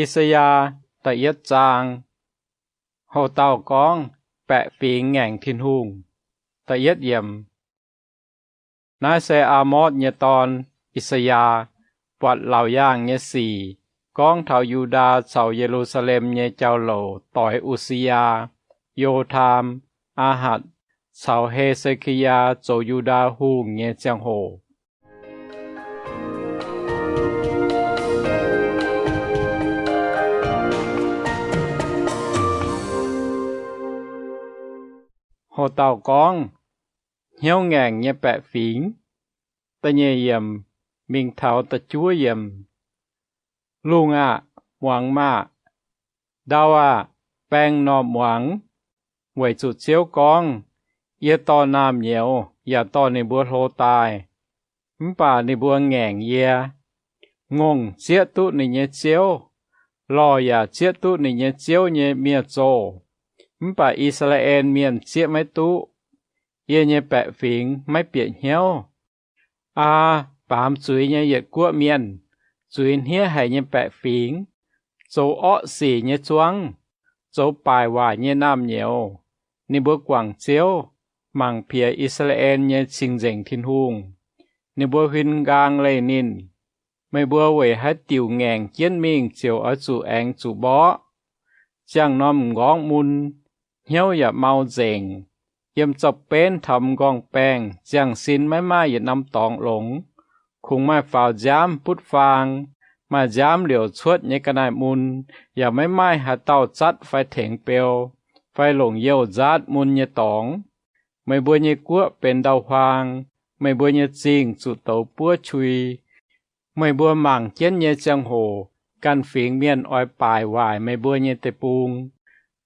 I^saa^yaa da'yietv zaang. Houx-dauh gorngv, Baeqc fingx ngaengc Tin-Hungh. Da'yietv yiemc. Naaiv se Aa^morc nyei dorn, I^saa^yaa, buatc laauc yaangh nyei sic gorngv taux Yu^ndaa caux Ye^lu^saa^lem nyei jauv-louc doix U^si^yaa, Yo^taam, Aa^hatc, caux He^se^ki^yaa zoux Yu^ndaa hungh nyei ziangh hoc. Houx-dauh gorngv, Hnyouv ngaengc nyei baeqc fingx. Da'nyeic yiemc mingh taux da'juov yiemc. Lungh aah! Muangx maah! Ndau aah! Baeng m'normh muangx. Weic zuqc Ziouv gorngv, Yie dorh naamh nyouz yaac dorh ninh mbuo hlo daaih, mv baac ninh mbuo ngaengc yie. Ngongh zieqv duqv ninh nyei ziouv, lorh yaac zieqv duqv ninh nyei ziouv nyei miev-zoh, mv baac I^saa^laa^en Mienh zieqv maiv duqv. Yie nyei baeqc fingx maiv bieqc hnyouv. Aa, baamz zuiz nyei yietc guoqv mienh, zuiz hniev haic nyei baeqc fingx, zoux orqv sic nyei zuangv, zoux baaic waaic nyei naamh nyouz, ninh mbuo guangc Ziouv, mangc piex I^saa^laa^en nyei Cing-Nzengc Tin-Hungh. Ninh mbuo huin nqaang leih ninh. Meih mbuo weic haaix diuc ngaengc jienv mingh ziouc oix zuqc aengx zuqc mborqv? Ziangh norm m'nqorngv mun, hnyouv yaac mau nzengc. Yiem zaux-benv taux m'nqorngv-baengh ziangh sin maiv maaih yietc norm dorngx longx. Kungx maaih faaux nziaamv butv faang, maaih nziaamv liouc cuotv nyei ga'naaiv mun, yaac maiv maaih haaix dauh zatv fai tengx beu, fai longc youh nzaatv mun nyei dorngx. Meih mbuo nyei guoqv benx ndau-huaang, meih mbuo nyei zingh zuqc douz buov qui. Meih mbuo mangc jienv nyei ziangh hoc, ganh fingx mienh oix baaic waaic meih mbuo nyei deic-bung,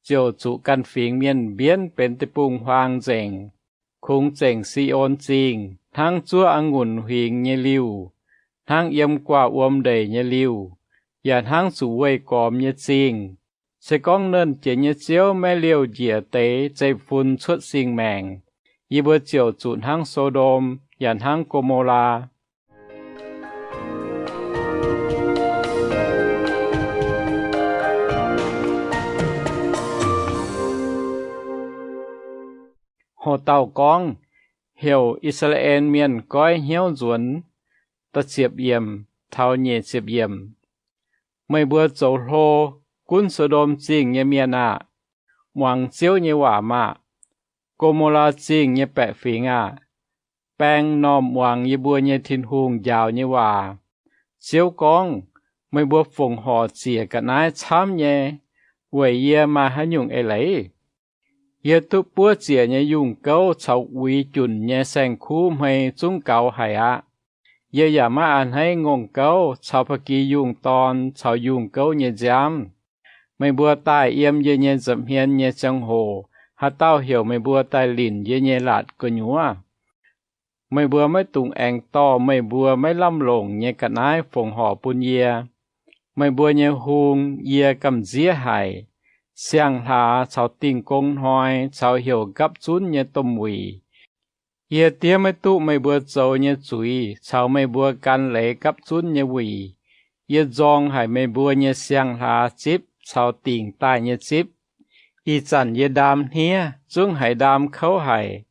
ziouc zuqc ganh fingx mienh mbienv benx deic-bung-huaang nzengc. Kungx zengc Si^on Zingh hnangv zuov a'ngunc huingx nyei liuh, hnangv yiem guaav wuom ndeic nyei liuh, yaac hnangv zuqc weih gormx nyei zingh. Se gorngv Nernh Jiex nyei Ziouv maiv liouh njiec deix zeiv-fun cuotv sing-maengc, yie mbuo ziouc zuqc hnangv So^ndom yaac hnangv Go^mo^laa. Hoc dauh gorngv, heuc I^saa^laa^en Mienh goiv hnyouv nzuonx. Da'ziepc yiemc taux nyic ziepc yiemc. Meih mbuo zoux hlo gunv So^ndom Zingh nyei mienh aah! Muangx Ziouv nyei waac maah! Go^mo^laa Zingh nyei baeqc fingx aah! Baeng m'normh muangx yie mbuo nyei Tin-Hungh njaaux nyei waac. Ziouv gorngv, Meih mbuo fongc horc ziec ga'naaiv camv nyei, weic yie maaih haaix nyungc eix leiz? Yie duqv buov ziec nyei yungh gouv caux uix junc nyei saeng-kuv hmei zungv gaux haic aqv. Yie yaac maiv a'hneiv ngongh gouv caux ba'gi yungh dorn caux yungh gouv nyei nziaamv. Meih mbuo daaih yiem yie nyei nza'hmien nyei ziangh hoc, haaix dauh heuc meih mbuo daaih linc yie nyei laatc gu'nyuoz? Meih mbuo maiv dungx aengx dorh meih mbuo maiv lamh longc nyei ga'naaiv fongc horc bun yie. Meih mbuo nyei hung yie gamh nziev haic. Siang-hlaax caux Dingh Gong Hnoi caux heuc Gapv Zunv nyei domh wuic. Yie diev maiv duqv meih mbuo zoux nyei zuiz caux meih mbuo gan leiz gapv zunv nyei wuic. Yie nzorng haic meih mbuo nyei siang-hlaax zipv caux dingc daaih nyei zipv. Ih zanc yie ndaam hniev zungv haiz ndaam kouv haic.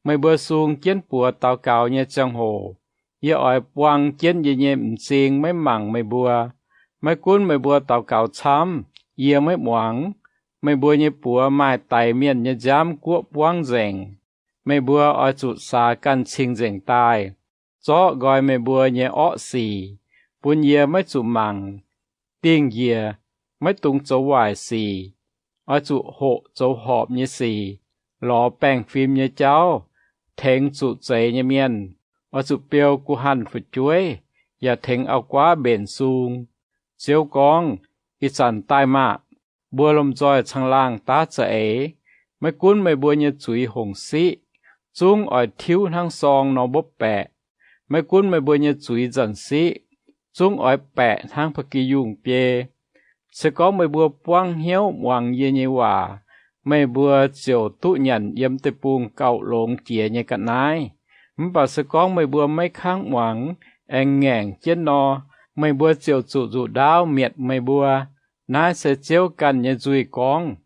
Meih mbuo sung jienv buoz daux gaux nyei ziangh hoc, yie oix buang jienv yie nyei m'zing maiv mangc meih mbuo. Maiv gunv meih mbuo daux gaux camv, yie maiv muangx. Meih mbuo nyei buoz maaih daix mienh nyei nziaamv guoqv buangv nzengc. Meih mbuo oix zuqc saax ganh cing-nzengc daaih, zorqv nqoi meih mbuo nyei orqv sic, bun yie maiv zuqc mangc. Dingh njiec, maiv dungx zoux waaic sic. Oix zuqc hoqc zoux horpc nyei sic, lorz baengh fim nyei jauv, tengx zuqc zeix nyei mienh. Oix zuqc biou guh hanh fu'jueiv, yaac tengx auv-guaav mbenc sung. Ziouv gorngv, Ih zanc daaih maah! Mbuo lomh nzoih caangh laangh daav za'eix. Maiv gunv meih mbuo nyei zuiz hongc siqv, zungv oix tiuv hnangv sorng nor mbopv baeqc. Maiv gunv meih mbuo nyei zuiz nzanc siqv, zungv oix baeqc hnangv ba'gi yungh biei. Se gorngv meih mbuo buangv hnyouv muangx yie nyei waac, meih mbuo ziouc duqv nyanc yiem deic-bung gauh longx jiex nyei ga'naaiv. Mv baac se gorngv meih mbuo maiv kangv muangx, aengx ngaengc jienv nor, meih mbuo ziouc zuqc nzuqc ndaauv mietc meih mbuo. Naaiv se Ziouv ganh nyei nzuih gorngv.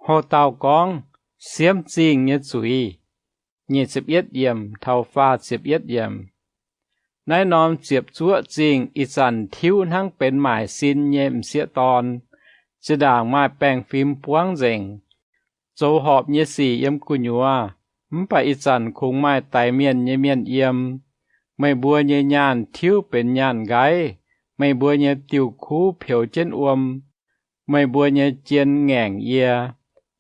Ho dauh gorngv siemv zingh nyei zuiz. Nyic ziepc yietv yiemc taux faah ziepc yietv yiemc. Naaiv norm ziepc zuoqv zingh ih zanc tiuv hnangv benx maaic sin nyei m'sieqv dorn. Zinh ndaangc maaih baengh fim buangv nzengc. Zoux horpc nyei sic yiem gu'nyuoz, mv baac ih zanc kungx maaih daix mienh nyei mienh yiem. Meih mbuo nyei nyaanh tiuv benx nyaanh nqaiv. Meih mbuo nyei diuh kuv peux jienv wuom. Meih mbuo nyei jien ngaengc yie,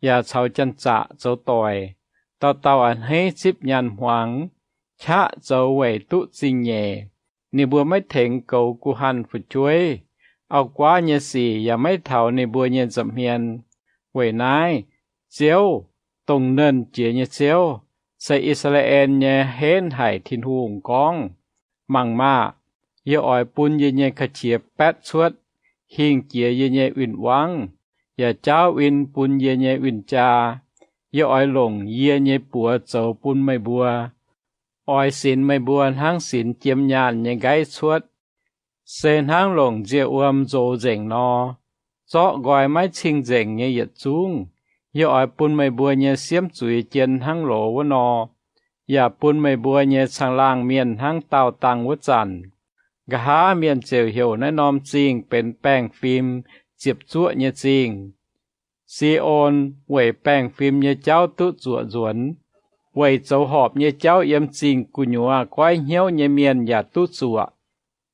yaac caux janx-zaqc zoux doic. Dauh dauh a'hneiv zipv nyaanh hmuangx, qaqv zoux weic duqv zingh nyeic. Ninh mbuo maiv tengx goux guh hanh fu'jueiv. Auv-guaav nyei sic yaac maiv taux ninh mbuo nyei nza'hmien. Weic naaiv, Ziouv, dongh nernh jiex nyei Ziouv, se I^saa^laa^en nyei henv haic Tin-Hungh gorngv, Mangc maah! Yie oix bun yie nyei ga'qiex baetv cuotv, hingh jiex yie nyei win-wangv, yaac jaauv win bun yie nyei win-jaa. Yie oix longc yie nyei buoz zoux bun meih mbuo, oix sinx meih mbuo hnangv sinx jiem nyaanh nyei nqaiv cuotv, se hnangv longc nzie-wuom nzox nzengc nor, zorqv nqoi maiv cing-nzengc nyei yietc zungv. Yie oix bun meih mbuo nyei siemv zuiz jien hnangv loz wuov nor, yaac bun meih mbuo nyei caangh laangh mienh hnangv daauh dangh wuov zanc. Nqa'haav mienh ziouc heuc naaiv norm zingh benx baengh fim ziepc zuoqv nyei zingh. Si^on weic baengh fim nyei jauv duqv zuoqc nzuonx, weic zoux horpc nyei jauv yiem zingh gu'nyuoz goiv hnyouv nyei mienh yaac duqv zuoqc.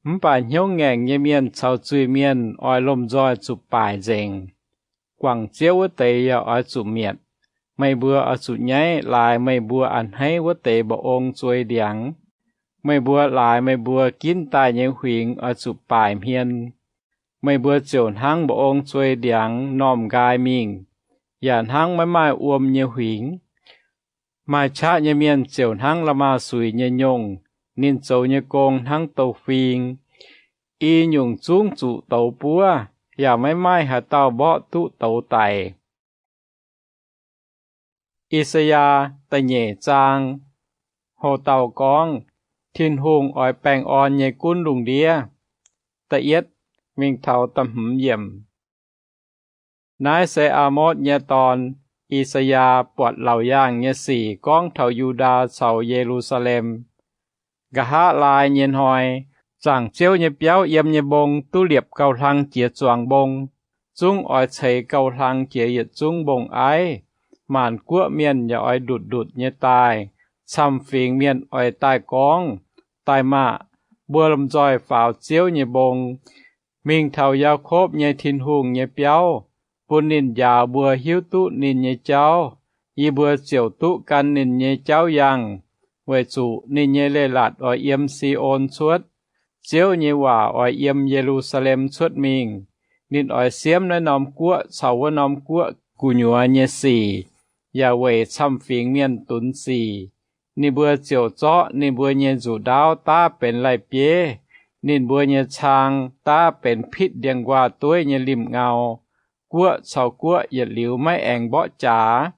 Mv baac hnyouv ngaengc nyei mienh caux zuiz-mienh oix lomh nzoih zuqc baaic nzengc. Guangc Ziouv wuov deix yaac oix zuqc mietc. Meih mbuo oix zuqc nyaiv laaix meih mbuo a'hneiv wuov deix mba'ong zuei ndiangx. Meih mbuo laaix meih mbuo ginv daaih nyei huingx oix zuqc baaic hmien. Meih mbuo ziouc hnangv mba'ong zuei ndiangx normh nqaai mingh, yaac hnangv maiv maaih wuom nyei huingx. Maaih qaqv nyei mienh ziouc hnangv la'maah suix nyei nyongh, ninh zoux nyei gong hnangv douz-fing. I nyungc zungv zuqc douz buov, yaac maiv maaih haaix dauh mborqv duqv douz daic. I^saa^yaa da'nyeic zaang. Ho dauh gorngv, Tin-Hungh oix baengh orn nyei gunv lungh ndiev. Da'yietv mingh taux da'hmz yiemc. Naaiv se Aamotv nyei dorn, I^saa^yaa, buatc laauc yaangh nyei sic gorngv taux Yu^ndaa caux Ye^lu^saa^lem. Nqa'haav laai nyei hnoi, zaangc Ziouv nyei biauv yiem nyei mbong duqv liepc gauh hlang jiex zuangx mbong, zungv oix ceix gauh hlang jiex yietc zungv mbong-aiv. Maanc guoqv mienh yaac oix ndutc-ndutc nyei daaih. Camv-fingx mienh oix daaih gorngv, Daaih maah! Mbuo lomh nzoih faaux Ziouv nyei mbong, mingh taux Yaakopv nyei Tin-Hungh nyei biauv, bun ninh njaaux mbuo hiuv duqv ninh nyei jauv. Yie mbuo ziouc duqv gan ninh nyei jauv yangh, weic zuqc ninh nyei leiz-latc oix yiem Si^on cuotv. Ziouv nyei waac oix yiem Ye^lu^saa^lem cuotv mingh. Ninh oix siemv naaiv norm guoqv caux wuov norm guoqv gu'nyuoz nyei sic, yaac weic camv-fingx mienh dunx sic. Ninh mbuo ziouc zorqv ninh mbuo nyei nzuqc ndaauv daav benx lai-bieiv, ninh mbuo nyei cang daav benx pitv ndiangx-nquaah dueiv nyei limh ngau. Guoqv caux guoqv yietc liuz maiv aengx mborqv jaax.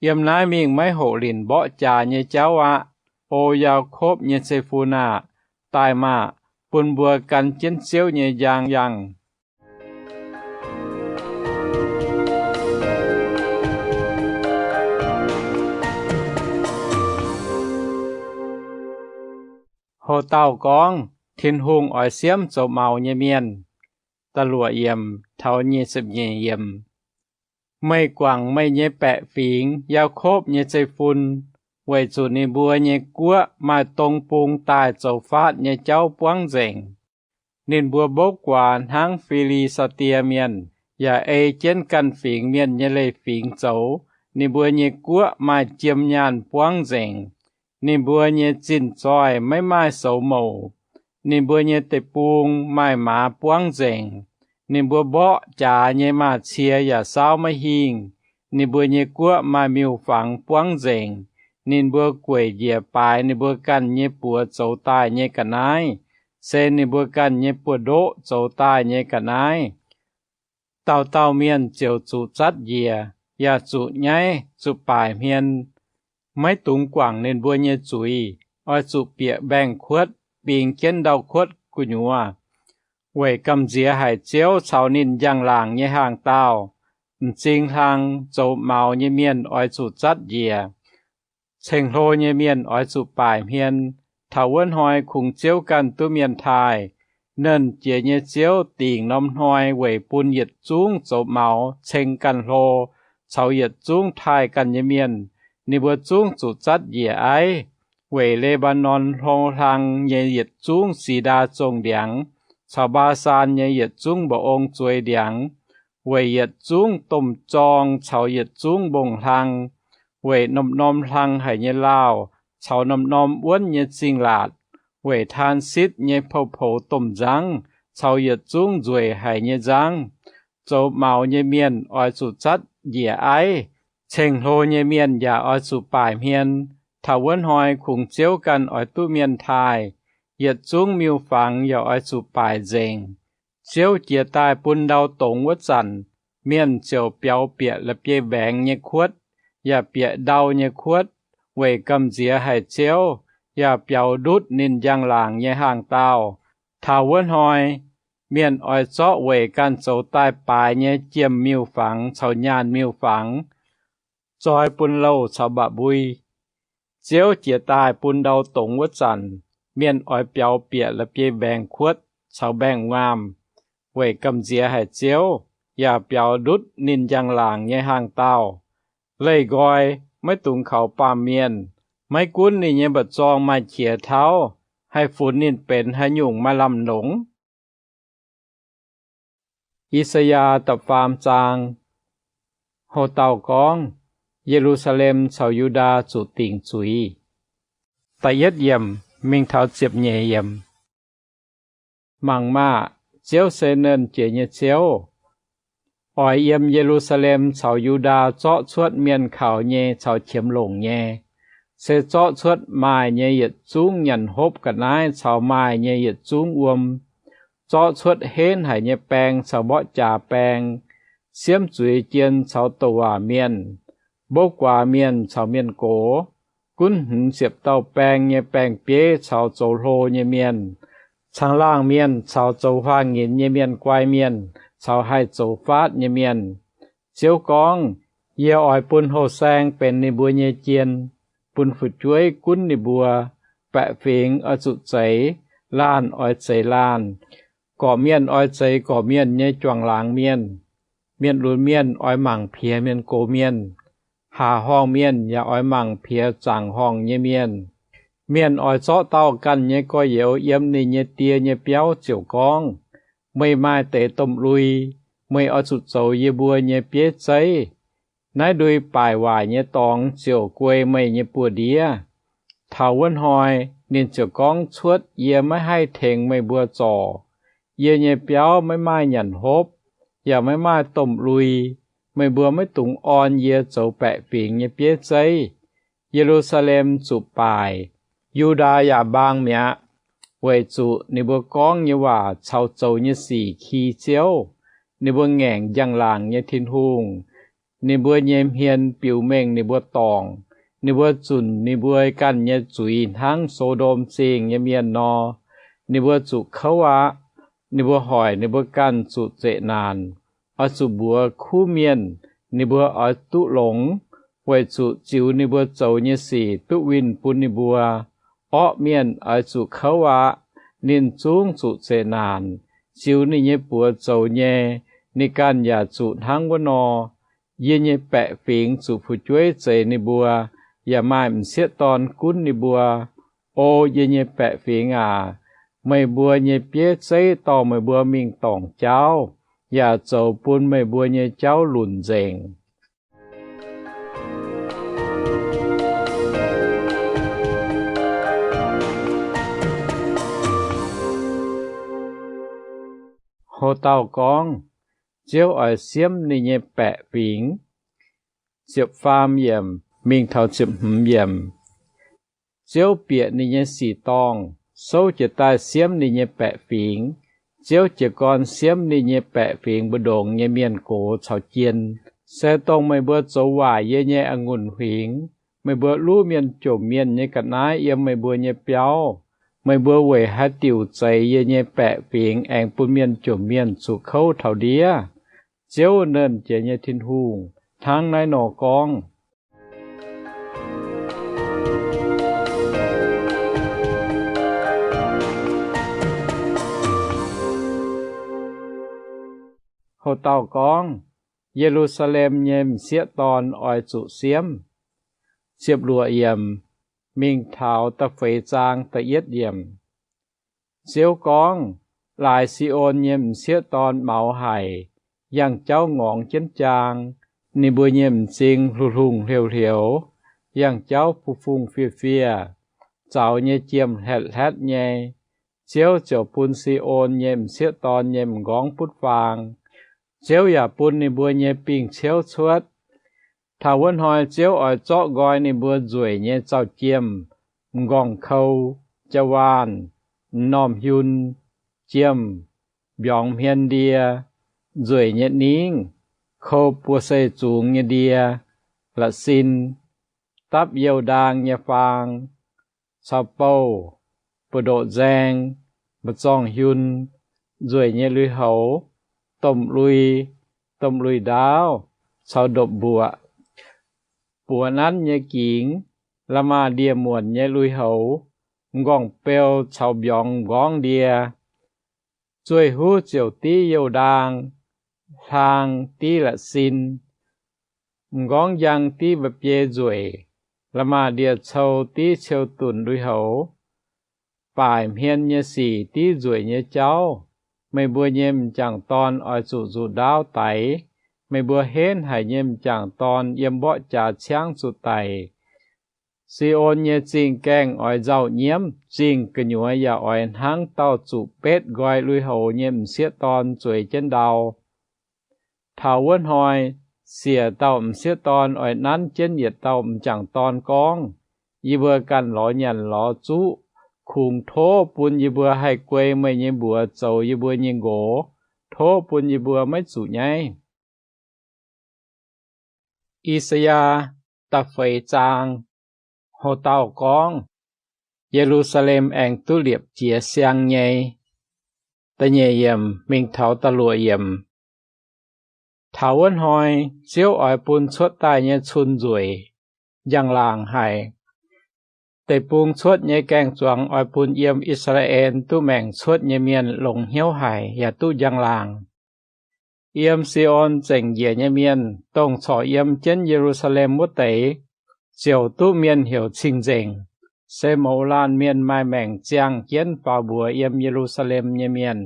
Yiem naaiv mingh maiv hoqc linc mborqv jaax nyei jauv aqv. O Yaakopv nyei zeiv-fun aah! Daaih maah! Bun mbuo gan jienv Ziouv nyei njang yangh. Ho dauh gorngv, Tin-Hungh oix siemv zoux maux nyei mienh. Da'luoqc yiemc taux nyic ziepc nyeic yiemc. Meih guangc meih nyei baeqc fingx, Yaakopv nyei zeiv-fun, weic zuqc ninh mbuo nyei guoqv maaih dong bung daaih zoux faatv nyei jauv buangv nzengc. Ninh mbuo mbouv guaax hnangv Fi^li^saa^die Mienh, yaac ei jienv ganh fingx mienh nyei leiz-fingx zoux. Ninh mbuo nyei guoqv maaih jiem nyaanh buangv nzengc. Ninh mbuo nyei zinh zoih maiv maaih soux mouc. Ninh mbuo nyei deic-bung maaih maaz buangv nzengc. Ninh mbuo mborqv jaax nyei maaz-cie yaac saauv maiv hingh. Ninh mbuo nyei guoqv maaih miuc-fangx buangv nzengc. Ninh mbuo gueic njiec baaix ninh mbuo ganh nyei buoz zoux daaih nyei ga'naaiv, se ninh mbuo ganh nyei buoz-ndoqv zoux daaih nyei ga'naaiv. Dauh dauh mienh ziouc zuqc zatv njiec. yaac zuqc nyaiv zuqc baaic hmien. Maiv dungx guangc ninh mbuo nyei zuiz. Oix zuqc bieqc mbaengx-kuotv bingx jienv ndau-kuotv gu'nyuoz, weic gamh nziex haic Ziouv caux ninh njang-laangc nyei hnaangx-daauh. M'zing hlang zoux maux nyei mienh oix zuqc zatv njiec. Ceng-hlo nyei mienh oix zuqc baaic hmien. Taux wuov hnoi kungx Ziouv ganh duqv mienh taaih. Nernh Jiex nyei Ziouv dingc norm hnoi weic bun yietc zungv zoux maux ceng ganh hlo caux yietc zungv taaih ganh nyei mienh. Ninh mbuo zungv zuqc zatv njiec aiv, weic Le^mbaa^norn hlo hlang nyei yietc zungv si^ndaa zongh ndiangx caux Mbaa^saan nyei yietc zungv mba'ong zueiz ndiangx, weic yietc zungv domh zorng caux yietc zungv mbong-hlang, weic norm-norm hlang haic nyei laauh caux norm-norm wuonv nyei zingh laatc, weic Taansitv nyei pou-poux domh nzangv caux yietc zungv nzueic haic nyei nzangv. Zoux maux nyei mienh oix zuqc zatv njiec aiv. Ceng-hlo nyei mienh yaac oix zuqc baaic hmien. Taux wuov hnoi kungx Ziouv ganh oix duqv mienh taaih. Yietc zungv miuc-fangx yaac oix zuqc baaic nzengc. Ziouv jiez daaih bun ndau dongz wuov zanc, mienh ziouc biaux bieqc la'bieiv-mbaengx nyei kuotv, yaac bieqc ndau nyei kuotv, weic gamh nziex haic Ziouv, yaac biaux ndutv ninh njang-laangc nyei hnaangx-daauh. Taux wuov hnoi mienh oix zorqv weic ganh zoux daaih baaix nyei jiem-miuc-fangx caux nyaanh miuc-fangx zoi bun louh caux mba'mbui. Ziouv jiez daaih bun ndau dongz wuov zanc, mienh oix biaux bieqc la'bieiv-mbaengx kuotv caux mbaengx-ngaamh, weic gamh nziex haic Ziouv, yaac biaux ndutv ninh njang-laangc nyei hnaangx-daauh. Leih nqoi maiv dungx kaux baamh mienh. Maiv gunv ninh nyei mba'zorng maaih qiex tauv, haih funx ninh benx haaix nyungc maaih lamh longc? I^saa^yaa da'faam zaang. Ho dauh gorngv, Ye^lu^saa^lem caux Yu^ndaa zuqc dingc zuiz. Da'yietv yiemc mingh taux ziepc nyeic yiemc. Mangc maah! Ziouv se Nernh Jiex nyei Ziouv. Oix yiem Ye^lu^saa^lem caux Yu^ndaa zorqv cuotv mienh kaux nyei caux qiemx longc nyei, se zorqv cuotv maaih nyei yietc zungv nyanc hopv ga'naaiv caux maaih nyei yietc zungv wuom, zorqv cuotv henv haic nyei baeng caux mborqv jaax baeng, siemv zuiz jien caux douc waac mienh, mbouv guaax mienh caux mienh gox, gunv hmz ziepc dauh baeng nyei baeng-bieiv caux zoux hlo nyei mienh, caangh laangh mienh caux zoux huaang-nyinz nyei mienh guai mienh caux haih zoux faatv nyei mienh. Ziouv gorngv, Yie oix bun houh saeng benx ninh mbuo nyei jien, bun fu'jueiv gunv ninh mbuo. Baeqc fingx oix zuqc zeix, laanh oix zeix laanh, gorqv-mienh oix zeix gorqv-mienh nyei juangc laangz mienh. Mienh lunx mienh oix mangc piex mienh gox mienh, haaz horngh mienh yaac oix mangc piex zaangc horngh nyei mienh. Mienh oix zorqv dauh ganh nyei gorx-youz yiem ninh nyei die nyei biauv ziouc gorngv, Meih maaih deix domh lui, meih oix zuqc zoux yie mbuo nyei bieiv zeiv. Naaiv ndui baaic waaic nyei dorngx ziouc guei meih nyei buoz-ndiev. Taux wuov hnoi ninh ziouc gorngv cuotv, Yie maiv haih tengx meih mbuo zorc. Yie nyei biauv maiv maaih nyanc hopv, yaac maiv maaih domh lui. Meih mbuo maiv dungx orn yie zoux baeqc fingx nyei bieiv zeiv. Ye^lu^saa^lem zuqc baaic, Yu^ndaa yaac mbaang mi'aqv, weic zuqc ninh mbuo gorngv nyei waac caux zoux nyei sic ki Ziouv. Ninh mbuo ngaengc njang-laangc nyei Tin-Hungh. Ninh mbuo nyei hmien biux mengh ninh mbuo dorngc. Ninh mbuo zunc ninh mbuo ganh nyei zuiz hnangv So^ndom Zingh nyei mienh nor. Ninh mbuo zuqc kouv aqv. Ninh mbuo hoic ninh mbuo ganh zuqc zeqc naanc. Oix zuqc mbuox kuv mienh, Ninh mbuo oix duqv longx, weic zuqc ziux ninh mbuo zoux nyei sic duqv winh bun ninh mbuo. Orqv mienh oix zuqc kouv aqv. Ninh zungv zuqc zeqc naanc. Ziux ninh nyei buoz zoux nyei, ninh ganh yaac zuqc hnangv wuov nor. Yie nyei baeqc fingx zuqc fu'jueiv zeix ninh mbuo, yaac maaih m'sieqv dorn gunv ninh mbuo. O yie nyei baeqc fingx aac, meih mbuo nyei bieiv zeiv dorh meih mbuo mingh dorngc jauv, yaac zoux bun meih mbuo nyei jauv lunc nzengc. Ho dauh gorngv, Ziouv oix siemv ninh nyei baeqc fingx. Ziepc faam yiemc mingh taux ziepc hmz yiemc. Ziouv bieqc ninh nyei sic dorngh, souv jiez daaih siemv ninh nyei baeqc fingx. Ziouv jiez gorn siemv ninh nyei baeqc fingx mbu'ndongx nyei mienh gox caux jien. Se dongh meih mbuo zoux waaic yie nyei a'ngunc huingx, meih mbuo luv mienh jomc mienh nyei ga'naaiv yiem meih mbuo nyei biauv, meih mbuo weic haaix diuc zeix yie nyei baeqc fingx aengx bun mienh jomc mienh zuqc kouv taux ndiev? Ziouv, Nernh Jiex nyei Tin-Hungh, hnangv naaiv nor gorngv. Hoc dauh gorngv, Ye^lu^saa^lem nyei m'sieqv dorn oix zuqc siemv. Ziepc luoqc yiemc, mingh taux da'feix zaang da'yietv yiemc. Ziouv gorngv, Laaix Si^on nyei m'sieqv dorn maux haic, yangh jauv ngorngx jienv jaang, ninh mbuo nyei m'zing hluh hlungh hleuv hlioux, yangh jauv fu-fungh fiev-fiev, zaux nyei jiem hlatv hlatv nyei. Ziouv ziouc bun Si^on nyei m'sieqv dorn nyei m'nqorngv butv faang. Ziouv yaac bun ninh mbuo nyei bingh ciouv cuotv. Taux wuov hnoi Ziouv oix zorqv nqoi ninh mbuo nzueic nyei zaux-jiem, m'nqorngv-kou, jaa-waanh, m'normh hiun, jiem, mbiorngz hmien ndie, nzueic nyei ningv, kou buo sei zungx nyei ndie, la'sin, dapv youh ndaang nyei faang, caux bouh, buoz-ndoqv nzaeng, mba'zorngh hiun, nzueic nyei lui-houx, domh lui, domh lui-ndaauv, caux ndopv-mbuoqc, buoz nanv nyei gingx, la'maah ndie-muonc nyei lui-houx, m'nqorngv-beu caux mbiorngz m'nqorngv ndie. Zueih huv ziouc div youh ndaang, hlaang div la'sin, m'nqorngv njang div mba'biei nzueic, la'maah ndie-cou div ciou dunc lui-houx. Baaic hmien nyei sic div nzueic nyei jauv. Meih mbuo nyei m'jangc dorn oix zuqc nzuqc ndaauv daix. Meih mbuo henv haic nyei m'jangc dorn yiem mborqv jaax ciangv zuqc daic. Si^on nyei zingh gaengh oix nzauh nyiemv, zingh gu'nyuoz yaac oix hnangv dauh zuqc betv nqoi lui-houx nyei m'sieqv dorn zueiz jienv ndau. Taux wuov hnoi siec dauh m'sieqv dorn oix nanv jienv yietc dauh m'jangc dorn gorngv, Yie mbuo ganh lorz nyanc lorz zuqv, kungx tov bun yie mbuo haih guei meih nyei mbuox zoux yie mbuo nyei nqox. Tov bun yie mbuo maiv zuqc nyaiv. I^saa^yaa da'feix zaang. Ho dauh gorngv, Ye^lu^saa^lem aengx duqv liepc jiez siang nyei. Da'nyeic yiemc mingh taux da'luoqc yiemc. Taux wuov hnoi Ziouv oix bun cuotv daaih nyei cun nzueic, njang-laangc haic. Deic-bung cuotv nyei gaeng-zuangx oix bun yiem I^saa^laa^en duqv maengc cuotv nyei mienh longx hnyouv haic yaac duqv njang-laangc. Yiem Si^on zengc njiec nyei mienh, dongh corc yiem jienv Ye^lu^saa^lem wuov deix, ziouc duqv mienh heuc Cing-Nzengc, se mouz laanh mienh maaih maengc ziangh jienv faaux mbuox yiem Ye^lu^saa^lem nyei mienh.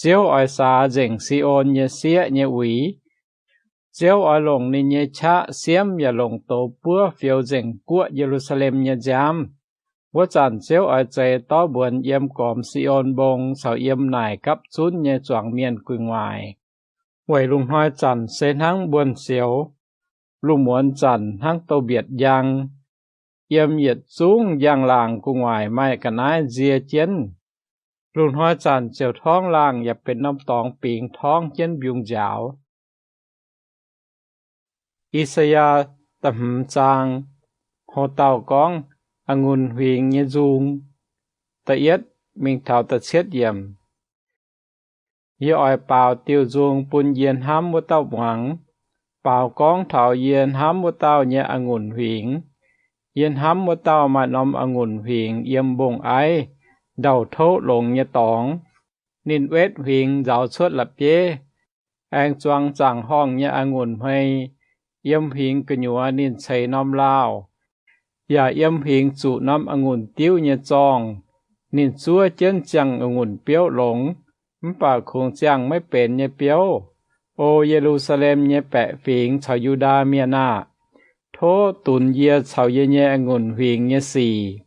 Ziouv oix saax nzengc Si^on nyei sieqv nyei uix. Ziouv oix longc ninh nyei qaqv siemv yaac longc douz buov fioux nzengc guoqv Ye^lu^saa^lem nyei nziaamv. Wuov zanc Ziouv oix zeix dorv mbuonx yiem gormx Si^on Mbong caux yiem naaic gapv zunv nyei zuangx mienh gu'nguaaic. Weic lungh hnoi zanc se hnangv mbuonx-sioux, lungh muonz zanc hnangv douz-mbietc njang. Yiem yietc zungv njang-laangc gu'nguaaic maaih ga'naaiv nzie jienv. Lungh hnoi zanc ziouc torngv laangh yaac benx norm dorngx bingx torngv jienv mbiungc nziaaux. I^saa^yaa da'hmz zaang. Ho dauh gorngv, A'ngunc huingx nyei nzung. Da'yietv mingh taux da'cietv yiemc. Yie oix baaux diuh nzung bun yie hnamv wuov dauh muangx. Baaux gorngv taux yie hnamv wuov dauh nyei a'ngunc huingx. Yie hnamv wuov dauh maaih norm a'ngunc huingx yiem mbong-aiv, ndau-touv longx nyei dorngx. Ninh wetv huingx nzauz cuotv la'bieiv, aengx zuangx zaangc horngh nyei a'ngunc hmei. Yiem huingx gu'nyuoz ninh ceix norm laauh, yaac yiem huingx zuqc norm a'ngunc diuv nyei zorngh. Ninh zuov jienv ziangh a'ngunc biouv longx, mv baac kungx ziangh maiv benx nyei biouv. O Ye^lu^saa^lem nyei baeqc fingx caux Yu^ndaa Mienh aah! Tov dunx yie caux yie nyei a'ngunc huingx nyei sic.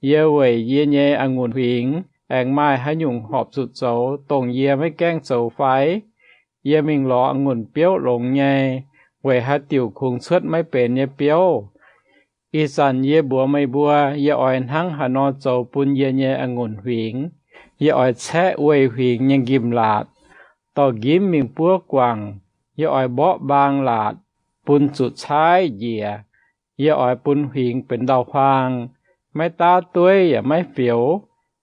Yie weic yie nyei a'ngunc huingx aengx maaih haaix nyungc horpc zuqc zoux, dongh yie maiv gaengh zoux fai? Yie mingh lorz a'ngunc biouv longx nyei, weic haaix diuc kungx cuotv maiv benx nyei biouv? Ih zanc yie mbuox meih mbuo, yie oix hnangv haaix nor zoux bun yie nyei a'ngunc huingx. Yie oix caeqv weih huingx nyei njimv-laatc, dorh njimv mingh buov guangc, Yie oix mborqv mbaang laatc, bun zuqc caaiv njiec. Yie oix bun huingx benx ndau-huaang, maiv daav dueiv yaac maiv fioux.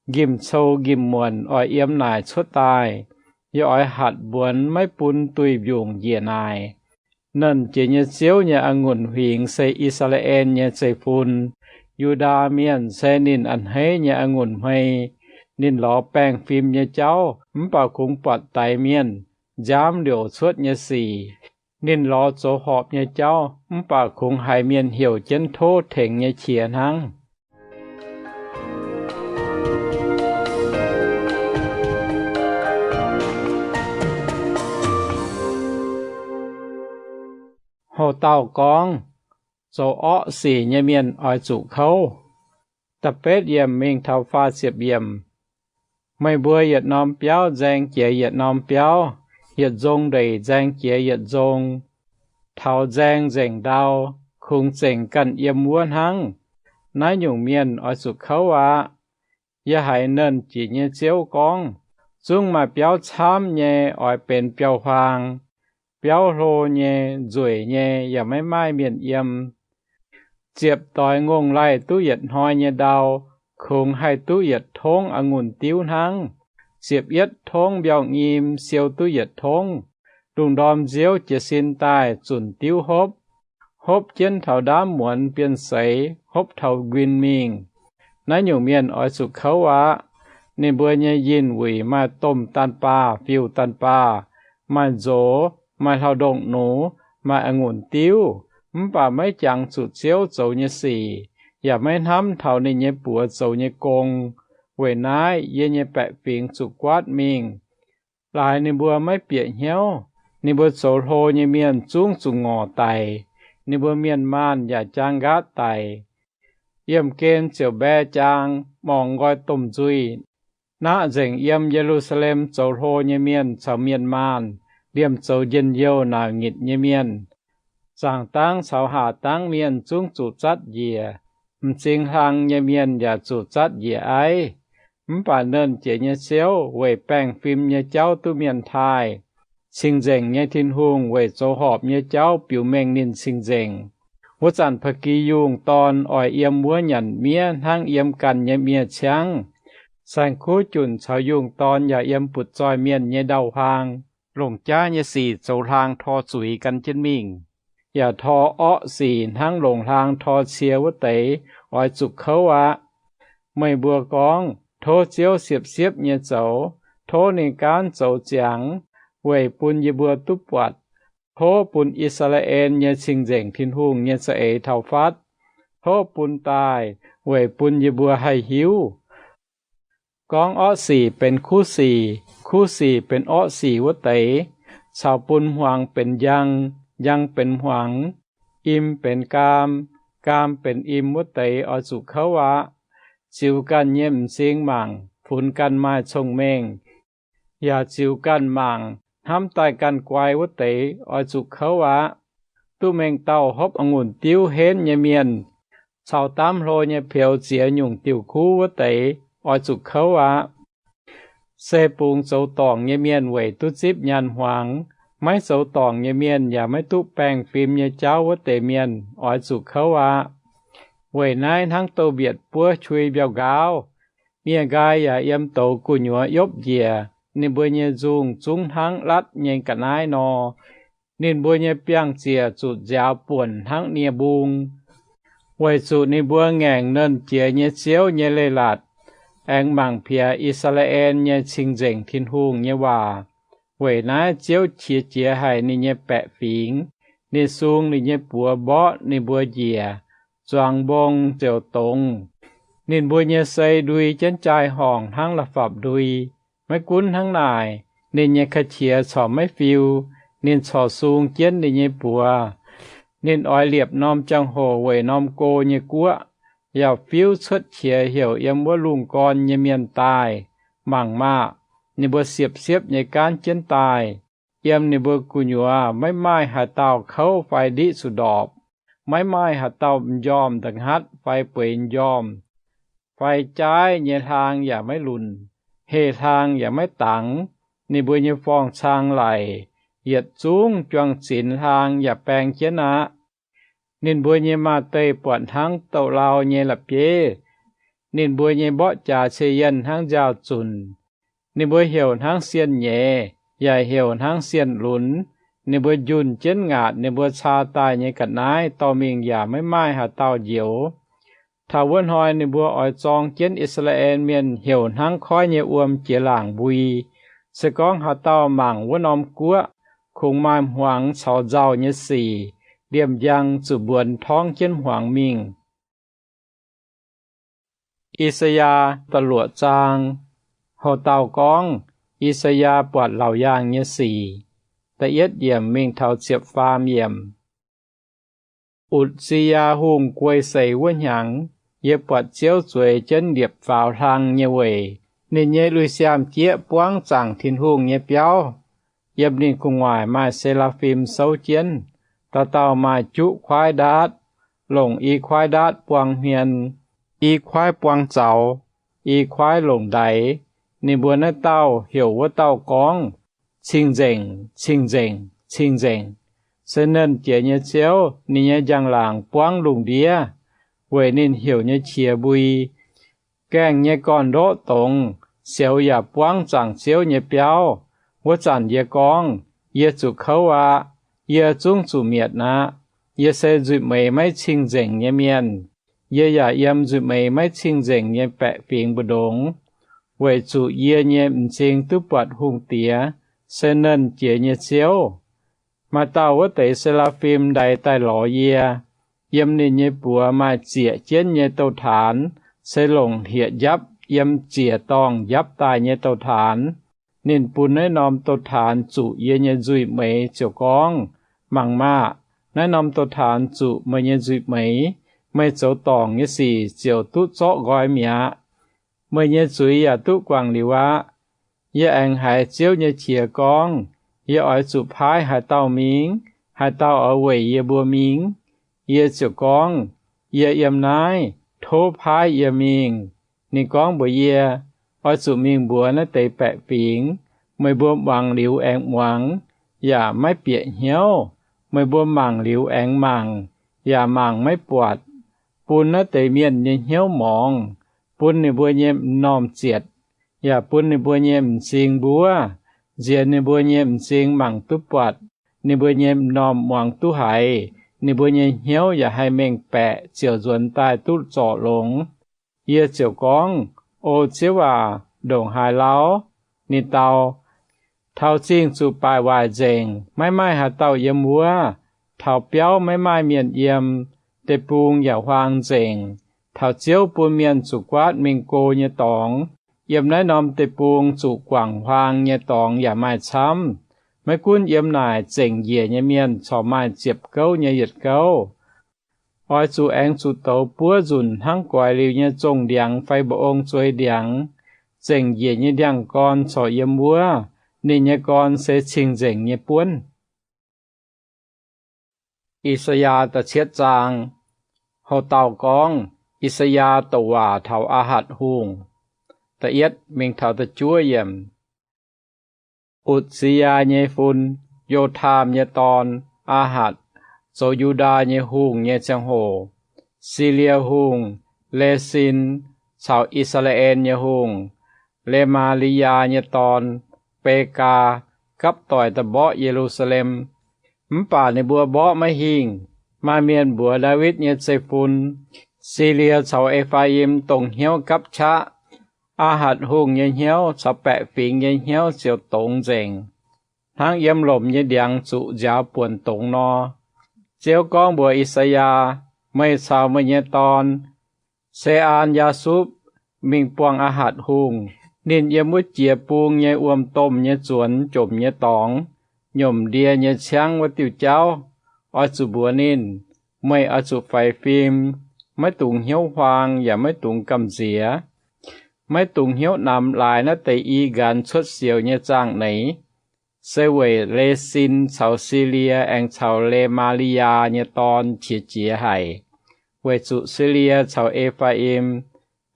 Nqimh-cou nqimh-muonc oix yiem naaic cuotv daaih. Yie oix hatc mbuonx maiv bun duih mbiungc njiec naaic. Nernh Jiex nyei Ziouv nyei a'ngunc huingx se I^saa^laa^en nyei zeiv-fun. Yu^ndaa Mienh se ninh a'hneiv nyei a'ngunc hmei. Ninh lorz baengh fim nyei jauv mv baac kungx buatc daix mienh, nziaamv liouc cuotv nyei sic. Ninh lorz zoux horpc nyei jauv mv baac kungx haiz mienh heuc jienv tov tengx nyei qiex hnangv. Houc dauh gorngv, zoux orqv sic nyei mienh oix zuqc kouv. Da'betv yiemc mingh taux faah ziepc yiemc. Meih mbuo yietc norm biauv nzaeng jiex yietc norm biauv, yietc nzong ndeic nzaeng jiex yietc nzong, taux nzaeng nzengc ndau, kungx zengc ganh yiem wuov hnangv. Naaiv nyungc mienh oix zuqc kouv aqv. Yie haiz Nernh Jiex nyei Ziouv gorngv, zungv maaih biauv camv nyei oix benx biauv-huaang, biauv hlo nyei, nzueic nyei, yaac maiv maaih mienh yiem. Ziepc doix ngongh laih duqv yietc hnoi nyei ndau, kungx haih duqv yietc tongv a'ngunc diuv hnangv. Ziepc yietv tongv mbiauh nyim siou duqv yietc tongv. Lungh ndorm nziouv jiez sin daaih zunc diuv hopv, hopv jienv taux ndaamv muonz bienh seix, hopv taux nquin mingh. Naaiv nyungc mienh oix zuqc kouv aqv. Ninh mbuo nyei yinh wuic maaih domh daanh baah, fiuv-daanh baah, maaih nzox, maaih hlauv-ndongh nux, maaih a'ngunc diuv, mv baac maiv jangx zuqc Ziouv zoux nyei sic, yaac maiv hnamv taux ninh nyei buoz zoux nyei gong. Weic naaiv yie nyei baeqc fingx zuqc guaatv mingh. Laaix ninh mbuo maiv bieqc hnyouv. Ninh mbuo zoux hlo nyei mienh zungv zuqc ngorc daic. Ninh mbuo mienh maanh yaac jaang nqaatv daic. Yiemh gen ziouc mbae jaang, morngx nqoi domh nzuih. Naqv nzengc yiem Ye^lu^saa^lem zoux hlo nyei mienh caux mienh maanh, liemh zoux njien-youh naaic ngitc nyei mienh. Zaangc dangv caux haac dangv mienh zungv zuqc zatv njiec. M'zing hlang nyei mienh yaac zuqc zatv njiec aiv. Mv baac Nernh Jiex nyei Ziouv weic baengh fim nyei jauv duqv mienh taaih. Cing-Nzengc nyei Tin-Hungh weic zoux horpc nyei jauv biux mengh ninh cing-nzengc. Wuov zanc Ba'gi Yungh Dorn oix yiem wuov nyanc miev hnangv yiem ganh nyei miev-ciangv. Saeng-kuv Junc caux Yungh Dorn yaac yiem butv-zoih mienh nyei ndau-huaang. Longc jaav nyei sic zoux hlaang tor zuiz gan jienv mingh, yaac tor orqv sic hnangv longc hlaang tor cie wuov deix oix zuqc kouv aqv. Meih mbuo gorngv, tov Ziouv siepv-siepv nyei zoux, tov ninh gaanv zoux ziangx, weic bun yie mbuo duqv buatc. Tov bun I^saa^laa^en nyei Cing-Nzengc Tin-Hungh nyei za'eix taux fatv. Tov bun daaih, weic bun yie mbuo haih hiuv. Gorngv orqv sic benx kuv sic, kuv sic benx orqv sic wuov deix, caux bun hmuangx benx njang, njang benx hmuangx, im benx gaam, gaam benx im wuov deix oix zuqc kouv aqv. Ziux ganh nyei m'zing mangc, funx ganh maaih cong-mengh, yaac ziux ganh mangc, hnamv daaih ganh guai wuov deix oix zuqc kouv aqv. Duqv mengh dauh hopv a'ngunc diuv henv nyei mienh, caux daamv hlo nyei peux ziex nyungc diuh kuv wuov deix oix zuqc kouv aqv. Se bungx zoux dorngc nyei mienh weic duqv zipv nyaanh hmuangx, maiv zoux dorngc nyei mienh yaac maiv duqv baengh fim nyei jauv wuov deix mienh oix zuqc kouv aqv. Weic naaiv hnangv douz-mbietc buov qui mbiauh nqaauv, miev-nqaai yaac yiem douz gu'nyuoz yopv njiec. Ninh mbuo nyei nzungh zungv hnangv latv nyei ga'naaiv nor. Ninh mbuo nyei biangh ziec zuqc nziaaux buonc hnangv nie-mbung, weic zuqc ninh mbuo ngaengc Nernh Jiex nyei Ziouv nyei leiz-latc, aengx mangc piex I^saa^laa^en nyei Cing-Nzengc Tin-Hungh nyei waac. Weic naaiv Ziouv qiex jiez haic ninh nyei baeqc fingx. Ninh sung ninh nyei buoz mborqv ninh mbuo njiec, zuangx mbong ziouc dongz. Ninh mbuo nyei sei ndui jienv jaai-horngc hnangv la'fapv-ndui. Maiv gunv hnangv naaic, ninh nyei ka'qiex corc maiv fiu. Ninh corc sung jienv ninh nyei buoz. Ninh oix liepc norm jangx-hoc weic norm go nyei guoqv, yaac fiuv cuotv qiex heuc yiem wuov lungh gorn nyei mienh daaih. Mangc maah! Ninh mbuo siepv-siepv nyei gaanv jienv daaih. Yiem ninh mbuo gu'nyuoz maiv maaih haaix dauh kouv fai ndiqv zuqc ndorpc. Maiv maaih haaix dauh m'njormh nda'ngatv fai bueix m'njormh, fai jaaiv nyei hlaang yaac maiv lunc, heh hlaang yaac maiv dangx. Ninh mbuo nyei forng-cang laic, yietc zungv juang-zinx hlaang yaac baeng jienv aqv. Ninh mbuo nyei maaz-deih buatc hnangv douz-lau nyei la'bieiv. Ninh mbuo nyei mborqv jaax cei-yienh hnangv nziaaux-zunc. Ninh mbuo heuc hnangv sienh nyeiz, yaac heuc hnangv sienh lunx. Ninh mbuo njunh jienv ngaatc ninh mbuo caa daaih nyei ga'naaiv dorh mingh yaac maiv maaih haaix dauh njoux. Taux wuov hnoi ninh mbuo oix zorng jienv I^saa^laa^en Mienh heuc hnangv koiv nyei wuom jiex laangc mbui. Se gorngv haaix dauh mangc wuov norm guoqv, kungx maaih hmuangx caux nzauh nyei sic, liemh njang zuqc mbuonx torngv jienv hmuangx mingh. I^saa^yaa da'luoqc zaang. Houx-dauh gorngv, I^saa^yaa buatc laauc yaangh nyei sic. Da'yietv yiemc mingh taux ziepc faam yiemc. Utc^si^yaa Hungh guei seix wuov hnyangx, yie buatc Ziouv zueiz jienv liepc faaux hlang nyei weic. Ninh nyei lui-siaam-jieqv buangv zaangc Tin-Hungh nyei biauv. Yiem ninh gu'nguaaic maaih se^laa^fim souv jienv. Dauh dauh maaih juqv kuaaiv ndaatv, longc i kuaaiv ndaatv buang hmien, i kuaaiv buang zaux, i kuaaiv longc ndaix. Ninh mbuo naaiv dauh heuc wuov dauh gorngv, Cing-nzengc, cing-nzengc, cing-nzengc, se Nernh Jiex nyei Ziouv. Ninh nyei njang-laangc buangv lungh ndiev, weic ninh heuc nyei qiex mbui. Gaengh nyei gorn-ndoqv dongz, sioux yaac buangv zaangc Ziouv nyei biauv. Wuov zanc yie gorngv, Yie zuqc kouv aqv. Yie zungv zuqc mietc aqv. Yie se nzuih meix maiv cing-nzengc nyei mienh. Yie yaac yiem nzuih meix maiv cing-nzengc nyei baeqc fingx mbu'ndongx, weic zuqc yie nyei m'zing duqv buatc Hungh Diex, se Nernh Jiex nyei Ziouv. Maaih dauh wuov deix se^laa^fim ndaix daaih lorz yie. Yiem ninh nyei buoz maaih zieqc jienv nyei douh taanx, se longc hlieqv-njapv yiem ziec-dorngh njapv daaih nyei douh taanx. Ninh bun naaiv norm douh taanx zuqc yie nyei nzuih meix ziouc gorngv, Mangc maah! Naaiv norm douh taanx zuqc meih nyei nzuih meix. Meih zoux dorngc nyei sic ziouc duqv zorqv nqoi mi'aqv. Meih nyei zuiz yaac duqv guangc liuz aqv. Yie aengx haiz Ziouv nyei qiex gorngv, Yie oix zuqc paaiv haaix dauh mingh? Haaix dauh oix weic yie mbuo mingh? Yie ziouc gorngv, Yie yiem naaiv. Tov paaiv yie mingh. Ninh gorngv mbuox yie, Oix zuqc mingh mbuox naaiv deix baeqc fingx, Meih mbuo muangx liuz aengx muangx, yaac maiv bieqc hnyouv. Meih mbuo mangc liuz aengx mangc, yaac mangc maiv buatc. Bun naaiv deix mienh nyei hnyouv morngx, bun ninh mbuo nyei m'normh zietc, yaac bun ninh mbuo nyei m'zing mbuov. Nziex ninh mbuo nyei m'zing mangc duqv buatc, ninh mbuo nyei m'normh muangx duqv haiz, ninh mbuo nyei hnyouv yaac haih mengh baeqc ziouc nzuonx daaih duqv zorc longx. Yie ziouc gorngv, O Ziouv aac, ndongc haaix lauh? Ninh dau, Taux zingh zuqc baaic waaic nzengc, maiv maaih haaix dauh yiem wuov. Taux biauv maiv maaih mienh yiem, deic-bung yaac huaang nzengc. Taux Ziouv bun mienh zuqc guaatv mingh go nyei dorngx, yiem naaiv norm deic-bung zuqc guangc huaang nyei dorngx yaac maaih camv. Maiv gunv yiem naaic zengc njiec nyei mienh corc maaih ziepc gouv nyei yietc gouv. Oix zuqc aengx zuqc douz buov nzunc hnangv goix liuz nyei zongh ndiangx fai mba'ong zuei ndiangx. Zengc njiec nyei ndiangx-gorn corc yiem wuov. Ninh nyei gorn se cing-nzengc nyei buonv. I^saa^yaa da'cietv zaang. Houx-dauh gorngv, I^saa^yaa douc waac taux Aahatc Hungh. Da'yietv mingh taux da'juov yiemc. Utc^si^yaa nyei fun, Yotaam nyei dorn, Aahatc, zoux Yu^ndaa nyei hungh nyei ziangh hoc, Silie Hungh, Lesin, caux I^saa^laa^en nyei hungh, Lemaa^li^yaa nyei dorn, Begaa, gapv doic daaih mborqv Ye^lu^saa^lem. Mv baac ninh mbuo mborqv maiv hingh. Maaih mienh mbuox Ndaawitv nyei zeiv-fun, Silie caux E^faa^im dongh hnyouv gapv qaqv. Aahatc Hungh nyei hnyouv caux baeqc fingx nyei hnyouv ziouc dongz nzengc, hnangv yiem lomc nyei ndiangx zuqc nziaaux buonc dongz nor. Ziouv gorngv mbuox I^saa^yaa, Meih caux meih nyei dorn, Se^aan Yaa^supv, mingh buangh Aahatc Hungh. Ninh yiem wuov jiex bung nyei wuom-domh nyei zuonx jomc nyei dorngx, nyomc ndie nyei ciangv wuov diuh jauv. Oix zuqc mbuox ninh, Meih oix zuqc faix fim, maiv dungx hnyouv huaang yaac maiv dungx gamh nziex. Maiv dungx hnyouv namx laaix naaiv deix i nqanx cuotv sioux nyei zaangh neix. Se weic Lesin caux Silie aengx caux Lemaa^li^yaa nyei dorn qiex jiez haic, weic zuqc Silie caux E^faa^im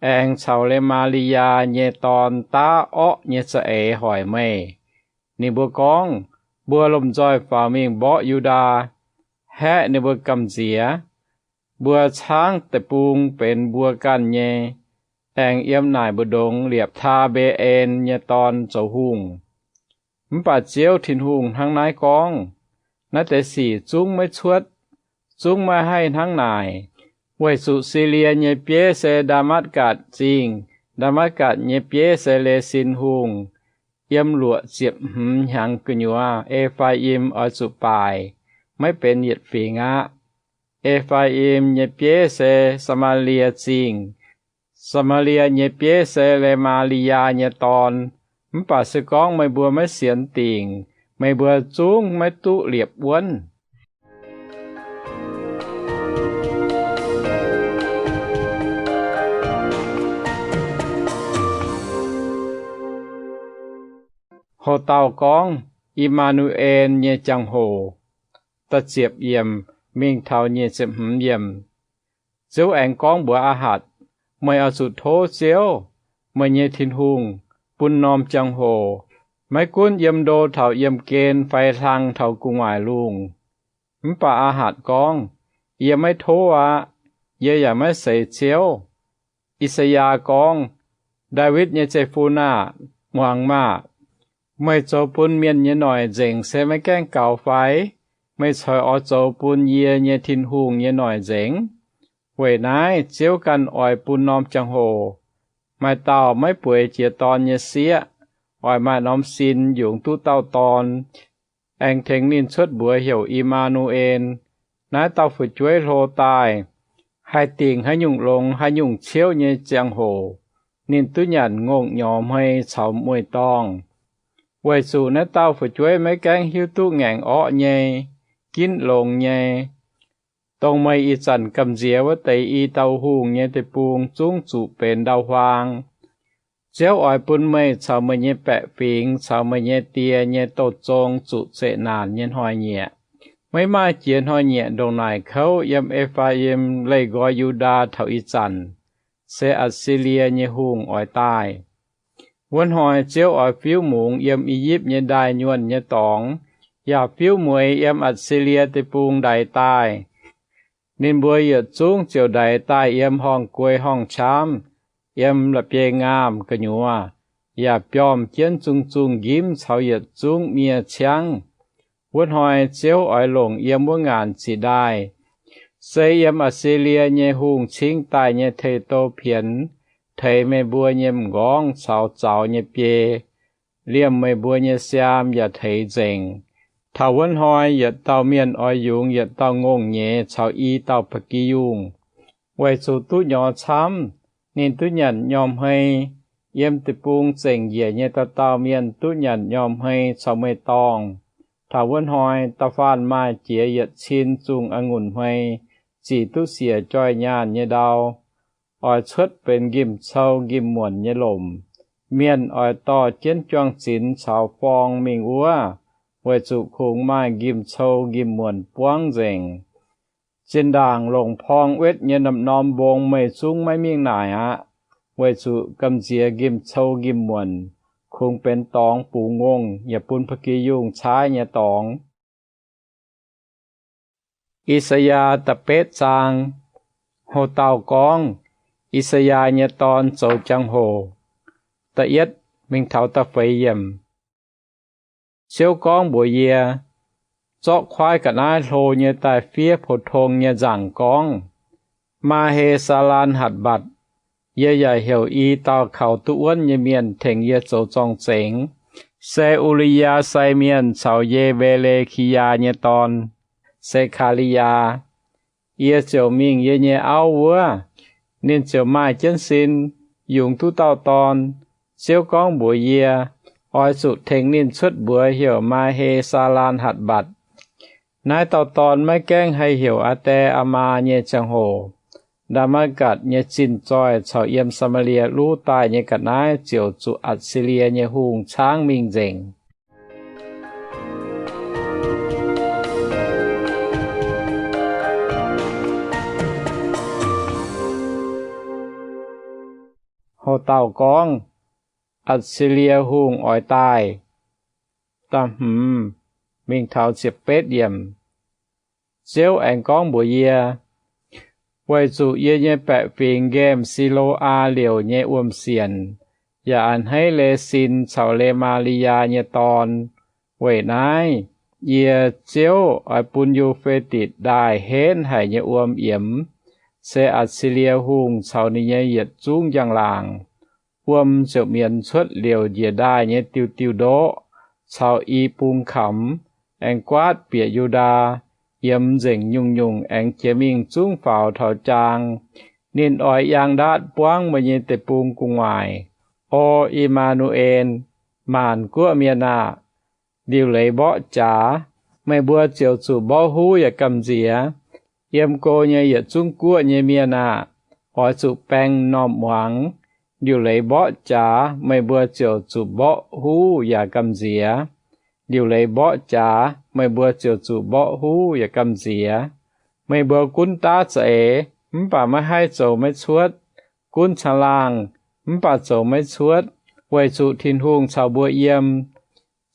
aengx caux Lemaa^li^yaa nyei dorn daav orqv nyei za'eix hoic meih. Ninh mbuo gorngv, Mbuo lomh nzoih faaux mingh mborqv Yu^ndaa, haeqv ninh mbuo gamh nziex. Mbuo caangv deic-bung benx mbuo ganh nyei, aengx yiem naaic mbu'ndongx liepc Taa^mbe^en nyei dorn zoux hungh. Mv baac Ziouv Tin-Hungh hnangv naaiv gorngv, Naaiv deix sic zungv maiv cuotv, zungv maiv haih hnangv naaic, weic zuqc Silie nyei bieiv se Ndaa^matv^gatc Zingh, Ndaa^matv^gatc nyei bieiv se Lesin Hungh. Yiem luoqc ziepc hmz hnyangx gu'nyuoz E^faa^im oix zuqc baaic, maiv benx yietc fingx aqv. E^faa^im nyei bieiv se Saa^maa^lie Zingh, Saa^maa^lie nyei bieiv se Le^maa^li^yaa nyei dorn. Mv baac se gorngv meih mbuo maiv sienx dingc, meih mbuo zungv maiv duqv liepc wuonv. Ho dauh gorngv, I^maa^nu^en nyei jangx-hoc. Da'ziepc yiemc mingh taux nyic ziepc hmz yiemc. Ziouv aengx gorngv mbuox Aahatc, Meih oix zuqc tov Ziouv, meih nyei Tin-Hungh, bun norm jangx-hoc, maiv gunv yiem ndo taux yiem gen fai hlang taux gu'nguaaic lungh. Mv baac Aahatc gorngv, Yie maiv tov aqv. Yie yaac maiv seix Ziouv. I^saa^yaa gorngv, Ndaawitv nyei zeiv-fun aah! Muangx maah! Meih zoux bun mienh nyei noic nzengc se maiv gaengh gaux fai? Meih coix oix zoux bun yie nyei Tin-Hungh nyei noic nzengc? Weic naaiv Ziouv ganh oix bun norm jangx-hoc. Maaih dauh maiv bueix jiex dorn nyei sieqv, oix maaih norm sin yungz duqv dauh dorn, aengx tengx ninh cuotv mbuox heuc I^maa^nu^en. Naaiv dauh fu'jueiv hlo daaih, haih dingc haaix nyungc longx haaix nyungc ciouv nyei ziangh hoc, ninh duqv nyanc ngongh nyorx hmei caux mueiz-dorngh. Weic zuqc naaiv dauh fu'jueiv maiv gaengh hiuv duqv ngaengc orqv nyei, ginv longx nyei. Dongh meih ih zanc gamh nziex wuov deix i dauh hungh nyei deic-bung zungv zuqc benx ndau-huaang. Ziouv oix bun meih caux meih nyei baeqc fingx caux meih nyei die nyei douz-zong zuqc zeqc naanc nyei hnoi-nyieqc. Maiv maaih jiex hnoi-nyieqc ndongc naaic kouv yiem E^faa^im leih nqoi Yu^ndaa taux ih zanc, se Atc^si^lie nyei hungh oix daaih. Wuov hnoi Ziouv oix fiuv mungz yiem I^yipv nyei ndaaih nyuonh nyei dorngx, yaac fiuv mueiz yiem Atc^si^lie Deic-Bung ndaix daaih. Ninh mbuo yietc zungv ziouc ndaix daaih yiem horngh guei horngh qamv, yiem la'bieiv ngaamv gu'nyuoz, yaac biormh jienv zungh zungh njimv caux yietc zungv miev ciangv. Wuov hnoi Ziouv oix longc yiem wuov ngaanc ziqc ndaaih, se yiem Atc^si^lie nyei hungh cingv daaih nyei tei-tou pienx, teix meih mbuo nyei m'nqorngv caux zaux nyei biei, liemh meih mbuo nyei siaam yaac teix nzengc. Taux wuov hnoi yietc dauh mienh oix yungz yietc dauh ngongh nyeiz caux i dauh ba'gi yungh, weic zuqc duqv nyorx camv. Ninh duqv nyanc nyorh hmei, yiem deic-bung zengc njiec nyei dauh dauh mienh duqv nyanc nyorh hmei caux mueiz-dorngh. Taux wuov hnoi da'faanh maaih jiex yietc cin zungh a'ngunc hmei, zic duqv siec joih nyaanh nyei ndau, oix cuotv benx njimv-cou njimv-muonc nyei lomc. Mienh oix dorh jienv juang-zinx caux forng mingh wuov, weic zuqc kungx maaih njimv-cou njimv-muonc buangv nzengc. Zinh ndaangc longc porng wetv nyei norm-norm mbong meih zungv maiv mingh naaic aqv, weic zuqc gamh nziex njimv-cou njimv-muonc kungx benx dorngx bungx ngongh yaac bun ba'gi yungh caaiv nyei dorngx. I^saa^yaa da'betv zaang. Ho dauh gorngv, I^saa^yaa nyei dorn zoux jangx-hoc. Da'yietv mingh taux da'feix yiemc. Ziouv gorngv mbuox yie, Zorqv kuaaiv ga'naaiv hlo nyei daaih fiev pou-tong nyei nzaangc gorngv, Maa^he^saa^laa^hatc^mbatc, yie yaac heuc i dauh kaux duqv wuonv nyei mienh tengx yie zoux zorng-zengx, se U^li^yaa sai mienh caux Ye^mbe^le^ki^yaa nyei dorn, Se^kaa^li^yaa. Yie ziouc mingh yie nyei auv wuov. Ninh ziouc maaih jienv sin, yungz duqv dauh dorn. Ziouv gorngv mbuox yie, Oix zuqc tengx ninh cuotv mbuox heuc Maa^he^saa^laa^hatc^mbatc. Naaiv dauh dorn maiv gaengh haih heuc aa die aa maa nyei ziangh hoc, Ndaa^matv^gatc nyei zinh zoih caux yiem Saa^maa^lie luv daaih nyei ga'naaiv ziouc zuqc Atc^si^lie nyei hungh caangv mingh nzengc. Ho dauh gorngv, Atc^si^lie Hungh oix daaih. Da'hmz, mingh taux ziepc betv yiemc. Ziouv aengx gorngv mbuox yie, Weic zuqc yie nyei baeqc fingx nqemh Si^lo^aa Liouc nyei wuom-sienc, yaac a'hneiv Le^sin caux Le^maa^li^yaa nyei dorn. Weic naaiv, yie, Ziouv, oix bun Yu^fe^ditc Ndaaih henv haic nyei wuom yiemx, se Atc^si^lie Hungh caux ninh nyei yietc zungv njang-laangc. Wuom ziouc mienx cuotv liouc njiec ndaaih nyei diuh diuh ndoqv caux i bung kamx, aengx guaatv bieqc Yu^ndaa, yiemx nzengc nyungc-nyungc aengx jiex mingh zungv faaux taux jaang. Ninh oix yangh ndaatv buangv meih nyei deic-bung gu'nguaaic. O, I^maa^nu^en, maanc guoqv mienh aah! Liuc leiz mborqv jaax, meih mbuo ziouc zuqc mborqv huv yaac gamh nziex. Yiem go nyei yietc zungv guoqv nyei mienh aah! Oix zuqc baeng m'normh muangx. Liuc leiz mborqv jaax, meih mbuo ziouc zuqc mborqv huv yaac gamh nziex. Liuc leiz mborqv jaax, meih mbuo ziouc zuqc mborqv huv yaac gamh nziex. Meih mbuo gunv daav za'eix, mv baac maiv haih zoux maiv cuotv, gunv caangh laangh, mv baac zoux maiv cuotv, weic zuqc Tin-Hungh caux mbuo yiem.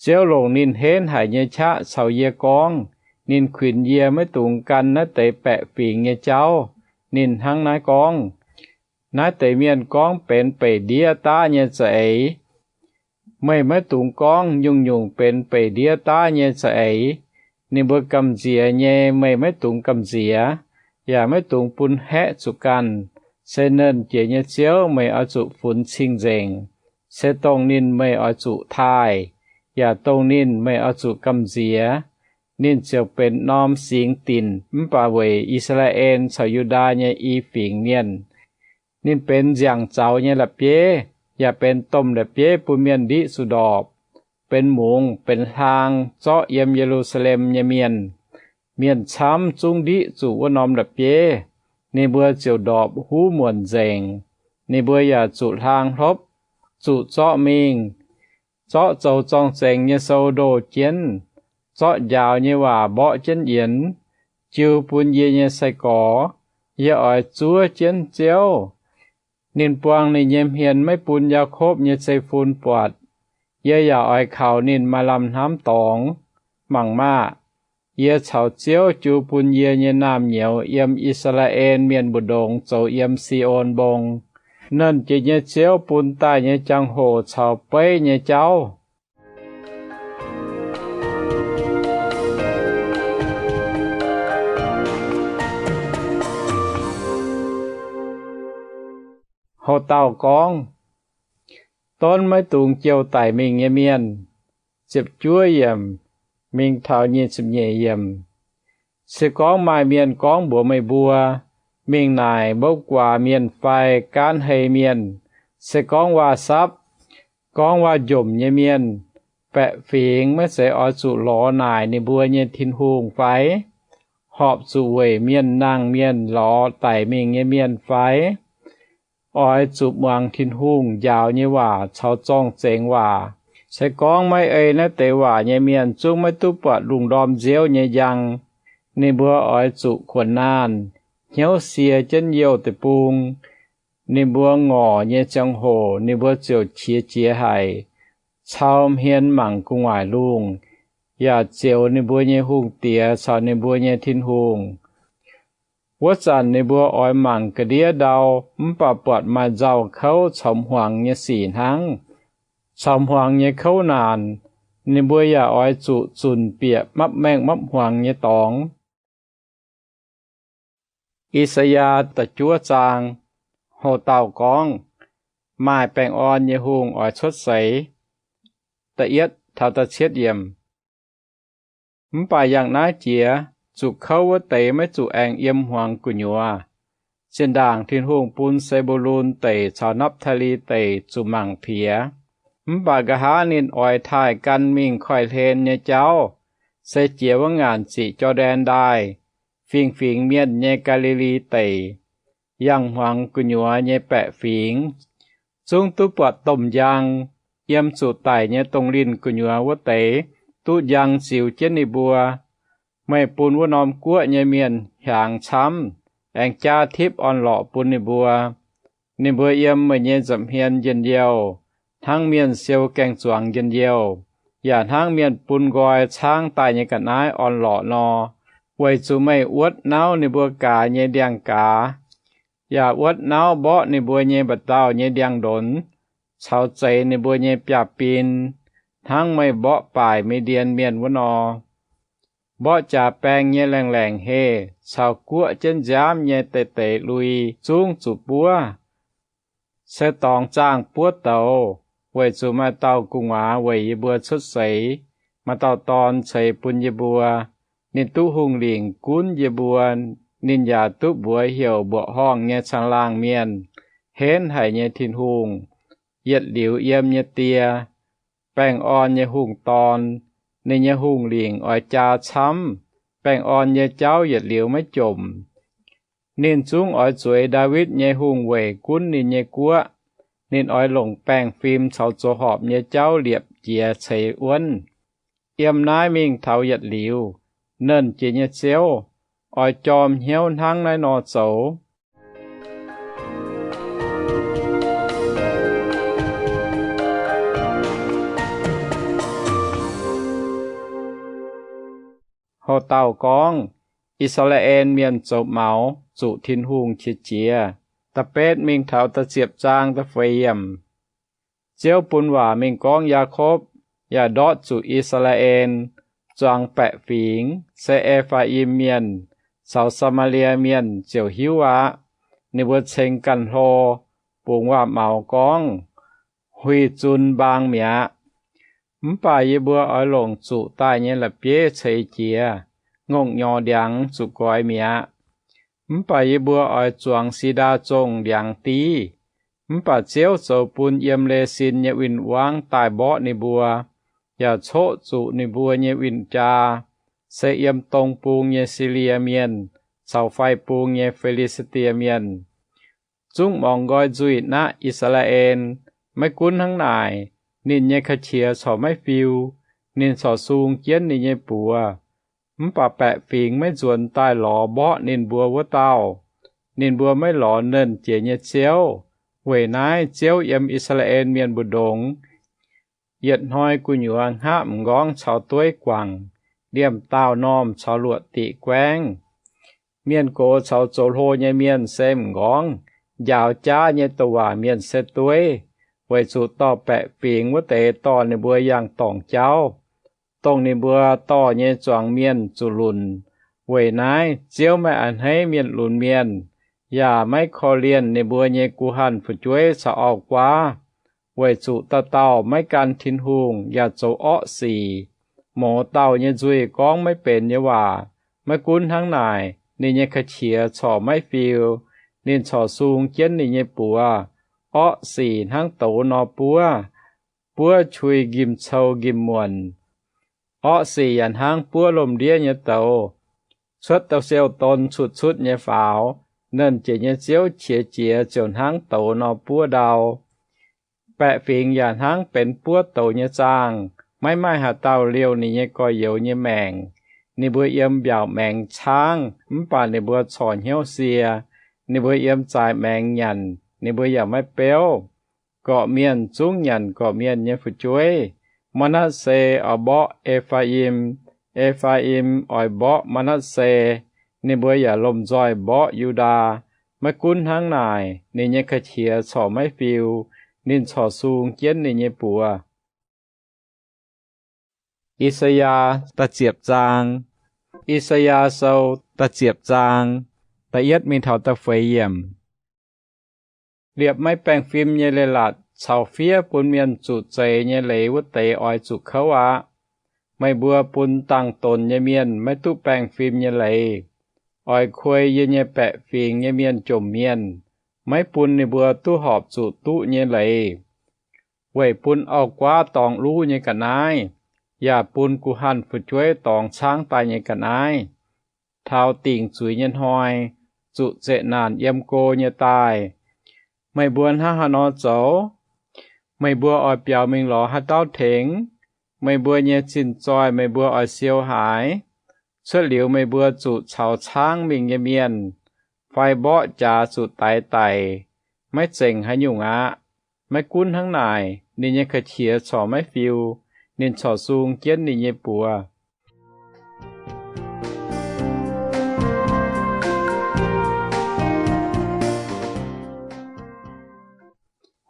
Ziouv longc ninh henv haic nyei qaqv caux yie gorngv. Ninh kuinx yie maiv dungx gan naaiv deix baeqc fingx nyei jauv. Ninh hnangv naaiv gorngv, Naaiv deix mienh gorngv benx beic ndiev daav nyei za'eix. Meih maiv dungx gorngv nyungc-nyungc benx beic ndiev daav nyei za'eix. Ninh mbuo gamh nziex nyei meih maiv dungx gamh nziex, yaac maiv dungx bun haeqv zuqc ganh. Se Nernh Jiex nyei Ziouv meih oix zuqc funx cing-nzengc. Se dongh ninh meih oix zuqc taaih, yaac dongh ninh meih oix zuqc gamh nziex. Ninh ziouc benx norm singx dinc mv baac weic I^saa^laa^en caux Yu^ndaa nyei i fingx mienh. Ninh benx nziangc zaux nyei la'bieiv, yaac benx domh la'bieiv bun mienh ndiqv zuqc ndorpc, benx mungz benx hlaang zorqv yiem Ye^lu^saa^lem nyei mienh. Mienh camv zungv ndiqv zuqc wuov norm la'bieiv. Ninh mbuo ziouc ndorpc huv muonc nzengc. Ninh mbuo yaac zuqc hlaang hlopv, zuqc zorqv mingh, zorqv zoux zorng-zengx nyei sou ndoh jienv, zorqv njaaux nyei waac mborqv jienv yienx, jiu bun yie nyei sai-gorx. Yie oix zuov jienv Ziouv. Ninh buangh ninh nyei hmien maiv bun Yaakopv nyei zeiv-fun buatc. Yie yaac oix kaux ninh maaih lamh hnamv dorngx. Mangc maah! Yie caux Ziouv jiu bun yie nyei naamh nyouz yiem I^saa^laa^en Mienh mbu'ndongx zoux yiem Si^on Mbong. Nernh Jiex nyei Ziouv bun daaih nyei jangx-hoc caux beiv nyei jauv. Houc dauh gorngv, Donv maiv dungx jouh daic mingh nyei mienh. Ziepc juov yiemc mingh taux nyic ziepc nyeic yiemc. Se gorngv maaih mienh gorngv mbuox meih mbuo, Mingh naaic mbopv guaax mienh fai gaanv hei mienh, se gorngv waac-sapv, gorngv waac-njomc nyei mienh, baeqc fingx maiv zeiz oix zuqc lorz naaic ninh mbuo nyei Tin-Hungh fai? Horpc zuqc weic mienh nangh mienh lorz daic mingh nyei mienh fai? Oix zuqc muangx Tin-Hungh njaaux nyei waac caux zorng-zengx waac. Se gorngv maiv ei naaiv deix waac nyei mienh zungv maiv duqv buatc lungh ndorm nziouv nyei njang. Ninh mbuo oix zuqc kuonx naanh, hnyouv sie jienv youh deic-bung. Ninh mbuo ngorc nyei ziangh hoc ninh mbuo ziouc qiex jiez haic, cau hmien mangc gu'nguaaic lungh, yaac zioux ninh mbuo nyei hungh diex caux ninh mbuo nyei Tin-Hungh. Wuov zanc ninh mbuo oix mangc ga'ndiev ndau mv baac buatc maaih nzauh kouv caux hmuangx nyei sic hnangv. Caux hmuangx nyei kouv naanc, ninh mbuo yaac oix zuqc zunc bieqc mapv maengh mapv hmuangx nyei dorngx. I^saa^yaa da'juov zaang. Houc dauh gorngv, Maaih baengh orn nyei hungh oix cuotv seix. Da'yietv taux da'cietv yiemc. Mv baac yangh naaiv jiex, zuqc kouv wuov deix maiv zuqc aengx yiem hmuangx gu'nyuoz. Zinh ndaangc Tin-Hungh bun Se^mbu^lun Deic caux Napv^taa^li Deic zuqc mangc piex. Mv baac nqa'haav ninh oix taaih gan mingh koiv-hlen nyei jauv, se jiex wuov ngaanc ziqc Jor^ndaen Ndaaih, fingx-fingx mienh nyei Gaa^li^li Deic, yangh hmuangx gu'nyuoz nyei baeqc fingx, zungv duqv buatc domh njang. Yiem zuqc daic nyei dongh linh gu'nyuoz wuov deix duqv njang ziux jienv ninh mbuo. Meih bun wuov norm guoqv nyei mienh hiaangx camv, aengx jaa tipv orn-lorqc bun ninh mbuo. Ninh mbuo yiem meih nyei nza'hmien njien-youh, hnangv mienh siou gaeng-zuangx njien-youh. yaac hnangv mienh bun nqoi caangv daaih nyei ga'naaiv orn-lorqc nor, weic zuqc meih wuotv nauv ninh mbuo gaax nyei ndiangx-gaaz, yaac wuotv nauv mborqv ninh mbuo nyei mba'dauh nyei ndiangx-ndonx, caux zeix ninh mbuo nyei biaav-bin, hnangv meih mborqv baaic Mi^ndien Mienh wuov nor. Mborqv jaax baeng nyei laengh laengc heh caux guoqv jienv nziaamv nyei deix deix lui zungv zuqc buov. Se dorngx zaangh buov douz, weic zuqc maaih dauh gu'nguaaz weic yie mbuo cuotv seix, maaih dauh dorn ceix bun yie mbuo. Ninh duqv hungh lingc gunv yie mbuo. Ninh yaac duqv mbuox heuc mbuoqc horngh nyei caangh laangh mienh, henv haic nyei Tin-Hungh, yietc liuz yiem nyei Die, baengh orn nyei hungh dorn. Ninh nyei hungh lingc oix jaa camv, baengh orn nyei jauv yietc liuz maiv jomc. Ninh zungv oix zueiz Ndaawitv nyei hungh weic gunv ninh nyei guoqv. Ninh oix longc baengh fim caux zoux horpc nyei jauv liepc jiez ceix wuonv. Yiem naaiv mingh taux yietc liuz, Nernh Jiex nyei Ziouv, oix jorm hnyouv hnangv naaiv nor zoux. Houc dauh gorngv, I^saa^laa^en Mienh zoux maux zuqc Tin-Hungh qiex jiez. Da'betv mingh taux da'ziepc zaang da'feix yiemc. Ziouv bun waac mingh gorngv Yaakopv, yaac ndortv zuqc I^saa^laa^en. Zuangx baeqc fingx, se E^faa^im Mienh caux Saa^maa^lie Mienh ziouc hiuv aqv. Ninh mbuo ceng ganh hlo, bungx waac-maux gorngv, Huih zunc mbaang mi'aqv. Mv baac yie mbuo oix longc zuqc daaih nyei la'bieiv ceix jiez, ngongh nyorx ndiangx zuqc goix mi'aqv. Mv baac yie mbuo oix zuangx si^ndaa zongh ndiangx div. Mv baac Ziouv zoux bun yiem Le^sin nyei win-wangv daaih mborqv ninh mbuo, yaac coqv zuqc ninh mbuo nyei win-jaa, se yiem dong bung nyei Silie Mienh caux fai bung nyei Fi^li^saa^die Mienh. Zungv muangx nqoi nzuih naqv I^saa^laa^en. Maiv gunv hnangv naaic, ninh nyei ka'qiex corc maiv fiu. Ninh corc sung jienv ninh nyei buoz. Mv baac baeqc fingx maiv nzuonx daaih lorz mborqv ninh mbuo wuov dauh. Ninh mbuo maiv lorz Nernh Jiex nyei Ziouv. Weic naaiv Ziouv yiem I^saa^laa^en Mienh mbu'ndongx yietc hnoi gu'nyuoz hngaqv m'nqorngv caux dueiv guangc, liemh daauh normh caux luoqc diqc guaengv. Mienh gox caux zoux hlo nyei mienh se m'nqorngv, njaaux jaav nyei douc waac mienh se dueiv, weic zuqc dorh baeqc fingx wuov deix dorh ninh mbuo yangh dorngc jauv, dongh ninh mbuo dorh nyei zuangx mienh zuqc lunc. Weic naaiv Ziouv maiv a'hneiv mienh lunx mienh, yaac maiv korv-lienh ninh mbuo nyei guh hanh fu'jueiv caux auv-guaav, weic zuqc dauh dauh maiv gan Tin-Hungh yaac zoux orqv sic. Mouz dauh nyei nzuih gorngv maiv benx nyei waac. Maiv gunv hnangv naaic, ninh nyei ka'qiex corc maiv fiu. Ninh corc sung jienv ninh nyei buoz. Orqv sic hnangv douz nor buov, buov qui nqimh cou nqimh muonc. Orqv sic yaac hnangv buov lomh ndiev nyei douz. Cuotv dauh siou-don cutv-cutv nyei faaux. Nernh Jiex nyei Ziouv qiex jiez ziouc hnangv douz nor buov ndau. Baeqc fingx yaac hnangv benx buov douz nyei zaangh. Maiv maaih haaix dauh liouh ninh nyei gorx-youz nyei maengc. Ninh mbuo yiem mbiaauc maengx caangv, mv baac ninh mbuo corc hnyouv sie. Ninh mbuo yiem zaaix maengx nyanc, ninh mbuo yaac maiv beuv. Gorqv-mienh zungv nyanc gorqv-mienh nyei fu'jueiv. Maa^natv^se oix mborqv E^faa^im, E^faa^im oix mborqv Maa^natv^se. Ninh mbuo yaac lomh nzoih mborqv Yu^ndaa. Maiv gunv hnangv naaic, ninh nyei ka'qiex corc maiv fiu. Ninh corc sung jienv ninh nyei buoz. I^saa^yaa da'ziepc zaang. I^saa^yaa Sou da'ziepc zaang, da'yietv mingh taux da'feix yiemc. Liepc maiv baengh fim nyei leiz-latc caux fiev bun mienh zuqc zeix nyei leiz wuov deix oix zuqc kouv aqv. Meih mbuo bun dangh donx nyei mienh maiv duqv baengh fim nyei leiz. Oix kuei yie nyei baeqc fingx nyei mienh jomc mienh, maiv bun ninh mbuo duqv horpc zuqc duqv nyei leiz. Weic bun auv-guaav dorngx luv nyei ga'naaiv, yaac bun guh hanh fu'jueiv dorngx caangv daaih nyei ga'naaiv. Taux dingc zuiz nyei hnoi, zuqc zeqc naanc yiem go nyei daaih. Meih mbuo hnangv haaix nor zoux? Meih mbuo oix biaux mingh lorz haaix dauh tengx? Meih mbuo nyei zinh zoih meih mbuo oix siou haaix? Cuotv liuz meih mbuo zuqc caux caangv mingh nyei mienh, fai mborqv jaax zuqc daix daic, maiv zengc haaix nyungc aqv. Maiv gunv hnangv naaic, ninh nyei ka'qiex corc maiv fiu. Ninh corc sung jienv ninh nyei buoz.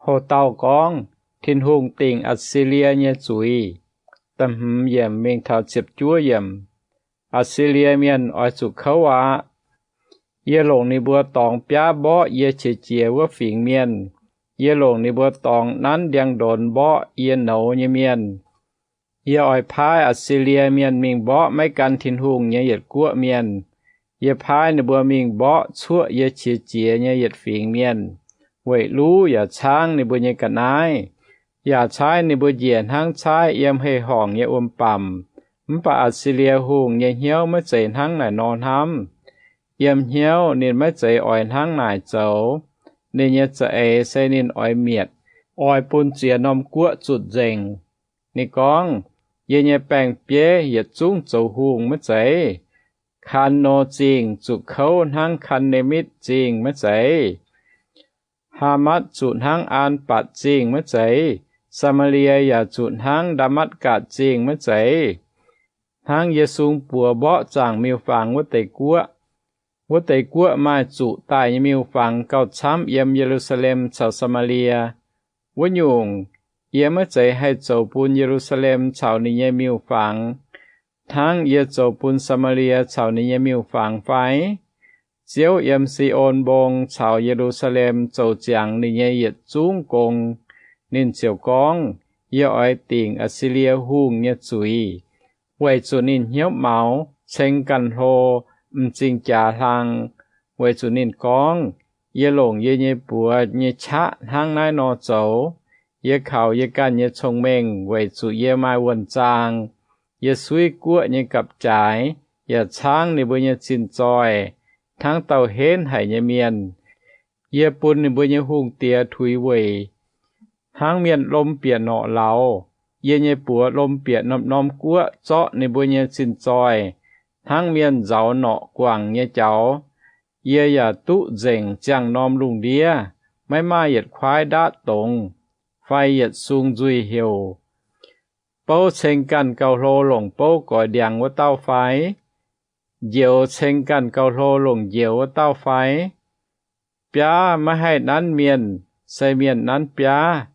Ho dauh gorngv, Tin-Hungh dingc Atc^si^lie nyei zuiz. Da'hmz yiemc mingh taux ziepc juov yiemc. Atc^si^lie Mienh oix zuqc kouv aqv. Yie longc ninh mbuo dorngx biaav mborqv yie qiex jiez wuov fingx mienh. Yie longc ninh mbuo dorngx nanv ndiangx-ndonx mborqv yie nouz nyei mienh. Yie oix paaiv Atc^si^lie Mienh mingh mborqv maiv gan Tin-Hungh nyei yietc guoqv mienh. Yie paaiv ninh mbuo mingh mborqv cuoqv yie qiex jiez nyei yietc fingx mienh, weic luv yaac caangv ninh mbuo nyei ga'naaiv, yaac caaiv ninh mbuo njiec hnangv caaiv yiem hei-horngc nyei wuom-bamc. Mv baac Atc^si^lie Hungh nyei hnyouv maiv zeiz hnangv naaic nor hnamv. Yiem hnyouv ninh maiv zeiz oix hnangv naaic zoux. Ninh nyei za'eix se ninh oix mietc, oix bun ziex norm guoqv zutc nzengc. Ninh gorngv, Yie nyei baeng-bieiv yietc zungv zoux hungh maiv zeiz? Kan^no Zingh zuqc kouv hnangv Kan^ne^mitv Zingh maiv zeiz? Haa^matv zuqc hnangv Aan^batc Zingh maiv zeiz? Saa^maa^lie yaac zuqc hnangv Ndaa^matv^gatc Zingh maiv zeiz? Hnangv yie sung buoz mborqv zaangc miuc-fangx wuov deix guoqv, wuov deix guoqv maaih zuqc daaih nyei miuc-fangx gauh camv yiem Ye^lu^saa^lem caux Saa^maa^lie. Wuov nyungc, yie maiv zeiz haih zoux bun Ye^lu^saa^lem caux ninh nyei miuc-fangx hnangv yie zoux bun Saa^maa^lie caux ninh nyei miuc-fangx fai? Ziouv yiem Si^on Mbong caux Ye^lu^saa^lem zoux ziangx ninh nyei yietc zungv gong. Ninh ziouc gorngv, Yie oix dingc Atc^si^lie Hungh nyei zuiz, weic zuqc ninh hnyouv maux, ceng ganh hlo, m'zing jaax hlang, weic zuqc ninh gorngv, Yie longc yie nyei buoz nyei qaqv hnangv naaiv nor zoux. Yie kaux yie ganh nyei cong-mengh weic zuqc yie maaih wuonh zaang. Yie suiv guoqv nyei gapv-jaaix, yaac caangv ninh mbuo nyei zinh zoih hnangv dauh henv haic nyei mienh. Yie bun ninh mbuo nyei hungh diex tuix weic hnangv mienh lom bieqc norqc lauz. Yie nyei buoz lom bieqc norm-norm guoqv zorqv ninh mbuo nyei zinh zoih hnangv mienh nzauz norqc guangc nyei jaux. Yie yaac duqv nzengc ziangh norm lungh ndiev. Maiv maaih yietc kuaaiv ndaatv dongz fai yietc sung nzuih heuc. Bouv ceng ganh gauh hlo longc bouv goix ndiangx wuov dauh fai? Njoux ceng ganh gauh hlo longc njoux wuov dauh fai? Biaav maiv haih nanv mienh, se mienh nanv biaav.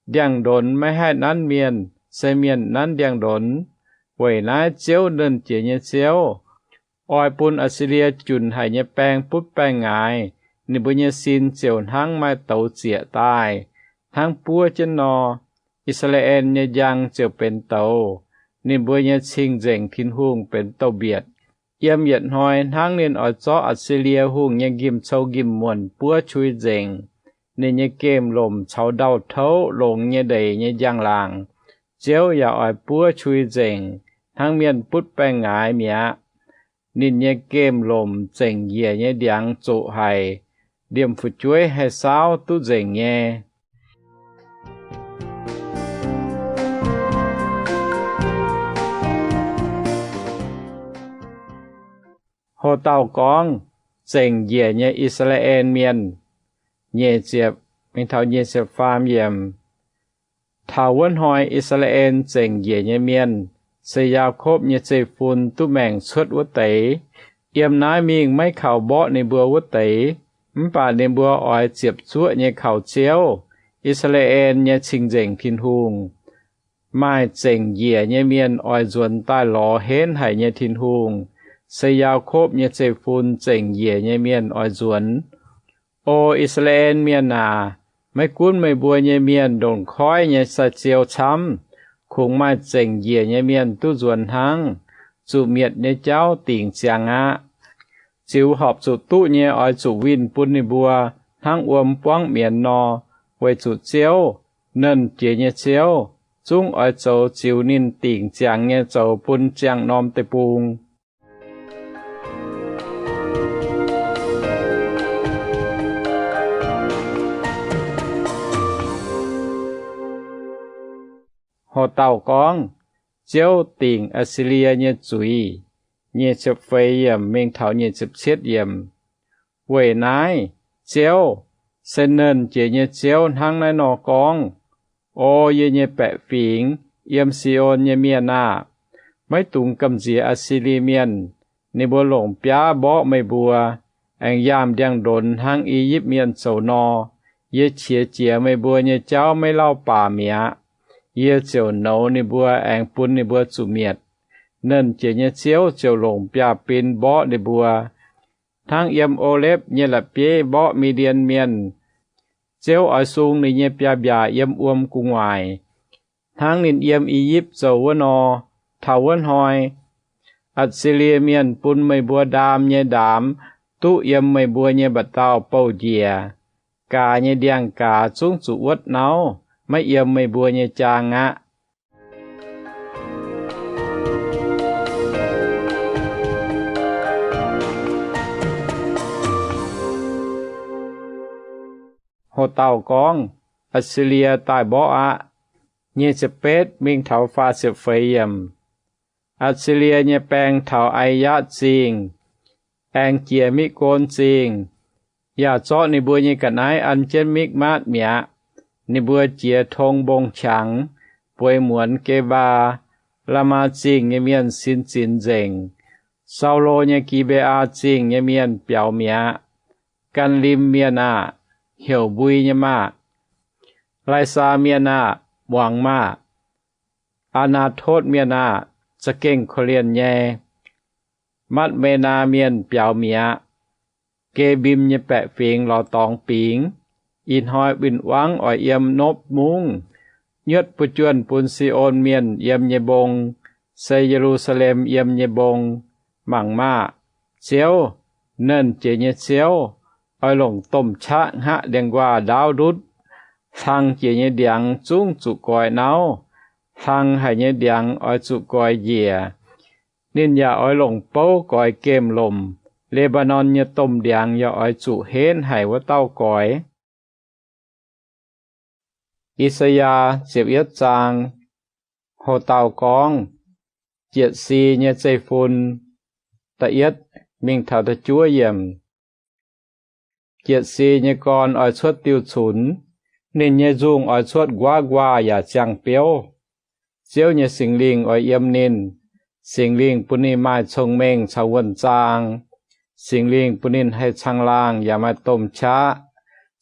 Ndiangx-ndonx maiv haih nanv mienh, se mienh nanv ndiangx-ndonx. Weic naaiv Ziouv, Nernh Jiex nyei Ziouv, oix bun Atc^si^lie junc haic nyei baeng butv baengh ngaaix. Ninh mbuo nyei sin ziouc hnangv maaih douz zieqc daaih, hnangv buov jienv nor. I^saa^laa^en nyei njang ziouc benx douz. Ninh mbuo nyei Cing-Nzengc Tin-Hungh benx douz-mbietc. Yiem yietc hnoi hnangv ninh oix zorqv Atc^si^lie Hungh nyei njimv-cou njimv-muonc buov qui nzengc, ninh nyei gemh-lomc caux ndau-touv longx nyei ndeic nyei njang-laangc, Ziouv yaac oix buov qui nzengc hnangv mienh butv baengh ngaaix mi'aqv. Ninh nyei gemh-lomc zengc njiec nyei ndiangx zoqc haic, liemh fu'jueiv haih saauv duqv nzengc nyei. Ho dauh gorngv, Zengc Njiec Nyei I^saa^laa^en Mienh. Nyeic ziepc mingh taux nyeic ziepc faam yiemc. Taux wuov hnoi I^saa^laa^en zengc njiec nyei mienh se Yaakopv nyei zeiv-fun duqv maengc cuotv wuov deix. Yiem naaiv mingh maiv kaux mborqv ninh mbuo wuov deix, mv baac ninh mbuo oix ziepc zuoqv nyei kaux Ziouv, I^saa^laa^en nyei Cing-Nzengc Tin-Hungh. Maaih zengc njiec nyei mienh oix nzuonx daaih lorz henv haic nyei Tin-Hungh, se Yaakopv nyei zeiv-fun zengc njiec nyei mienh oix nzuonx. O I^saa^laa^en Mienh aac, maiv gunv meih mbuo nyei mienh ndongc koiv nyei sai-ziou camv, kungx maaih zengc njiec nyei mienh duqv nzuonx hnangv. Zuqc mietc nyei jauv dingc ziangx aqv. Ziux horpc zuqc duqv nyei oix zuqc winh bun ninh mbuo hnangv wuom buangv mienz nor, weic zuqc Ziouv, Nernh Jiex nyei Ziouv, zungv oix zoux ziux ninh dingc ziangx nyei zoux bun ziangh norm deic-bung. Ho dauh gorngv, Ziouv Dingc Atc^si^lie Nyei Zuiz. Nyic ziepc feix yiemc mingh taux nyic ziepc cietv yiemc. Weic naaiv, Ziouv, se Nernh Jiex nyei Ziouv hnangv naaiv nor gorngv, O yie nyei baeqc fingx, yiem Si^on nyei mienh aah! Maiv dungx gamh nziex Atc^si^lie Mienh. Ninh mbuo longc biaav mborqv meih mbuo, aengx yaamh ndiangx-ndonx hnangv I^yipv Mienh zoux nor. Yie qiex jiez meih mbuo nyei jauv maiv lauh baac mi'aqv. Yie ziouc nouz ninh mbuo aengx bun ninh mbuo zuqc mietc. Nernh Jiex nyei Ziouv ziouc longc biaav-bin mborqv ninh mbuo, hnangv yiem O^lepv nyei la'bieiv mborqv Mi^ndien Mienh. Ziouv oix sung ninh nyei biaav-mbiaac yiem wuom gu'nguaaic, hnangv ninh yiem I^yipv zoux wuov nor. Taux wuov hnoi Atc^si^lie Mienh bun meih mbuo ndaam nyei ndaamz duqv yiem meih mbuo nyei mba'dauh bouh njiec. Gaax nyei ndiangx-gaaz zungv zuqc wuotv nauv, maiv yiem meih mbuo nyei jaang aqv. Ho dauh gorngv, Atc^si^lie Daaih Mborqv Aqv. Nyic ziepc betv mingh taux faah ziepc feix yiemc. Atc^si^lie nyei baeng taux Ai^yaqv Zingh, aengx jiex Miqv^gon Zingh, yaac zorqv ninh mbuo nyei ga'naaiv an jienv Mikv^maatv mi'aqv. Ninh mbuo jiex tong mbong qangx, bueix muonz Gebaa. Laamaa Zingh nyei mienh sin zinx nzengc. Saulo nyei Gi^mbee^aa Zingh nyei mienh biaux mi'aqv. Gan^lim Mienh aah! Heuc mbui nyei maah! Lai^saa Mienh aah! Muangx maah! Aa^naa^totv Mienh aah! Za'gengh korv-lienh nyei. Matv^me^naa Mienh biaux mi'aqv. Gebim nyei baeqc fingx lorz dorngx bingx. Ih hnoi win-wangv oix yiem Nopv Mungv. Nyuotv buv juonh bun Si^on Mienh yiem nyei mbong, se Ye^lu^saa^lem yiem nyei mbong. Mangc maah! Ziouv, Nernh Jiex nyei Ziouv, oix longc domh qaqv hngaqv ndiangx-nquaah ndaauv ndutv. Hlang jiex nyei ndiangx zungv zuqc goix nauv. Hlang haic nyei ndiangx oix zuqc goix njiec. Ninh yaac oix longc bouv goix gemh lomc. Le^mbaa^norn nyei domh ndiangx yaac oix zuqc henv haic wuov dauh goix. I^saa^yaa ziepc yietv zaang. Ho dauh gorngv, Jietc Si nyei Zeiv-Fun. Da'yietv mingh taux da'juov yiemc. Jietc Si nyei gorn oix cuotv diuh cunx. Ninh nyei nzungh oix cuotv nquaav nquaah yaac ziangh biouv. Ziouv nyei Singx Lingh oix yiem ninh. Singx Lingh bun ninh maaih cong-mengh caux wuonh zaang. Singx Lingh bun ninh haih caangh laangh yaac maaih domh qaqv.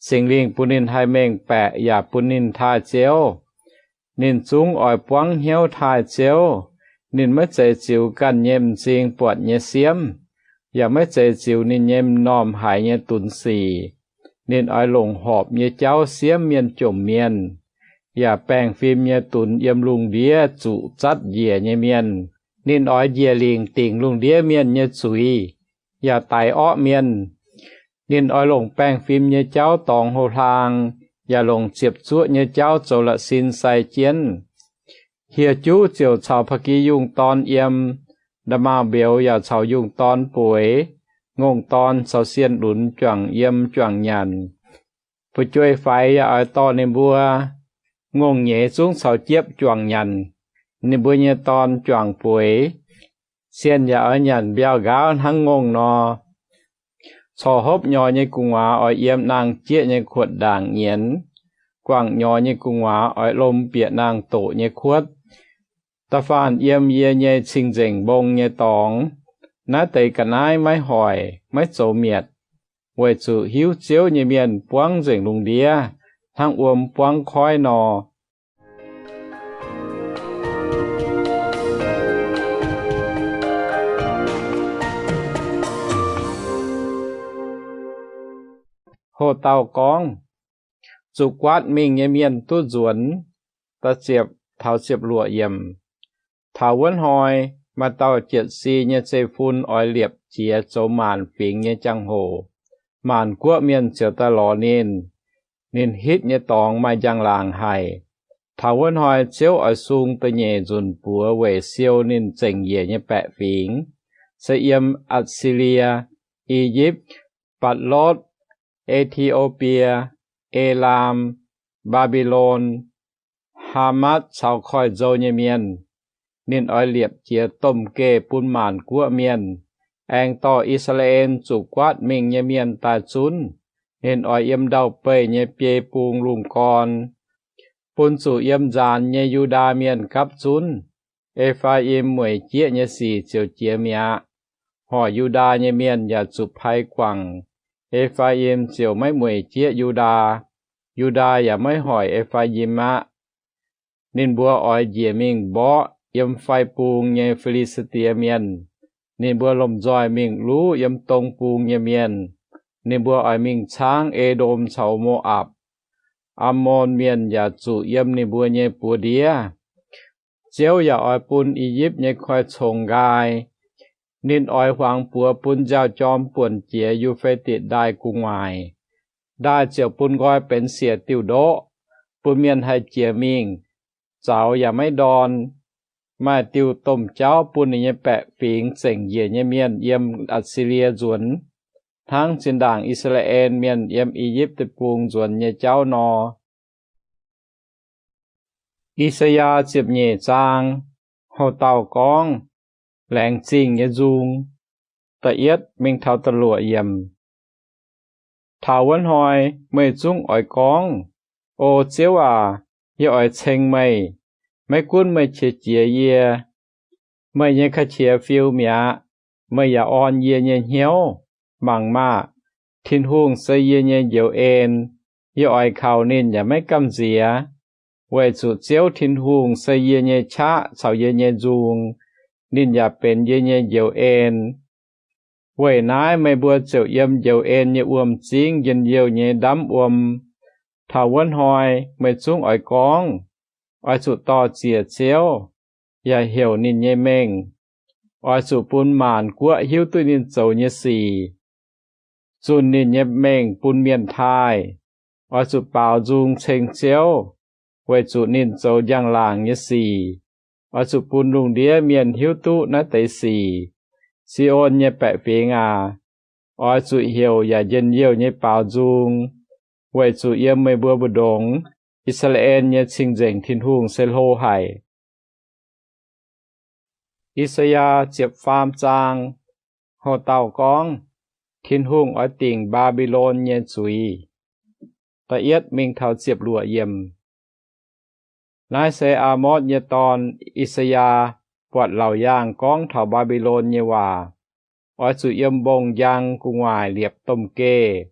Singx Lingh bun ninh haih mengh baeqc yaac bun ninh taaih Ziouv. Ninh zungv oix buangv hnyouv taaih Ziouv. Ninh maiv zeiz ziux ganh nyei m'zing buatc nyei siemv, yaac maiv zeiz ziux ninh nyei m'normh haiz nyei dunx sic. Ninh oix longc horpc nyei jauv siemv mienh jomc mienh, yaac baengh fim nyei dunx yiem lungh ndiev zuqc zatv njiec nyei mienh. Ninh oix njiec lingc dingc lungh ndiev mienh nyei zuiz, yaac daix orqv mienh. Ninh oix longc baengh fim nyei jauv dorngx hlo hlaang, yaac longc ziepc zuoqv nyei jauv zoux la'sin sai jienv. Hieh juv ziouc caux ba'gi yungh dorn yiem, nda'maauh mbeux yaac caux yungh dorn bueix, ngongh dorn caux sienh lunx juangc yiem juangc nyanc. Fu'jueiv-faix yaac oix dorh ninh mbuo. Ngongh nyeiz zungv caux jiepv juangc nyanc, ninh mbuo nyei dorn juangc bueix. Sienh yaac oix nyanc mbiauh nqaauv hnangv ngongh nor. Corc hopv nyorx nyei gu'nguaaz oix yiem naang-jieqv nyei kuotv ndaangc nyienz. Guangc nyorx nyei gu'nguaaz oix lom bieqc naang-doqc nyei kuotv. Da'faanh yiem yie nyei cing-nzengc mbong nyei dorngx, naaiv deix ga'naaiv maiv hoic, maiv zoux mietc, weic zuqc hiuv Ziouv nyei mienh buangv nzengc lungh ndiev, hnangv wuom buangv koiv nor. Hoh dauh gorngv, Zuqc guaatv mingh nyei mienh duqv nzuonx. Da'ziepc taux ziepc luoqc yiemc. Taux wuov hnoi, maaih dauh jietc si nyei zeiv-fun oix liepc jiez zoux maanc fingx nyei jangx-hoc. Maanc guoqv mienh ziouc daaih lorz ninh. Ninh hitv nyei dorngx maaih njang-laangc haic. Taux wuov hnoi Ziouv oix sung da'nyeic nzunc buoz weic siou ninh zengc njiec nyei baeqc fingx, se yiem Atc^si^lie, I^yipv, Batc^lotv, E^ti^o^bie, Elaam, Mbaa^mbi^lon, Haamatv caux koiv-nzou nyei mienh. Ninh oix liepc jiez domh geh bun maanc guoqv mienh, aengx dorh I^saa^laa^en zuqc guaatv mingh nyei mienh daaih zunv. Ninh oix yiem ndau-beih nyei biei bung lungh gorn Bun zuqc yiem nzaanx nyei Yu^ndaa Mienh gapv zunv. E^faa^im mueic jieqv nyei sic ziouc jiex mi'aqv. Hoic Yu^ndaa nyei mienh yaac zuqc pai guangc. E^faa^im ziouc maiv mueic jieqv Yu^ndaa. Yu^ndaa yaac maiv hoic E^faa^im aqv. Ninh mbuo oix njiec mingh mborqv yiem fai bung nyei Fi^li^saa^die Mienh. Ninh mbuo lomh nzoih mingh luv yiem dong bung nyei mienh. Ninh mbuo oix mingh caangv E^ndom caux Mo^apc. Ammon Mienh yaac zuqc yiem ninh mbuo nyei buoz ndiev. Ziouv yaac oix bun I^yipv nyei koiv-congx nqaai. Ninh oix huangx buoz bun nziaaux-jorm buonc jiex Yu^fe^ditc Ndaaih gu'nguaaic. Ndaaih ziouc bun nqoi benx siec diuh ndoqv, bun mienh haih jiex mingh, zaux yaac maiv ndorn. Maaih diuh domh jauv bun ninh nyei baeqc fingx zengc njiec nyei mienh yiem Atc^si^lie nzuonx, hnangv zinh ndaangc I^saa^laa^en Mienh yiem I^yipv Deic-Bung nzuonx nyei jauv nor. I^saa^yaa ziepc nyeic zaang. Houx-dauh gorngv, Laengz Zingh Nyei Nzung. Da'yietv mingh taux da'luoqc yiemc. Taux wuov hnoi meih zungv oix gorngv, O Ziouv aac, yie oix ceng meih. Maiv gunv meih qiex jiez yie, meih nyei ka'qiex fiu mi'aqv. Meih yaac orn yie nyei hnyouv. Mangc maah! Tin-Hungh se yie nyei njoux en. Yie oix kaux ninh yaac maiv gamh nziex, weic zuqc Ziouv Tin-Hungh se yie nyei qaqv caux yie nyei nzung. Ninh yaac benx yie nyei njoux en. Weic naaiv meih mbuo ziouc yiem njoux en nyei wuom-zingv njien-youh nyei ndamv wuom. Taux wuov hnoi meih zungv oix gorngv, Oix zuqc dor-ziec Ziouv, yaac heuc ninh nyei mengh. Oix zuqc bun maanc guoqv hiuv duqv ninh zoux nyei sic, zunh ninh nyei mengh bun mienh taaih. Oix zuqc baaux nzung ceng Ziouv, weic zuqc ninh zoux njang-laangc nyei sic. Oix zuqc bun lungh ndiev mienh hiuv duqv naaiv deix sic. Zion nyei baeqc fingx aac, oix zuqc heuc yaac njien-youh nyei baaux nzung, weic zuqc yiem meih mbuo mbu'ndongx I^saa^laa^en nyei Cing-Nzengc Tin-Hungh se hlo haic. I^saa^yaa ziepc faam zaang. Houx-dauh gorngv, Tin-Hungh oix dingc Mbaa^mbi^lon nyei zuiz. Da'yietv mingh taux ziepc luoqc yiemc. Naaiv se Aa^motv nyei dorn, I^saa^yaa, buatc laauc yaangh gorngv taux Mbaa^mbi^lon nyei waac. Oix zuqc yiem mbong njang gu'nguaaic liepc domh geih.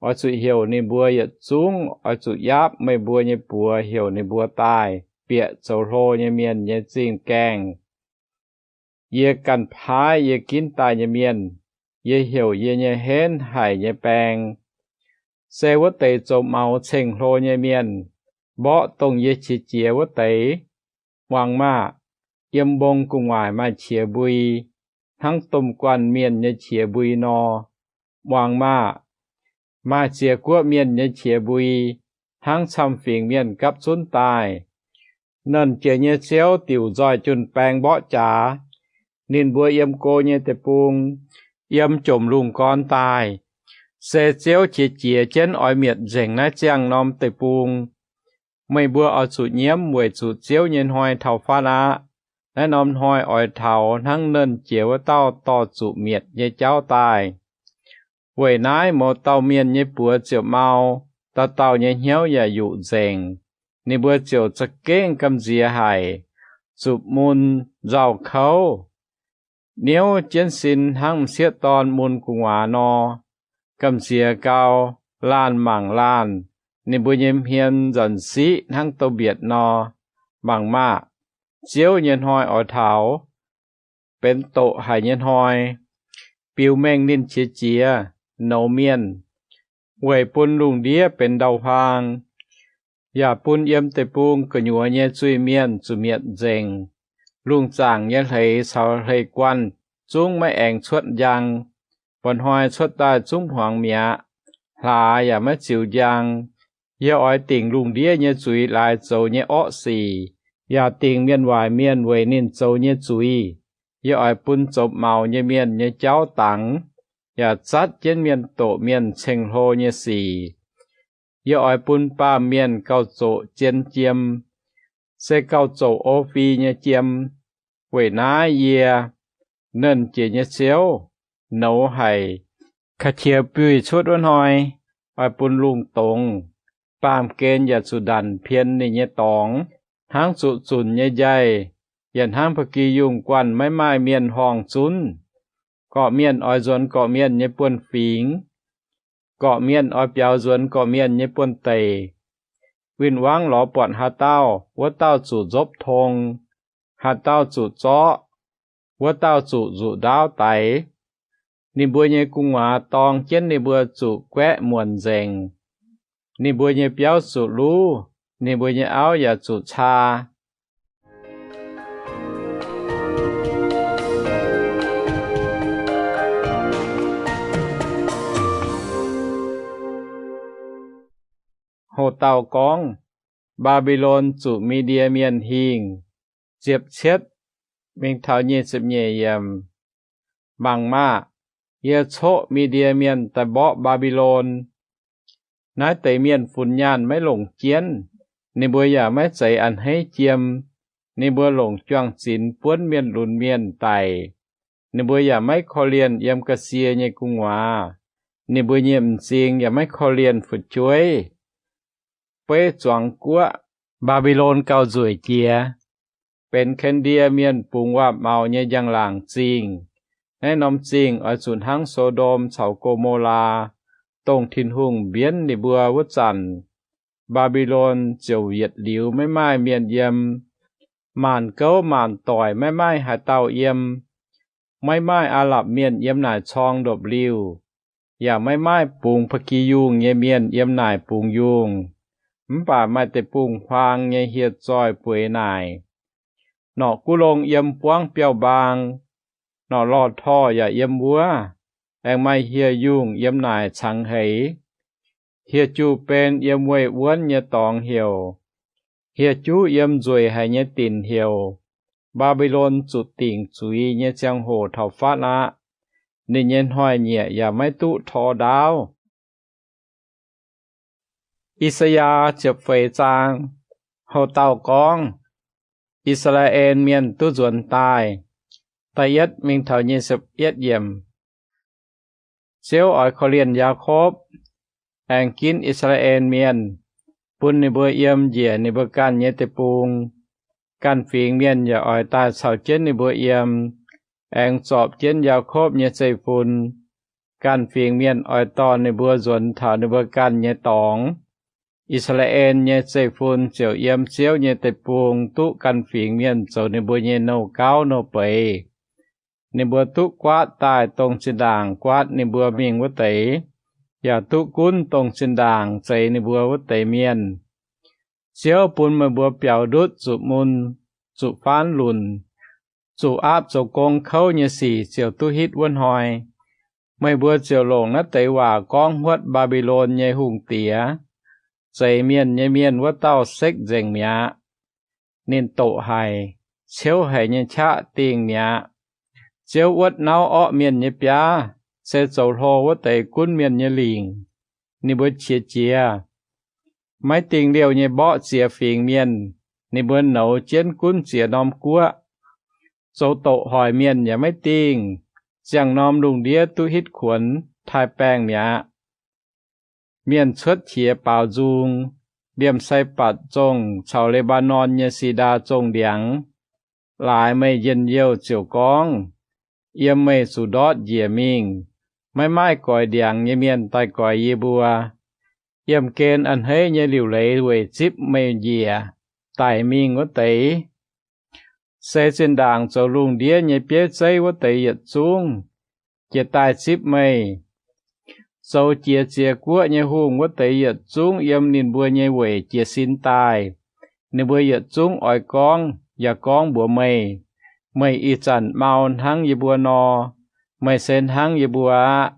Oix zuqc heuc ninh mbuo yietc zungv, oix zuqc yaapv meih mbuo nyei buoz heuc ninh mbuo daaih bieqc zoux hlo nyei mienh nyei zingh gaengh. Yie ganh paaiv yie ginv daaih nyei mienh. Yie heuc yie nyei henv haic nyei baeng, se wuov deix zoux maux ceng-hlo nyei mienh, mborqv dongh yie qiex jiez wuov deix. Muangx maah! Yiem mbong gu'nguaaic maaih qiex mbui, hnangv domh guanh mienh nyei qiex mbui nor. Muangx maah! Maaih ziex guoqv mienh nyei qiex mbui, hnangv camv-fingx mienh gapv zunv daaih. Nernh Jiex nyei Ziouv diuc nzoih jun-baeng mborqv jaax. Ninh mbuo yiem go nyei deic-bung, yiem jomc lungh gorn daaih. Se Ziouv qiex jiez jienv oix mietc nzengc naaiv ziangh norm deic-bung. Meih mbuo oix zuqc nyiemv weic zuqc Ziouv nyei hnoi taux fatv aqv. Naaiv norm hnoi oix taux hnangv Nernh Jiex wuov dauh dorh zuqc mietc nyei jauv daaih. Weic naaiv mouz dauh mienh nyei buoz ziouc mau, dauh dauh nyei hnyouv yaac yuqc nzengc. Ninh mbuo ziouc za'gengh gamh nziex haic, zuqc mun nzauh kouv, niouv jienv sin hnangv m'sieqv dorn mun gu'nguaaz nor. Gamh nziex gau, laanh mangc laanh. Ninh mbuo nyei hmien nzanc siqv hnangv douz-mbietc nor. Mangc maah! Ziouv nyei hnoi oix taux, benx doqc haic nyei hnoi. Biux mengh ninh qiex jiez, nouz mienh, weic bun lungh ndiev benx ndau-huaang, yaac bun yiem deic-bung gu'nyuoz nyei zuiz-mienh zuqc mietc nzengc. Lungh zaangc nyei hleix caux hleix-guanh zungv maiv aengx cuotv njang. Mba'hnoi cuotv daaih zungv hmuangx mi'aqv. Hlaax yaac maiv ziux njang. Yie oix dingc lungh ndiev nyei zuiz laaix zoux nyei orqv sic, yaac dingc mienh waaic mienh weic ninh zoux nyei zuiz. Yie oix bun zoux maux nyei mienh nyei jauv dangx, yaac zatv jienv mienh doqc mienh ceng-hlo nyei sic. Yie oix bun baamh mienh gauh zoqc zien jiem, se gauh zoqc o^fi nyei jiem. Weic naaiv yie, Nernh Jiex nyei Ziouv, nouz haic. Ka'qiex buih cuotv wuov hnoi, oix bun lungh dongz. Baamh gen yaac zuqc ndanc pien ninh nyei dorngx, hnangv zuqc zunc nyei njaih, yaac hnangv ba'gi yungh guanh maiv maaih mienh horngh zunv. Gorqv-mienh oix nzuonx gorqv-mienh nyei buonv-fingx, gorqv-mienh oix biaux nzuonx gorqv-mienh nyei buonv-deic. Win-wangv lorz buatc haaix dauh, wuov dauh zuqc nzopv tong. Haaix dauh zuqc zorqv, wuov dauh zuqc nzuqc ndaauv daix. Ninh mbuo nyei gu'nguaaz dorng jienv ninh mbuo zuqc guaeqv muonc nzengc. Ninh mbuo nyei biauv zuqc luv, ninh mbuo nyei auv yaac zuqc caa. Hoc dauh gorngv, Mbaa^mbi^lon zuqc Mi^ndie Mienh hingh. Ziepc cietv, mingh taux nyic ziepc nyeic yiem. Mangc maah! Yie coqv Mi^ndie Mienh daaih mborqv Mbaa^mbi^lon. Naaiv deix mienh funx nyaanh maiv longc jienv, ninh mbuo yaac maiv zeiz a'hneiv jiem. Ninh mbuo longc juang-zinx buonv mienh lunx mienh daic. Ninh mbuo yaac maiv korv-lienh yiem ga'sie nyei gu'nguaaz. Ninh mbuo nyei m'zing yaac maiv korv-lienh fu'jueiv. Beiv zuangx guoqv, Mbaa^mbi^lon gauh nzueic jiex, benx Kaan^ndie Mienh bungx waac-maux nyei njang-laangc zingh. Naaiv norm zingh oix zuqc hnangv So^ndom caux Go^mo^laa, dongh Tin-Hungh mbienv ninh mbuo wuov zanc. Mbaa^mbi^lon ziouc yietc liuz maiv maaih mienh yiem, maanc gouv maanc doic maiv maaih haaix dauh yiem. Maiv maaih Aa^lapc Mienh yiem naaic corng ndopv-liuh, yaac maiv maaih bungx ba'gi yungh nyei mienh yiem naaic bungx yungh. Mv baac maaih deic-bung-huaang nyei hieh zoih bueix naaic. Norqc guv long yiem buangv biauv-mbaang, norqc lorh torh yaac yiem wuov. Aengx maaih hieh yungh yiem naaic cangx heix. Hieh juv-ben yiem weih wuonv nyei dorngx heuc. Hieh juv yiem nzueic haic nyei dinc heuc. Mbaa^mbi^lon zuqc dingc zuiz nyei ziangh hoc taux fatv aqv. Ninh nyei hnoi-nyieqc yaac maiv duqv tor ndaauv. I^saa^yaa ziepc feix zaang. Hoc dauh gorngv, I^saa^laa^en Mienh duqv nzuonx daaih. Da'yietv mingh taux nyic ziepc yietv yiem. Ziouv oix korv-lienh Yaakopv, aengx ginv I^saa^laa^en Mienh, bun ninh mbuo yiem njiec ninh mbuo ganh nyei deic-bung. Ganh fingx mienh yaac oix daaih caux jienv ninh mbuo yiem, aengx zorpc jienv Yaakopv nyei zeiv-fun. Ganh fingx mienh oix dorh ninh mbuo nzuonx taux ninh mbuo ganh nyei dorngx. I^saa^laa^en nyei zeiv-fun ziouc yiem Ziouv nyei deic-bung duqv ganh fingx mienh zoux ninh mbuo nyei nouh gauv nouh beiz. Ninh mbuo duqv guaatv daaih dongh zinh ndaangc guaatv ninh mbuo mingh wuov deix, yaac duqv gunv dongh zinh ndaangc zeix ninh mbuo wuov deix mienh. Ziouv bun meih mbuo biaux ndutv zuqc mun, zuqc faanv lunc, zuqc aapv zoux gong kouv nyei sic ziouc duqv hitv wuov hnoi. Meih mbuo ziouc longc naaiv deix waac gorngv huotv Mbaa^mbi^lon nyei hungh diex, zeix mienh nyei mienh wuov dauh sekv nzengc mi'aqv. Ninh doqc haic, ciouv haic nyei qaqv dingh mi'aqv. Ziouv wuotv nauv orqv mienh nyei biaav, se zoux hlo wuov deix gunv mienh nyei lingc. Ninh mbuo qiex jiez. Maiv dingh liouh nyei mborqv ziex fingx mienh. Ninh mbuo nouz jienv gunv ziex norm guoqv. Zoux doqc hoic mienh yaac maiv dingh. Ziangh norm lungh ndiev duqv hitv kuonx, taaih baengh mi'aqv. Mienh cuotv qiex baaux nzung, liemh Sai^mbatc Zongh caux Le^mbaa^norn nyei si^ndaa Zongh ndiangx. Laaix meih njien-youh ziouc gorngv, Yiem meih zuqc ndortv njiec mingh. Maiv maaih goix ndiangx nyei mienh daaih goix yie mbuo. Yiemh gen a'hneiv nyei liuc leiz weic zipv meih njiec daic mingh wuov deix. Se zinh ndaangc zoux lungh ndiev nyei bieiv zeiv wuov deix yietc zungv jiez daaih zipv meih. Zoux jiex ziex guoqv nyei hungh wuov deix yietc zungv yiem ninh mbuo nyei weic jiez sin daaih. Ninh mbuo yietc zungv oix gorngv, yaac gorngv mbuox meih, Meih ih zanc mau hnangv yie mbuo nor. Meih se hnangv yie mbuo aqv.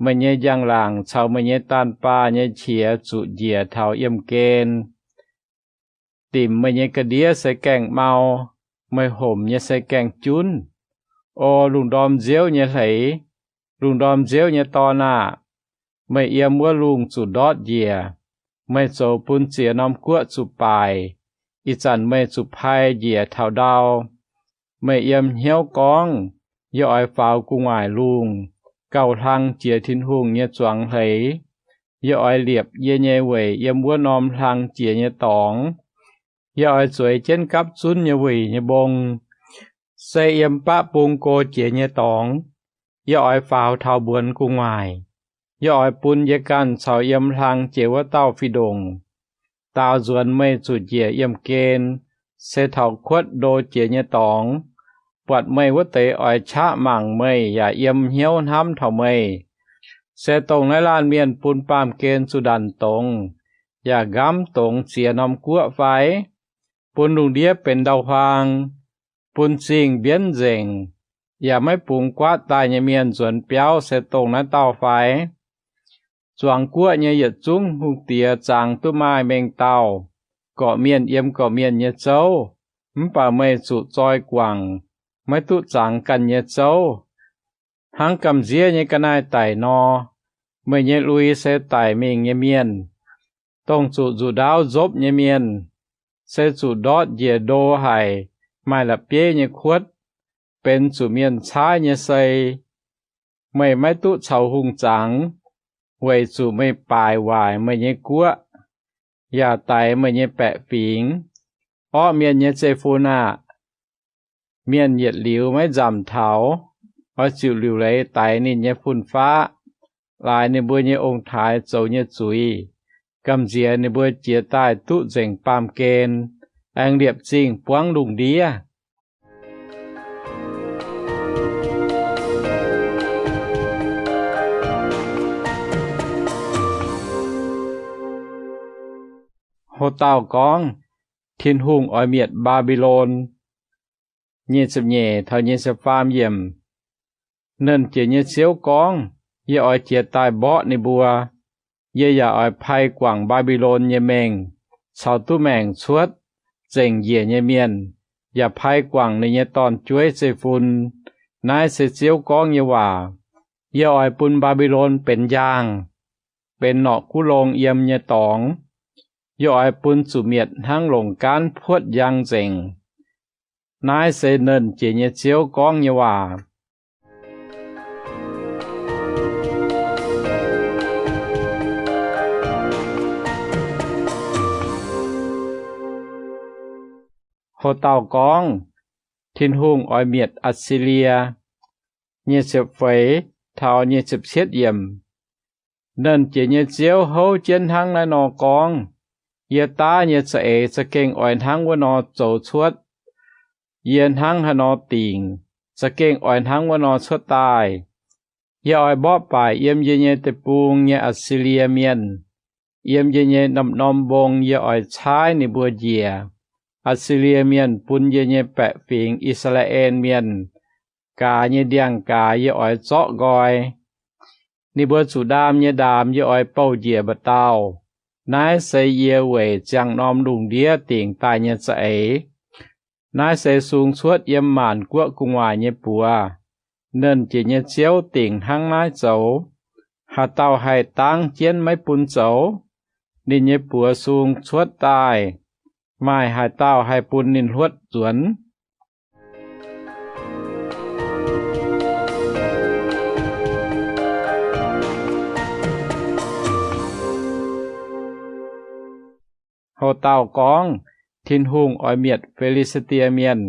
Meih nyei njang-laangc caux meih nyei daanh baah nyei qiex zuqc njiec taux yiemh gen. Dimc meih nyei ga'ndiev se gaengh mau, meih homc nyei se gaengh junv. O lungh ndorm nziouv nyei hleix, lungh ndorm nziouv nyei dorn aah! Meih yiem wuov lungh zuqc ndortv njiec. Meih zoux bun ziex norm guoqv zuqc baaic. Ih zanc meih zuqc pai njiec taux ndau. Meih yiem hnyouv gorngv, Yie oix faaux gu'nguaaic lungh, gauh hlang jiex Tin-Hungh nyei zuangx hleix. Yie oix liepc yie nyei weic yiem wuov norm hlang jiex nyei dorngx. Yie oix zueiz jienv gapv zunv nyei wuic nyei mbong, se yiem baqv bung go jiex nyei dorngx. Yie oix faaux taux mbuonx gu'nguaaic. Yie oix bun yie ganh caux yiem hlang jiex wuov dauh fih ndongc daaux nzuonx meih zuqc njiec yiemh gen, se taux kuotv ndo jiex nyei dorngx. Buatc meih wuov deix oix qaqv mangc meih yaac yiem hnyouv hnamv taux meih. Se dongh naaiv laanh mienh bun baamh gen zuqc ndanc dongz, yaac nqamv dongz ziex norm guoqv fai? Bun lungh ndiev benx ndau-huaang, bun zingh mbienv nzengc, yaac maiv bungx guaatv daaih nyei mienh nzuonx biauv se dongh naaiv dauh fai? Zuangx guoqv nyei yietc zungv hungh diex zangx duqv maaih mengh dauh, gorqv-mienh yiem gorqv-mienh nyei zouv. Mv baac meih zuqc zoi guangc, maiv duqv zangx ganh nyei zouv. Hnangv gamh nziev nyei ga'naaiv daic nor, meih nyei lui se daic mingh nyei mienh, dongh zuqc nzuqc ndaauv nzopv nyei mienh, se zuqc ndortv njiec ndo haic, maaih la'bieiv nyei kuotv, benx zuqc mienh caaiv nyei sei. Meih maiv duqv caux hungh zangx, weic zuqc meih baaic waaic meih nyei guoqv, yaac daix meih nyei baeqc fingx. Orqv mienh nyei zeiv-fun aah! Mienh yietc liuz maiv nzamc taux. Oix ziouc liuc leiz daix ninh nyei fun-faqv, laaix ninh mbuo nyei ong-taaix zoux nyei zuiz, gamh nziex ninh mbuo jiez daaih duqv nzengc baamh gen, aengx liepc zingh buangv lungh ndiev. Ho dauh gorngv, Tin-Hungh oix mietc Mbaa^mbi^lon. Nyic ziepc nyeic taux nyic ziepc faam yiemc. Nernh Jiex nyei Ziouv gorngv, Yie oix jiez daaih mborqv ninh mbuo. Yie yaac oix pai guangc Mbaa^mbi^lon nyei mengh caux duqv maengc cuotv zengc njiec nyei mienh, yaac pai guangc ninh nyei dorn-jueiv zeiv-fun. Naaiv se Ziouv gorngv nyei waac. Yie oix bun Mbaa^mbi^lon benx njang, benx norqc guv long yiem nyei dorngx. Yie oix bun zuqc mietc hnangv longc gaanv puotv njang nzengc. Naaiv se Nernh Jiex nyei Ziouv gorngv nyei waac. Ho dauh gorngv, Tin-Hungh oix mietc Atc^si^lie. Nyic ziepc feix taux nyic ziepc cietv yiemc. Nernh Jiex nyei Ziouv houv jienv hnangv naaiv nor gorngv, Yie daav nyei za'eix za'gengh oix hnangv wuov nor zoux cuotv. Yie hnangv haaix nor dingc, za'gengh oix hnangv wuov nor cuotv daaih. Yie oix mborqv baaic yiem yie nyei deic-bung nyei Atc^si^lie Mienh. Yiem yie nyei norm-norm mbong yie oix caaiv ninh mbuo njiec. Atc^si^lie Mienh bun yie nyei baeqc fingx, I^saa^laa^en Mienh, gaax nyei ndiangx-gaax yie oix zorqv nqoi. Ninh mbuo zuqc ndaam nyei ndaamx yie oix bouh njiec mba'dauh. Naaiv se yie weic ziangh norm lungh ndiev dingc daaih nyei za'eix. Naaiv se sung cuotv yiem maanc guoqv gu'nguaaic nyei buoz. Nernh Jiex nyei Ziouv dingc hnangv naaiv zoux. Haaix dauh haih dangv jienv maiv bun zoux? Ninh nyei buoz sung cuotv daaih, maaih haaix dauh haih bun ninh hluotv nzuonx? Ho dauh gorngv, Tin-Hungh oix mietc Fi^li^saa^die Mienh.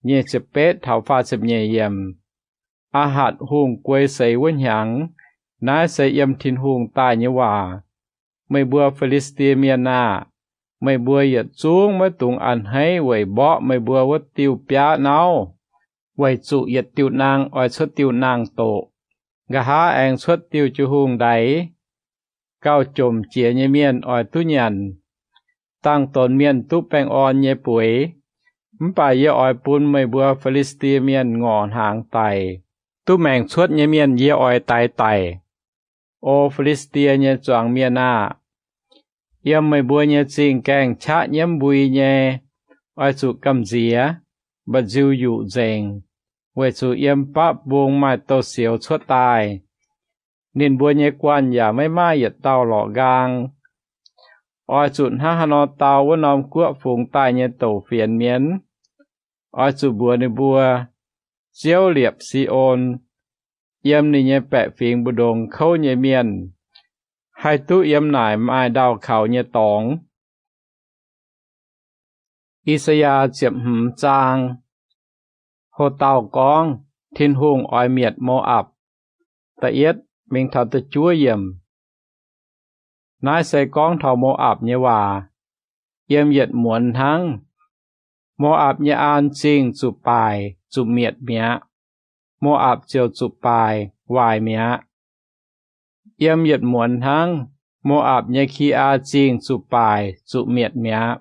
Nyic ziepc betv taux faah ziepc nyeic yiemc. Aa^hatc Hungh guei seix wuov hnyangx, naaiv se yiem Tin-Hungh daaih nyei waac. Meih mbuo Fi^li^saa^die Mienh aah! Meih mbuo yietc zungv maiv dungx a'hneiv weic mborqv meih mbuo wuov diuh biaav nauv, weic zuqc yietc diuh naang oix cuotv diuh naang doqc, nqa'haav aengx cuotv diuh jiu-hungh ndaix. Gauh jomc jiex nyei mienh oix duqv nyanc, dangh donx mienh duqv baengh orn nyei bueix. Mv baac yie oix bun meih mbuo Fi^li^saa^die Mienh ngorc hnaangx daic. Duqv maengc cuotv nyei mienh yie oix daix daic. O Fi^li^saa^die nyei zuangx mienh aah! Yiem meih mbuo nyei zingh gaengh qaqv nyiemv mbui nyei, oix zuqc gamh nziex, mba'nziu yuqc nzengc, weic zuqc yiem baqv mbung maaih douz-sioux cuotv daaih. Ninh mbuo nyei guanh yaac maiv maaih yietc dauh lorqc nqaang. Oix zuqc hnangv haaix nor dau wuov norm guoqv fungx daaih nyei douc fienx mienh? Oix zuqc mbuox ninh mbuo, Ziouv liepc Si^on, yiem ninh nyei baeqc fingx mbu'ndongx kouv nyei mienh. haih duqv yiem naaic maaih ndau kaux nyei dorngx. I^saa^yaa ziepc hmz zaang. Ho dauh gorngv, Tin-Hungh oix mietc Mo^apc. Da'yietv mingh taux da'juov yiemc. Naaiv se gorngv taux Mo^apc nyei waac. Yiem yietc muonz hnangv, Mo^apc nyei aan zingh zuqc baaic zuqc mietc mi'aqv. Mo^apc ziouc zuqc baaic waaic mi'aqv. Yiem yietc muonz hnangv, Mo^apc nyei Ki^aa Zingh zuqc baaic zuqc mietc mi'aqv.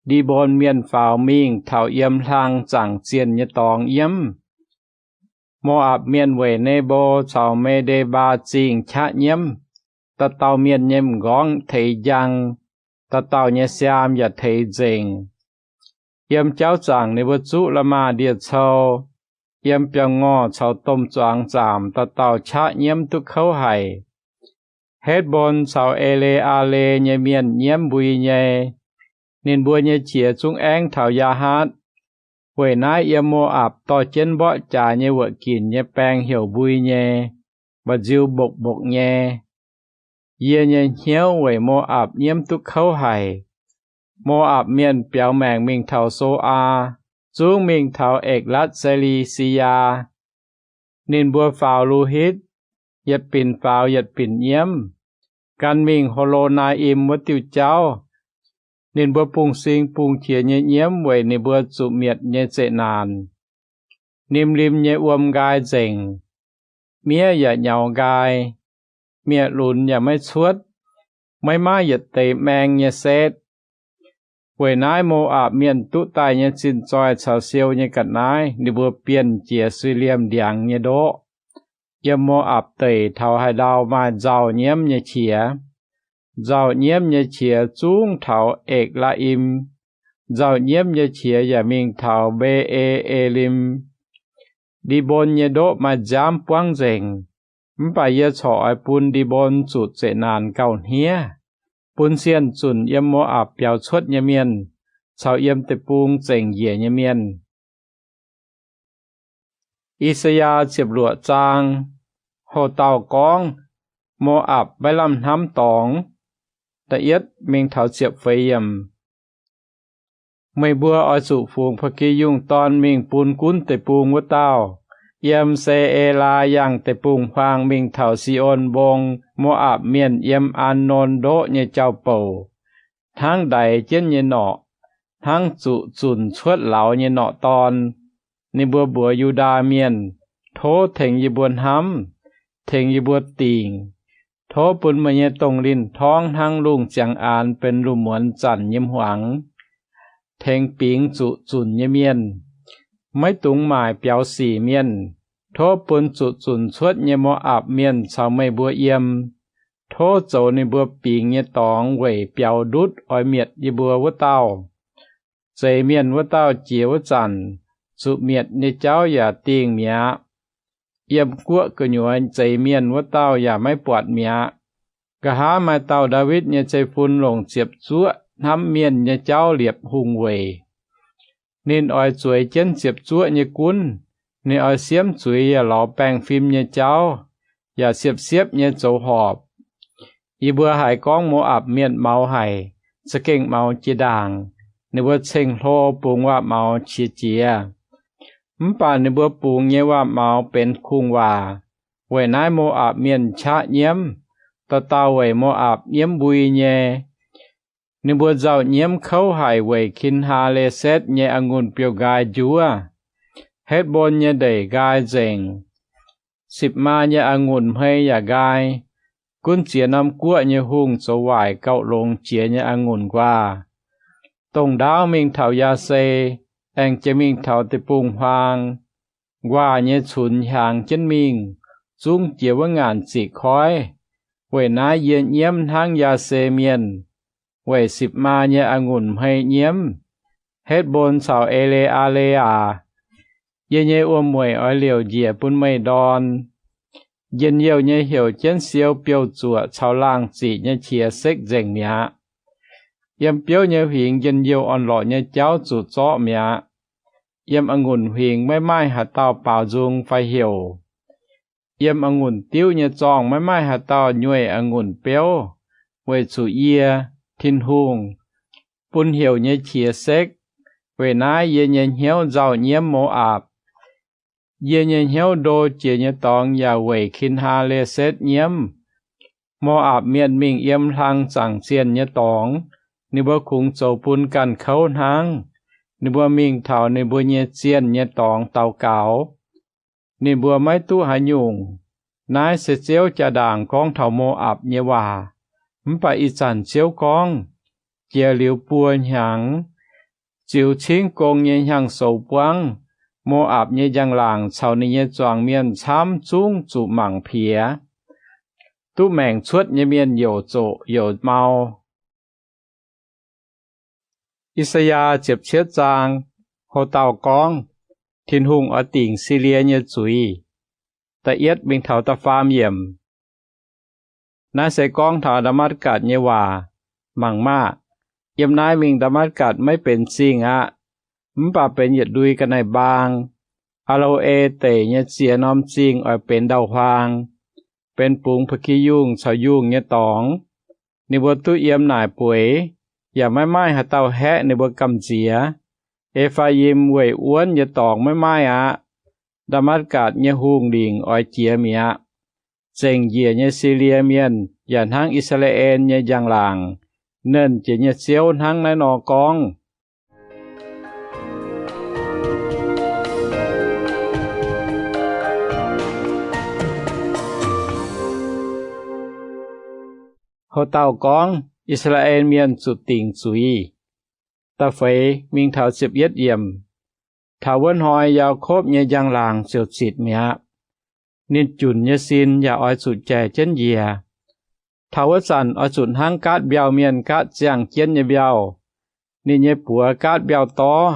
Ndi^mbon Mienh faaux mingh taux yiem hlang zaangc zienh nyei dorngx nyiemv. Mo^apc Mienh weic Ne^mbo caux Me^nde^mbaa Zingh qaqv nyiemv. Dauh dauh mienh nyei m'nqorngv teix njang, dauh dauh nyei siaam yaac teix nzengc. Yiem jauv zaangc ninh mbuo zuqv la'maah ndie-cou. Yiem biauv-ngorh caux domh zuangx zaamc dauh dauh qaqv nyiemv duqv kouv haic. Hetv^mbon caux E^le^aa^le nyei mienh nyiemv mbui nyei. Ninh mbuo nyei qiex zungv aengv taux Yaahaatv. Weic naaiv yiem Mo^apc dorh jienv mborqv jaax nyei wuoqc ginc nyei baeng heuc mbui nyei, mba'nziu mbokv mbokv nyei. Yie nyei hnyouv weic Mo^apc nyiemv duqv kouv haic. Mo^apc Mienh biaux maengc mingh taux So^aa, zungv mingh taux Ekc^latv Se^li^si^yaa. Ninh mbuo faaux Lu^hitv, yietc binc faaux yietc binc nyiemv, gan mingh Ho^lo^naa^im wuov diuh jauv. Ninh mbuo bungx-sing bungx-qiex nyei nyiemv weic ninh mbuo zuqc mietc nyei zeqc naanc. Nim^lim nyei wuom nqaai nzengc, miev yaac nyaux nqaai, miev-lunx yaac maiv cuotv, maiv maaih yietc deix maeng nyei setv. Weic naaiv Mo^apc Mienh duqv daaih nyei zinh zoih caux siou nyei ga'naaiv ninh mbuo bienh jiex suiv-liemh ndiangx nyei ndoqv. Yiem Mo^apc Deic taux haaix ndau maaih nzauh nyiemv nyei qiex. Nzauh nyiemv nyei qiex zungv taux Ekc^laa^im. Nzauh nyiemv nyei qiex yaac mingh taux Mbe^e^e^lim. Ndi^mbon nyei ndoqv maaih nziaamv buangv nzengc. Mv baac yie corc oix bun Ndi^mbon zuqc zeqc naanc gauh hniev, bun sienh zunc yiem Mo^apc biaux cuotv nyei mienh caux yiem deic-bung zengc njiec nyei mienh. I^saa^yaa ziepc luoqc zaang. Hoc dauh gorngv, Mo^apc maiv lamh hnamv dorngx. Da'yietv mingh taux ziepc feix yiemc. Meih mbuo oix zuqc fungx Ba'gi Yungh Dorn mingh bun gunv deic-bung wuov dauh. Yiem Se^e^laa yangh deic-bung-huaang mingh taux Si^on Mbong, Mo^apc Mienh yiem Aa^non Ndoqv nyei jauv-bouc, hnangv ndaix jienv nyei norqc, hnangv zuqc zunc cuotv lauz nyei norqc dorn. Ninh mbuo mbuox Yu^ndaa Mienh, Tov tengx yie mbuo hnamv, tengx yie mbuo dingc. Tov bun meih nyei dongh linh torngv hnangv lungh ziangx aanx benx lungh muonz zanc nyei hmuangx, tengx bingx zuqc zunc nyei mienh, maiv dungx maaic biaux sic mienh. Tov bun zuqc zunc cuotv nyei Mo^apc Mienh caux meih mbuo yiem. Tov zoux ninh mbuo bingx nyei dorngx weic biaux ndutv oix mietc yie mbuo wuov dauh. Zeix mienh wuov dauh jiex wuov zanc, zuqc mietc nyei jauv yaac dingh mi'aqv. Yiem guoqv gu'nyuoz zeix mienh wuov dauh yaac maiv buatc mi'aqv. Nqa'haav maaih dauh Ndaawitv nyei zeiv-fun longc ziepc zuoqv hnamv mienh nyei jauv liepc hungh weic. Ninh oix zueiz jienv ziepc zuoqv nyei gunv. Ninh oix siemv zuiz yaac lorz baengh fim nyei jauv, yaac siepv-siepv nyei zoux horpc. Yie mbuo haiz gorngv Mo^apc Mienh maux haic, za'gengh maux jiex ndaangc. Ninh mbuo ceng-hlo bungx waac-maux qiex jiez. Mv baac ninh mbuo bungx nyei waac-maux benx kungx-waac. Weic naaiv Mo^apc Mienh qaqv nyiemv, dauh dauh weic Mo^apc nyiemv mbui nyei. Ninh mbuo nzauh nyiemv kouv haic weic Kin^haa^le^setv nyei a'ngunc biouv-nqaai njuov. Hetv^mbon nyei ndeic nqaai nzengc. Sipc Maa nyei a'ngunc hmei yaac nqaai. Gunv ziex norm guoqv nyei hungh zoux waaic gauh longx jiex nyei a'ngunc nquaah. Dongh ndaauv mingh taux Yaase, aengx jiex mingh taux deic-bung-huaang. Nquaah nyei cunx hiaangx jienv mingh, zungv jiex wuov ngaanc ziqc koiv. Weic naaiv yie nyiemv hnangv Yaase Mienh, weic Sipc Maa nyei a'ngunc hmei nyiemv. Hetv^mbon caux E^le^aa^le aac, yie nyei wuom-mueic oix liouc njiec bun meih ndorn. Njien-youh nyei heuc jienv siou biouv-zuoqc caux laangh ziqc nyei qiex sekv nzengc mi'aqv. Yiem biouv nyei huingx njien-youh orn-lorqc nyei jauv zuqc zorqv mi'aqv. Yiem a'ngunc huingx maiv maaih haaix dauh baaux nzung fai heuc. Yiem a'ngunc diuv nyei zorngh maiv maaih haaix dauh nyueih a'ngunc beuv, weic zuqc yie, Tin-Hungh, bun heuc nyei qiex sekv. Weic naaiv yie nyei hnyouv nzauh nyiemv Mo^apc. Yie nyei hnyouv ndo jiex nyei dorngx yaac weic Kin^haa^le^setv nyiemv. Mo^apc Mienh mingh yiem hlang zaangc zienh nyei dorngx, ninh mbuo kungx zoux bun ganh kouv hnangv. Ninh mbuo mingh taux ninh mbuo nyei zienh nyei dorngx daux gaux. Ninh mbuo maiv duqv haaix nyungc. Naaiv se Ziouv jaa-ndaangc gorngv taux Mo^apc nyei waac. Mv baac ih zanc Ziouv gorngv, jiex liuz buo hnyangx, ziux cingv gong nyei hnyangx-soux buangv, Mo^apc nyei njang-laangc caux ninh nyei zuangx mienh camv zungv zuqc mangc piex. Duqv maengc cuotv nyei mienh youc zoqc youc mau. I^saa^yaa ziepc cietv zaang. Houc dauh gorngv, Tin-Hungh oix dingc Silie nyei zuiz. Da'yietv mingh taux da'faam yiemc. Naaiv se gorngv taux Ndaa^matv^gatc nyei waac. Mangc maah! Yiem naaiv mingh Ndaa^matv^gatc maiv benx zingh aqv. Mv baac benx yietc ndui ga'naaiv-mbaang. Aa^lo^e Deic nyei ziex norm zingh oix benx ndau-huaang, benx bungx ba'gi yungh caux yungh nyei dorngx. Ninh mbuo duqv yiem naaic bueix, yaac maiv maaih haaix dauh haeqv ninh mbuo gamh nziex. E^faa^im Weic Wuonv nyei dorngx maiv maaih aqv. Ndaa^matv^gatc nyei hungh lingc oix jiex mi'aqv. Zengc njiec nyei Silie Mienh yaac hnangv I^saa^laa^en nyei njang-laangc. Nernh Jiex nyei Ziouv hnangv naaiv nor gorngv. Houc dauh gorngv, I^saa^laa^en Mienh zuqc dingc zuiz. Da'feix mingh taux ziepc yietv yiemc. Taux wuov hnoi Yaakopv nyei njang-laangc ziouc zitc mi'aqv. Ninh junc nyei sin yaac oix zuqc jaic jienv njiec. Taux wuov zanc oix zuqc hnangv gaatv mbiauh mienh gaatv ziangh jienv nyei mbiauh. Ninh nyei buoz gaatv mbiauh dorv,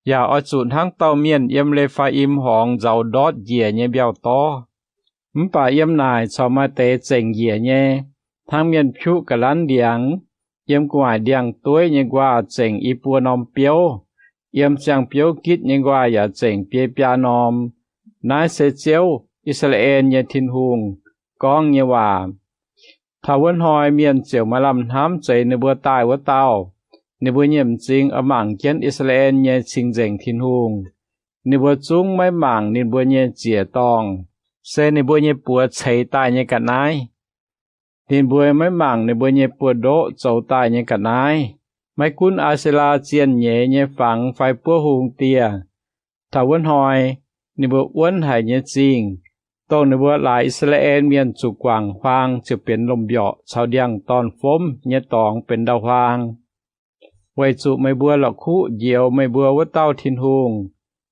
yaac oix zuqc hnangv dauh mienh yiem Le^faa^im Horngz nzauz ndortv njiec nyei mbiauh dorv. Mv baac yiem naaic corc maaih deix zengc njiec nyei, hnangv mienh piuqv ga'lanv ndiangx. Yiem gu'nguaaic ndiangx-dueiv nyei nquaah zengc i buo norm biouv. Yiem ziangh biouv gitv nyei nquaah yaac zengc biei biaa norm. Naaiv se Ziouv, I^saa^laa^en nyei Tin-Hungh, gorngv nyei waac. Taux wuov hnoi mienh ziouc maaih lamh hnamv zeix ninh mbuo daaih wuov dauh. Ninh mbuo nyei m'zing oix mangc jienv I^saa^laa^en nyei Cing-Nzengc Tin-Hungh. Ninh mbuo zungv maiv mangc ninh mbuo nyei ziec-dorngh, se ninh mbuo nyei buoz ceix daaih nyei ga'naaiv. Ninh mbuo maiv mangc ninh mbuo nyei buoz-ndoqv zoux daaih nyei ga'naaiv, maiv gunv Aa^se^laa zienh nyeiz nyei fangx fai buov hung dieh. Taux wuov hnoi ninh mbuo wuonv haic nyei zingh, dongh ninh mbuo laaix I^saa^laa^en Mienh zuqc guangc huaang ziouc benx lomh mbiorqc caux ndiangx-dorn-fomv nyei dorngx benx ndau-huaang. Weic zuqc meih mbuo la'kuqv njoux meih mbuo wuov dauh Tin-Hungh,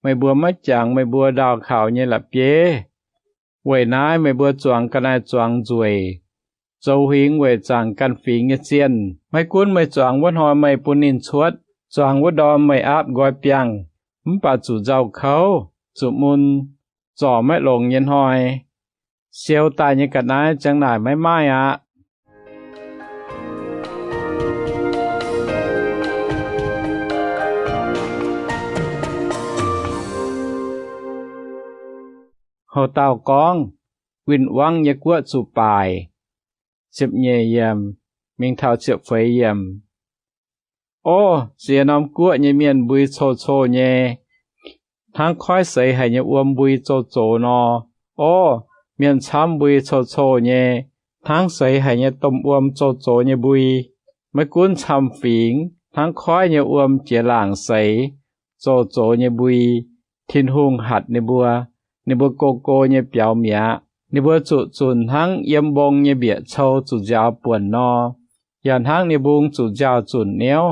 meih mbuo maiv jangx meih mbuo ndaauh kaux nyei la'bieiv. Weic naaiv meih mbuo zuangx ga'naaiv zuangx nzueic, zoux huingx weic zaangc ganh fingx nyei zienh. Maiv gunv meih zuangx wuov hnoi meih bun ninh cuotv, zuangx wuov ndorm meih aapv nqoi biangh, mv baac zuqc nzauh kouv, zuqc mun, zorc maiv longx nyei hnoi, siou daaih nyei ga'naaiv ziang naaic maiv maaih aqv. Houc dauh gorngv, Win-wangv nyei guoqv zuqc baaic. Ziepc nyeic yiemc mingh taux ziepc feix yiemc. Orv, ziex norm guoqv nyei mienh mbui cou-cou nyei, hnangv koiv seix haic nyei wuom mbui zoux zox nor. Orv, mienh camv mbui cou-cou nyei, hnangv seix haic nyei domh wuom zoux zox nyei mbui. Maiv gunv camv fingx, hnangv koiv nyei wuom jiex laangc seix, zoux zox nyei mbui. Tin-Hungh hatc ninh mbuo, ninh mbuo go-go nyei biaux mi'aqv. Ninh mbuo zuqc zunc hnangv yiem mbong nyei mbieqc cou zuqc nziaaux buonc nor, yaac hnangv ninh mbung zuqc nziaaux zunc niouv.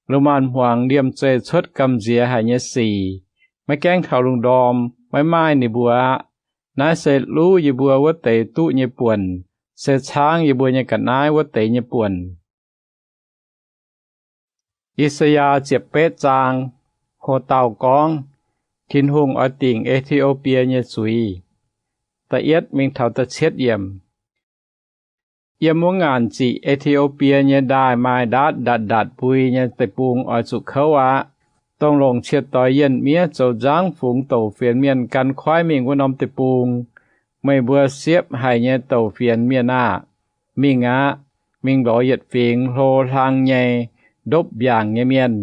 Lungh maanz-hmuangx liemh zeih cuotv gamh nziex haic nyei sic, maiv gaengh taux lungh ndorm maiv maaih ninh mbuo aqv. Naaiv se luv yie mbuo wuov deix duqv nyei buonc, se caangv yie mbuo nyei ga'naaiv wuov deix nyei buonc. I^saa^yaa ziepc betv zaang. Houc dauh gorngv, Tin-Hungh oix dingc E^ti^o^bie nyei zuiz. Da'yietv mingh taux da'cietv yiemc. Yiem wuov ngaanc ziqc E^ti^o^bie nyei ndaaih maaih ndaatv ndatc ndatc mbui nyei deic-bung oix zuqc kouv aqv. Dongh longc cie doix yienh miev zoux nzangv fungx douc fienx mienh gan koiv mingh wuov norm deic-bung. Meih mbuo siepv haic nyei douc fienx mienh aah! Mingh aqv. Mingh lorz yietc fingx hlo hlang nyei, ndopv mbiaangc nyei mienh,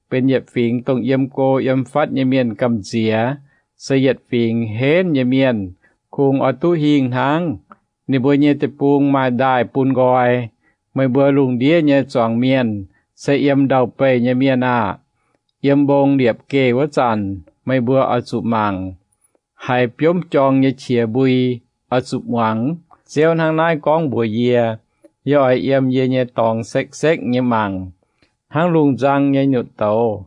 benx yietc fingx dongh yiem go yiem fatv nyei mienh gamh nziex, se yietc fingx henv nyei mienh, kungx oix duqv hingh hnangv. Ninh mbuo nyei deic-bung maaih ndaaih bun nqoi. Meih mbuo lungh ndiev nyei zuangx mienh se yiem ndau-beih nyei mienh aah! Yiem mbong liepc geh wuov zanc meih mbuo oix zuqc mangc. Haiz biomv jorng nyei qiex mbui oix zuqc muangx. Ziouv hnangv naaiv gorngv mbuox yie, Yie oix yiem yie nyei dorngx sekv-sekv nyei mangc, hnangv lungh nzang nyei nyutc douz,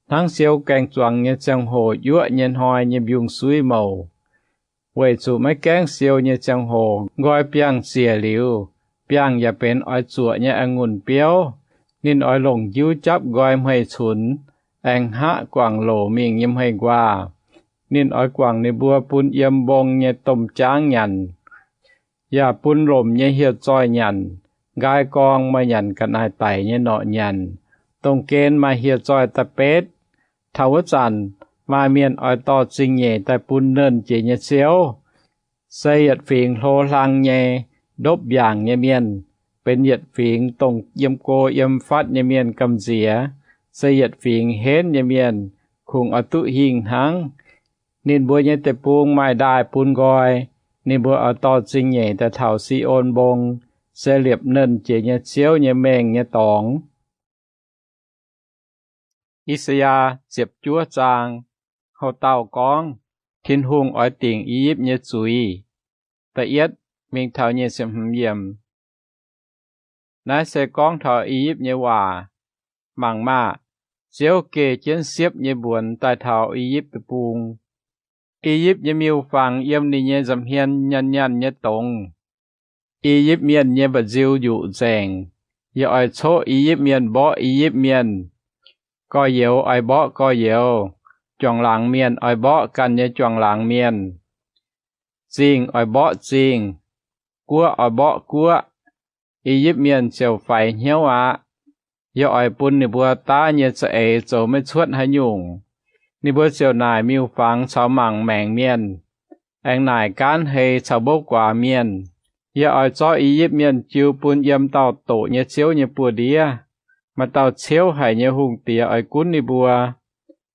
hnangv siou gaeng-zuangx nyei ziangh hoc yuoqv nyei hnoi nyei mbiungc-suiv mouc. Weic zuqc maiv gaengh siou nyei ziangh hoc nqoi biangh ziec liuz, biangh yaac benx oix zuoqc nyei a'ngunc biouv. Ninh oix longc njiuv japv nqoi hmei-cunx, aengx hngaqv guangc louc mingh nyei hmei-nquaah. Ninh oix guangc ninh mbuo bun yiem mbong nyei domh jaangv nyanc, yaac bun lomc nyei hieh zoih nyanc. Nqaai gorngv maaih nyanc ga'naaiv-daic nyei norqc nyanc, dongh gen maaih hieh zoih da'betv. Taux wuov zanc, maaih mienh oix dorh zingh nyeic daaih bun Nernh Jiex nyei Ziouv, se yietc fingx hlo hlang nyei, ndopv mbiaangc nyei mienh, benx yietc fingx dongh yiem go yiem fatv nyei mienh gamh nziex, se yietc fingx henv nyei mienh, kungx oix duqv hingh hnangv. Ninh mbuo nyei deic-bung maaih ndaaih bun nqoi. Ninh mbuo oix dorh zingh nyeic daaih taux Si^on Mbong, se liepc Nernh Jiex nyei Ziouv nyei mengh nyei dorngx. I^saa^yaa ziepc juov zaang. Houc dauh gorngv, Tin-Hungh oix dingc I^yipv nyei zuiz. Da'yietv mingh taux nyic ziepc hmz yiemc. Naaiv se gorngv taux I^yipv nyei waac. Mangc maah! Ziouv geh jienv siepv nyei mbuonx daaih taux I^yipv Deic-Bung. I^yipv nyei miuc-fangx yiem ninh nyei nza'hmien nyanc nyanc nyei dongz. I^yipv Mienh nyei mba'nziu njuqc nzengc. Yie oix coqv I^yipv Mienh mborqv I^yipv Mienh. Gorx-youz oix mborqv gorx-youz. Juangc laangz mienh oix mborqv ganh nyei juangc laangz mienh. Zingh oix mborqv zingh. Guoqv oix mborqv guoqv. I^yipv Mienh ziouc faix hnyouv aqv. Yie oix bun ninh mbuo daav nyei za'eix zoux maiv cuotv haaix nyungc. Ninh mbuo ziouc naaic miuc-fangx caux mangc maengc mienh, aengx naaic gaanv hei caux mbouv guaax mienh. Yie oix zorqv I^yipv Mienh jiu bun yiem dauh doqc nyei ziouv nyei buoz-ndiev. Maaih dauh ciouv haic nyei hungh diex oix gunv ninh mbuo.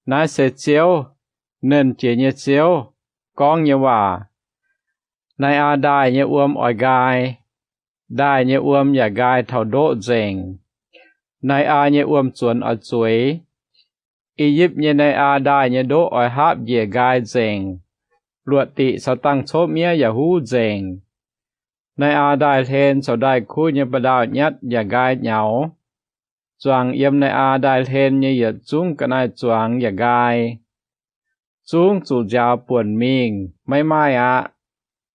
Naaiv se Ziouv, Nernh Jiex nyei Ziouv, gorngv nyei waac. Nai-aa ndaaih nyei wuom oix nqaai. Ndaaih nyei wuom yaac nqaai taux ndoqv nzengc. Nai-aa nyei wuom-zuonx oix zueiz. I^yipv nyei nai-aa ndaaih nyei ndoqv oix haapv njiec nqaai nzengc. Luoqc diqc caux dangh cov miev yaac huv nzengc. Nai-aa ndaaih hlen caux ndaaih kuv nyei ba'ndaauh nyatv yaac nqaai nyaux. Zuangx yiem nai-aa ndaaih hlen nyei yietc zungv ga'naaiv zuangx yaac nqaai. Zungv zuqc nziaaux buonc mingh, maiv maaih aqv.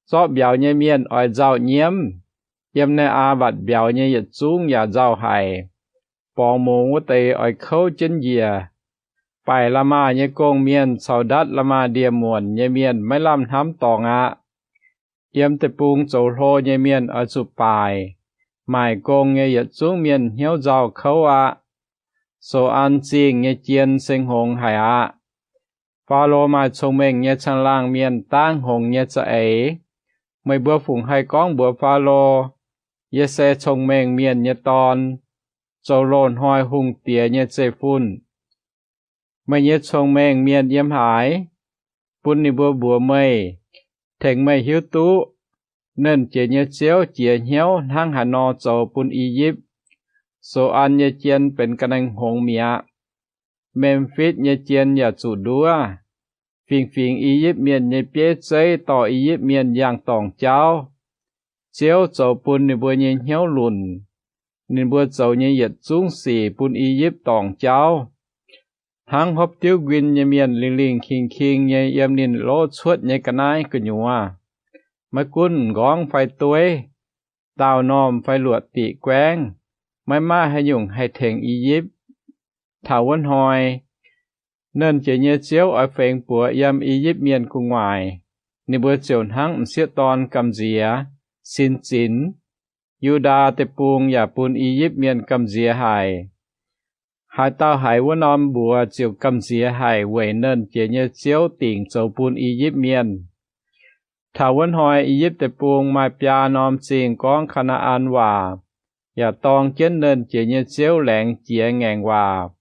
Zorqv mbiauz nyei mienh oix nzauh nyiemv. Yiem nai-aa mbatc mbiauz nyei yietc zungv yaac nzauh haic. Borngz mungz wuov deix oix kouv jienv njiec. Baaic la'maah nyei gong-mienh caux ndatv la'maah ndie-muonc nyei mienh maiv lamh hnamv dorngx aqv. Yiem deic-bung zoux hlo nyei mienh oix zuqc baaic. Maaic gong nyei yietc zungv mienh hnyouv nzauh kouv aqv. So^an Zingh nyei jien seng-hngongx haic aqv. Faalo maaih cong-mengh nyei caangh laangh mienh dangv hngongx nyei za'eix. Meih mbuo fungc haih gorngv mbuox Faalo, Yie se cong-mengh mienh nyei dorn, zoux loz-hnoi hungh diex nyei zeiv-fun? Meih nyei cong-mengh mienh yiem haaix? Bun ninh mbuo mbuox meih, tengx meih hiuv duqv. Nernh Jiex nyei Ziouv jiez hnyouv hnangv haaix nor zoux bun I^yipv. So^an nyei jien benx ga'naeng hngongx mi'aqv. Mem^fitv nyei jien yaac zuqc nduov. Fingx-fingx I^yipv Mienh nyei bieiv zeiv dorh I^yipv Mienh yangh dorngc jauv. Ziouv zoux bun ninh mbuo nyei hnyouv lunc. Ninh mbuo zoux nyei yietc zungv sic bun I^yipv dorngc jauv, hnangv hopv diuv nquin nyei mienh lingh lingh king king nyei yiem ninh lov cuotv nyei ga'naaiv gu'nyuoz. Maiv gunv m'nqorngv fai dueiv, daauh normh fai luoqc diqc guaengv, maiv maaih haaix nyungc haih tengx I^yipv. Taux wuov hnoi, Nernh Jiex nyei Ziouv oix fengx buoz yiem I^yipv Mienh gu'nguaaic. Ninh mbuo ziouc hnangv m'sieqv dorn gamh nziex, sin zinx. Yu^ndaa Deic-Bung yaac bun I^yipv Mienh gamh nziex haic. Haaix dauh haiz wuov norm mbuox ziouc gamh nziex haic weic Nernh Jiex nyei Ziouv dingc zoux bun I^yipv Mienh. Taux wuov hnoi I^yipv Deic-Bung maaih biaa norm zingh gorngv Kaa^naa^an Waac, yaac dorng jienv Nernh Jiex nyei Ziouv laengz jiex ngaengc waac.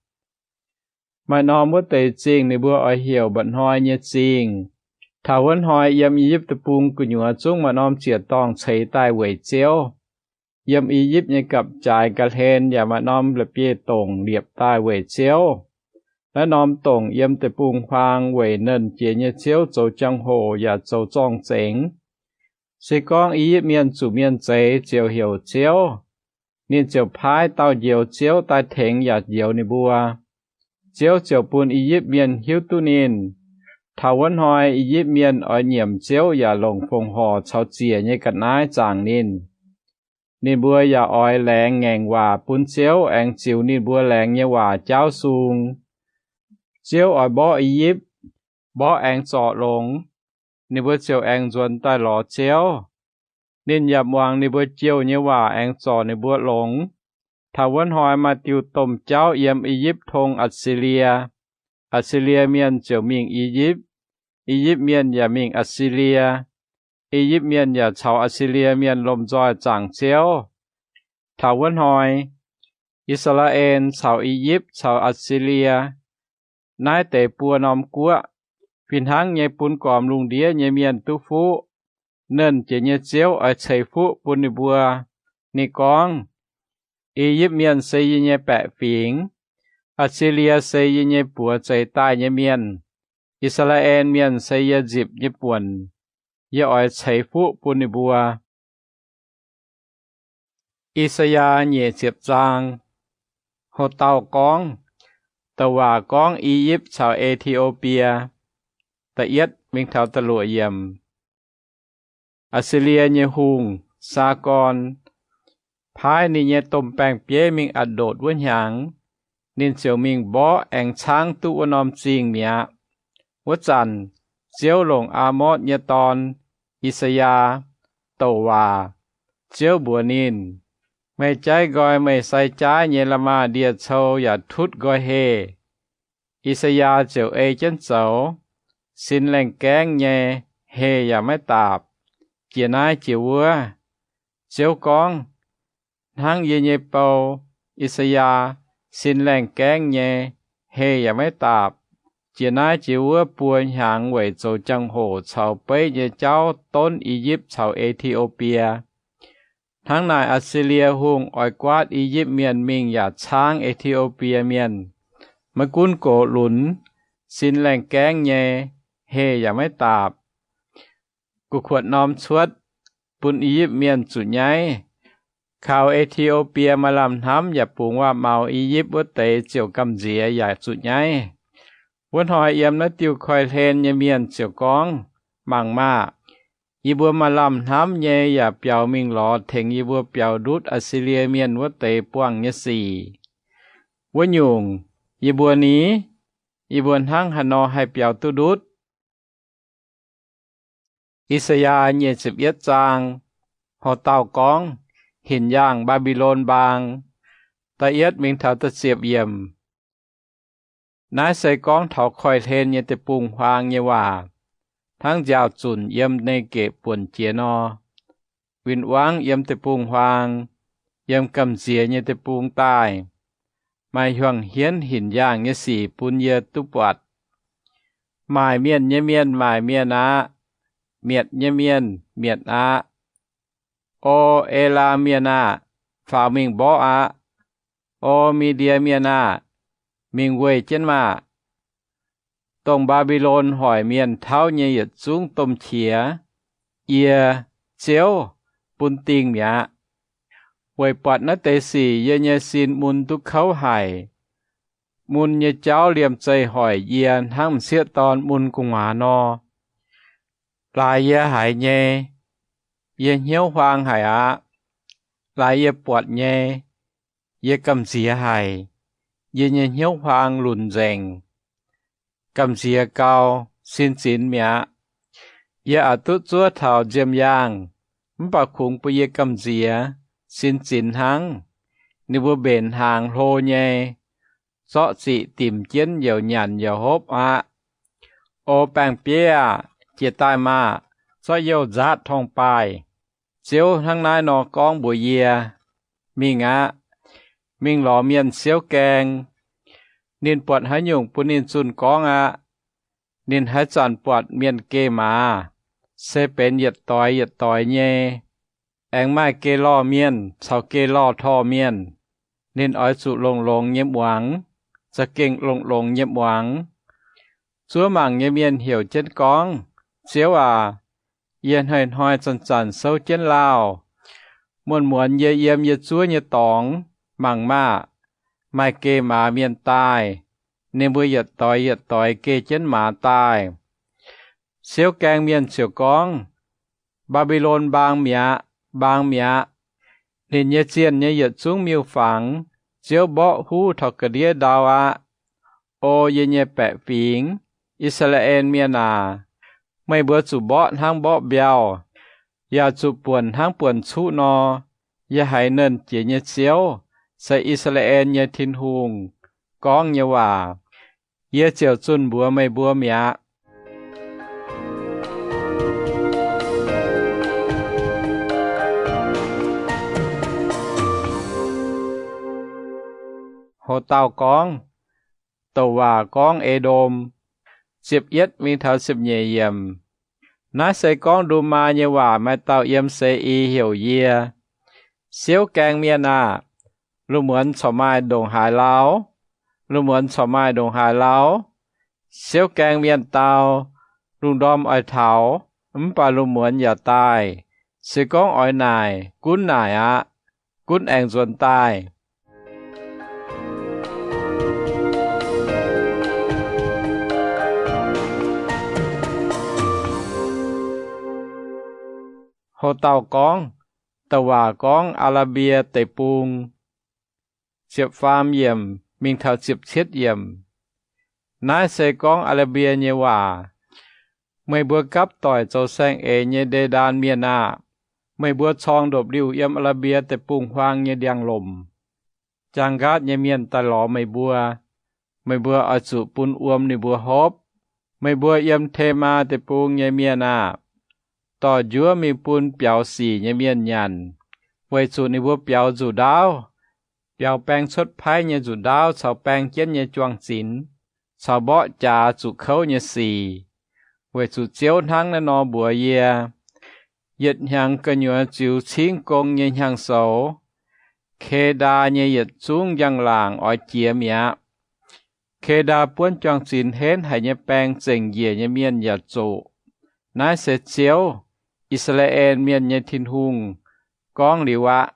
Maaih norm wuov deix zingh ninh mbuo oix heuc Mba'hnoi nyei Zingh. Taux wuov hnoi yiem I^yipv Deic-Bung gu'nyuoz zungv maaih norm ziec-dorngh ceix daaih weic Ziouv. Yiem I^yipv nyei gapv-jaaix ga'hlen yaac maaih norm la'bieiv-dongc liepc daaih weic Ziouv. Naaiv norm dongc yiem deic-bung-huaang weic Nernh Jiex nyei Ziouv zoux jangx-hoc yaac zoux zorng-zengx. Se gorngv I^yipv Mienh zuqc mienh zeix ziouc heuc Ziouv, ninh ziouc paaiv dauh Njoux Ziouv daaih tengx yaac njoux ninh mbuo. Ziouv ziouc bun I^yipv Mienh hiuv duqv ninh. Taux wuov hnoi I^yipv Mienh oix nyiemc Ziouv yaac longc fongc horc caux ziec nyei ga'naaiv zaangc ninh. Ninh mbuo yaac oix laengz ngaengc waac bun Ziouv aengx ziux ninh mbuo laengz nyei waac jaauv sung. Ziouv oix mborqv I^yipv. Mborqv aengx zorc longx, ninh mbuo ziouc aengx nzuonx daaih lorz Ziouv. Ninh yaac muangx ninh mbuo jouh nyei waac aengx zorc ninh mbuo longx. Taux wuov hnoi maaih diuh domh jauv yiem I^yipv tong Aa^si^lie. Aa^si^lie Mienh ziouc mingh I^yipv. I^yipv Mienh yaac mingh Aa^si^lie. I^yipv Mienh yaac caux Aa^si^lie Mienh lomh nzoih zaangc Ziouv. Taux wuov hnoi, I^saa^laa^en caux I^yipv caux Aa^si^lie, naaiv deix buo norm guoqv, fih hnangv nyei bun gormx lungh ndiev nyei mienh duqv fuqv. Nernh Jiex nyei Ziouv oix ceix fuqv bun ninh mbuo. Ninh gorngv, I^yipv Mienh se yie nyei baeqc fingx, Aa^si^lie se yie nyei buoz zeix daaih nyei mienh. I^saa^laa^en Mienh se yie nzipc nyei buonc. Yie oix ceix fuqv bun ninh mbuo. I^saa^yaa nyic ziepc zaang. Ho dauh gorngv, douc waac gorngv I^yipv caux E^ti^o^bie. Da'yietv mingh taux da'luoqc yiemc. Aa^si^lie nyei hungh, Saagorn, paaiv ninh nyei domh baeng-bieiv mingh Atc^ndotc wuov hnyangx, ninh ziouc mingh mborqv aengx caangv duqv wuov norm zingh mi'aqv. Wuov zanc, Ziouv longc Aamotv nyei dorn, I^saa^yaa, douc waac. Ziouv mbuox ninh, Meih jaiv nqoi meih sai jaaiv nyei la'maah ndie-cou yaac tutv nqoi heh. I^saa^yaa ziouc ei jienv zoux. Sin laengh gaengv nyei, heh yaac maiv daapc, jiex naaiv jiex wuov. Ziouv gorngv, Hnangv yie nyei bou, I^saa^yaa, sin laengh gaengv nyei, heh yaac maiv daapc, jiex naaiv jiex wuov buo hnyangx weic zoux jangx-hoc caux beiv nyei jauv donv I^yipv caux E^ti^o^bie. Hnangv naaic Aa^si^lie Hungh oix guaatv I^yipv Mienh mingh yaac caangv E^ti^o^bie Mienh. Maiv gunv gox lunx, sin laengh gaengv nyei, heh yaac maiv daapc, gu'kuotv norm cuotv, bun I^yipv Mienh zuqc nyaiv. Kaux E^ti^o^bie maaih lamh hnamv yaac bungx waac-maux I^yipv wuov deix ziouc gamh nziex yaac zuqc nyaiv. Wuov hnoi yiem naaiv diuh koiv-hlen nyei mienh ziouc gorngv, Mangc maah! Yie mbuo maaih lamh hnamv nyei yaac biaux mingh lorz tengx yie mbuo biaux ndutv Aa^si^lie Mienh wuov deix buangh nyei sic. Wuov nyungc, yie mbuo ni? Yie mbuo hnangv haaix nor haih biaux duqv ndutv? I^saa^yaa nyic ziepc yietv zaang. Ho dauh gorngv, Hinc yaangh Mbaa^mbi^lon mbaang. Da'yietv mingh taux da'ziepc yiemc. Naaiv se gorngv taux koiv-hlen nyei deic-bung-huaang nyei waac, hnangv nziaaux-zunc yiem Nei^gepc buonc jiex nor. Win-wangv yiem deic-bung-huaang, yiem gamh nziex nyei deic-bung daaih, maaih hiuang hienv hinc yaangh nyei sic bun yie duqv buatc. Maaic mienh nyei mienh maaic mienh aqv. Mietc nyei mienh mietc aqv. O, E^laam Mienh aah! Faaux mingh mborqv aqv. O, Mi^ndie Mienh aah! Mingh weih jienv maah! Dongh Mbaa^mbi^lon hoic mienh tauv nyei yietc zungv domh qiex, yie, Ziouv, bun dingh mi'aqv. Weic buatc naaiv deix sic yie nyei sin mun duqv kouv haic. Mun nyei jauv liemh zeih hoic yie hnangv m'sieqv dorn mun gu'nguaaz nor. Laaix yie haiz nyei, yie hnyouv huaang haic aqv. Laaix yie buatc nyei, yie gamh nziex haic. Yie nyei hnyouv huaang lunc nzengc, gamh nziex gau, sin zinx mi'aqv. Yie aqc duqv zuov taux nziemh yaangh, mv baac kungx bun yie gamh nziex, sin zinx hnangv. Ninh mbuo mbenc hnaangx hlo nyei, zorqv ziqc dimc jienv youc nyanc youc hopv aqv. O baeng-bieiv aah! Jiez daaih maah! zorqv youh nzaatv torngv-baaih. Ziouv hnangv naaiv nor gorngv mbuox yie, Mingh aqv. Mingh lorz mienh siouv gaeng. Ninh buatc haaix nyungc bun ninh zunh gorngv aqv. Ninh haaix zanc buatc mienh geh maaz, se benx yietc doix yietc doix nyei. Aengx maaih geh lorh mienh caux geh lorh torh mienh. Ninh oix zuqc longx-longx nyei muangx, za'gengh longx-longx nyei muangx. Zuov mangc nyei mienh heuc jienv gorngv, Ziouv aac, yie hnoi-hnoi zanc-zanc souv jienv lauh. Muonz-muonz yie yiem yie zuov nyei dorngx, mangc maah! Maaih geh maaz mienh daaih. Ninh mbuo yietc doix yietc doix geh jienv maaz daaih. Siouv gaeng mienh ziouc gorngv, Mbaa^mbi^lon mbaang mi'aqv, mbaang mi'aqv. Ninh nyei zienh nyei yietc zungv miuc-fangx, Ziouv mborqv huv taux ga'ndiev ndau aqv. O yie nyei baeqc fingx, I^saa^laa^en Mienh aac, meih mbuo zuqc mborqv hnangv mborqv mbiauh, yaac zuqc buonc hnangv buonc cuqv nor. Yie haiz Nernh Jiex nyei Ziouv, se I^saa^laa^en nyei Tin-Hungh, gorngv nyei waac. Yie ziouc zunh mbuox meih mbuo mi'aqv. Ho dauh gorngv, douc waac gorngv E^ndom, ziepc yietv mingh taux ziepc nyeic yiemc. Naaiv se gorngv Ndumaa nyei waac. Maaih dauh yiem Se^i heuc yie, Siouv gaeng mienh aah! Lungh muonz corc maaih ndongc haaix lauh? Lungh muonz corc maaih ndongc haaix lauh? Siouv gaeng mienh dau, Lungh ndorm oix taux, mv baac lungh muonz yaac daaih. Se gorngv oix naaic, gunv naaic aqv. Gunv aengx nzuonx daaih. Ho dauh gorngv, douc waac gorngv Aa^laa^mbie Deic-Bung, ziepc faam yiemc mingh taux ziepc cietv yiemc. Naaiv se gorngv Aa^laa^mbie nyei waac. Meih mbuo gapv doic zoux saeng-eix nyei Nde^ndaan Mienh aah! Meih mbuo corng ndopv-liuh yiem Aa^laa^mbie Deic-Bung-Huaang nyei ndiangx-lomc. Jaang nqaatv nyei mienh daaih lorz meih mbuo. Meih mbuo oix zuqc bun wuom ninh mbuo hopv. Meih mbuo yiem Temaa Deic-Bung nyei mienh aah! Dorh njuov mingh bun biaux sic nyei mienh nyanc, weic zuqc ninh mbuo biaux nzuqc ndaauv, biaux baeng cuotv paiv nyei nzuqc ndaauv caux baeng jienv nyei juang-zinx, caux mborqv jaax zuqc kouv nyei sic. Weic zuqc Ziouv hnangv naaiv nor mbuox yie, Yietc hnyangx gu'nyuoz ziux cingv gong nyei hnyangx-soux, Ke^ndaa nyei yietc zungv njang-laangc oix jiex mi'aqv. Ke^ndaa buonv juang-zinx henv haic nyei baeng zengc njiec nyei mienh yaac zuqc. Naaiv se Ziouv, I^saa^laa^en Mienh nyei Tin-Hungh, gorngv liuz aqv.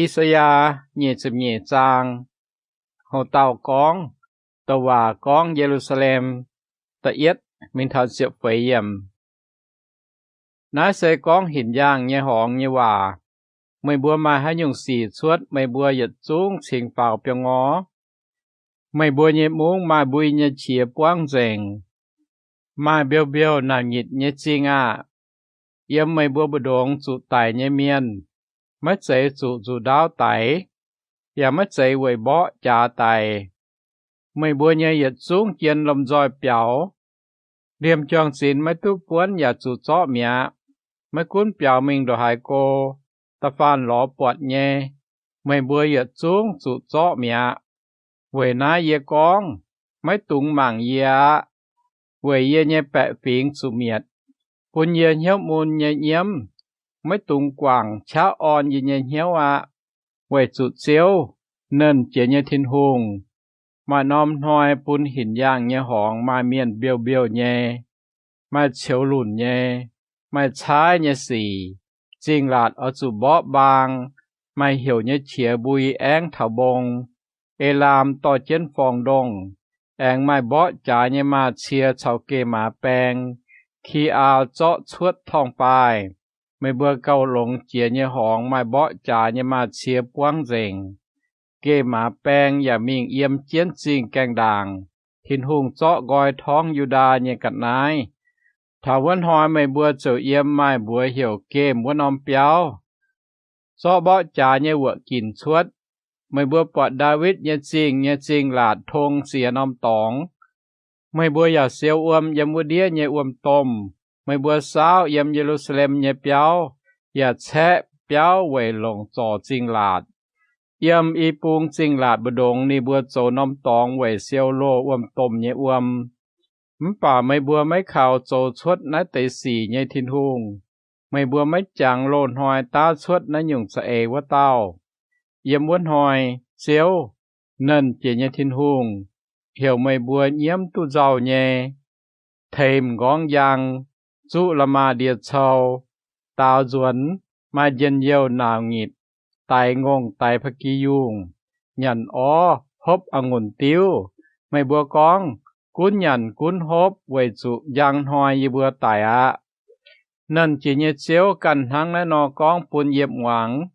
I^saa^yaa nyic ziepc nyeic zaang. Hoc dauh gorngv, douc waac gorngv Ye^lu^saa^lem, da'yietv mingh taux ziepc feix yiemc. Naaiv se gorngv hinc yaangh nyei horngz nyei waac. Meih mbuo maaih haaix nyungc sic cuotv, meih mbuo yietc zungv cingx faaux biaux ngor. Meih mbuo nyei mungv maaih mbui nyei qiex buangv nzengc, maaih mbiouh-mbiouh naanc nyitc nyei zingh aah! Yiem meih mbuo mbu'ndongx zuqc daic nyei mienh, maiv zeiz zuqc nzuqc ndaauv daix, yaac maiv zeiz weic mborqv jaax daix. Meih mbuo nyei yietc zungv jien lomh nzoih biaux. Liemh juang-zinx maiv duqv buonv yaac zuqc zorqv mi'aqv. Maiv gunv biaux mingh ndongc haaix go, da'faanh lorz buatc nyei, meih mbuo yietc zungv zuqc zorqv mi'aqv. Weic naaiv yie gorngv, maiv dungx mangc yie aqv. Weic yie nyei baeqc fingx zuqc mietc, bun yie hnyouv mun nyei nyiemv. Maiv dungx guangc qaqv orn yie nyei hnyouv aqv. Weic zuqc Ziouv, Nernh Jiex nyei Tin-Hungh, maaih norm hnoi bun hinc yaangh nyei horngz maaih mienh mbiouh-mbiouh nyei, maaih ceux lunc nyei, maaih caaiv nyei sic. Zingh laatc oix zuqc mborqv mbaang, maaih heuc nyei qiex mbui aengv taux mbong. Elaam dorh jienv forng-ndongh, aengx maaih mborqv jaax nyei maaz-cie caux geh maaz baeng. Ki^aau zorqv cuotv torngv-baaih. Meih mbuo gauh longx jiex nyei horngz maaih mborqv jaax nyei maaz-cie buangv nzengc. Geh maaz baeng yaac mingh yiem jienv zingh gaengh ndaangc. Tin-Hungh zorqv nqoi torngv Yu^ndaa nyei ga'naaiv. Taux wuov hnoi meih mbuo ziouc yiem maaih mbuox heuc Gemh wuov norm biauv. Zorqv mborqv jaax nyei wuoqc ginc cuotv. Meih mbuo buatc Ndaawitv nyei Zingh nyei zingh laatc tong ziex norm dorngx. Meih mbuo yaac siou wuom yiem wuov ndiev nyei wuom-domh. Meih mbuo saauv yiem Ye^lu^saa^lem nyei biauv, yaac caeqv biauv weic longc zorc zingh laatc. Yiem i bung zingh laatc mbu'ndongx ninh mbuo zoux norm dorngx weic siou loz wuom-domh nyei wuom. Mv baac meih mbuo maiv kaux zoux cuotv naaiv deix sic nyei Tin-Hungh. Meih mbuo maiv jangx loz-hnoi daav cuotv naaiv nyungc za'eix wuov dauh. Yiem wuov hnoi Ziouv, Nernh Jiex nyei Tin-Hungh, heuc meih mbuo nyiemv duqv nzauh nyei, teix m'nqorngv njang, zuqv la'maah ndie-cou, daaux nzuonx, maaih njien-youh nauc nyitc, daix ngongh daix ba'gi yungh, nyanc orv, hopv a'ngunc diuv. Meih mbuo gorngv, Gunv nyanc gunv hopv, weic zuqc njang hnoi yie mbuo daic aqv. Nernh Jiex nyei Ziouv ganh hnangv naaiv nor gorngv bun yie muangx.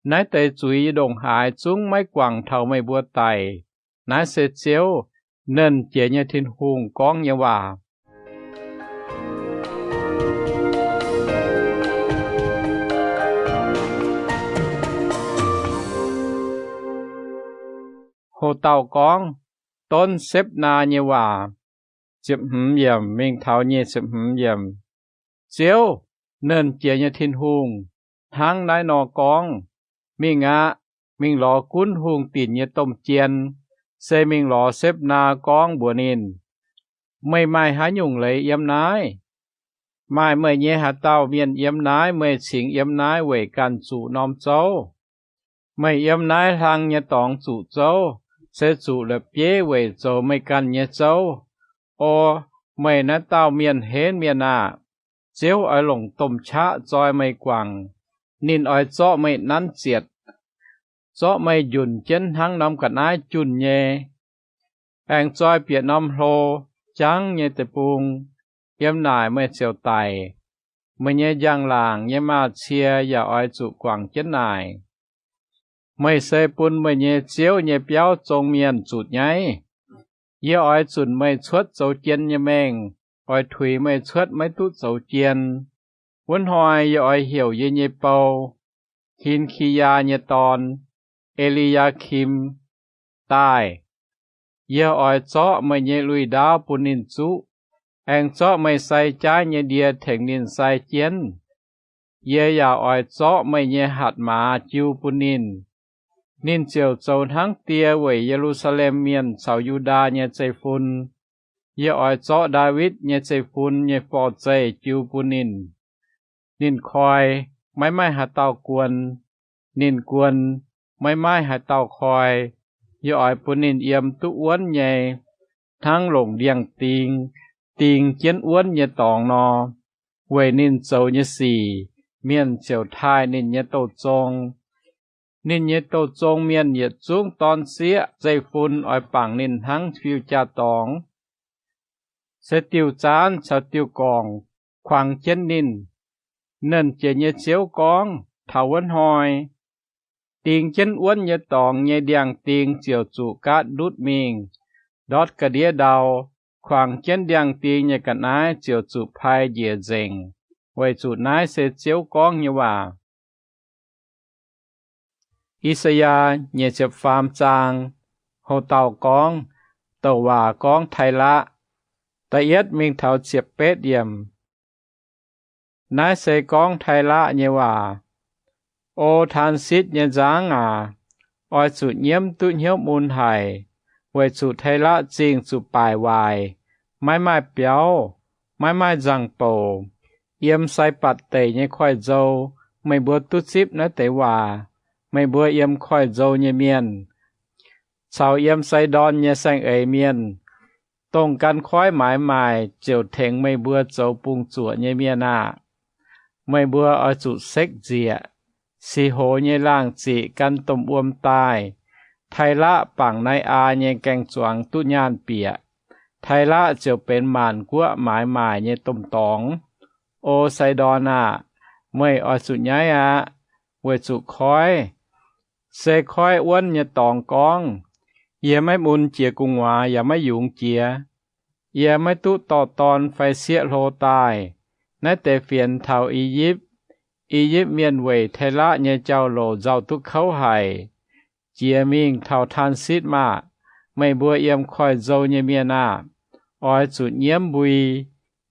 Naaiv deix zuiz yie ndongc haaix zungv maiv guangc taux meih mbuo daic. Naaiv se Ziouv, Nernh Jiex nyei Tin-Hungh gorngv nyei waac. Ho dauh gorngv, Donv Sepv^naa nyei waac. Ziepc hmz yiemc mingh taux nyic ziepc hmz yiemc. Ziouv, Nernh Jiex nyei Tin-Hungh, hnangv naaiv nor gorngv, Mingh aqv. Mingh lorz gunv hungh dinc nyei domh jien, se mingh lorz Sepv^naa gorngv mbuox ninh, Meih maaih haaix nyungc leiz yiem naaiv? Maaih meih nyei haaix dauh mienh yiem naaiv meih cingx yiem naaiv weic ganh zuqc norm zouv? Meih yiem naaiv hlang nyei dorngx zuqc zouv, se zuqc la'bieiv weic zoux meih ganh nyei zouv. O meih naaiv dauh mienh henv mienh aah! Ziouv oix longc domh qaqv zoi meih guangc. Ninh oix zorqv meih nanv zietc, zorqv meih njunc jienv hnangv norm ga'naaiv junh nyei, aengx zoi bieqc norm hlo jangv nyei deic-bung. Yiem naaic meih ziouc daic. Meih nyei njang-laangc nyei maaz-cie yaac oix zuqc guangc jienv naaic. Meih se bun meih nyei ziouv nyei biauv zong mienh zutc nyaiv. Yie oix zunc meih cuotv zoux jien nyei mengh, oix tuix meih cuotv maiv duqv zoux jien. Wuov hnoi yie oix heuc yie nyei bou, Hin^ki^yaa nyei dorn, E^li^yaa^kim, daaih. Yie oix zorqv meih nyei lui-ndaauv bun ninh zuqv, aengx zorqv meih sai jaaiv nyei ndie tengx ninh sai jienv. Yie yaac oix zorqv meih nyei hatc maaz jiu bun ninh. Ninh ziouc zoux hnangv die weic Ye^lu^saa^lem Mienh caux Yu^ndaa nyei zeiv-fun. Yie oix zorqv Ndaawitv nyei zeiv-fun nyei forv-zeih jiu bun ninh. Ninh koi, maiv maaih haaix dauh guon. Ninh guon, maiv maaih haaix dauh koi. Yie oix bun ninh yiem duqv wuonv nyei, hnangv longc ndiangx-ding ding jienv wuonv nyei dorngx nor. Weic ninh zoux nyei sic, mienh ziouc taaih ninh nyei douh zong. Ninh nyei douh zong mienh yietc zungv dorn sieqv zeiv-fun oix bangc ninh hnangv fiuv-jaa-dorngx. Se diuh zaanv caux diuh gorngc kuangx jienv ninh. Nernh Jiex nyei Ziouv gorngv, Taux wuov hnoi, ding jienv wuonv nyei dorngx nyei ndiangx-ding ziouc zuqc gaatv ndutv mingh, ndortv ga'ndiev ndau. Kuangx jienv ndiangx-ding nyei ga'naaiv ziouc zuqc pai njiec nzengc, weic zuqc naaiv se Ziouv gorngv nyei waac. I^saa^yaa nyic ziepc faam zaang. Ho dauh gorngv, douc waac gorngv Tailaqv. Da'yietv mingh taux ziepc betv yiemc. Naaiv se gorngv Tailaqv nyei waac. O Taansitv nyei nzangv aac, oix zuqc nyiemv duqv hnyouv mun haic, weic zuqc Tailaqv Zingh zuqc baaic waaic, maiv maaih biauv, maiv maaih nzangc-bouc. Yiem Sai^mbatc Deic nyei koiv-nzou, meih mbuo duqv zipv naaiv deix waac, meih mbuo yiem koiv-nzou nyei mienh, caux yiem Sai^ndorn nyei saeng-eix mienh, dongh gan koiv maaiz maaic ziouc tengx meih mbuo zoux bungx-zuoqc nyei mienh aah! Meih mbuo oix zuqc sekv nzieqc. Sic hoz nyei laangh ziqc gan domh wuom daaih. Tailaqv bangc Nai^aa nyei gaeng-zuangx duqv nyaanh bieqc. Tailaqv ziouc benx maanc guoqv maaiz maaic nyei domh dorngx. O Sai^ndorn aah! Meih oix zuqc nyaiv aqv, weic zuqc koiv, se koiv wuonv nyei dorngx gorngv, Yie maiv mun jiex gu'nguaaz yaac maiv yungz jiex. Yie maiv duqv dorh dorn fai sieqv hlo daaih. Naaiv deix fienx taux I^yipv. I^yipv Mienh weic Tailaqv nyei jauv-louc nzauh duqv kouv haic. Jiex mingh taux Taansitv maah! Meih mbuo yiem koiv-nzou nyei mienh aah! oix zuqc nyiemv mbui.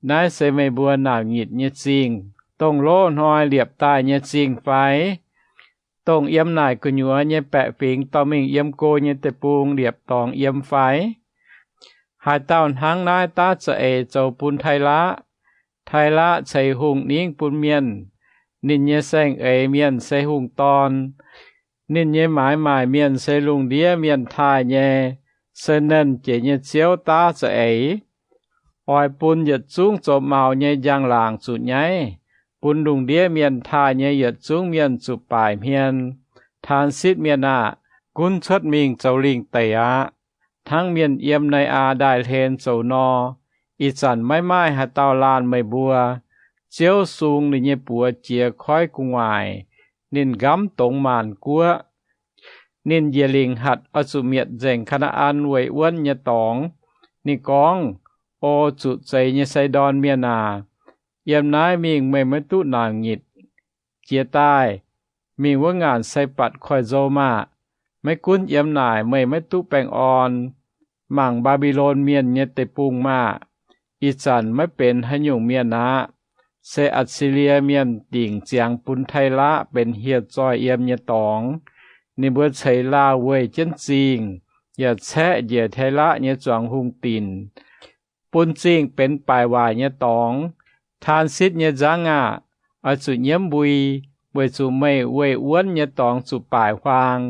Naaiv se meih mbuo naaic nyitc nyei zingh, dongh loz-hnoi liepc daaih nyei zingh fai? Dongh yiem naaic gu'nyuoz nyei baeqc fingx dorh mingh yiem go nyei deic-bung liepc dorngx yiem fai? Haaix dauh hnangv naaiv daav za'eix zoux bun Taiv^laqv. Taiv^laqv ceix hungh ningv bun mienh. Ninh nyei saeng-eix mienh se hungh dorn. Ninh nyei maaiz maaic mienh se lungh ndiev mienh taaih nyei. Se Nernh Jiex nyei Ziouv daav za'eix. Oix bun yietc zungv zoux maux nyei njang-laangc zuqc nyaiv, bun lungh ndiev mienh taaih nyei yietc zungv mienh zuqc baaic hmien. Taansitv Mienh aah! Gunv cuotv mingh zoux lingh deic aqv, hnangv mienh yiem Nai^aa Ndaaih Hlen zoux nor. Ih zanc maiv maaih haaix dauh laanh meih mbuo. Ziouv sung ninh nyei buoz jiez koiv gu'nguaaic. Ninh nqamv dongz maanc guoqv. Ninh njiec lingc hatc oix zuqc mietc nzengc Kaa^naa^an weic wuonv nyei dorngx. Ninh gorngv, O zuqc zeix nyei Sai^ndorn Mienh aac, yiem naaiv mingh meih maiv duqv naaic nyitc. Jiez daaih, mingh wuov ngaanc Sai^mbatc Koiv-Nzou maah! Maiv gunv yiem naaic meih maiv duqv baengh orn. Mangc Mbaa^mbi^lon Mienh nyei deic-bung maah! Ih zanc maiv benx haaix nyungc mienh aqv. Se Atc^si^lie Mienh dingc ziangx bun Taiv^laqv benx hieh zoih yiem nyei dorngx. Ninh mbuo ceix laauh weih jienv zingh, yaac caeqv njiec Taiv^laqv nyei zuangx hungh dinc. Bun zingh benx baaic waaic nyei dorngx. Taansitv nyei nzangv aah! Oix zuqc nyiemv mbui, weic zuqc meih weih wuonv nyei dorngx zuqc baaic huaang.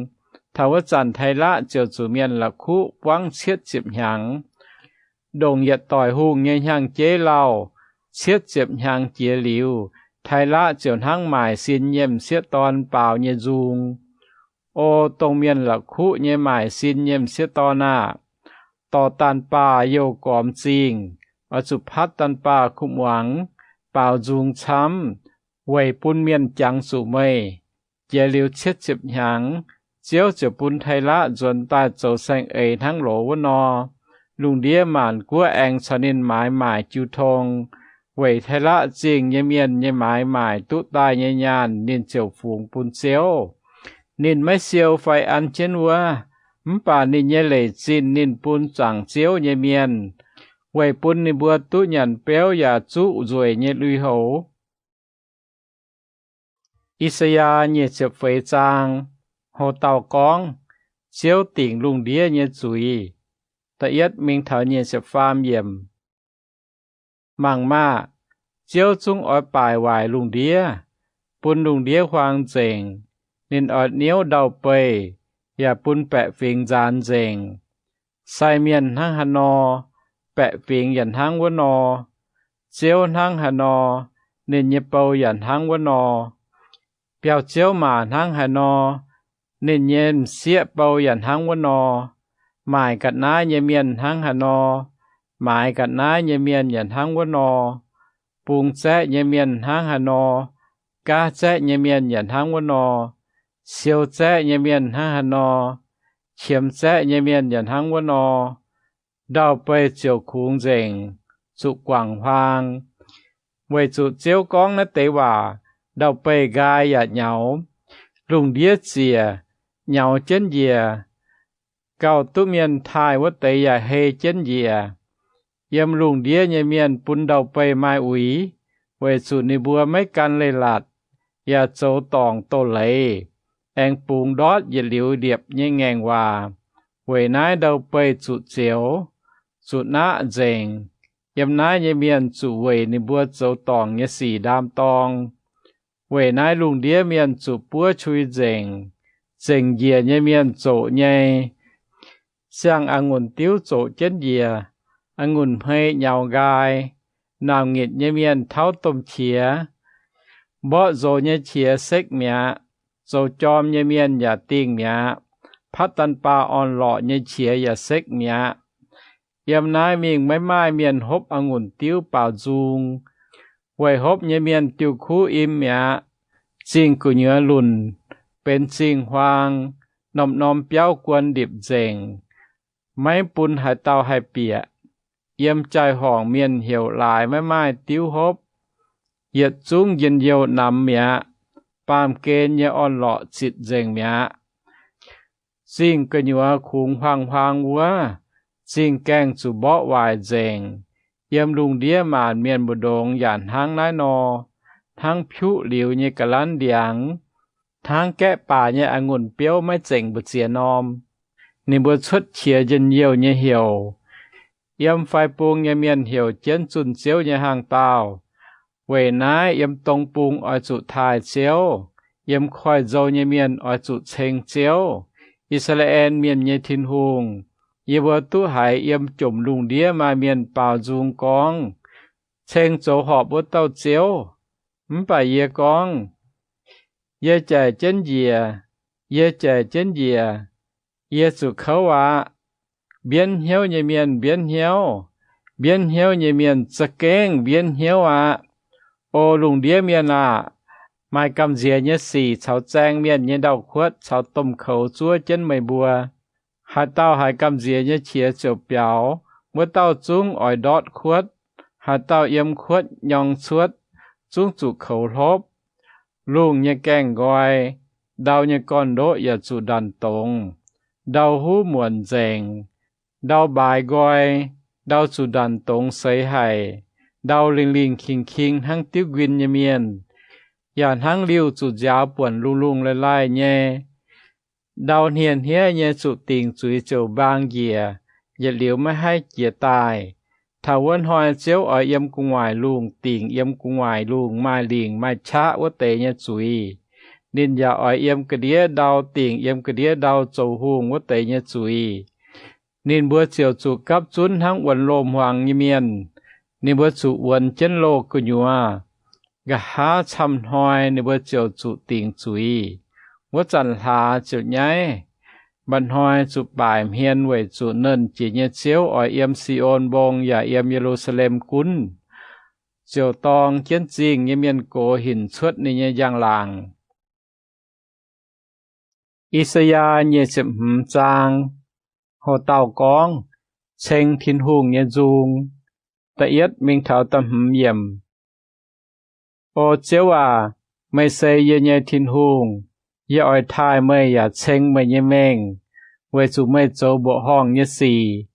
Taux wuov zanc Taiv^laqv ziouc zuqc mienh la'kuqv buangv cietv ziepc hnyangx. Ndongc yietc doic hungh nyei hnyangx-jeiv lauh. Cietv ziepc hnyangx jiex liuz, Taiv^laqv ziouc hnangv maaic sin nyei m'sieqv dorn baaux nyei nzung. O dongh mienh la'kuqv nyei maaic sin nyei m'sieqv dorn aah! Dorh daanh baah youh gormx zingh. Oix zuqc patv daanh baah kuv muangx, baaux nzung camv, weic bun mienh jangx zuqc meih. Jiex liuz cietv ziepc hnyangx, Ziouv ziouc bun Taiv^laqv nzuonx daaih zoux saeng-eix hnangv loz wuov nor. Lungh ndiev maanc guoqv aengx caux ninh maaiz maaic jiu tong, weic Taiv^laqv Zingh nyei mienh nyei maaiz maaic duqv daaih nyei nyaanh ninh ziouc fungx bun Ziouv. Ninh maiv siou fai an jienv wuov, mv baac ninh nyei leic zinh ninh bun zuangx Ziouv nyei mienh, weic bun ninh mbuo duqv nyanc beuv yaac zuqv nzueic nyei lui-houx. I^saa^yaa nyic ziepc feix zaang. Ho dauh gorngv, Ziouv dingc lungh ndiev nyei zuiz. Da'yietv mingh taux nyic ziepc faam yiemc. Mangc maah! Ziouv zungv oix baaic waaic lungh ndiev, bun lungh ndiev huaang nzengc. Ninh oix niouv ndau-beih, yaac bun baeqc fingx nzaanx nzengc. Sai mienh hnangv haaix nor, baeqc fingx yaac hnangv wuov nor. Ziouv hnangv haaix nor, ninh nyei bou yaac hnangv wuov nor. Biauv-ziouv maac hnangv haaix nor, ninh nyei m'sieqv bou yaac hnangv wuov nor. Maaic ga'naaiv nyei mienh hnangv haaix nor, maaiz ga'naaiv nyei mienh yaac hnangv wuov nor. Bungx zaeqv nyei mienh hnangv haaix nor, gaav zaeqv nyei mienh yaac hnangv wuov nor. Siou zaeqv nyei mienh hnangv haaix nor, qiemx zaeqv nyei mienh yaac hnangv wuov nor. Ndau-beih ziouc kungx nzengc, zuqc guangc huaang. Weic zuqc Ziouv gorngv naaiv deix waac, ndau-beih nqaai yaac nyaux, lungh ndiev ziec, nyaux jienv njiec. Gauh duqv mienh taaih wuov deix yaac hei jienv njiec. Yiem lungh ndiev nyei mienh bun ndau-beih maaih uix, weic zuqc ninh mbuo maiv gan leiz-latc, yaac zoux dorngc doz-leiz, aengx bungx ndortv yietc liuz liepc nyei ngaengc waac. Weic naaiv ndau-beih zuqc zioux, zuqc naqv nzengc. Yiem naaiv nyei mienh zuqc weic ninh mbuo zoux dorngc nyei sic ndaam-dorng. Weic naaiv lungh ndiev mienh zuqc buov qui nzengc, zengc njiec nyei mienh zoqc nyei. Siang a'ngunc diuv zoqc jienv njiec, a'ngunc hmei nyaux nqaai. Nauc nyitc nyei mienh tauv domh qiex, mborqv nzox nyei qiex sekv mi'aqv. Zoux jorm nyei mienh yaac dingh mi'aqv. Patv daanh baah orn-lorqc nyei qiex yaac sekv mi'aqv. Yiem naaiv mingh maiv maaih mienh hopv a'ngunc diuv baaux nzung. Weic hopv nyei mienh diuh kuv im mi'aqv. Zingh gu'nyuoz lunc, benx zingh huaang, norm-norm biauv guon ndipc nzengc, maiv bun haaix dauh haih bieqc. Yiem jaai-horngc mienh heuc laaix maiv maaih diuv hopv. Yietc zungv njien-youh namx mi'aqv. Baamh gen nyei orn-lorqc zitc nzengc mi'aqv. Zingh gu'nyuoz kungx huaang-huaang wuov, Zingh gaengh zuqc mborqv waaic nzengc. Yiem lungh ndiev maanc mienh mbu'ndongx yaac hnangv naaiv nor, hnangv piuqv liuz nyei ga'lanv ndiangx, hnangv gaeqv baac nyei a'ngunc biouv maiv zengc mbu'ziex norm. Ninh mbuo cuotv qiex njien-youh nyei heuc. Yiem fai bung nyei mienh heuc jienv zunh Ziouv nyei hnaangx daauh. Weic naaiv yiem dong bung oix zuqc taaih Ziouv, yiem koiv-nzou nyei mienh oix zuqc ceng Ziouv, I^saa^laa^en Mienh nyei Tin-Hungh. Yie mbuo duqv haiz yiem jomc lungh ndiev maaih mienh baaux nzung gorngv, Ceng zoux horpc wuov dauh Ziouv. Mv baac yie gorngv, Yie jaic jienv njiec, yie jaic jienv njiec, yie zuqc kouv aqv. Mbienv hnyouv nyei mienh mbienv hnyouv, mbienv hnyouv nyei mienh za'gengh mbienv hnyouv aqv. O lungh ndiev mienh aah! Maaih gamh nziex nyei sic caux zaeng mienh nyei ndau-kuotv caux domh koux zuov jienv meih mbuo. Haaix dauh haiz gamh nziex nyei qiex ziouc biaux, wuov dauh zungv oix ndortv kuotv. Haaix dauh yiem kuotv nyorng cuotv, zungv zuqc koux hlopv. Lungh nyei gaengh nqoi, ndau nyei gorn-ndoqv yaac zuqc ndanc dongz. Ndau huv muonc nzengc, ndau mbaaix nqoi, ndau zuqc ndanc dongz seix haic, ndau lingh lingh king-king hnangv diuv nquin nyei mienh, yaac hnangv liuh zuqc nziaaux buonc lungh lungh laih laih nyei. Ndau hniev-hniev nyei zuqc dingc zuiz ziouc mbaang njiec, yietc liuz maiv haih jiez daaih. Taux wuov hnoi Ziouv oix yiem gu'nguaaic lungh dingc yiem gu'nguaaic lungh maaih lingc maaih qaqv wuov deix nyei zuiz. Ninh yaac oix yiem ga'ndiev ndau dingc yiem ga'ndiev ndau zoux hungh wuov deix nyei zuiz. Ninh mbuo ziouc zuqc gapv zunv hnangv wuonx loz-hmuangx nyei mienh. Ninh mbuo zuqc wuonx jienv loz gu'nyuoz. Nqa'haav camv hnoi ninh mbuo ziouc zuqc dingc zuiz. Wuov zanc hlaax ziouc nyaiv. Mba'hnoi zuqc baaic hmien weic zuqc Nernh Jiex nyei Ziouv oix yiem Si^on Mbong yaac yiem Ye^lu^saa^lem gunv, ziouc dorng jienv zingh nyei mienh gox hinc cuotv ninh nyei njang-laangc. I^saa^yaa nyic ziepc hmz zaang. Ho dauh gorngv, Ceng Tin-Hungh nyei nzung. Da'yietv mingh taux da'hmz yiemc. O Ziouv aac, meih se yie nyei Tin-Hungh. Yie oix taaih meih yaac ceng meih nyei mengh, weic zuqc meih zoux mbuoqc horngh nyei sic.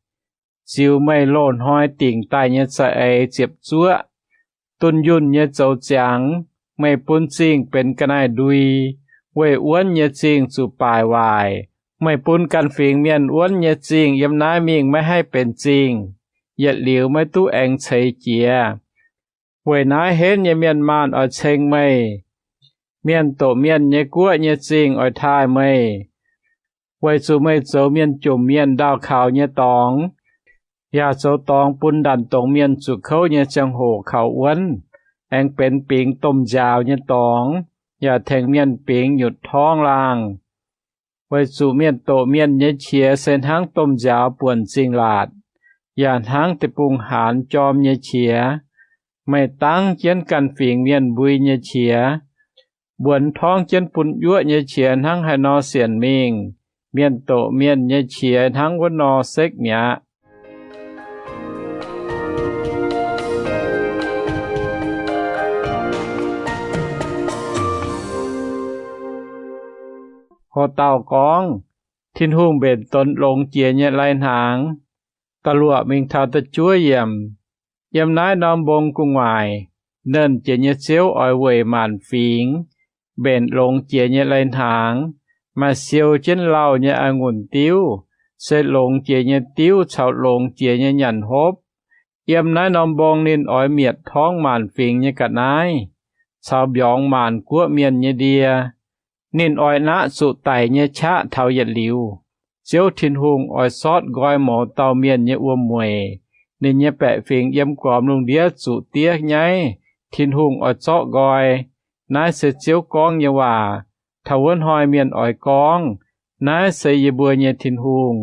Ziux meih loz-hnoi dingc daaih nyei za'eix ziepc zuoqv, dunh yunh nyei zoux ziangx. Meih bun zingh benx ga'naaiv-ndui, weih wuonv nyei zingh zuqc baaic waaic. Meih bun ganh fingx mienh wuonv nyei zingh yiem naaiv mingh maiv haih benx zingh, yietc liuz maiv duqv aengx ceix jiez. Weic naaiv henv nyei mienh maanh oix ceng meih. Mienh doqc mienh nyei guoqv nyei zingh oix taaih meih, weic zuqc meih zoux mienh jomc mienh ndaauh kaux nyei dorngx, yaac zoux dorngx bun ndanc dongz mienh zuqc kouv nyei ziangh hoc kaux wuonv, aengx benx bingx domh nziaaux nyei dorngx, yaac tengx mienh bingx nyutc torngv laangh. Weic zuqc mienh doqc mienh nyei qiex se hnangv domh nziaaux buonc zingh laatc, yaac hnangv deic-bung-haanz jorm nyei qiex. Meih dangv jienv ganh fingx mienh mbui nyei qiex, mbuonx torngv jienv bun yuoqv nyei qiex hnangv haaix nor sienc mingh, mienh doqc mienh nyei qiex hnangv wuov nor sekv mi'aqv. Ho dauh gorngv, Tin-Hungh mbenc donx longx jiex nyei lai-hnaangx. Da'luoqc mingh taux da'juov yiemc. Yiem naaiv norm mbong gu'nguaaic, Nernh Jiex nyei Ziouv oix weic maanc fingx mbenc longx jiex nyei lai-hnaangx. Maaih siou jienv lauh nyei a'ngunc diuv, se longx jiex nyei diuv caux longx jiex nyei nyanc hopv. Yiem naaiv norm mbong ninh oix mietc torngv maanc fingx nyei ga'naaiv, caux mbiorngz maanc guoqv mienh nyei ndie. Ninh oix naqv zuqc daic nyei qaqv taux yietc liuz. Ziouv Tin-Hungh oix sortv nqoi mouz dauh mienh nyei wuom-mueic. Ninh nyei baeqc fingx yiem gormx lungh ndiev zuqc diev nyaiv. Tin-Hungh oix zorqv nqoi. Naaiv se Ziouv gorngv nyei waac. Taux wuov hnoi mienh oix gorngv, Naaiv se yie mbuo nyei Tin-Hungh.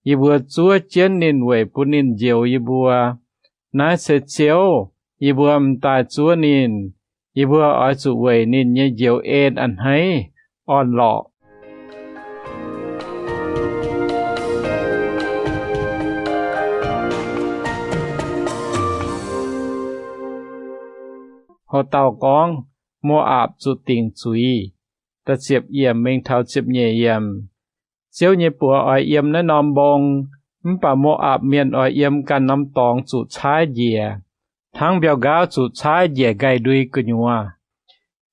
Yie mbuo zuov jienv ninh weic bun ninh njoux yie mbuo. Naaiv se Ziouv, yie mbuo m'daaih zuov ninh. Yie mbuo oix zuqc weic ninh nyei njoux en a'hneiv orn-lorqc. Ho dauh gorngv, Mo^apc zuqc dingc zuiz. Da'ziepc yiemc mingh taux ziepc nyeic yiemc. Ziouv nyei buoz oix yiem naaiv norm mbong. Mv baac Mo^apc Mienh oix yiem ganh norm dorngx zuqc caaiv njiec, hnangv mbiauh nqaauv zuqc caaiv njiec nqaih ndui gu'nyuoz.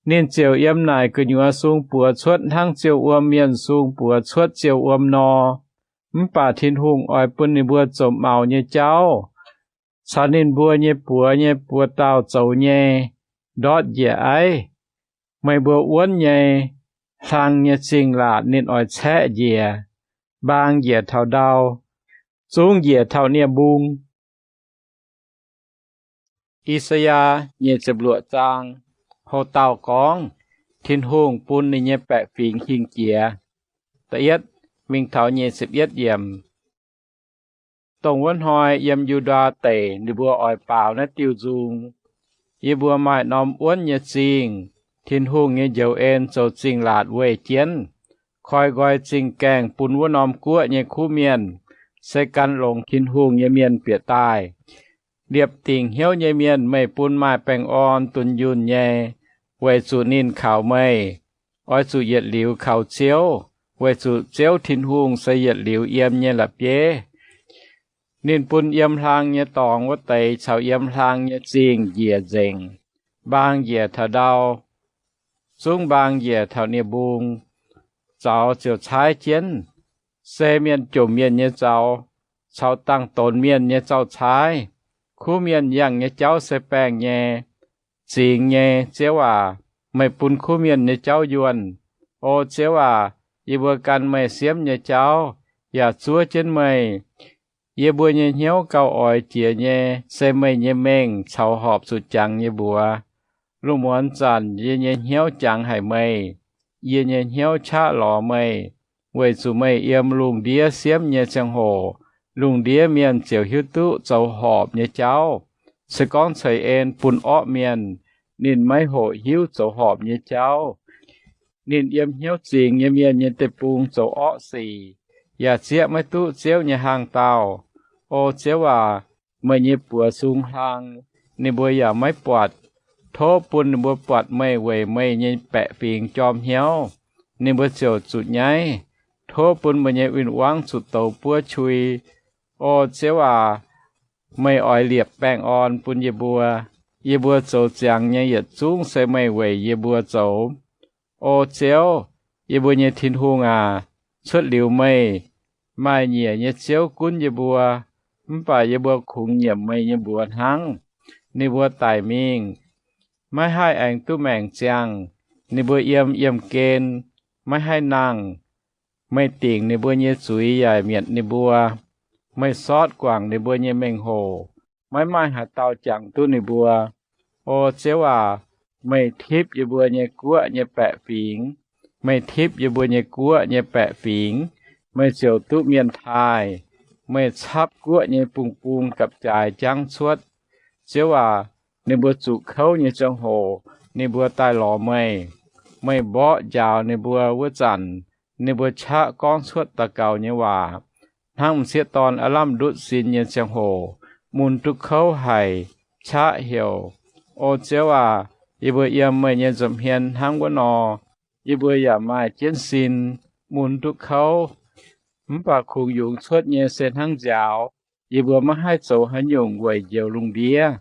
Ninh ziouc yiem naaic gu'nyuoz sung buoz cuotv hnangv ziouh wuom mienh sung buoz cuotv ziouh wuom nor. Mv baac Tin-Hungh oix bun ninh mbuo zoux maux nyei jauv caux ninh mbuo nyei buoz nyei buoz-dauh zoux nyei ndortv njiec aiv. Meih mbuo wuonv nyei hlang nyei zingh laatc ninh oix caeqv njiec, mbaang njiec taux ndau, zungv njiec taux nie-mbung. I^saa^yaa nyic ziepc luoqc zaang. Houc dauh gorngv Tin-Hungh bun ninh nyei baeqc fingx hingh jiex. Da'yietv mingh taux nyic ziepc yietv yiemc. Dongh wuov hnoi yiem Yu^ndaa Deic ninh mbuo oix baaux naaiv diuh nzung. Yie mbuo maaih norm wuonv nyei zingh, Tin-Hungh nyei njoux en zoux zingh laatc weih jienv, koi nqoi zingh gaengh bun wuov norm guoqv nyei kuv mienh, se gan longx Tin-Hungh nyei mienh bieqc daaih. Liepc dingc hnyouv nyei mienh meih bun maaih baengh orn dunh yunh nyei, weic zuqc ninh kaux meih. Oix zuqc yietc liuz kaux Ziouv, weic zuqc Ziouv Tin-Hungh se yietc liuz yiem nyei la'bieiv. Ninh bun yiem hlaang nyei dorngx wuov deix caux yiem hlaang nyei zingh njiec nzengc, mbaang njiec taux ndau, zungv mbaang njiec taux nie-mbung. Zaux ziouc caaiv jienv, se mienh jomc mienh nyei zaux caux dangh donx mienh nyei zaux-caaiv. Kuv mienh yangh nyei jauv se baengh nyei, zingx nyei. Ziouv aac, meih bun kuv mienh nyei jauv yuonh. O Ziouv aac, yie mbuo gan meih siemv nyei jauv yaac zuov jienv meih. Yie mbuo nyei hnyouv gauh oix jiex nyei se meih nyei mengh caux horpc zuqc jangx nyei mbuox. Lungh muonz zanc yie nyei hnyouv jangx haic meih. Yie nyei hnyouv qaqv lorz meih, weic zuqc meih yiem lungh ndiev siemv nyei ziangh hoc, lungh ndiev mienh ziouc hiuv duqv zoux horpc nyei jauv. Se gorngv ceix en bun orqv mienh, ninh maiv hoqc hiuv zoux horpc nyei jauv. Ninh yiem hnyouv zingx nyei mienh nyei deic-bung zoux orqv sic, yaac zieqv maiv duqv Ziouv nyei hlang dauh. O Ziouv aac, meih nyei buoz sung hlang, ninh mbuo yaac maiv buatc. Tov bun ninh mbuo buatc meih weic meih nyei baeqc fingx jorm hnyouv, ninh mbuo ziouc zuqc nyaiv. Tov bun meih nyei win-wangv zuqc douz buov qui. O Ziouv aac, meih oix liepc baengh orn bun yie mbuo. Yie mbuo zoux ziangx nyei yietc zungv se meih weic yie mbuo zoux. O Ziouv, yie mbuo nyei Tin-Hungh aac, cuotv liuz meih, maaih nyiec nyei ziouv gunv yie mbuo, mv baac yie mbuo kungx nyiemc meih nyei mbuox hnangv. Ninh mbuo daic mingh, maiv haih aengx duqv maengc ziangh. Ninh mbuo yiem yiemh gen, maiv haih nangh. Meih dingc ninh mbuo nyei zuiz yaac mietc ninh mbuo. Meih sortv guangc ninh mbuo nyei mengh hoc, maiv maaih haaix dauh jangx duqv ninh mbuo. O Ziouv aac, meih tipv yie mbuo nyei guoqv nyei baeqc fingx. Meih tipv yie mbuo nyei guoqv nyei baeqc fingx, meih ziouc duqv mienh taaih. Meih capv guoqv nyei bung-bung gapv-jaaix jangv cuotv. Ziouv aac, ninh mbuo zuqc kouv nyei ziangh hoc, ninh mbuo daaih lorz meih. Meih mborqv njaaux ninh mbuo wuov zanc, ninh mbuo qaqv gorngv cuotv daux gaux nyei waac. Hnangv m'sieqv dorn aav lamh ndutv sin nyei ziangh hoc, mun duqv kouv haic, qaqv heuc. O Ziouv aac, yie mbuo yiem meih nyei nza'hmien hnangv wuov nor, yie mbuo yaac maaih jienv sin, mun duqv kouv. Mv baac kungx yungz cuotv nyei se hnangv nziaaux. Yie mbuo maiv haih zoux haaix nyungc weic njoux lungh ndiev,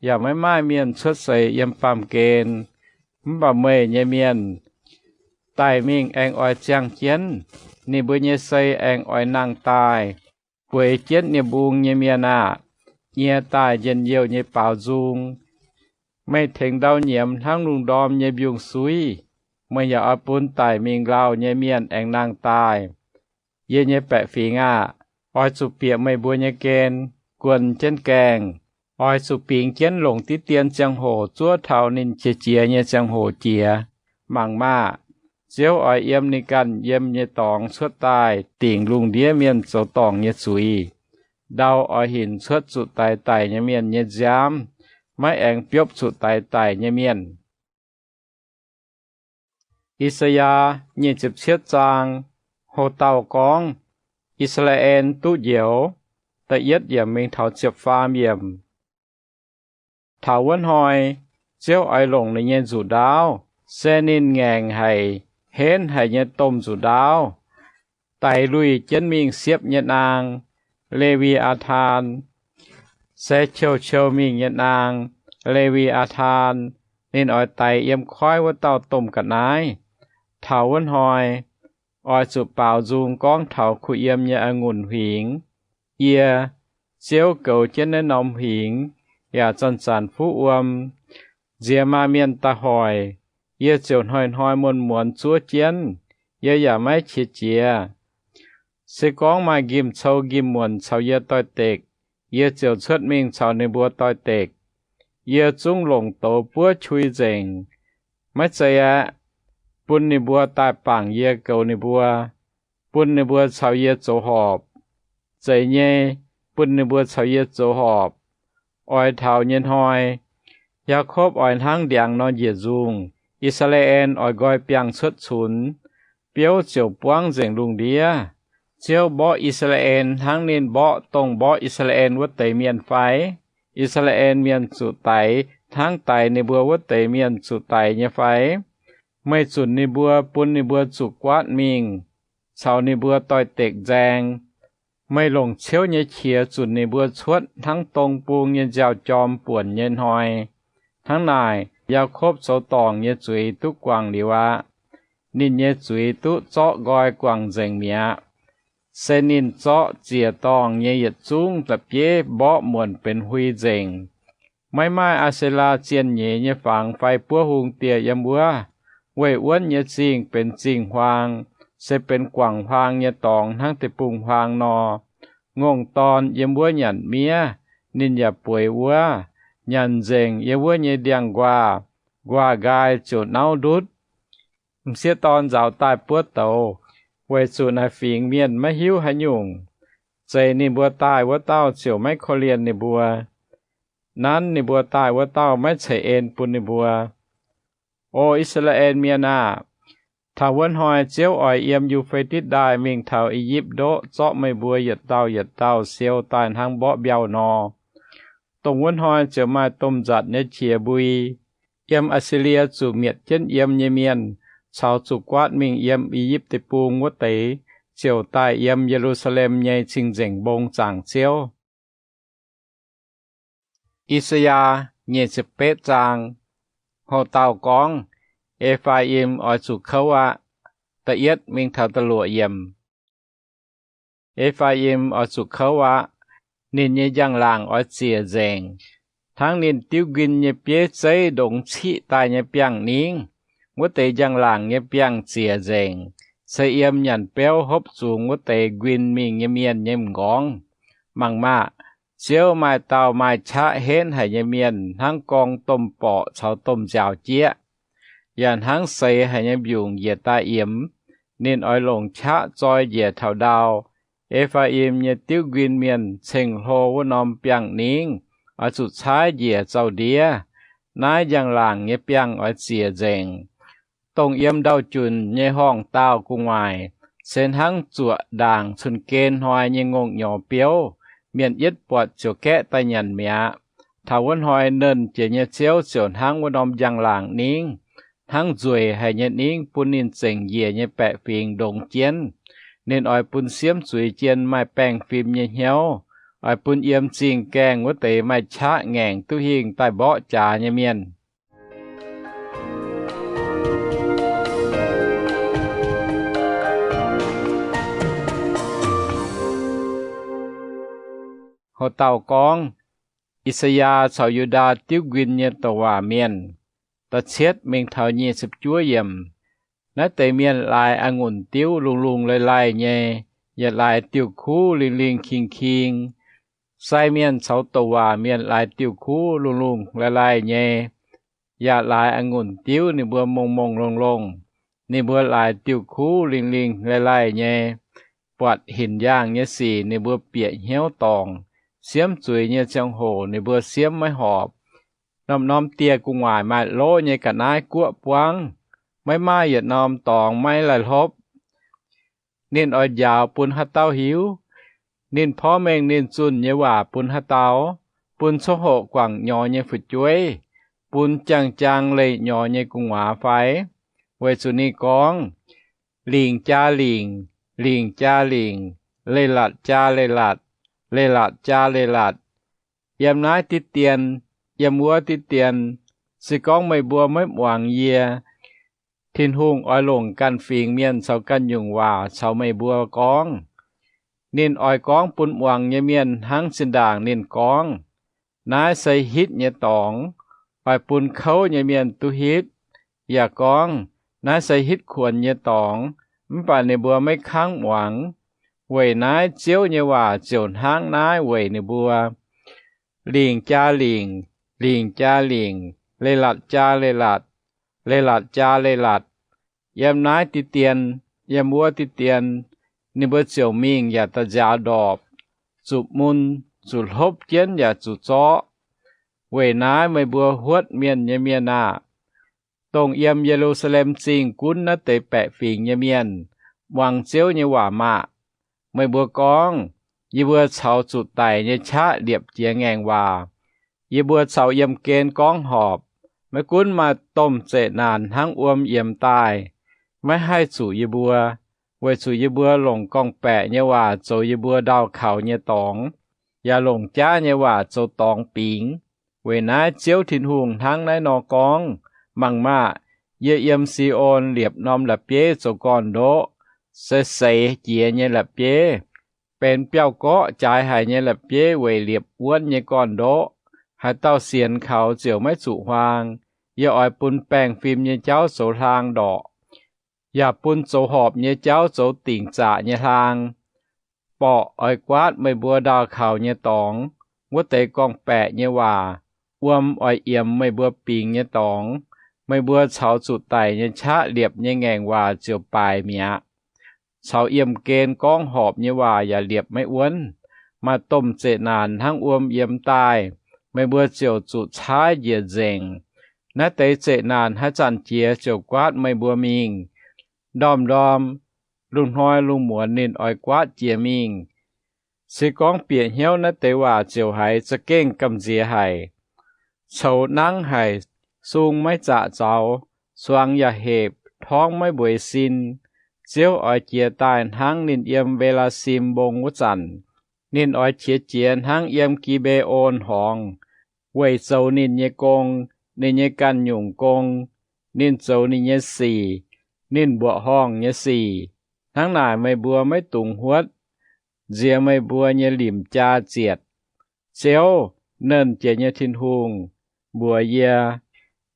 yaac maiv maaih mienh cuotv seix yiem baamh gen. Mv baac meih nyei mienh daic mingh aengx oix ziangh jienv, ninh mbuo nyei sei aengx oix nangh daaih, bueix jienv nie-mbung nyei mienh aah! Nyie daaih njien-youh nyei baaux nzung. Meih tengx ndau nyiemz hnangv lungh ndorm nyei mbiungc-suiv. Meih yaac oix bun daic mingh lauh nyei mienh aengx nangh daaih. Yie nyei baeqc fingx aah! Oix zuqc bieqc meih mbuo nyei gen, guon jienv gaengh. Oix zuqc bingx jienv longc diqv dien ziangh hoc zuov taux ninh qiex jiez nyei ziangh hoc jiex. Mangc maah! Ziouv oix yiem ninh ganh yiem nyei dorngx cuotv daaih dingc lungh ndiev mienh zoux dorngc nyei zuiz. Ndau oix hinc cuotv zuqc daix daic nyei mienh nyei nziaamv, maiv aengx biopv zuqc daix daic nyei mienh. I^saa^yaa nyic ziepc cietv zaang. Houc dauh gorngv, I^saa^laa^en duqv njoux. Da'yietv yiemc mingh taux ziepc faam yiemc. Taux wuov hnoi, Ziouv oix longc ninh nyei nzuqc ndaauv, se ninh ngaengc haic, henv haic nyei domh nzuqc ndaauv, daix luih jienv mingh siepv nyei naang, Le^wi^aa^taan, se qiu-qiu mingh nyei naang, Le^wi^aa^taan. Ninh oix daix yiem koiv wuov dauh domh ga'naaiv. Taux wuov hnoi oix zuqc baaux nzung gorngv taux kuh yiem nyei a'ngunc huingx. Yie, Ziouv, goux jienv naaiv norm huingx yaac zanc-zanc fuqv wuom. Nziex maaih mienh daaih hoic, yie ziouc hnoi-hnoi muonz-muonz zuov jienv. Yie yaac maiv qiex jiez. Se gorngv maaih nqimh cou nqimh muonc caux yie doix-dekc, yie ziouc cuotv mingh caux ninh mbuo doix-dekc. Yie zungv longc douz buov qui nzengc. Maiv zeiz aeqv, bun ninh mbuo daaih bangc yie goux ninh mbuo, bun ninh mbuo caux yie zoux horpc. Zeiz nyei, bun ninh mbuo caux yie zoux horpc. Oix taux nyei hnoi, Yaakopv oix hnangv ndiangx nor njiec nzungh. I^saa^laa^en oix nqoi biangh cuotv cunx, biouv ziouc buangv nzengc lungh ndiev. Ziouv mborqv I^saa^laa^en hnangv ninh mborqv dongh mborqv I^saa^laa^en wuov deix mienh fai? I^saa^laa^en mienh zuqc daix hnangv daix ninh mbuo wuov deix mienh zuqc daix nyei fai? Meih zunc ninh mbuo, bun ninh mbuo zuqc guaatv mingh caux ninh mbuo doix-dekc nzaeng. Meih longc ciouv nyei qiex zunc ninh mbuo cuotv hnangv dong bung nyei nziaaux-jorm buonc nyei hnoi. Hnangv naaic, Yaakopv zoux dorngc nyei zuiz duqv guangc liuz aqv. Ninh nyei zuiz duqv zorqv nqoi guangc nzengc mi'aqv. Se ninh zorqv ziec dorngh nyei yietc zungv za'bieiv mborqv muonc benx hui nzengc. Maiv maaih Aa^se^laa zienh nyeiz nyei fangx fai buov hung dieh yiem wuov. Weih wuonv nyei zingh benx zingh huaang, se benx guangc huaang nyei dorngx hnangv deic-bung-huaang nor. Ngongh dorn yiem wuov nyanc miev, ninh yaac bueix wuov. Nyanc nzengc yiem wuov nyei ndiangx-nquaah, nquaah nqaai ziouc nauv ndutv. M'sieqv dorn nzauz daaih buov douz, weic zuqc naaic fingx mienh maiv hiuv haaix nyungc. Zeix ninh mbuo daaih wuov dauh ziouc maiv korv-lienh ninh mbuo. Nanv ninh mbuo daaih wuov dauh maiv ceix en bun ninh mbuo. O I^saa^laa^en Mienh aah! Taux wuov hnoi Ziouv oix yiem Yu^fe^ditv Ndaaih mingh taux I^yipv Ndoqv zorqv meih mbuo yietc dauh yietc dauh siou daaih hnangv mborqv mbiauh nor. Dongh wuov hnoi ziouc maaih domh nzatc nyei qiex mbui. Yiem Aa^si^lie zuqc mietc jienv yiem nyei mienh caux zuqc guaatv mingh yiem I^yipv Deic-Bung wuov deix ziouc daaih yiem Ye^lu^saa^lem nyei cing-nzengc mbong zaangc Ziouv. I^saa^yaa nyic ziepc betv zaang. Houx-dauh gorngv, E^faa^im oix zuqc kouv aqv. Da'yietv mingh taux da'luoqc yiemc. E^faa^im oix zuqc kouv aqv. Ninh nyei njang-laangc oix ziec nzengc, hnangv ninh diuv nquin nyei bieiv zeiv ndongx ciqv daaih nyei biangh ningv. Wuov deix njang-laangc nyei biangh ziec nzengc, se yiem nyanc biauv hopv zungx wuov deix nquin mingh nyei mienh nyei m'nqorngv. Mangc maah! Ziouv maaih dauh maaih qaqv henv haic nyei mienh hnangv gorng domh borqc caux domh nziaaux jieqv, yaac hnangv seix haic nyei mbiungc njiec daaih yiemx. Ninh oix longc qaqv zoi njiec taux ndau. E^faa^im nyei diuv nquin mienh ceng-hlo wuov norm biangh ningv oix zuqc caaiv njiec zaux-ndiev. Naaiv njang-laangc nyei biangh oix ziec nzengc. Dongh yiem ndau-junc nyei horngh daauh gu'nguaaic se hnangv zuoqc ndaangc cun-gen hnoi nyei ngongh nyorx biouv. Mienh yietv buatc ziouc gaeqv daaih nyanc mi'aqv. Taux wuov hnoi Nernh Jiex nyei Ziouv ziouc hnangv wuov norm njang-laangc ningv, hnangv nzueic haic nyei ningv bun ninh zengc njiec nyei baeqc fingx ndongx jienv. Ninh oix bun siemv zuiz jien maaih baengh fim nyei hnyouv, oix bun yiem zingh gaengh wuov deix maaih qaqv ngaengc duqv hingh daaih mborqv jaax nyei mienh. Houx-dauh gorngv, I^saa^yaa caux Yu^ndaa diuv nquin nyei douc waac mienh. Da'cietv mingh taux nyic ziepc juov yiemc. Naaiv deix mienh laaix a'ngunc diuv lungh lungh laih laih nyei, yaac laaix diuh kuv lingh lingh king king. Sai mienh caux douc waac mienh laaix diuh kuv lungh lungh laih laih nyei, yaac laaix a'ngunc diuv ninh mbuo mongh mongh longh longh. Ninh mbuo laaix diuh kuv lingh lingh laih laih nyei, buatc hinc yaangh nyei sic ninh mbuo bieqc hnyouv dorngc. Siemv zuiz nyei ziangh hoc ninh mbuo siemv maiv horpc. Norm-norm dieh gu'nguaaic maaih lov nyei ga'naaiv guoqv buangv, maiv maaih yietc norm dorngx maiv laih hlopv. Ninh oix njaaux bun haaix dauh hiuv? Ninh porv mengh ninh zunh nyei waac bun haaix dauh? Bun coqv hoqc guangc nyorx nyei fu'jueiv, bun jang-jang leih nyorx nyei gu'nguaaz fai? Weic zuqc ninh gorngv, Lingc jaa lingc, lingc jaa lingc, leiz-latc jaa leiz-latc, leiz-latc jaa leiz-latc, yiem naaiv diqv dien, yiem wuov diqv dien. Se gorngv meih mbuo maiv muangx yie, Tin-Hungh oix longc ganh fingx mienh caux ganh nyungc waac caux meih mbuo gorngv. Ninh oix gorngv bun muangx nyei mienh hnangv zinh ndaangc ninh gorngv, Naaiv se hitv nyei dorngx, oix bun kouv nyei mienh duqv hitv. Yaac gorngv, Naaiv se hitv kuonx nyei dorngx, mv baac ninh mbuo maiv kangv muangx. Weic naaiv Ziouv nyei waac ziouc hnangv naaiv weic ninh mbuo, lingc jaa lingc, lingc jaa lingc, leiz-latc jaa leiz-latc, leiz-latc jaa leiz-latc. Yiem naaiv diqv dien, yiem wuov diqv dien, ninh mbuo ziouc mingh yaac da'nziaaux ndorpc, zuqc mun, zuqc hlopv jienv yaac zuqc zorqv. Weic naaiv meih mbuo huotv mienh nyei mienh aah! Dongh yiem Ye^lu^saa^lem Zingh gunv naaiv deix baeqc fingx nyei mienh, muangx Ziouv nyei waac maah! Meih mbuo gorngv, Yie mbuo caux zuqc daic nyei qaqv liepc jiex ngaengc waac. Yie mbuo caux yiemh gen gorngv horpc. Maiv gunv maaih domh zeqc naanc hnangv wuom yiemx daaih, maiv haih zuqc yie mbuo, weic zuqc yie mbuo longc gorngv-baeqc nyei waac zoux yie mbuo ndau kaux nyei dorngx, yaac longc jaav nyei waac zoux dorngx bingx. Weic naaiv Ziouv Tin-Hungh hnangv naaiv nor gorngv, Mangc maah! Yie yiem Si^on liepc norm la'bieiv zoux gorn-ndoqv, se seix jiex nyei la'bieiv, benx biauv-gorqv jaaix haic nyei la'bieiv weic liepc wuonv nyei gorn-ndoqv. Haaix dauh sienx kaux ziouc maiv zuqc huaang. Yie oix bun baengh fim nyei jauv zoux hlaang ndorqc, yaac bun zoux horpc nyei jauv zoux dingc zaqc nyei hlaang. Borqc oix guaatv meih mbuo ndau kaux nyei dorngx, wuov deix gorngv-baeqc nyei waac, wuom oix yiemx meih mbuo bingx nyei dorngx, meih mbuo caux zuqc daic nyei qaqv liepc nyei ngaengc waac ziouc baaic mi'aqv. Caux yiemh gen gorngv horpc nyei waac yaac liepc maiv wuonv. Maaih domh zeqc naanc hnangv wuom yiemx daaih, meih mbuo ziouc zuqc caaiv njiec nzengc. Naaiv deix zeqc naanc haaix zanc jiex ziouc guaatv meih mbuo mingh. Ndorm-ndorm, lungh hnoi lungh muonz ninh oix guaatv jiex mingh. Se gorngv bieqc hnyouv naaiv deix waac ziouc haiz za'gengh gamh nziex haic. Coux nangv haic, sung maiv zaqc zaux, suangx yaac hepc, torngv maiv mbueiz sin. Ziouv oix jiez daaih hnangv ninh yiem Mbetc^laa^sim Mbong wuov zanc. Ninh oix qiex jiez hnangv yiem Gi^mbe^on Horngz, weic zoux ninh nyei gong, ninh nyei ganh nyungc gong. Ninh zoux ninh nyei sic, ninh mbuoqc horngh nyei sic. Hnangv naaic meih mbuo maiv dungx huotv, nziex meih mbuo nyei limc jaa zietc. Ziouv, Nernh Jiex nyei Tin-Hungh, mbuox yie,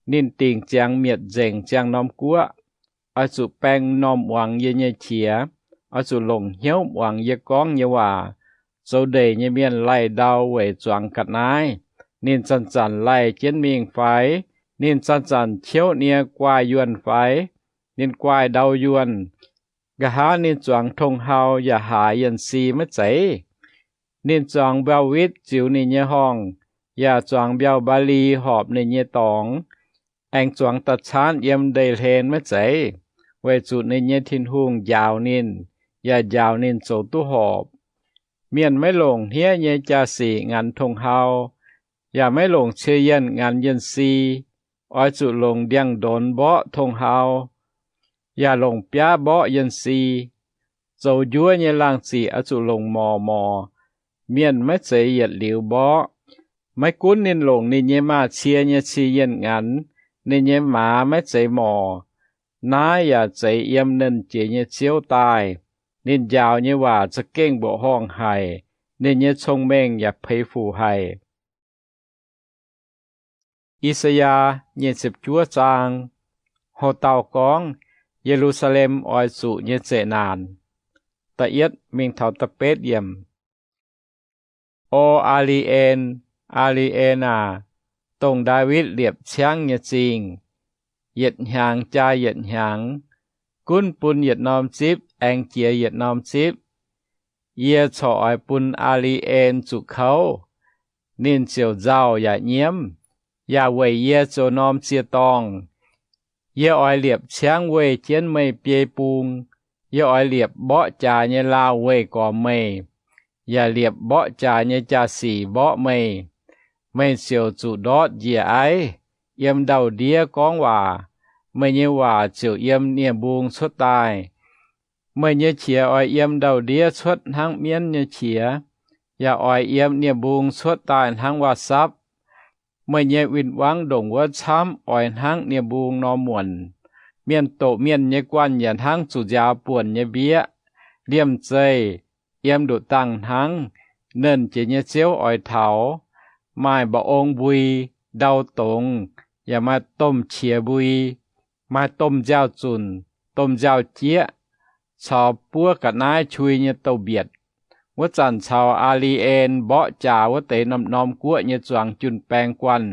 ninh dingc ziangx mietc nzengc ziangh norm guoqv. Oix zuqc baeng m'normh muangx yie nyei qiex. Oix zuqc longc hnyouv muangx yie gorngv nyei waac. Zoux ndeic nyei mienh laih ndau weic zuangx ga'naaiv, ninh zanc-zanc laih jienv mingh fai? Ninh zanc-zanc ciouv nie guaaih yuonh fai? Ninh guaaih ndau yuonh. Nqa'haav ninh zuangx tong-hau yaac haaix yienh si maiv zeiz? Ninh zuangx mbiauh witv ziux ninh nyei horngh, yaac zuangx mbiauh mbaa^li horpc ninh nyei dorngx, aengx zuangx da'caanv yiem ndeic-hlen maiv zeiz? Weic zuqc ninh nyei Tin-Hungh njaaux ninh, yaac njaaux ninh zoux duqv horpc. Mienh maiv longc hniev nyei jaa-sic nganx tong-hau, yaac maiv longc cie-yienh nganx yienh si. Oix zuqc longc ndiangx-ndonx mborqv tong-hau, yaac longc biaav mborqv yienh si. Zoux njuov nyei laangh ziqc oix zuqc longc morc morc. Mienh maiv zeiz yietc liuz mborqv. Maiv gunv ninh longc ninh nyei maaz-cie nyei cie-yienh nganx, ninh nyei maaz maiv zeiz morc. Naaiv yaac zeiz yiem Nernh Jiex nyei Ziouv daaih. Ninh njaaux nyei waac za'gengh mbuoqc horngh haic. Ninh nyei cong-mengh yaac peix fuc haic. I^saa^yaa nyic ziepc juov zaang. Houc dauh gorngv, Ye^lu^saa^lem oix zuqc nyei zeqc naanc. Da'yietv mingh taux da'betv yiemc. O Aa^li^en, Aa^li^en aac, dongh Ndaawitv liepc ciangv nyei zingh, yietc hnyangx jaa yietc hnyangx, gunv bun yietc norm zipv aengx jiex yietc norm zipv. Yie corc oix bun Aa^li^en zuqc kouv. Ninh ziouc nzauh yaac nyiemv, yaac weic yie zoux norm ziec-dorngh. Yie oix liepc ciangv weih jienv meih biei bung. Yie oix liepc mborqv jaax nyei laauh weih gormx meih, yaac liepc mborqv jaax nyei jaa-sic mborqv meih. Meih ziouc zuqc ndortv njiec aiv. Yiem ndau-ndiev gorngv waac, meih nyei waac ziouc yiem nie-mbung cuotv daaih. Meih nyei qiex oix yiem ndau-ndiev cuotv hnangv mienv nyei qiex. yaac oix yiem nie-mbung cuotv daaih hnangv waac-sapv. Meih nyei win-wangv ndongc wuov camv oix hnangv nie-mbung nor muonc. Mienh doqc mienh nyei guanh yaac hnangv zuqc nziaaux buonc nyei mbieqv. Liemh zeih yiem nduqc dangh hnangv. Nernh Jiex nyei Ziouv oix taux, maaih mba'ong mbui, ndau dongz, yaac maaih domh qiex mbui, maaih domh nziaaux-zunc, domh nziaaux-jieqv, caux buov ga'naaiv qui nyei douz-mbietc. Wuov zanc caux Aa^li^en mborqv jaax wuov deix norm-norm guoqv nyei zuangx jun-baeng guanh,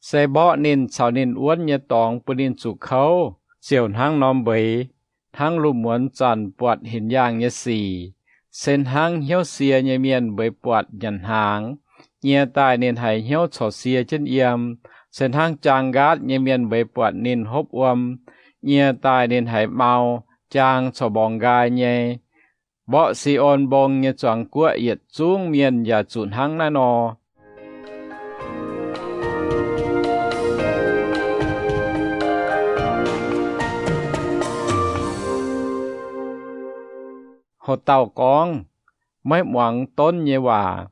se mborqv ninh caux ninh wuonv nyei dorngx bun ninh zuqc kouv, ziouc hnangv norm mbeix, hnangv lungh muonz zanc buatc hinc yaangh nyei sic, se hnangv hnyouv sie nyei mienh mbeix buatc nyanc hnaangx, nyie daaih ninh haiz hnyouv corc sie jienv yiem, se hnangv jaang nqaatv nyei mienh mbeix buatc ninh hopv wuom, nyie daaih ninh haiz mau, jaang corc mborngx nqaai nyei. Mborqv Si^on Mbong nyei zuangx guoqv yietc zungv mienh yaac zuqc hnangv naaiv nor. Hoc dauh gorngv, maiv muangx donv nyei waac.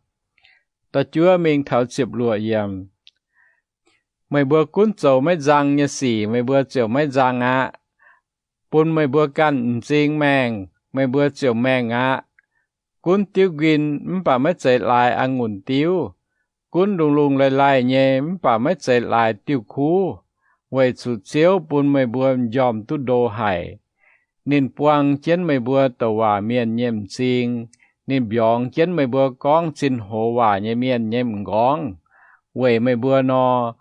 Da'juov mingh taux ziepc luoqc yiemc. Meih mbuo gunv zoux maiv nzang nyei sic meih mbuo ziouc maiv nzang aqv. Bun meih mbuo ganh m'zing maengh, meih mbuo ziouc maengh aqv. Gunv diuv nquin mv baac maiv zeiz laaix a'ngunc diuv. Gunv lungh lungh laih laih nyei mv baac maiv zeiz laaix diuh kuv, weic zuqc Ziouv bun meih mbuo m'njormh duqv ndo haic. Ninh buang jienv meih mbuo douc waac mienh nyei m'zing. Ninh mbiorngz jienv meih mbuo gorngv zinh hoz waac nyei mienh nyei m'nqorngv. Weic meih mbuo nor,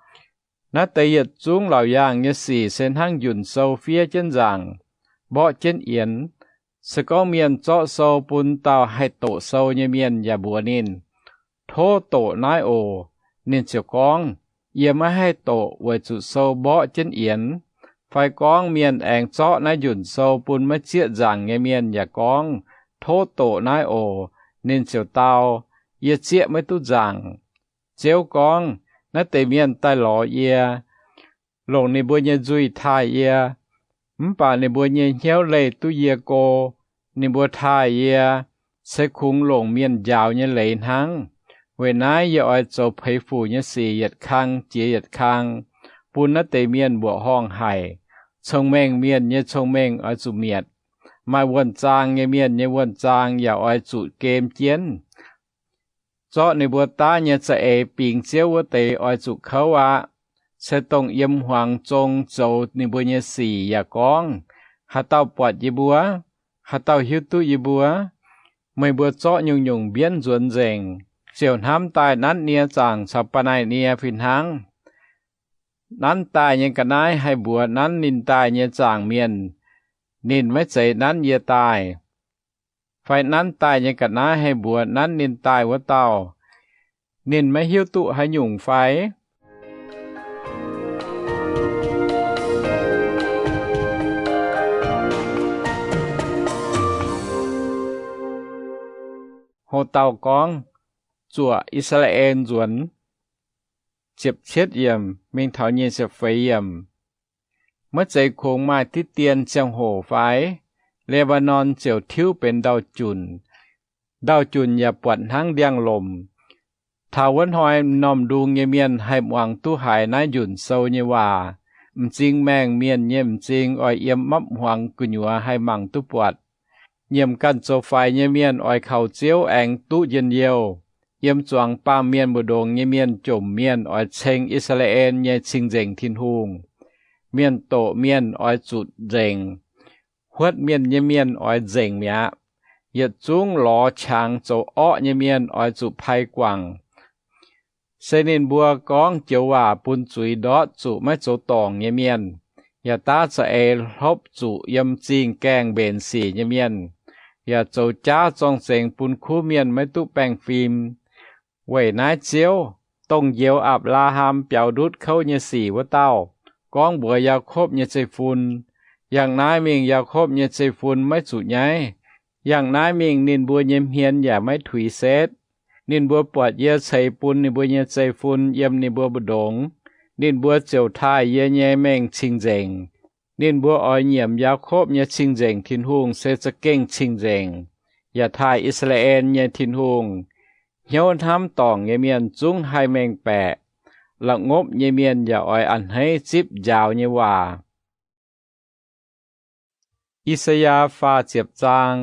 naaiv deix yietc zungv laauc yaangh nyei sic se hnangv njunc sou fiev jienv nzaangc, mborqv jienv yienx. Se gorngv mienh zorqv sou bun dauh haih doqc sou nyei mienh yaac mbuox ninh, Tov doqc naaiv oc, ninh ziouc gorngv, Yie maiv haih doqc, weic zuqc sou mborqv jienv yienx. Fai gorngv mienh aengx zorqv naaiv njunc sou bun maiv zieqv nzaangc nyei mienh yaac gorngv, Tov doqc naaiv oc, ninh ziouc dau, Yie zieqv maiv duqv nzaangc. Ziouv gorngv, Naaiv deix mienh daaih lorz yie, longc ninh mbuo nyei nzuih taaih yie, mv baac ninh mbuo nyei hnyouv leih duqv yie go. Ninh mbuo taaih yie, se kungx longc mienh njaaux nyei leiz hnangv. Weic naaiv yie oix zoux peix fuc nyei sic yietc kang jiex yietc kang, bun naaiv deix mienh mbuoqc horngh haic. Cong-mengh mienh nyei cong-mengh oix zuqc mietc. Maaih wuonh zaang nyei mienh nyei wuonh zaang yaac oix zuqc gem jienv. Zorqv ninh mbuo daav nyei za'eix bingx Ziouv wuov deix oix zuqc kouv aqv. Se dongh yiem hmuangx zong zoux ninh mbuo nyei sic yaac gorngv, Haaix dauh buatc yie mbuo? Haaix dauh hiuv duqv yie mbuo? Meih mbuo zorqv nyungc-nyungc mbienv nzuonx nzengc, ziouc hnamv daaih nanv nie zaangc caux ba'naic nie fih hnangv. Nanv daaih nyei ga'naaiv haih mbuox nanv ninh daaih nyei zaangc mienh, Ninh maiv zeiz nanv yie daaih. Fai nanv daaih nyei ga'naaiv haih mbuox nanv ninh daaih wuov dauh, Ninh maiv hiuv duqv haaix nyungc fai? Ho dauh gorngv, Zuoqc I^saa^laa^en Nzuonx. Ziepc cietv yiemc mingh taux nyic ziepc feix yiemc. Maiv zeiz kungx maaih diqv dien ziangh hoc fai? Le^mbaa^norn ziouc tiuv benx ndau-junc. Ndau-junc yaac buatc hnangv ndiangx-lomc. Taux wuov hnoi m'normh ndung nyei mienh haih muangx duqv haiz naaiv njunc sou nyei waac. M'zing maengh mienh nyei m'zing oix yiem mapv hmuangx gu'nyuoz haih mangc duqv buatc. Nyiemc ganh zoux faix nyei mienh oix kaux Ziouv aengx duqv njien-youh. Yiem zuangx baamh mienh mbu'ndongx nyei mienh jomc mienh oix ceng I^saa^laa^en nyei Cing-Nzengc Tin-Hungh. Mienh doqc mienh oix zuqc nzengc. Huotv mienh nyei mienh oix nzengc mi'aqv. Yietc zungv lorz qangx zoux orqv nyei mienh oix zuqc pai guangc. Se ninh mbuo gorngv joux waac bun zuiz ndortv zuqc maiv zoux dorngc nyei mienh, yaac daav za'eix hlopv zuqc yiem zingh gaengh mbenc sic nyei mienh, yaac zoux jaav zorng-zengx bun kuv mienh maiv duqv baengh fim. Weic naaiv Ziouv, dongh njoux Apc^laa^ham biaux ndutv kouv nyei sic wuov dauh, gorngv mbuox Yaakopv nyei zeiv-fun, Yangh naaiv mingh Yaakopv nyei zeiv-fun maiv zuqc nyaiv. Yangh naaiv mingh ninh mbuo nyei hmien yaac maiv tuix setv. Ninh mbuo buatc yie ceix bun ninh mbuo nyei zeiv-fun yiem ninh mbuo mbu'ndongx, ninh mbuo ziouc taaih yie nyei mengh cing-nzengc. Ninh mbuo oix nyiemc Yaakopv nyei Cing-Nzengc Tin-Hungh se za'gengh cing-nzengc, yaac taaih I^saa^laa^en nyei Tin-Hungh. Hnyouv hnamv dorngc nyei mienh zungv haih mengh baeqc. La'ngopv nyei mienh yaac oix a'hneiv zipv njaaux nyei waac. I^saa^yaa faah ziepc zaang.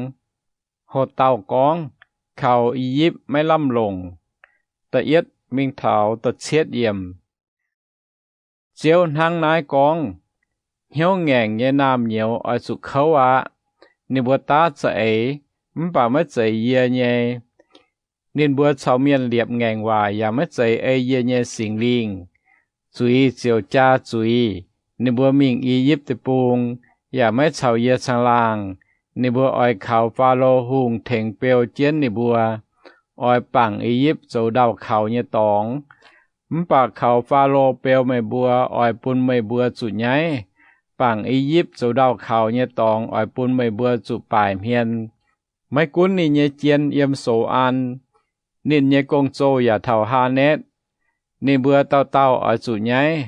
Hoc dauh gorngv, Kaux I^yipv maiv lamh longc. Da'yietv mingh taux da'cietv yiemc. Ziouv hnangv naaiv gorngv, Hnyouv ngaengc nyei naamh nyouz oix zuqc kouv aqv. Ninh mbuo daav za'eix, mv baac maiv zeiz yie nyei. Ninh mbuo caux mienh liepc ngaengc waac yaac maiv zeiz ei yie nyei Singx Lingh. Zuiz ziouc jaa zuiz. Ninh mbuo mingh I^yipv Deic-Bung, yaac maiv caux yie caangh laangh. Ninh mbuo oix kaux Faalo Hungh tengx beu jienv ninh mbuo, oix bangc I^yipv zoux ndau-kaux nyei dorngx. Mv baac kaux Faalo beu meih mbuo oix bun meih mbuo zuqc nyaiv. Bangc I^yipv zoux ndau-kaux nyei dorngx oix bun meih mbuo zuqc baaic hmien. Maiv gunv ninh nyei jien yiem soux an, ninh nyei gong-zoh yaac taux Haanetv, ninh mbuo dauh dauh oix zuqc nyaiv.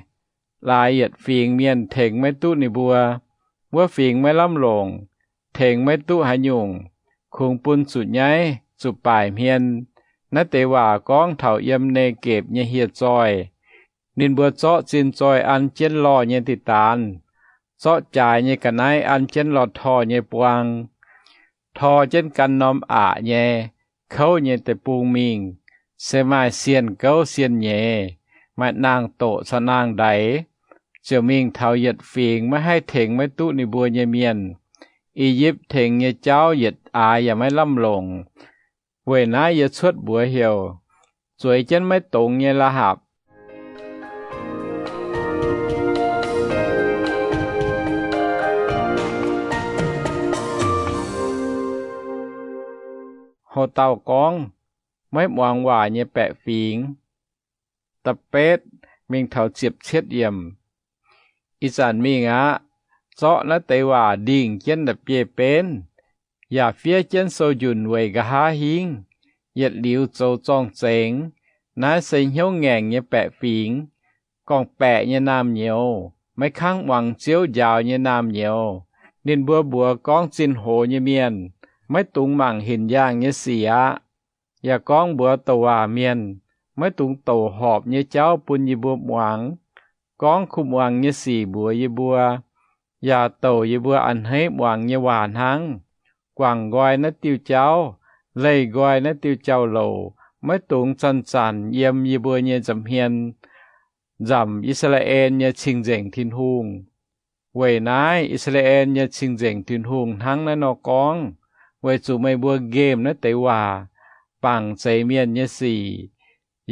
Laaix yietc fingx mienh tengx maiv duqv ninh mbuo. Wuov fingx maiv lamh longc, tengx maiv duqv haaix nyungc, kungx bun zuqc nyaiv, zuqc baaic hmien. Naaiv deix waac gorngv taux yiem Negepc nyei hieh zoih. Ninh mbuo zorqv zinh zoih an jienv lorh nyei diqc daanz, zorqv jaaix nyei ga'naaiv an jienv lorh torh nyei buang, tor jienv gan norm aqc nyei, kouv nyei deic-bung mingh, se maaih sienh gouv sienh nyeiz, maaih naang-doqc caux naang-ndaix, ziouc mingh taux yietc fingx maiv haih tengx maiv duqv ninh mbuo nyei mienh. I^yipv tengx nyei jauv yietc aax yaac maiv lamh longc. Weic naaiv yie cuotv mbuox heuc, Zueiz jienv maiv dongz nyei Laa^hapc. Hoc dauh gorngv, Maiv muangx waac nyei baeqc fingx. Da'betv mingh taux ziepc cietv yiemc. Ih zanc mingh aqv. Zorqv naaiv deix waac ndingh jienv la'bieiv-benv, yaac fiev jienv sou-njunc weic nqa'haav hingv, yietc liuz zoux zorng-zengx. Naaiv se hnyouv ngaengc nyei baeqc fingx, gorngv-baeqc nyei naamh nyouz, maiv kangv muangx Ziouv njaaux nyei naamh nyouz. Ninh mbuo mbuox gorngv zinh hoz nyei mienh, Maiv dungx mangc hinc yaangh nyei sic aqv. Yaac gorngv mbuox douc waac mienh, Maiv dungx douc horpc nyei jauv bun yie mbuo muangx. Gorngv kuv muangx nyei sic mbuox yie mbuo, yaac douc yie mbuo a'hneiv muangx nyei waac hnangv. Guangc nqoi naaiv diuh jauv, leih nqoi naaiv diuh jauv-louc. Maiv dungx zanc-zanc yiem yie mbuo nyei nza'hmien nzamc I^saa^laa^en nyei Cing-Nzengc Tin-Hungh. Weic naaiv I^saa^laa^en nyei Cing-Nzengc Tin-Hungh hnangv naaiv nor gorngv, Weic zuqc meih mbuo nqemh naaiv deix waac, bangc zeix mienh nyei sic,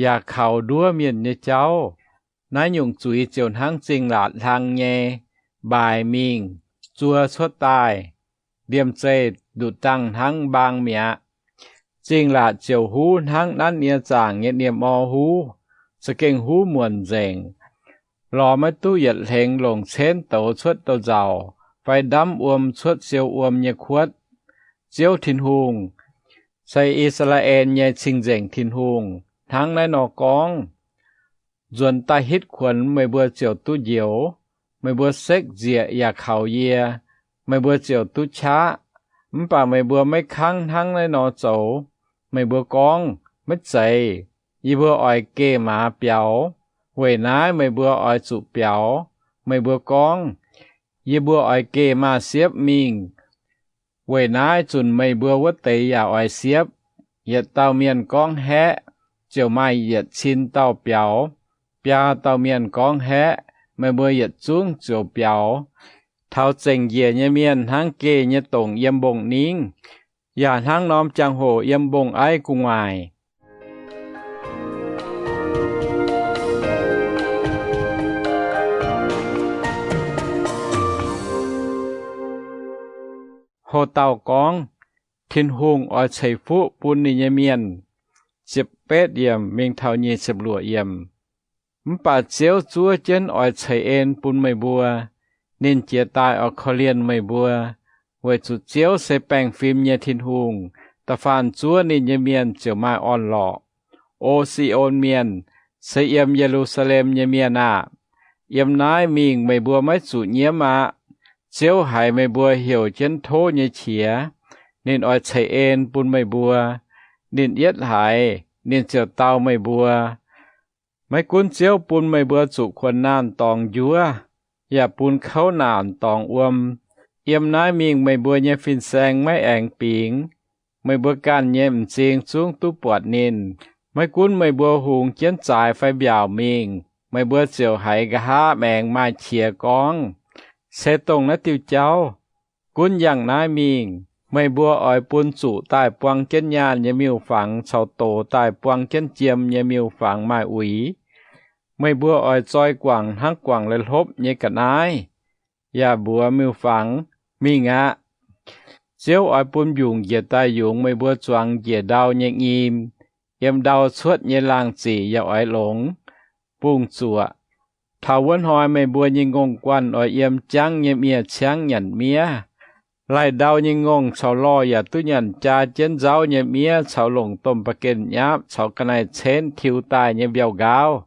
yaac kaux nduov mienh nyei jauv, naaiv nyungc zuiz ziouc hnangv zingh laatc hlang nyei, mbaaix mingh, zuov cuotv daaih, liemh zeih nduqc dangh hnangv mbaang mi'aqv. Zingh laatc ziouc huv hnangv nanv nie zaangc nyei niemh mor huv, za'gengh huv muonc nzengc. Lorz maiv duqv yietc hlengx longc cenv douz cuotv douz-nzauc, fai ndamv wuom cuotv siou wuom nyei kuotv. Ziouv Tin-Hungh, se I^saa^laa^en nyei Cing-Nzengc Tin-Hungh, hnangv naaiv nor gorngv, Nzuonx daaih hitv kuonx meih mbuo ziouc duqv njoux. Meih mbuo sekv nzieqc yaac kaux yie, meih mbuo ziouc duqv qaqv. Mv baac meih mbuo maiv kangv hnangv naaiv nor zoux. Meih mbuo gorngv, Maiv zeiz. Yie mbuo oix geh maaz biaux. Weic naaiv meih mbuo oix zuqc biaux. Meih mbuo gorngv, Yie mbuo oix geh maaz siepv mingh. Weic naaiv zunc meih mbuo wuov deix yaac oix siepv. Yietc dauh mienh gorngv haeqv, ziouc maaih yietc cin dauh biaux. Biaa dauh mienh gorngv haeqv, meih mbuo yietc zungv ziouc biaux. Taux zengc njiec nyei mienh hnangv geh nyei dongc yiem mbong-ningv, yaac hnangv norm jangx-hoc yiem mbong-aiv gu'nguaaic. Ho dauh gorngv, Tin-Hungh oix ceix fuqv bun ninh nyei mienh. Ziepc betv yiemc mingh taux nyic ziepc luoqc yiemc. Mv baac Ziouv zuov jienv oix ceix en bun meih mbuo. Ninh jiez daaih oix korv-lienh meih mbuo, weic zuqc Ziouv se baengh fim nyei Tin-Hungh. Da'faanh zuov ninh nyei mienh ziouc maaih orn-lorqc. O Si^on Mienh, se yiem Ye^lu^saa^lem nyei mienh aah! Yiem naaiv mingh meih mbuo maiv zuqc nyiemv aqv. Ziouv haiz meih mbuo heuc jienv tov nyei qiex. Ninh oix ceix en bun meih mbuo. Ninh yietv haiz, Ninh ziouc dau meih mbuo, Maiv gunv Ziouv bun meih mbuo zuqc kuonx naanh dorngx njuov, yaac bun kouv naanc dorngx wuom, yiem naaiv mingh meih mbuo nyei fin-saeng maiv aengx bingx. Meih mbuo ganh nyei m'zing zungv duqv buatc ninh. Maiv gunv meih mbuo hungx jienv zaaix fai mbiaauc mingh, meih mbuo ziouc haiz nqa'haav maengx maaih qiex gorngv, Se dongh naaiv diuh jauv. Gunv yangh naaiv mingh, meih mbuo oix bun zuqc daaih buang jienv nyaanh nyei miuc-fangx caux doz daaih buang jienv jiem nyei miuc-fangx maaih uix. Meih mbuo oix zoi guangc hnangv guangc lai-hlopv nyei ga'naaiv, yaac mbuox miuc-fangx, Mingh aqv. Ziouv oix bun mbiungc njiec daaih yungz meih mbuo zuangx njiec ndau nyei nyim. Yiem ndau cuotv nyei laangh ziqc yaac oix longx, bungx zuoqc. Taux wuov hnoi meih mbuo nyei ngongh guanh oix yiem jangv nyei miev-ciangv nyanc miev. Lai-ndau nyei ngongh caux lorh yaac duqv nyanc jaa jienv nzauv nyei miev caux longc domh ba'gen nyapv caux ga'naaiv-cenv tiux daaih nyei mbiauh nqaauv.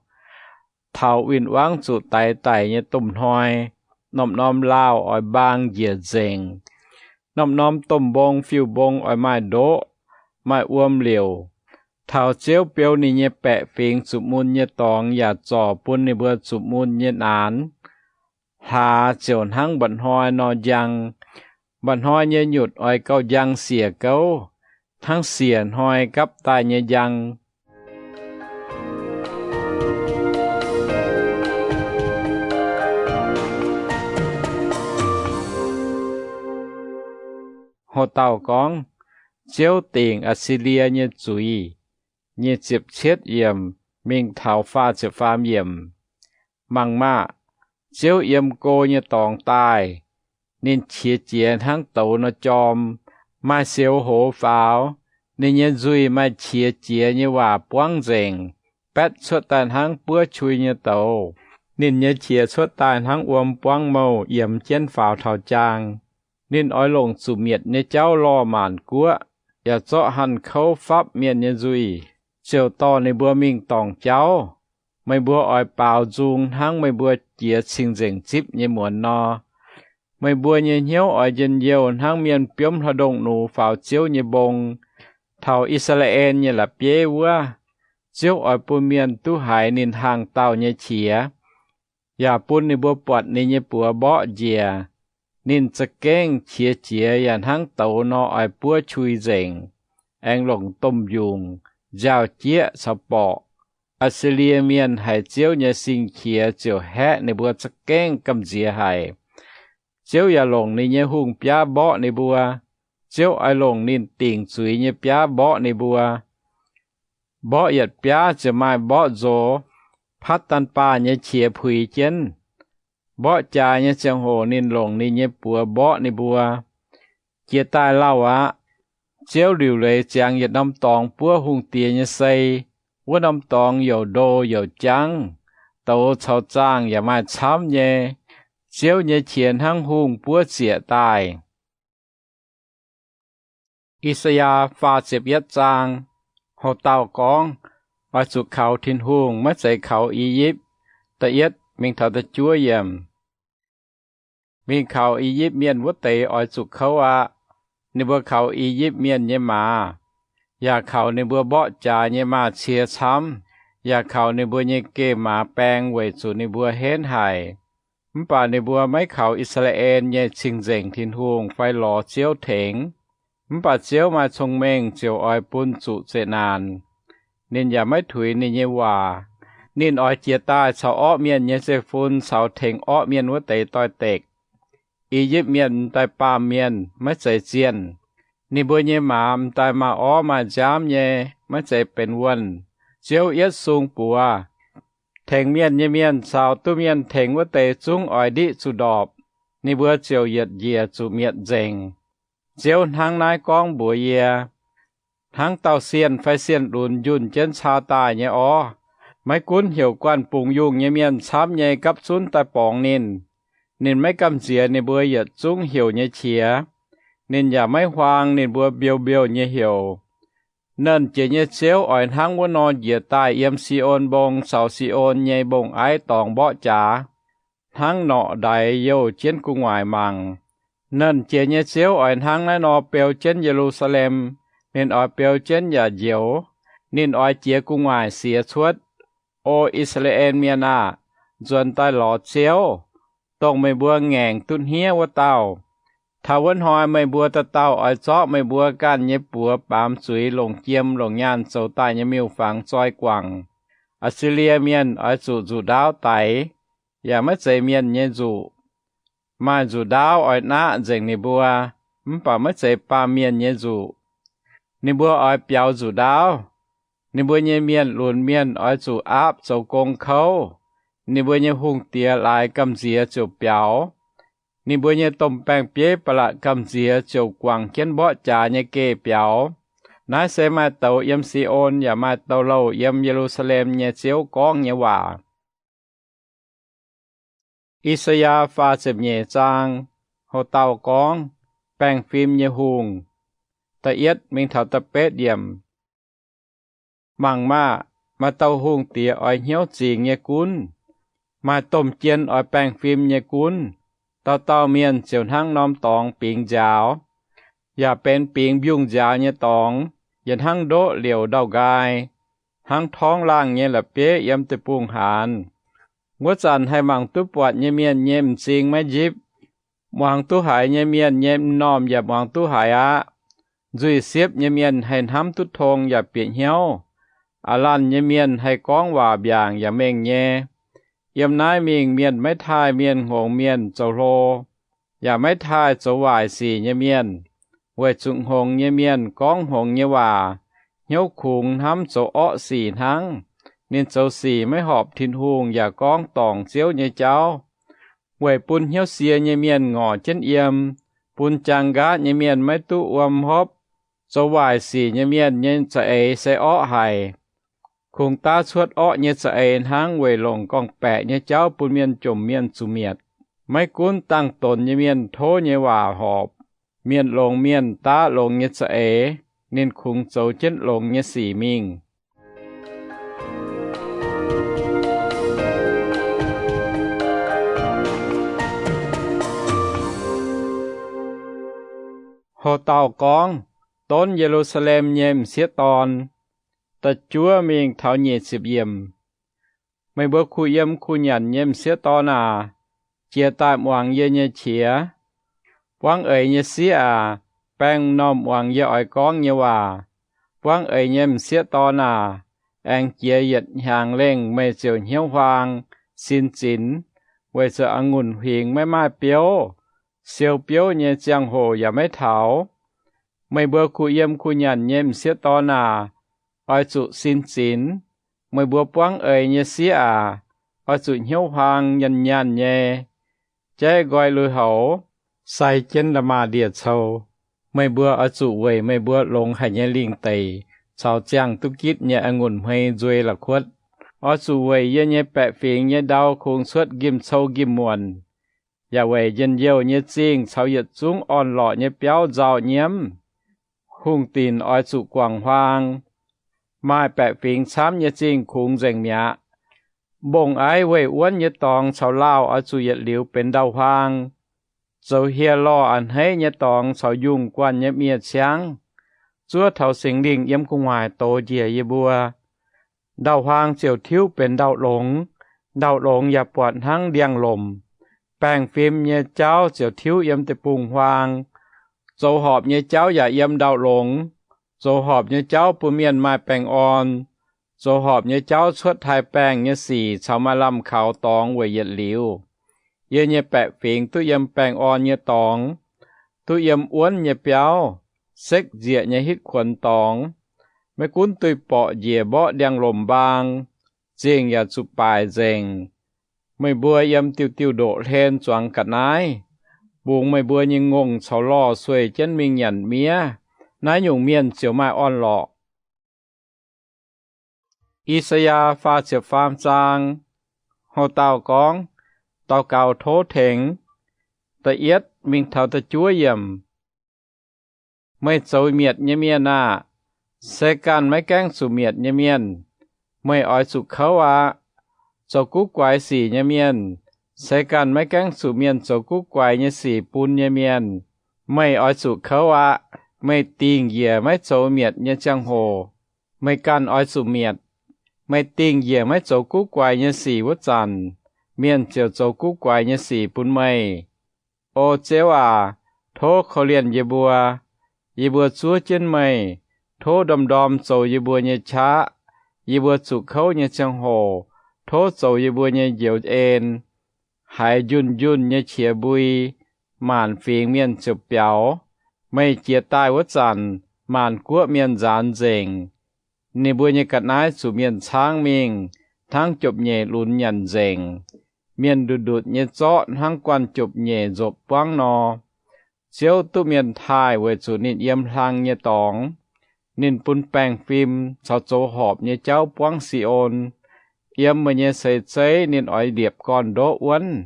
Taux win-wangv zuqc daix daic nyei domh hnoi, norm-norm laauh oix mbaang njiec nzengc. Norm-norm domh mbong fiuv-mbong oix maaih ndoqv, maaih wuom liouc. Taux Ziouv beu ninh nyei baeqc fingx zuqc mun nyei dorngx yaac zorc bun ninh mbuo zuqc mun nyei naanx, hlaax ziouc hnangv mba'hnoi nor njang. Mba'hnoi nyei nyutc oix gauh njang siec gouv, hnangv siec hnoi gapv daaih nyei njang. Ho dauh gorngv, Ziouv dingc Atc^si^lie nyei zuiz. Nyic ziepc cietv yiemc mingh taux faah ziepc faam yiemc. Mangc maah! Ziouv yiem go nyei dorngx daaih. Ninh qiex jiez hnangv douz nor jorm, maaih sioux hoz faaux. Ninh nyei nzuih maaih qiex jiez nyei waac buangv nzengc, baetv cuotv daaih hnangv buov qui nyei douz. Ninh nyei qiex cuotv daaih hnangv wuom buangv mouh yiemx jienv faaux taux jaang. Ninh oix longc zuqc mietc nyei jauv lorh maanc guoqv, yaac zorqv hanh kouv fapv mienh nyei nzuih, ziouc dorh ninh mbuo mingh dorngc jauv. Meih mbuo oix baaux nzung hnangv meih mbuo jiex cing-nzengc zipv nyei muonz nor. Meih mbuo nyei hnyouv oix njien-youh hnangv mienh biomv hlauv-ndongh nux faaux Ziouv nyei mbong, taux I^saa^laa^en nyei la'bieiv wuov. Ziouv oix bun mienh duqv haiz ninh hnaangx-daauh nyei qiex, yaac bun ninh mbuo buatc ninh nyei buoz mborqv njiec. Ninh za'gengh qiex jiez yaac hnangv douz nor oix buov qui nzengc, aengx longc domh mbiungc, nziaaux-jieqv caux borqc. Atc^si^lie Mienh haiz Ziouv nyei sing-qiex ziouc haeqv ninh mbuo za'gengh gamh nziex haic. Ziouv yaac longc ninh nyei hungh biaav mborqv ninh mbuo. Ziouv oix longc ninh dingc zuiz nyei biaav mborqv ninh mbuo. Mborqv yietc biaav ziouc maaih mborqv nzox, Patv^daan^baah nyei qiex puix jienv. Mborqv jaax nyei ziangh hoc ninh longc ninh nyei buoz mborqv ninh mbuo. Jiex daaih lauh aqv. Ziouv liuc leiz ziangx yietc norm dorngx buov hungh diex nyei sei. Wuov norm dorngx youc ndo youc jangv, douz caux zaangh yaac maaih camv nyei. Ziouv nyei qiex hnangv hungh buov zieqc daaih. I^saa^yaa faah ziepc yietv zaang. Ho dauh gorngv, Oix zuqc kaux Tin-Hungh, maiv zeiz kaux I^yipv. Da'yietv mingh taux da'juov yiemc. Mingh kaux I^yipv Mienh wuov deix oix zuqc kouv aqv. Ninh mbuo kaux I^yipv Mienh nyei maaz, yaac kaux ninh mbuo mborqv jaax nyei maaz-cie camv, yaac kaux ninh mbuo nyei geh maaz baeng weic zuqc ninh mbuo henv haic. Mv baac ninh mbuo maiv kaux I^saa^laa^en nyei Cing-Nzengc Tin-Hungh fai lorz Ziouv tengx. Mv baac Ziouv maaih cong-mengh ziouc oix bun zuqc zeqc naanc. Ninh yaac maiv tuix ninh nyei waac. Ninh oix jiez daaih caux orqv mienh nyei zeiv-fun caux tengx orqv mienh wuov deix doix-dekc. I^yipv Mienh m'daaih baamh mienh, maiv zeiz zienh. Ninh mbuo nyei maaz m'daaih maaih orv maaih nziaamv nyei, maiv zeiz benx wuonh. Ziouv yietv sung buoz. Tengx mienh nyei mienh caux duqv mienh tengx wuov deix zungv oix ndiqv zuqc ndorpc. Ninh mbuo ziouc yietc njiec zuqc mietc nzengc. Ziouv hnangv naaiv gorngv mbuox yie, Hnangv dauh sienh fai sienh lunx njunh jienv caa daaih nyei orv, maiv gunv heuc guanh bungx yungh nyei mienh camv nyei gapv zunv daaih borngz ninh. Ninh maiv gamh nziex ninh mbuo yietc zungv heuc nyei qiex. Ninh yaac maiv huaang ninh mbuo mbiouh mbiouh nyei heuc. Nernh Jiex nyei Ziouv oix hnangv wuov nor njiec daaih yiem Si^on Mbong caux Si^on nyei mbong-aiv dorngx mborqv jaax, hnangv norqc ndaix youh jienv gu'nguaaic mangc. Nernh Jiex nyei Ziouv oix hnangv naaiv nor beu jienv Ye^lu^saa^lem. Ninh oix beu jienv yaac njoux. Ninh oix jiez gu'nguaaic siex cuotv. O I^saa^laa^en Mienh aah! Nzuonx daaih lorz Ziouv, dongh meih mbuo ngaengc duqv hniev wuov dauh. Taux wuov hnoi meih mbuo dauh dauh oix zorqv meih mbuo ganh nyei buoz baamz zuiz longc jiem longc nyaanh zoux daaih nyei miuc-fangx zoi guangc. Aa^si^lie Mienh oix zuqc nzuqc ndaauv daix, yaac maiv zeiz mienh nyei nzuqc. Maaih nzuqc ndaauv oix naqv nzengc ninh mbuo, mv baac maiv zeiz baamh mienh nyei nzuqc. Ninh mbuo oix biaux nzuqc ndaauv. Ninh mbuo nyei mienh lunx mienh oix zuqc aapv zoux gong kouv. Ninh mbuo nyei hungh diex laaix gamh nziex ziouc biaux. Ninh mbuo nyei domh baeng-bieiv ba'laqc gamh nziex ziouc guangc jienv mborqv jaax nyei geh biaux. Naaiv se maaih douz yiem Si^on yaac maaih douz-louh yiem Ye^lu^saa^lem nyei Ziouv gorngv nyei waac. I^saa^yaa faah ziepc nyeic zaang. Ho dauh gorngv, Baengh Fim Nyei Hungh. Da'yietv mingh taux da'betv yiemc. Mangc maah! Maaih dauh hungh diex oix hnyouv zingx nyei gunv, maaih domh jien oix baengh fim nyei gunv. Dauh dauh mienh ziouc hnangv norm dorngx bingx nziaaux, yaac benx bingx mbiungc nziaaux nyei dorngx, yaac hnangv ndoqv liouc ndau-nqaai, hnangv torngv laangh nyei la'bieiv yiem deic-bung-haanz. Wuov zanc haih mangc duqv buatc nyei mienh nyei m'zing maiv njipv. Muangx duqv haiz nyei mienh nyei m'normh yaac muangx duqv haiz aqv. Nzuih siepv nyei mienh haih hnamv duqv tong yaac bieqc hnyouv. A'laanh nyei mienh haih gorngv waac mbiaangc yaac mengh nyei. Yiem naaiv mingh mienh maiv taaih mienh hngongx mienh zoux hlo, yaac maiv taaih zoux waaic sic nyei mienh, weic zuqc hngongx nyei mienh gorngv hngongx nyei waac, hnyouv kungx hnamv zoux orqv sic hnangv. Ninh zoux sic maiv horpc Tin-Hungh yaac gorngv dorngc Ziouv nyei jauv, weic bun hnyouv sie nyei mienh ngorc jienv yiem, bun jaang nqaatv nyei mienh maiv duqv wuom hopv. Zoux waaic sic nyei mienh nyei za'eix se orqv haic. Kungx daav cuotv orqv nyei za'eix hnangv weic longc gorngv-baeqc nyei jauv bun mienh jomc mienh zuqc mietc. Maiv gunv dangh-donx nyei mienh tov nyei waac horpc, mienh longx mienh daav longx nyei za'eix, ninh kungx zoux jienv longx nyei sic mingh. Ho dauh gorngv, Donv Ye^lu^saa^lem nyei m'sieqv dorn. Da'juov mingh taux nyic ziepc yiemc. Meih mbuo kuh yiem kuh nyanc nyei m'sieqv dorn aac, jiez daaih muangx yie nyei qiex. Buangv eix nyei sieqv aac, baeng m'normh muangx yie oix gorngv nyei waac. Buangv eix nyei m'sieqv dorn aac, aengx jiex yietc hnyangx lengh meih ziouc hnyouv huaang, sin zinx, weic zuqc a'ngunc huingx maiv maaih biouv, siou biouv nyei ziangh hoc yaac maiv taux. Meih mbuo kuh yiem kuh nyanc nyei m'sieqv dorn aac, oix zuqc sin zinx. Meih mbuo buangv eix nyei sieqv aac, oix zuqc hnyouv huaang nyanc nyaanh nyei, jaiv nqoi lui-houx, sai jienv la'maah ndie-cou. Meih mbuo oix zuqc weic meih mbuo longx haic nyei lingh deic caux ziangh duqv gitv nyei a'ngunc hmei nzuei la'kuotv. Oix zuqc weic yie nyei baeqc fingx nyei ndau kungx cuotv njimv-cou njimv-muonc, yaac weic njien-youh nyei zingh caux yietc zungv orn-lorqc nyei biauv nzauh nyiemv. Hungh dinc oix zuqc guangc huaang. Maaih baeqc fingx camv nyei zingh kungx nzengc mi'aqv. Mbong-aiv weih wuonv nyei dorngx caux laauh oix zuqc yietc liuz benx ndau-huaang. Zoux hieh lorh a'hneiv nyei dorngx caux yungh guanh nyei miev-ciangv, zuov taux Singx Lingh yiem gu'nguaaic dox njiec yie mbuo. Ndau-huaang ziouc tiuv benx ndau-longx. Ndau-longx yaac buatc hnangv ndiangx-lomc. Baengh fim nyei jauv ziouc tiuv yiem deic-bung-huaang. Zoux horpc nyei jauv yaac yiem ndau-longx. Zoux horpc nyei jauv bun mienh maaih baengh orn. Zoux horpc nyei jauv cuotv taaih-baengh nyei sic caux maaih lamh kaux dorngx weic yietc liuz. Yie nyei baeqc fingx duqv yiem baengh orn nyei dorngx, duqv yiem wuonv nyei biauv, sekv nzieqc nyei hitv kuonx dorngx. Maiv gunv duih borqc njiec mborqv ndiangx-lomc mbaang, zingh yaac zuqc baaic nzengc. Meih mbuo yiem diuh diuh ndoqc hlen zuangx ga'naaiv, mbungx meih mbuo nyei ngongh caux lorh sueih jienv mingh nyanc miev. Naaiv nyungc mienh ziouc maaih orn-lorqc. I^saa^yaa faah ziepc faam zaang. Ho dauh gorngv, Daux gaux tov tengx. Da'yietv mingh taux da'juov yiemc. Meih zoux mietc nyei mienh aah! Se ganh maiv gaengh zuqc mietc nyei mienh, meih oix zuqc kouv aqv. Zoux guv guaix sic nyei mienh, se ganh maiv gaengh zuqc mienh zoux guv guaix nyei sic bun nyei mienh, meih oix zuqc kouv aqv. Meih dingh njiec maiv zoux mietc nyei ziangh hoc, meih ganh oix zuqc mietc. Meih dingh njiec maiv zoux guv guaix nyei sic wuov zanc, mienh ziouc zoux guv guaix nyei sic bun meih. O Ziouv aac, tov korv-lienh yie mbuo. Yie mbuo zuov jienv meih. Tov ndorm-ndorm zoux yie mbuo nyei qaqv. Yie mbuo zuqc kouv nyei ziangh hoc, tov zoux yie mbuo nyei njoux en. Haiz njunh njunh nyei qiex mbui, maanc fingx mienh ziouc biaux. Meih jiez daaih wuov zanc, maanc guoqv mienh nzaanx nzengc. Ninh mbuo nyei ga'naaiv zuqc mienh caangv mingh hnangv jopv-nyeic lunx nyanc nzengc. Mienh ndutc ndutc nyei zorqv hnangv guanh jopv-nyeic nzopc buangv nor. Ziouv duqv mienh taaih weic zuqc ninh yiem hlang nyei dorngx. Ninh bun baengh fim caux zoux horpc nyei jauv buangv Si^on. Yiem meih nyei seix zeiv ninh oix liepc gorn-ndoqv wuonv.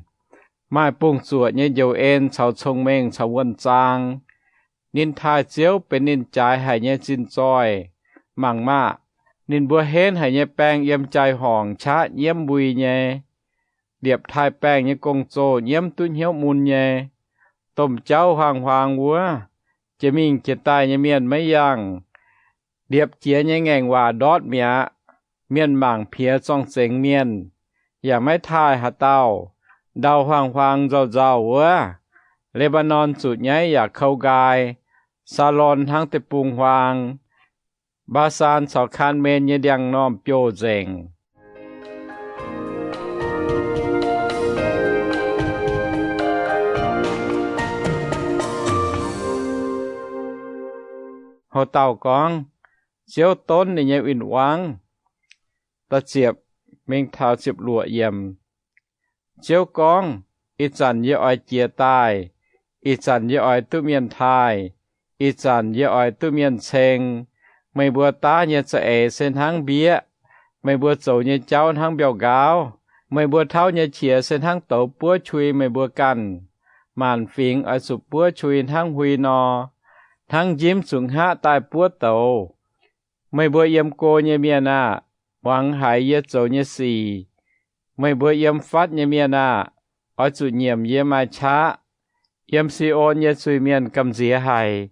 Maaih bungx-zuoqc nyei njoux en caux cong-mengh caux wuonh zaang. Ninh taaih Ziouv benx ninh jaaix haic nyei zinh zoih. Mangc maah! Ninh mbuo henv haic nyei baeng yiem jai-horngc qaqv nyiemv mbui nyei. Liepc taaih-baengh nyei gong-zoh nyiemv duqv hnyouv mun nyei. Domh jauv huaang-huaang wuov, jiex mingh jiex daaih nyei mienh maiv yangh. Liepc jiex nyei ngaengc waac ndortv mi'aqv. Mienh mangc piex zorng-zengx mienh, yaac maiv taaih haaix dauh. Ndau huaang-huaang nzauh nzauh wuov, Le^mbaa^norn zuqc nyaiv yaac kou nqaai. Saalon hnangv deic-bung-huaang. Mbaa^saan caux Kaan^men nyei ndiangx-normh biouh nzengc. Ho dauh gorngv, Ziouv donv ninh nyei win-wangv. Da'ziepc mingh taux ziepc luoqc yiemc. Ziouv gorngv, Ih zanc yie oix jiez daaih. Ih zanc yie oix duqv mienh taaih. Ih zanc yie oix duqv mienh ceng. Meih mbuo daav nyei za'eix se hnangv mbieqv. Meih mbuo zoux nyei jauv hnangv mbiauh nqaauv. Meih mbuo tauv nyei qiex se hnangv douz buov qui meih mbuo ganh. Maanc fingx oix zuqc buov qui hnangv hui nor, hnangv njimv zuqc hngaqv daaih buov douz. Meih mbuo yiem go nyei mienh aah! Muangx haiz yie zoux nyei sic. Meih mbuo yiem fatv nyei mienh aah! Oix zuqc nyiemc yie maaih qaqv. Yiem Si^on nyei zuiz-mienh gamh nziex haic.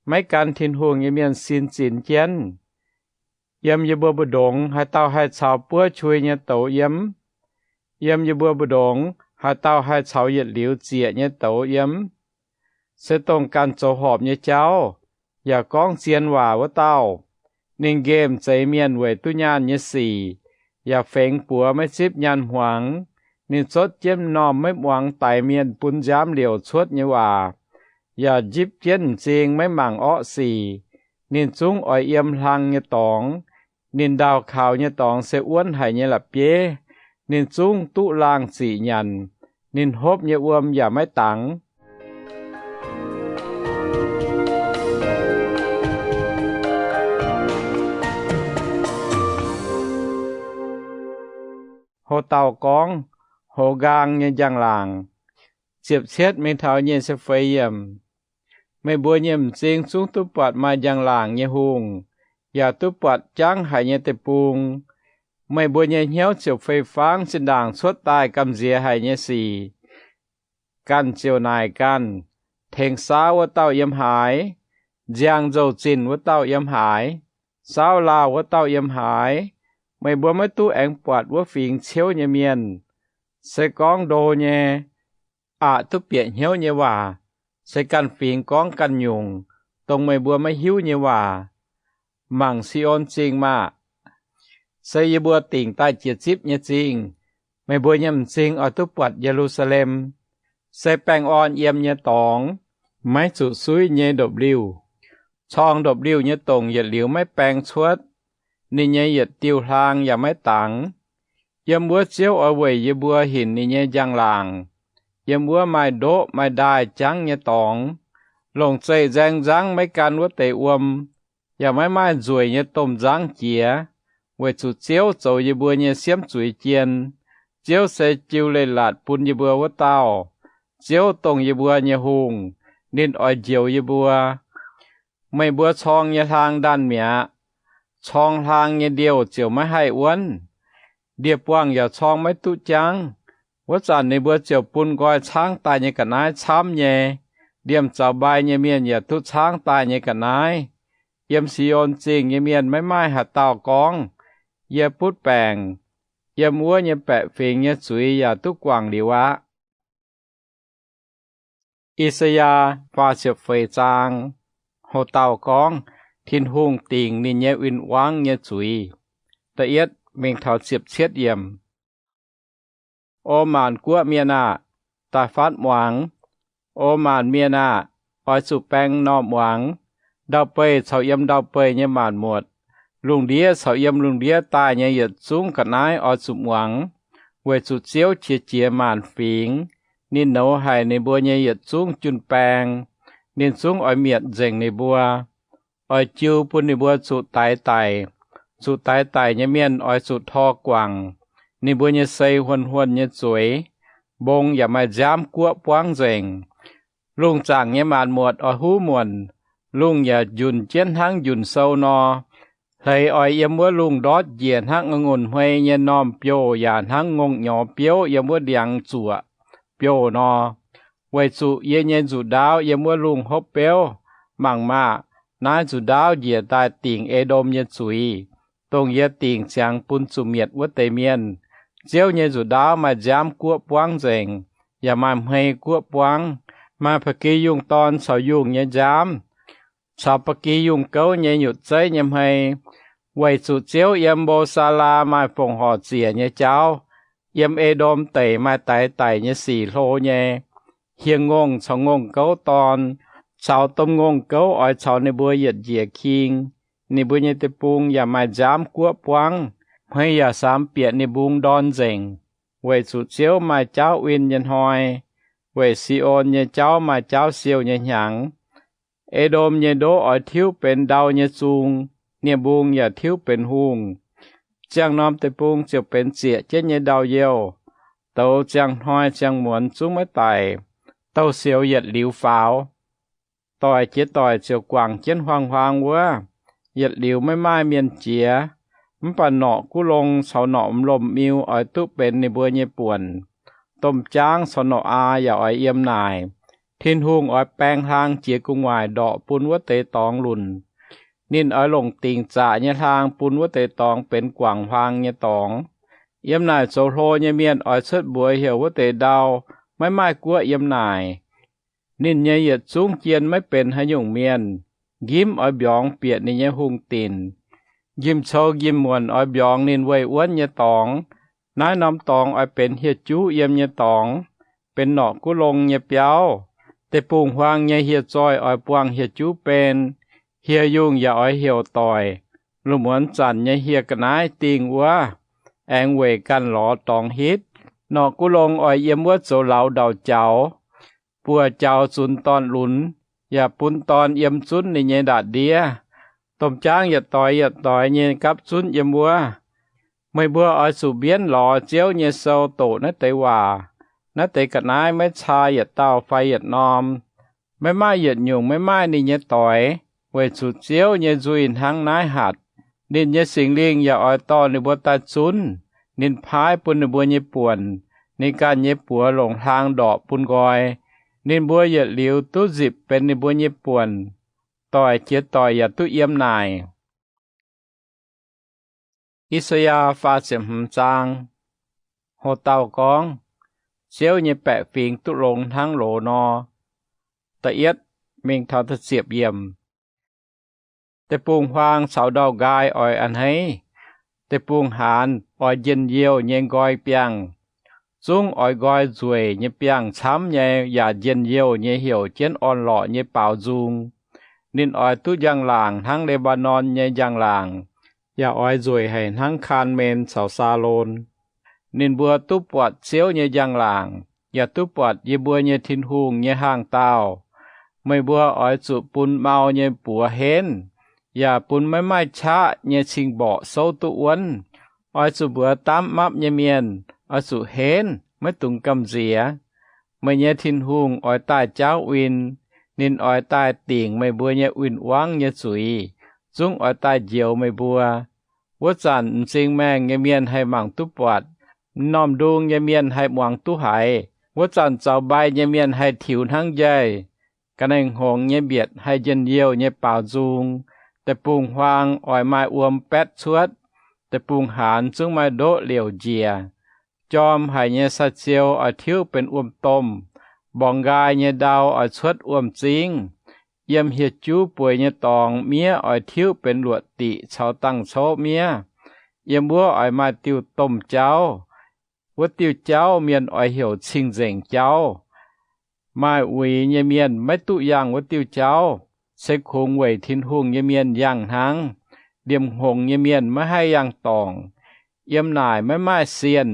Maiv gan Tin-Hungh nyei mienh sin zinx jienv. Yiem yie mbuo mbu'ndongx haaix dauh haih caux buov qui nyei douz yiem? Yiem yie mbuo mbu'ndongx haaix dauh haih caux yietc liuz zieqc nyei douz yiem? Se dongh ganh zoux horpc nyei jauv yaac gorngv zien waac wuov dauh. Ninh nqemh zeix mienh weic duqv nyaanh nyei sic, yaac fengx buoz maiv zipv nyaanh hmuangx. Ninh zotv jienv m'normh maiv muangx daix mienh bun nziaamv liouc cuotv nyei waac, yaac njipv jienv m'zing maiv mangc orqv sic. Ninh zungv oix yiem hlang nyei dorngx. Ninh ndau kaux nyei dorngx se wuonv haic nyei la'bieiv. Ninh zungv duqv laangh ziqc nyanc. Ninh hopv nyei wuom yaac maiv dangx. Ho dauh gorngv, Hoz nqaang nyei njang-laangc. Ziepc cietv mingh taux nyic ziepc feix yiemc. Meih mbuo nyei m'zing zungv duqv buatc maaih njang-laangc nyei hungh, yaac duqv buatc jangv haic nyei deic-bung. Meih mbuo nyei hnyouv ziouc fei fangv zinh ndaangc cuotv daaih gamh nziex haic nyei sic. Ganh ziouc naaic ganh, Tengx saauv wuov dauh yiem haaix? Nziang nzou-zinh wuov dauh yiem haaix? Saauv laauh wuov dauh yiem haaix? Meih mbuo maiv duqv aengx buatc wuov fingx ciouv nyei mienh, se gorngv ndo nyei, aqc duqv bieqc hnyouv nyei waac, se ganh fingx gorngv ganh nyungc, dongh meih mbuo maiv hiuv nyei waac. Mangc Si^on Zingh maah! Se yie mbuo dingc daaih jiex zipv nyei zingh. Meih mbuo nyei m'zing oix duqv buatc Ye^lu^saa^lem, se baengh orn yiem nyei dorngx, maiv zuqc suiv nyei ndopv-liuh. Corng ndopv-liuh nyei dongc yietc liuz maiv baeng cuotv. Ninh nyei yietc diuh hlaang yaac maiv dangx. Yiem wuov Ziouv oix weic yie mbuo hinc ninh nyei njang-laangc. Yiem wuov maaih ndoqv maaih ndaaih jangv nyei dorngx. Longc zeih nzaeng nzangv maiv gan wuov deix wuom, yaac maiv maaih nzueic nyei domh nzangv jiex, weic zuqc Ziouv zoux yie mbuo nyei siemv zuiz jien. Ziouv se jiu leiz-latc bun yie mbuo wuov dauh. Ziouv dongh yie mbuo nyei hungh, ninh oix njoux yie mbuo. Meih mbuo corng nyei hlaang ndaanh mi'aqv. Corng hlaang nyei ndiouh ziouc maiv haih wuonv. Ndie-buangh yaac corng maiv duqv jangv. Wuov zanc ninh mbuo ziouc bun nqoi caangv daaih nyei ga'naaiv camv nyei. Ndiemh zaux mbai nyei mienh yaac duqv caangv daaih nyei ga'naaiv. Yiem Si^on Zingh nyei mienh maiv maaih haaix dauh gorngv, Yie butv baengc. Yiem wuov nyei baeqc fingx nyei zuiz yaac duqv guangc liuz aqv. I^saa^yaa faah ziepc feix zaang. Ho dauh gorngv Tin-Hungh dingc ninh nyei win-wangv nyei zuiz. Da'yietv mingh taux ziepc cietv yiemc. O maanc guoqv mienh aah! Daaih fatv muangx. O maanc mienh aah! Oix zuqc baeng m'normh muangx. Ndau-beih caux yiem ndau-beih nyei maanc muotc, lungh ndiev caux yiem lungh ndiev daaih nyei yietc zungv ga'naaiv oix zuqc muangx, weic zuqc Ziouv qiex jiez maanc fingx. Ninh nouz haic ninh mbuo nyei yietc zungv jun-baeng. Ninh zungv oix mietc nzengc ninh mbuo, oix jiu bun ninh mbuo zuqc daix daic. Zuqc daix daic nyei mienh oix zuqc tor guangc. Ninh mbuo nyei sei huon-huon nyei zueiz, mbong yaac maaih nziaamv guoqv buangv nzengc. Lungh zaangc nyei maanc muotc oix huv muonc. Lungh yaac njunc jienv hnangv njunc sou nor. Hleix oix yiem wuov lungh ndortv njiec hnangv a'ngunc hmei nyei normh biouh yaac hnangv ngongh nyorx biouv yiem wuov ndiangx zuoqc biouh nor. Weic zuqc yie nyei nzuqc ndaauv yiem wuov lungh hopv beuv. Mangc maah! Naaiv nzuqc ndaauv njiec daaih dingc E^ndom nyei zuiz, dongh yie dingc ziangx bun zuqc mietc wuov deix mienh. Ziouv nyei nzuqc ndaauv maaih nziaamv guoqv buangv nzengc, yaac maaih hmei guoqv buangv, maaih ba'gi yungh dorn caux yungh nyei nziaamv, caux ba'gi yungh gouv nyei nyutc zeiv nyei hmei. Weic zuqc Ziouv yiem Mbo^saa^laa maaih fongc horc ziec nyei jauv, yiem E^ndom Deic maaih daix daic nyei sic hlo nyei, hieh ngongh caux ngongh gouv dorn, caux domh ngongh gouv oix caux ninh mbuo yietc njiec king. Ninh mbuo nyei deic-bung yaac maaih nziaamv guoqv buangv, hmei yaac samx bieqc ninh mbung ndorn nzengc. Weic zuqc Ziouv maaih jaauv win nyei hnoi, weic Si^on nyei jauv maaih jaauv siouh nyei hnyangx. E^ndom nyei ndoqv oix tiuv benx ndau nyei zung, nie-mbung yaac tiuv benx hungh. Ziangh norm deic-bung ziouc benx zieqc jienv nyei ndau-youh. Douz ziangh hnoi ziangh muonz zungv maiv daic, douz-sioux yietc liuz faaux. Doic jiex doic ziouc guangc jienv huaang-huaang wuov, yietc liuz maiv maaih mienh jiex. Mv baac norqc guv long caux norqc m'lomh-miu oix duqv benx ninh mbuo nyei buonc. Domh jaangv caux norqc aa yaac oix yiem naaic. Tin-Hungh oix baeng hlang jiex gu'nguaaic ndorqc bun wuov deix dorngx lunc. Ninh oix longc dingc zaqc nyei hlaang bun wuov deix dorngx benx guangc huaang nyei dorngx. Yiem naaic zoux hlo nyei mienh oix cuotv mbuox heuc wuov deix ndau, maiv maaih guoqv yiem naaic. Ninh nyei yietc zungv jien maiv benx haaix nyungc mienh. Njimv oix mbiorngz bieqc ninh nyei hungh dinc. Njimv-cou njimv-muonc oix mbiorngz ninh weih wuonv nyei dorngx. Naaiv norm dorngx oix benx hieh juv yiem nyei dorngx, benx norqc guv long nyei biauv. Deic-bung-huaang nyei hieh zoih oix buangh hieh juv ben. Hieh yungh yaac oix heuc doic. Lungh muonz zanc nyei hieh ga'naaiv dingh wuov aengx weic ganh lorz dorngx hitv. Norqc guv long oix yiem wuov zoux lauz ndau-jaux, buoz-jaux zunx dorn-lunx, yaac bun dorn yiem zunv ninh nyei ndaatv-ndiev. Domh jaangv yietc doix yietc doix nyei gapv zunv yiem wuov. Meih mbuo oix zuqc mbienv lorz Ziouv nyei sou doqc naaiv deix waac. Naaiv deix ga'naaiv maiv caa yietc dauh fai yietc norm. Maiv maaih yietc nyungc maiv maaih ninh nyei doix, weic zuqc Ziouv nyei nzuih hnangv naaiv hatc. Ninh nyei Singx Lingh yaac oix dorh ninh mbuo daaih zunv. Ninh paaiv bun ninh mbuo nyei buonc, ninh ganh nyei buoz longc hlaang ndorqc bun nqoi. Ninh mbuo yietc liuz duqv nzipc benx ninh mbuo nyei buonc. Doic jiex doic yaac duqv yiem naaic. I^saa^yaa faah ziepc hmz zaang. Ho dauh gorngv, Ziouv nyei baeqc fingx duqv longx hnangv loz nor. Da'yietv mingh taux da'ziepc yiemc. Deic-bung-huaang caux ndau-nqaai oix a'hneiv. Deic-bung-haanz oix njien-youh nyei nqoi biangh. Zungv oix nqoi nzueic nyei biangh camv nyei yaac njien-youh nyei heuc jienv orn-lorqc nyei baaux nzung. Ninh oix duqv njang-laangc hnangv Le^mbaa^norn nyei njang-laangc, yaac oix nzueic haic hnangv Kaan^men caux Saalon. Ninh mbuo duqv buatc Ziouv nyei njang-laangc, yaac duqv buatc yie mbuo nyei Tin-Hungh nyei hangh daauh. Meih mbuo oix zuqc bun mau nyei buoz henv, yaac bun maiv maaih qaqv nyei cing-mborqc souv duqv wuonv. Oix zuqc mbuox daamv mapv nyei mienh, Oix zuqc henv, maiv dungx gamh nziex. Meih nyei Tin-Hungh oix daaih jaauv win. Ninh oix daaih dingc meih mbuo nyei win-wangv nyei zuiz, zungv oix daaih njoux meih mbuo. Wuov zanc m'zing maengh nyei mienh haih mangc duqv buatc, m'normh ndung nyei mienh haih muangx duqv haiz. Wuov zanc zaux mbai nyei mienh haih tiux hnangv njaih. Ga'naaiv-hngongx nyei mbietc haih njien-youh nyei baaux nzung. Deic-bung-huaang oix maaih wuom baetv cuotv. Deic-bung-haanz zungv maaih ndoqv liouc njiec. Jorm haic nyei sai-ziou oix tiuv benx wuom-domh. Mborngz nqaai nyei ndau oix cuotv wuom-zingv. Yiem hieh juv bueix nyei dorngx miev oix tiuv benx luoqc diqc caux dangh cov miev. Yiem wuov oix maaih diuh domh jauv. Wuov diuh jauv mienh oix heuc Cing-Nzengc Jauv. Maaih uix nyei mienh maiv duqv yangh wuov diuh jauv, se kungx weic Tin-Hungh nyei mienh yangh hnangv. Liemh hngongx nyei mienh maiv haih yangh dorngc. Yiem naaic maiv maaih sienh,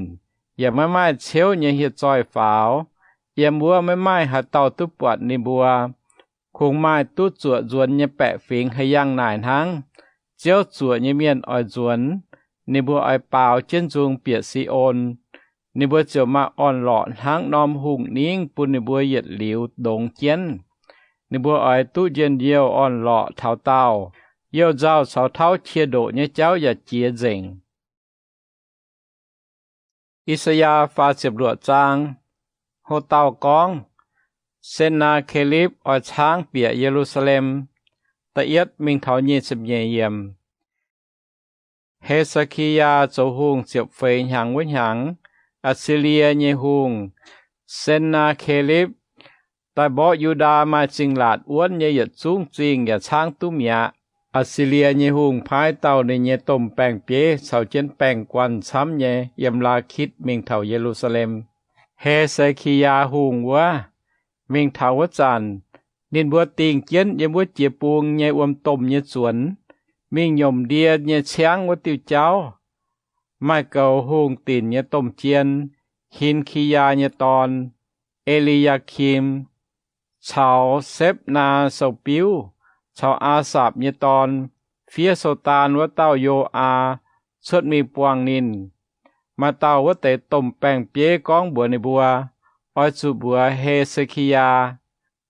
yaac maiv maaih ciouv nyei hieh zoih faaux. Yiem wuov maiv maaih haaix dauh duqv buatc ninh mbuo. Kungx maaih duqv zuoqc nzuonx nyei baeqc fingx haih yangh naaic hnangv. Ziouv zuoqc nyei mienh oix nzuonx. Ninh mbuo oix baaux jienv nzung bieqc Si^on. Ninh mbuo ziouc maaih orn-lorqc hnangv norm hungh ningv bun ninh mbuo yietc liuz ndongx jienv. Ninh mbuo oix duqv njien-youh orn-lorqc taux daauh. Youh nzauh caux tauv qiex ndoqc nyei jauv yaac jiex nzengc. I^saa^yaa faah ziepc luoqc zaang. Ho dauh gorngv, Sen^naa^ke^lipv oix caangv bieqc Ye^lu^saa^lem. Da'yietv mingh taux nyic ziepc nyeic yiemc. He^se^ki^yaa zoux hungh ziepc feix hnyangx wuov hnyangx, Atc^si^lie nyei hungh, Sen^naa^ke^lipv, daaih mborqv Yu^ndaa maaih zingh laatc wuonv nyei yietc zungv zingh yaac caangv duqv mi'aqv. Atc^si^lie nyei hungh paaiv dauh ninh nyei domh baeng-bieiv caux jienv baeng-guanh camv nyei yiem Laakitv mingh taux Ye^lu^saa^lem. He^se^ki^yaa Hungh wuov, mingh taux wuov zanc, ninh mbuo dingh jienv yiem wuov jiex bung nyei wuom-domh nyei zuonx, mingh nyiemc ndie nyei ciangv wuov diuh jauv. Maaih goux hungh dinc nyei domh jien, Hin^ki^yaa nyei dorn, E^li^yaa^kim, caux Sepv^naa sou-biuv, caux Aasapv nyei dorn, fiev sou-daan wuov dauh Yo^aa, cuotv mingh buangh ninh. Maaih dauh wuov deix domh baeng-bieiv gorngv mbuox ninh mbuo, Oix zuqc mbuox He^se^ki^yaa,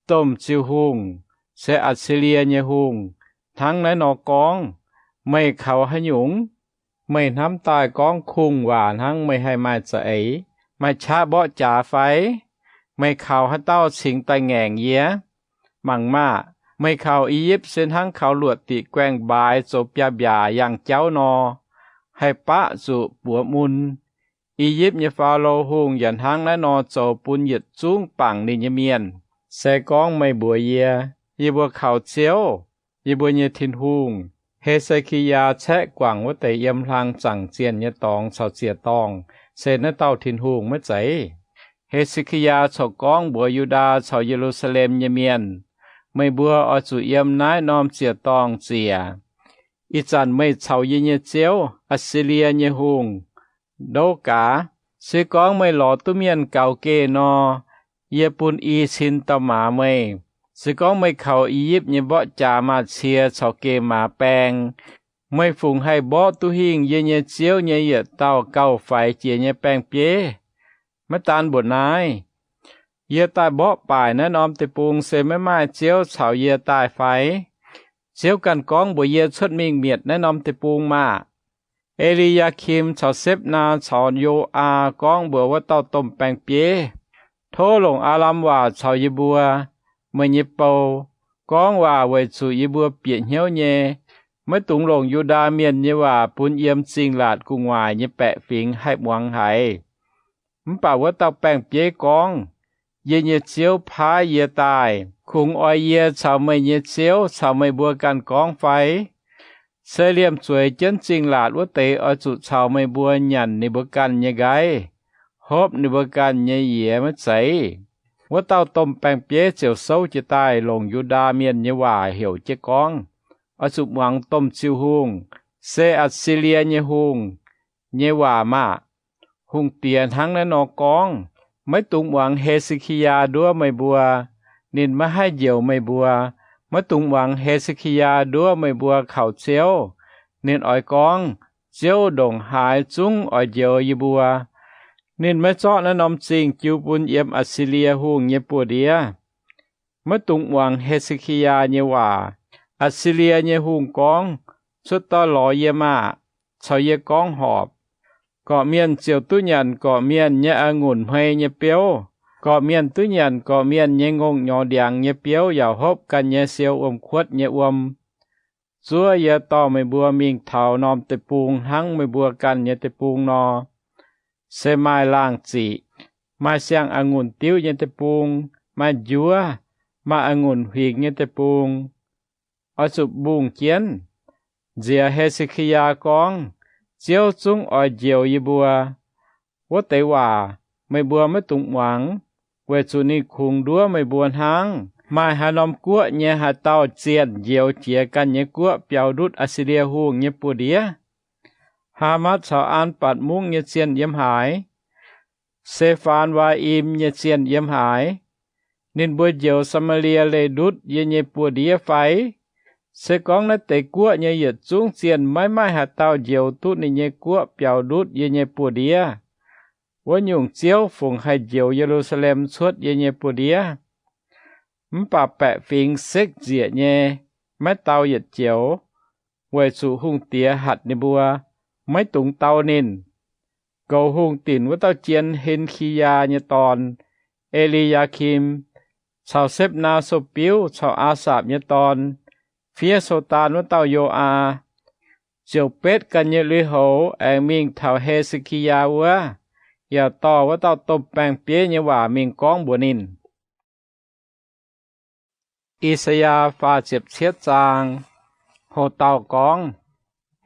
domh ziuh hungh, se Atc^si^lie nyei hungh, hnangv naaiv nor gorngv, Meih kaux haaix nyungc? Meih hnamv daaih gorngv kungx waac hnangv meih haih maaih za'eix, maaih qaqv mborqv jaax fai? Meih kaux haaix dauh cingx daaih ngaengc yie? Mangc maah! Meih kaux I^yipv se hnangv kaux luoqc diqc guaengh mbaaix zoux biaav-mbiaac yangh jauv nor, haih baqv zuqc buoz mun. I^yipv nyei Faalo Hungh yaac hnangv naaiv nor zoux bun yietc zungv bangc ninh nyei mienh. Se gorngv meih mbuox yie, Yie mbuo kaux Ziouv, yie mbuo nyei Tin-Hungh, He^se^ki^yaa caeqv guangc wuov deix yiem hlang zaangc zienh nyei dorngx caux ziec-dorngh se naaiv dauh Tin-Hungh maiv zeiz? He^se^ki^yaa corc gorngv mbuox Yu^ndaa caux Ye^lu^saa^lem nyei mienh, Meih mbuo oix zuqc yiem naaiv norm ziec-dorngh ziec. Ih zanc meih caux yie nyei ziouv, Atc^si^lie nyei Hungh, ndouv gaax. Se gorngv meih lorz duqv mienh gaux geh nor, yie bun i cin dauh maaz meih. Se gorngv meih kaux I^yipv nyei mborqv jaax maaz-cie caux geh maaz baeng, meih fungc haih mborqv duqv hingh yie nyei ziouv nyei yietc dauh gauh faix jiex nyei baeng-bieiv? Maiv daan mbuoqc naaiv, yie daaih mborqv baaic naaiv norm deic-bung se maiv maaih ziouv caux yie daaih fai? Ziouv ganh gorngv mbuox yie cuotv mingh mietc naaiv norm deic-bung maah! E^li^yaa^kim caux Sepv^naa caux Yo^aa gorngv mbuox wuov dauh domh baeng-bieiv, Tov longc Aalam waac caux yie mbuo, meih nyei bou, gorngv waac weic zuqc yie mbuo bieqc hnyouv nyei. Maiv dungx longc Yu^ndaa Mienh nyei waac bun yiem zingh laatc gu'nguaaic nyei baeqc fingx haih muangx haiz. Mv baac wuov dauh baeng-bieiv gorngv, Yie nyei ziouv paaiv yie daaih. Kungx oix yie caux meih nyei ziouv caux meih mbuo ganh gorngv fai? Se liemh zueiz jienv zingh laatc wuov deix oix zuqc caux meih mbuo nyanc ninh mbuo ganh nyei nqaiv, hopv ninh mbuo ganh nyei yiex maiv zeiz? Wuov dauh domh baeng-bieiv ziouc souv jiez daaih longc Yu^ndaa Mienh nyei waac heuc jienv gorngv, Oix zuqc muangx domh ziuh hungh, se Atc^si^lie nyei hungh, nyei waac maah! Hungh Diex hnangv naaiv nor gorngv, Maiv dungx muangx He^se^ki^yaa nduov meih mbuo. Ninh maiv haih njoux meih mbuo. Maiv dungx muangx He^se^ki^yaa nduov meih mbuo kaux Ziouv. Ninh oix gorngv, Ziouv ndongc haaix zungv oix njoux yie mbuo. Ninh maiv zorqv naaiv norm zingh jiu bun yiem Atc^si^lie Hungh nyei buoz-ndiev. Maiv dungx muangx He^se^ki^yaa nyei waac. Atc^si^lie nyei hungh gorngv, Cuotv doix-lorz yie maah! Caux yie gorngv horpc. Gorqv-mienh ziouc duqv nyanc gorqv-mienh nyei a'ngunc hmei nyei biouv. Gorqv-mienh duqv nyanc gorqv-mienh nyei ngongh nyorx ndiangx nyei biouv yaac hopv ganh nyei siou wuom-kuotv nyei wuom. Zuov yie dorh meih mbuo mingh taux norm deic-bung hnangv meih mbuo ganh nyei deic-bung nor. Se maaih laangh ziqc, maaih siang-a'ngunc diuv nyei deic-bung, maaih njuov, maaih a'ngunc huingx nyei deic-bung. Oix zuqc mbungh jienv, nziex He^se^ki^yaa gorngv, Ziouv zungv oix njoux yie mbuo. Wuov deix waac meih mbuo maiv dungx muangx, weic zuqc ninh kungx nduov meih mbuo hnangv. Maaih haaix norm guoqv nyei haaix dauh zienh njoux jiex ganh nyei guoqv biaux ndutv Aa^si^lie Hungh nyei buoz-ndiev? Haamatv caux Aanbatc Mungv nyei zienh yiem haaix? Sefaan^waa^im nyei zienh yiem haaix? Ninh mbuo njoux Saa^maa^lie leih ndutv yie nyei buoz-ndiev fai? Se gorngv naaiv deix guoqv nyei yietc zungv zienh maiv maaih haaix dauh njoux duqv ninh nyei guoqv biaux ndutv yie nyei buoz-ndiev, wuov nyungc Ziouv fungc haih njoux Ye^lu^saa^lem cuotv yie nyei buoz-ndiev. Mv baac baeqc fingx sekv nzieqc nyei, maiv dau yietc joux, weic zuqc hungh diex hatc ninh mbuo, maiv dungx dau ninh. Goux hungh dinc wuov dauh jien, Hen^ki^yaa nyei dorn, E^li^yaa^kim, caux Sepv^naa Sou-biuv caux Aa^sapc nyei dorn, fiev sou daan wuov dauh Yo^aa, ziouc betv ganh nyei lui-houx aengx mingh taux He^se^ki^yaa wuov, yaac dorh wuov dauh domh baeng-bieiv nyei waac mingh gorngv mbuox ninh. I^saa^yaa faah ziepc cietv zaang. Ho dauh gorngv,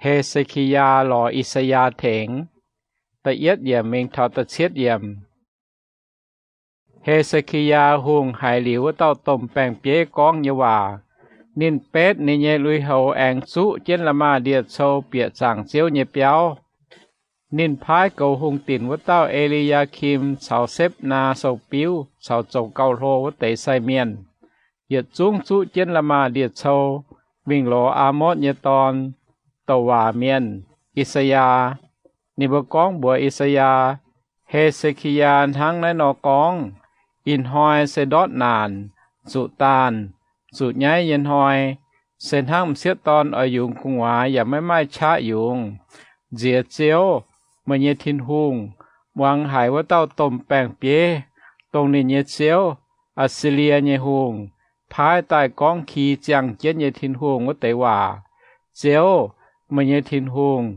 He^se^ki^yaa lorz I^saa^yaa tengx. Da'yietv yiemc mingh taux da'cietv yiemc. He^se^ki^yaa Hungh haiz liuz wuov dauh domh baeng-bieiv gorngv nyei waac, ninh betv ninh nyei lui-houx aengx zuqv jienv La'maah Ndie-Cou bieqc zaangc Ziouv nyei biauv. Ninh paaiv goux hungh dinc wuov dauh E^li^yaa^kim caux Sepv^naa Sou-biuv caux zoux gauh hlo wuov deix sai mienh, yietc zungv zuqv jienv La'maah Ndie-Cou mingh lorz Aamotv nyei dorn, douc waac mienh, I^saa^yaa. Ninh mbuo gorngv mbuox I^saa^yaa, He^se^ki^yaa hnangv naaiv nor gorngv, Ih hnoi se ndortv naanc, zuqc daanh, zuqc nyaiv nyei hnoi, se hnangv m'sieqv dorn oix yungz gu'nguaaz yaac maiv maaih qaqv yungz. Nziex Ziouv, meih nyei Tin-Hungh, muangx haiz wuov dauh domh baeng-bieiv, dongh ninh nyei ziouv, Aa^si^lie nyei hungh, paaiv daaih gorngv ki ziangh jienv nyei Tin-Hungh wuov deix waac. Ziouv, meih nyei Tin-Hungh,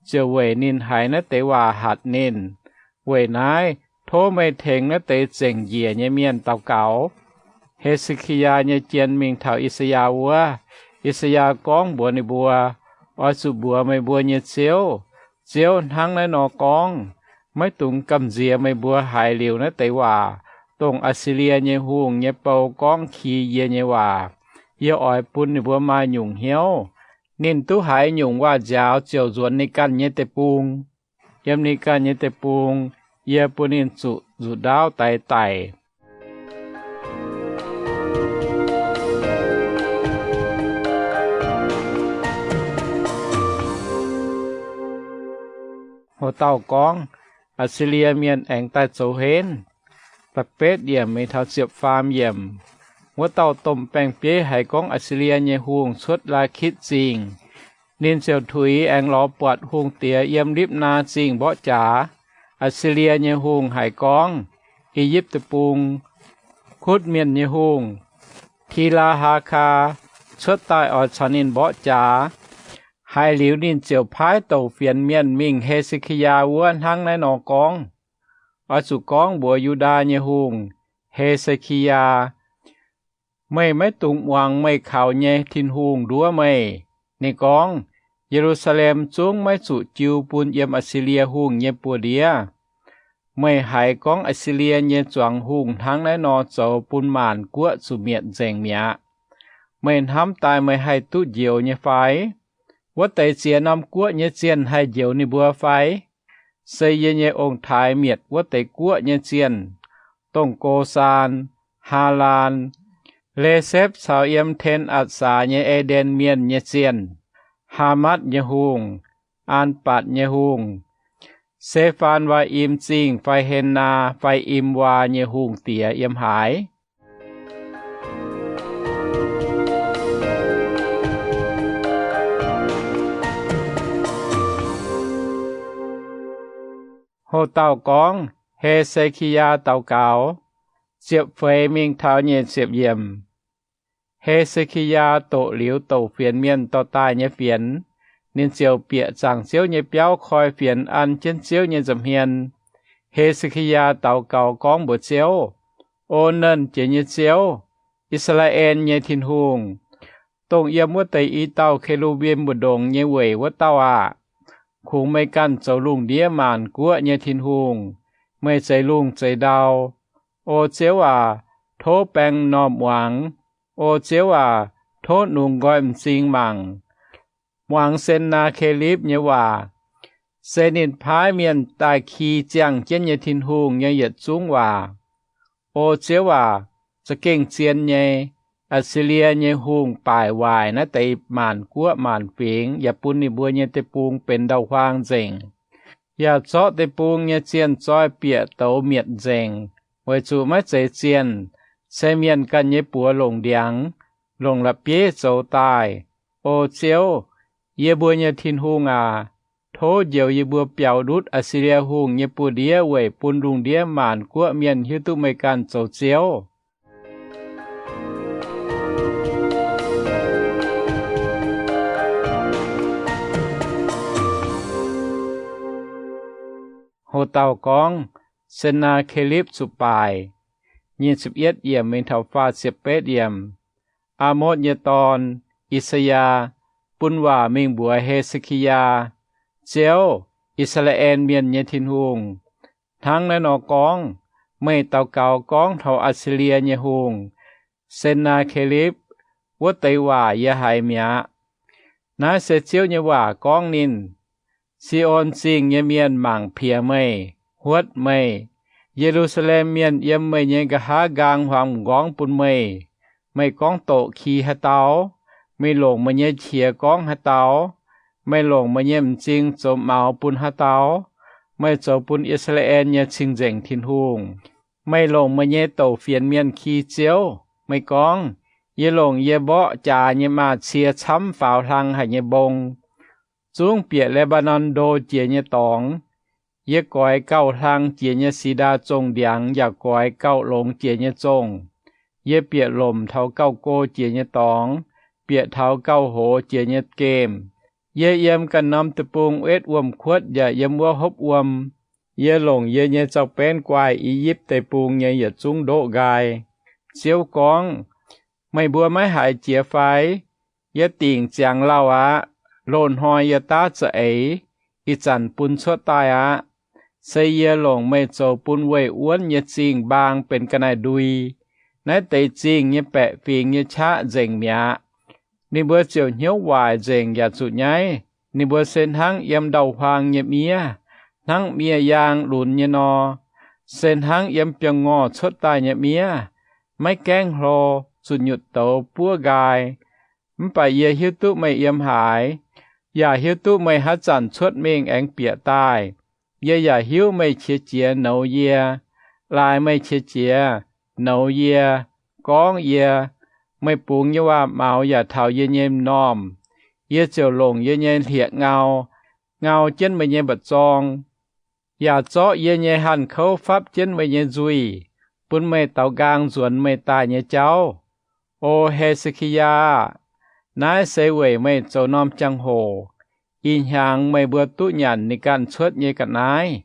ziouc weic ninh haiz naaiv deix waac hatc ninh. Weic naaiv tov meih tengx naaiv deix zengc njiec nyei mienh daux gaux. He^se^ki^yaa nyei jien mingh taux I^saa^yaa wuov. I^saa^yaa gorngv mbuox ninh mbuo, Oix zuqc mbuox meih mbuo nyei ziouv, Ziouv hnangv naaiv nor gorngv, Maiv dungx gamh nziex meih mbuo haiz liuz naaiv deix waac, dongh Aa^si^lie nyei hungh nyei bou gorngv ki yie nyei waac. Yie oix bun ninh mbuo maaih nyungc hnyouv. Ninh duqv haiz nyungc waac-nziaaux ziouc nzuonx ninh ganh nyei deic-bung. Yiem ninh ganh nyei deic-bung yie bun ninh zuqc nzuqc ndaauv daix daic. Ho dauh gorngv, Aa^si^lie Mienh aengx daaih zoux henv. Da'betv yiemc mingh taux ziepc faam yiemc. Wuov dauh domh baeng-bieiv haiz gorngv Aa^si^lie nyei hungh cuotv Laa^kitv Zingh, ninh ziouc tuix aengx lorz buatc hungh diex yiem Lipv^naa Zingh mborqv jaax. Aa^si^lie nyei hungh haiz gorngv, I^yipv Deic-Bung, Kutv Mienh nyei hungh, Ti^laa^haa^kaa, cuotv daaih oix caux ninh mborqv jaax. Haiz liuz ninh ziouc paaiv douc fienx mienh mingh He^se^ki^yaa wuov hnangv naaiv nor gorngv, Oix zuqc gorngv mbuox Yu^ndaa nyei hungh, He^se^ki^yaa, Meih maiv dungx muangx meih kaux nyei Tin-Hungh nduov meih. Ninh gorngv, Ye^lu^saa^lem zungv maiv zuqc jiu bun yiem Aa^si^lie Hungh nyei buoz-ndiev. Meih haiz gorngv Aa^si^lie nyei zuangx hungh hnangv naaiv nor zoux bun maanc guoqv zuqc mietc nzengc mi'aqv. Meih hnamv daaih meih haih duqv njoux nyei fai? Wuov deix ziex norm guoqv nyei zienh haih njoux ninh mbuo fai? Se yie nyei ong-taaix mietc wuov deix guoqv nyei zienh, dongh Go^saan, Haalaan, Le^sepv caux yiem Ten^atc^saa nyei E^nden Mienh nyei zienh, Haamatv nyei hungh, Aanbatc nyei hungh, Sefaan^waa^im Zingh fai Hen^naa fai Im^waa nyei hungh diex yiem haaix? Ho dauh gorngv, He^se^ki^yaa daux gaux. Ziepc feix mingh taux nyeic ziepc yiemc. He^se^ki^yaa doqc liuz douc fienx mienh dorh daaih nyei fienx, ninh ziouc bieqc zaangc Ziouv nyei biauv koi fienx an jienv Ziouv nyei nza'hmien. He^se^ki^yaa daux gaux gorngv mbuox Ziouv, O nernh jiex nyei Ziouv, I^saa^laa^en nyei Tin-Hungh, dongh yiem wuov deix i dauh ke^lu^mbim mbu'ndongx nyei weic wuov dauh aah! Kungx meih ganh zoux lungh ndiev maanc guoqv nyei Tin-Hungh. Meih zeix lungh zeix ndau. O Ziouv aac, tov baeng m'normh muangx. O Ziouv aac, tov nungx nqoi m'zing mangc. Muangx Sen^naa^ke^lipv nyei waac, se ninh paaiv mienh daaih ki ziangh jienv nyei Tin-Hungh nyei yietc zungv waac. O Ziouv aac, za'gengh zien nyei, Atc^si^lie nyei hungh baaic waaic naaiv deix maanc guoqv maanc fingx yaac bun ninh mbuo nyei deic-bung benx ndau-huaang nzengc, yaac zorqv deic-bung nyei zienh zoi bieqc douz mietc nzengc, weic zuqc maiv zeiz zienh, se mienh ganh nyei buoz longc ndiangx, longc la'bieiv zoux daaih. O Ziouv, yie mbuo nyei Tin-Hungh aac, tov njoux yie mbuo biaux ndutv Atc^si^lie Hungh nyei buoz-ndiev weic bun lungh ndiev maanc guoqv mienh hiuv duqv meih ganh zoux Ziouv. Ho dauh gorngv, Sen^naa^ke^lipv zuqc baaic. Nyic ziepc yietv yiemc mingh taux faah ziepc betv yiemc. Aa^motv nyei dorn, I^saa^yaa, bun waac mingh mbuox He^se^ki^yaa, Ziouv, I^saa^laa^en Mienh nyei Tin-Hungh, hnangv naaiv nor gorngv, Meih daux gaux gorngv taux Atc^si^lie nyei hungh, Sen^naa^ke^lipv, wuov deix waac yie haiz mi'aqv. Naaiv se Ziouv nyei waac gorngv ninh, Si^on Zingh nyei mienh mangc piex meih, huotv meih. Ye^lu^saa^lem Mienh yiem meih nyei nqa'haav nqaang huaang m'nqorngv bun meih. Meih gorngv doqc ki haaix dauh? Meih longc meih nyei qiex gorngv haaix dauh? Meih longc meih nyei m'zing zoux maux bun haaix dauh? Meih zoux bun I^saa^laa^en nyei Cing-Nzengc Tin-Hungh. Meih longc meih nyei douc fienx mienh ki Ziouv. Meih gorngv, Yie longc yie mborqv jaax nyei maaz-cie camv faaux hlang haic nyei mbong, zungv bieqc Le^mbaa^norn Ndo jiex nyei dorngx. Yie goix gauh hlang jiex nyei si^ndaa zongh ndiangx yaac goix gauh longx jiex nyei zongh. Yie bieqc lomc taux gauh go jiex nyei dorngx, bieqc taux gauh hoz jiex nyei gemh. Yie yiem ganh norm deic-bung wetv wuom-kuotv yaac yiem wuov hopv wuom. Yie longc yie nyei zaux-benv guaaih I^yipv Deic-Bung nyei yietc zungv ndoqv nqaai. Ziouv gorngv, Meih mbuo maiv haiz jiex fai? Yie dingc ziangx lauh aqv. Loz-hnoi yie daav za'eix, ih zanc bun cuotv daaih aqv. Se yie longc meih zoux bun weih wuonv nyei zingh mbaang benx ga'naaiv-ndui. Naaiv deix zingh nyei baeqc fingx nyei qaqv nzengc mi'aqv. Ninh mbuo ziouc hnyouv waaic nzengc yaac zuqc nyaiv. Ninh mbuo se hnangv yiem ndau-huaang nyei miev, hnangv miev-yaang lunx nyei nor, se hnangv yiem biangh ngorh cuotv daaih nyei miev, maiv gaengh hlo, zuqc nyutc douz buov nqaai. Mv baac yie hiuv duqv meih yiem haaix, yaac hiuv duqv meih haaix zanc cuotv mingh aengx bieqc daaih. Yie yaac hiuv meih qiex jiez nouz yie, laaix meih qiex jiez nouz yie, gorngv yie, Meih bungx nyei waac-maux yaac taux yie nyei m'normh. Yie ziouc longc yie nyei hlieqv-ngau ngau jienv meih nyei mba'zorng, yaac zorqv yie nyei hanh kouv fapv jienv meih nyei nzuih, bun meih daaux nqaang nzuonx meih daaih nyei jauv. O He^se^ki^yaa aah! Naaiv se weic meih zoux norm jangx-hoc, ih hnyangx meih mbuo duqv nyanc ninh ganh cuotv nyei ga'naaiv.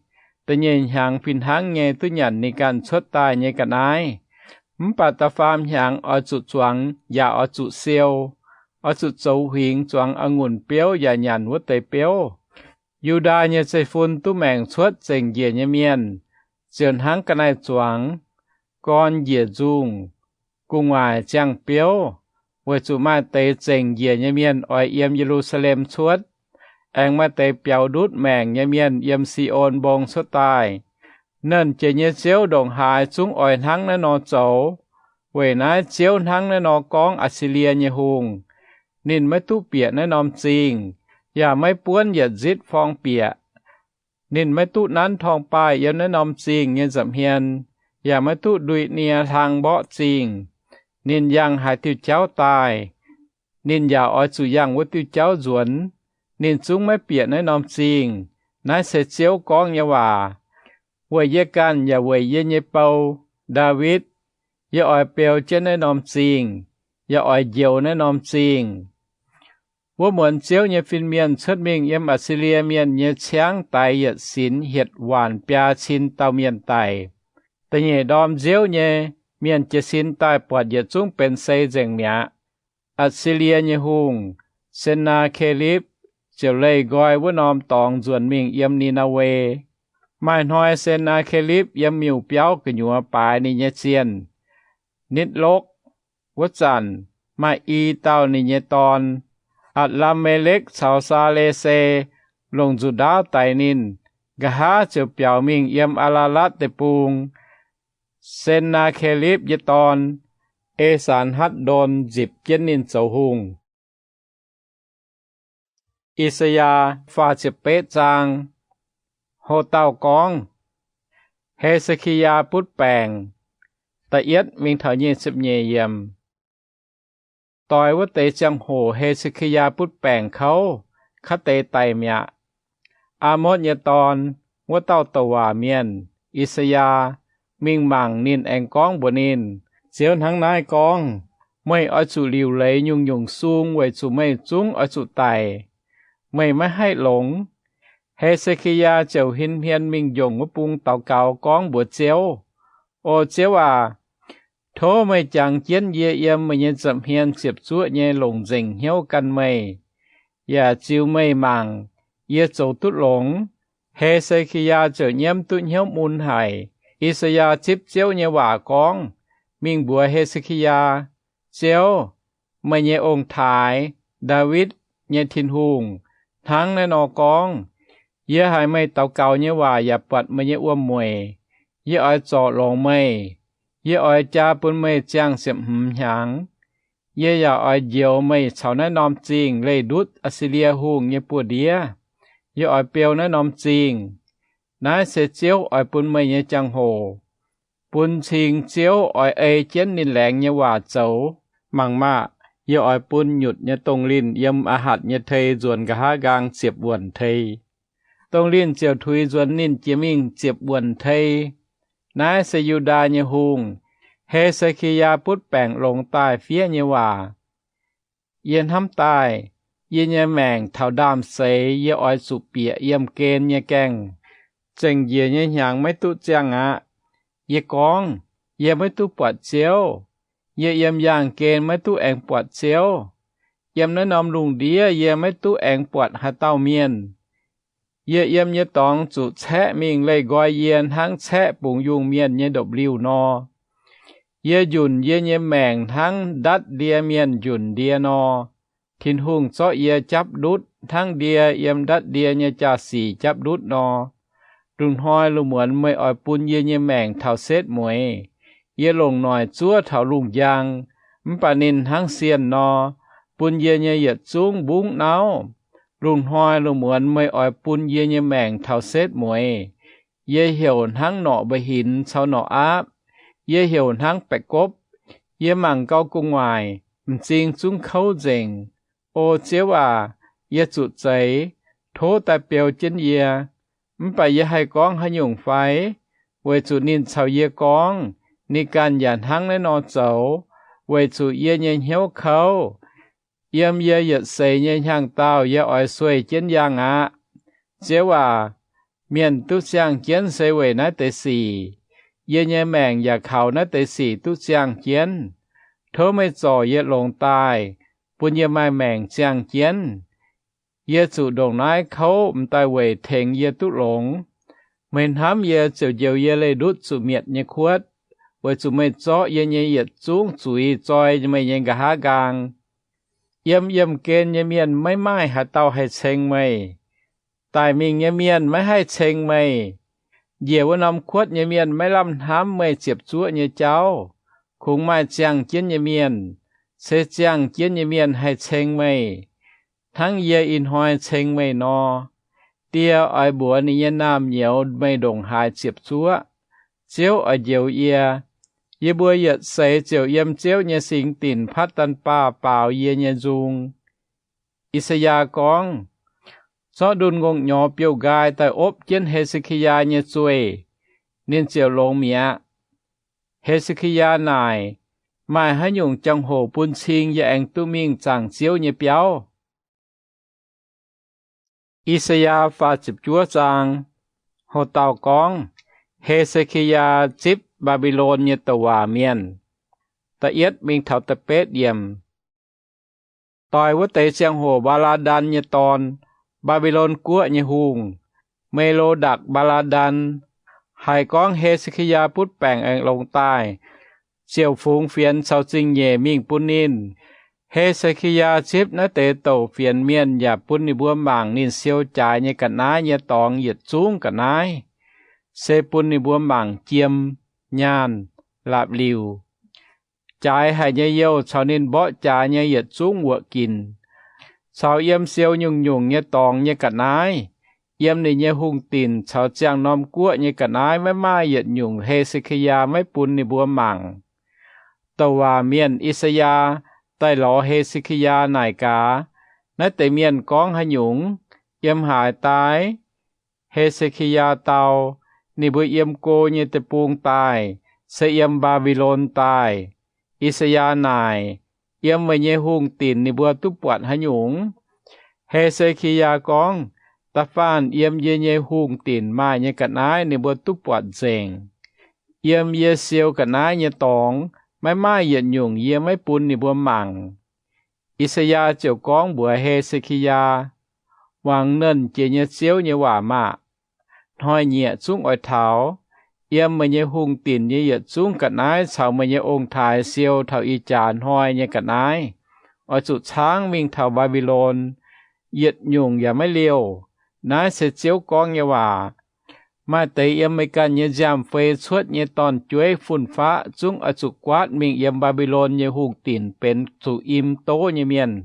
Da'nyeic hnyangx fih hnangv nyei duqv nyanc ninh ganh cuotv daaih nyei ga'naaiv. Mv baac da'faam hnyangx oix zuqc zuangx yaac oix zuqc siou. Oix zuqc zoux huingx zuangx a'ngunc biouv yaac nyanc wuov deix biouv. Yu^ndaa nyei zeiv-fun duqv maengc cuotv zengc njiec nyei mienh, ziouc hnangv ga'naaiv-zuangx, gorn njiec nzungh, gu'nguaaic ziangh biouv, weic zuqc maaih deix zengc njiec nyei mienh oix yiem Ye^lu^saa^lem cuotv, aengx maaih deix biaux ndutv maengc nyei mienh yiem Si^on Mbong cuotv daaih. Nernh Jiex nyei Ziouv ndongc haaix zungv oix hnangv naaiv nor zoux. Weic naaiv Ziouv hnangv naaiv nor gorngv Atc^si^lie nyei hungh, Ninh maiv duqv bieqc naaiv norm zingh, yaac maiv buonv yietc nzitv forng-bieqc. Ninh maiv duqv nanv torngv-baaih yiem naaiv norm zingh nyei nza'hmien, yaac maiv duqv ndui nie hlang mborqv zingh. Ninh yangh haaix diuh jauv daaih, ninh yaac oix zuqc yangh wuov diuh jauv nzuonx. Ninh zungv maiv bieqc naaiv norm zingh. Naaiv se Ziouv gorngv nyei waac. Weic yie ganh yaac weic yie nyei bou, Ndaawitv, yie oix beu jienv naaiv norm zingh. yaac oix njoux naaiv norm zingh. Wuov muonz Ziouv nyei fin-mienh cuotv mingh yiem Atc^si^lie Mienh nyei ciangv daix yietc sinx hietc waanc biaa cin dauh mienh daic. Da'nyeic ndorm nziouv nyei, mienh jiez sin daaih buatc yietc zungv benx sei nzengc mi'aqv. Atc^si^lie nyei hungh, Sen^naa^ke^lipv, ziouc leih nqoi wuov norm dorngx nzuonx mingh yiem Ni^naa^we. Maaih hnoi Sen^naa^ke^lipv yiem miuc-biauv gu'nyuoz baaix ninh nyei zienh, nitv lokv. Wuov zanc maaih i dauh ninh nyei dorn, Atc^lam^me^lekv caux Saa^le^se, longc nzuqc ndaauv daix ninh. Nqa'haav ziouc biaux mingh yiem Aa^laa^latv Deic-Bung. Sen^naa^ke^lipv nyei dorn, E^saan^hatv^ndon, nzipc jienv ninh zoux hungh. I^saa^yaa faah ziepc betv zaang. Ho dauh gorngv, He^se^ki^yaa butv baengc. Da'yietv mingh taux nyic ziepc nyeic yiemc. Doix wuov deix ziangh hoc He^se^ki^yaa butv baengc kouv, kaav deix daic mi'aqv. Aamotv nyei dorn, wuov dauh douc waac mienh, I^saa^yaa, mingh mangc ninh, aengx gorngv mbuox ninh, Ziouv hnangv naaiv gorngv, Meih oix zuqc liuc leiz nyungc-nyungc sung weic zuqc meih zungv oix zuqc daic. Meih maiv haih longx. He^se^ki^yaa ziouc hmien-hmien mingh njongc wuov bung daux gaux gorngv mbuox Ziouv, O Ziouv aac, tov meih jangx jienv yie yiem meih nyei nza'hmien ziepc zuoqv nyei longc nzengc hnyouv gan meih, yaac ziux meih mangc, yie zoux duqv longx. He^se^ki^yaa ziouc nyiemv duqv hnyouv mun haic. I^saa^yaa zipv Ziouv nyei waac gorngv, mingh mbuox He^se^ki^yaa, Ziouv, meih nyei ong-taaix, Ndaawitv, nyei Tin-Hungh, hnangv naaiv nor gorngv, Yie haiz meih daux gaux nyei waac yaac buatc meih nyei wuom-mueic. Yie oix zorc longx meih. Yie oix jaa bun meih ziangh ziepc hmz hnyangx. Yie yaac oix njoux meih caux naaiv norm zingh leih ndutv Atc^si^lie Hungh nyei buoz-ndiev. Yie oix beu naaiv norm zingh. Naaiv se Ziouv oix bun meih nyei jangx-hoc, bun cing Ziouv oix ei jienv ninh laengz nyei waac zoux. Mangc maah! Yie oix bun nyutc nyei dongh linh yiem Aa^hatc nyei tei nzuonx nqa'haav nqaang ziepc wuonc tei. Dongh linh ziouc tuix nzuonx ninh jiex mingh ziepc wuonc tei. Naaiv se Yu^ndaa nyei hungh, He^se^ki^yaa butv baengc longx daaih fiev nyei waac. Yie hnamv daaih, yie nyei maengc taux ndaamv-seix yie oix zuqc bieqc yiemh gen nyei gaengh. Zengc njiec nyei hnyangx maiv duqv ziangh aqv. Yie gorngv, Yie maiv duqv buatc Ziouv. Yie yiem yaangh gen maiv duqv aengx buatc Ziouv. Yiem naaiv norm lungh ndiev yie maiv duqv aengx buatc haaix dauh mienh. Yie yiem nyei dorngx zuqc caeqv mingh leih nqoi yie hnangv caeqv bungx yungh mienh nyei ndopv-liuh nor. Yie njunc yie nyei maengc hnangv ndatv ndie mienh njunc ndie nor. Tin-Hungh zorqv yie japv ndutv hnangv ndie yiem ndatv ndie nyei jaa-sic japv ndutv nor. Lungh hnoi lungh muonz meih oix bun yie nyei maengc taux setv mueiz. Yie longc noic zuov taux lungh njang, mv baac ninh hnangv sienh nor, bun yie nyei yietc zungv mbungv nauv. Lungh hnoi lungh muonz meih oix bun yie nyei maengc taux setv mueiz. Yie heuc hnangv norqc mba'hinx caux norqc aapv. Yie heuc hnangv baeqc gopv. Yie mangc gau gu'nguaaic, m'zing zungv kouv nzengc. O Ziouv aac, yie zuqc zeix. Tov daaih beu jienv yie. Mv baac yie haih gorngv haaix nyungc fai? Weic zuqc ninh caux yie gorngv, ninh ganh yaac hnangv naaiv nor zoux, weic zuqc yie nyei hnyouv kouv. Yiem yie yietc seix nyei hnyangx-daauh yie oix sueih jienv yangh aqv. Ziouv aac, mienh duqv ziangh jienv se weic naaiv deix sic. Yie nyei maengc yaac kaux naaiv deix sic duqv ziangh jienv. Tov meih zorc yie longx daaih, bun yie maaih maengc ziangh jienv. Yie zuqc ndongc naaiv kouv m'daaih weic tengx yie duqv longx. Meih hnamv yie ziouc njoux yie leih ndutv zuqc mietc nyei kuotv, weic zuqc meih zorqv yie nyei yietc zungv zuiz zoi meih nyei nqa'haav nqaang. Yiem yiemh gen nyei mienh maiv maaih haaix dauh haih ceng meih. Daic mingh nyei mienh maiv haih ceng meih. Njiec wuov norm kuotv nyei mienh maiv lamh hnamv meih ziepc zuoqv nyei jauv. Kungx maaih ziangh jienv nyei mienh, se ziangh jienv nyei mienh haih ceng meih, hnangv yie ih hnoi ceng meih nor. Die oix mbuox ninh nyei naamh nyouz meih ndongc haaix ziepc zuoqv. Ziouv oix njoux yie. Yie mbuo yietc seix ziouc yiem Ziouv nyei singx dinc Patv^dan Baah baaux yie nyei nzung. I^saa^yaa gorngv, zorqv ndunh ngongh nyorx biouv-nqaai daaih opv jienv He^se^ki^yaa nyei zueih, ninh ziouc longx mi'aqv. He^se^ki^yaa naaic, Maaih haaix nyungc jangx-hoc bun cing yie aengx duqv mingh zaangc Ziouv nyei biauv? I^saa^yaa faah ziepc juov zaang. Ho dauh gorngv, He^se^ki^yaa zipv Mbaa^mbi^lon nyei douc waac mienh. Da'yietv mingh taux da'betv yiemc. Doix wuov deix ziangh hoc Mbaa^laa^ndan nyei dorn, Mbaa^mbi^lon guoqv nyei hungh, Me^lo^ndakc Mbaa^laa^ndan, haiz gorngv He^se^ki^yaa butv baengc aengx longx daaih, ziouc fungx fienx caux zingh nyeic mingh bun ninh. He^se^ki^yaa zipv naaiv deix douc fienx mienh yaac bun ninh mbuo mangc ninh siou jaaix nyei ga'naaiv nyei dorngx yietc zungv ga'naaiv, se bun ninh mbuo mangc jiem, nyaanh, laapc liuc, jaaix haic nyei youh caux ninh mborqv jaaix nyei yietc zungv wuoqc ginc, caux yiem siou nyungc-nyungc nyei dorngx nyei ga'naaiv, yiem ninh nyei hungh dinc caux ziangh norm guoqv nyei ga'naaiv maiv maaih yietc nyungc He^se^ki^yaa maiv bun ninh mbuo mangc. Douc waac mienh I^saa^yaa daaih lorz He^se^ki^yaa naaic gaax, Naaiv deix mienh gorngv haaix nyungc? Yiem haaix daaih? He^se^ki^yaa dau, Ninh mbuo yiem go nyei deic-bung daaih, se yiem Mbaa^mbi^lon daaih. I^saa^yaa naaic, Yiem meih nyei hungh dinc ninh mbuo duqv buatc haaix nyungc? He^se^ki^yaa gorngv, Da'faanh yiem yie nyei hungh dinc maaih nyei ga'naaiv ninh mbuo duqv buatc nzengc. Yiem yie siou ga'naaiv nyei dorngx maiv maaih yietc nyungc yie maiv bun ninh mbuo mangc. I^saa^yaa ziouc gorngv mbuox He^se^ki^yaa, Muangx Nernh Jiex nyei Ziouv nyei waac maah! Hnoi-nyieqc zungv oix taux. Yiem meih nyei hungh dinc nyei yietc zungv ga'naaiv caux meih nyei ong-taaix siou taux ih jaax hnoi nyei ga'naaiv, oix zuqc caangv mingh taux Mbaa^mbi^lon. Yietc nyungc yaac maiv liouh. Naaiv se Ziouv gorngv nyei waac. Maaih deix yiem meih ganh nyei nziaamv-fei cuotv nyei dorn-jueiv fun-faqv zungv oix zuqc guaatv mingh yiem Mbaa^mbi^lon nyei hungh dinc benx zuqc im doqv nyei mienh.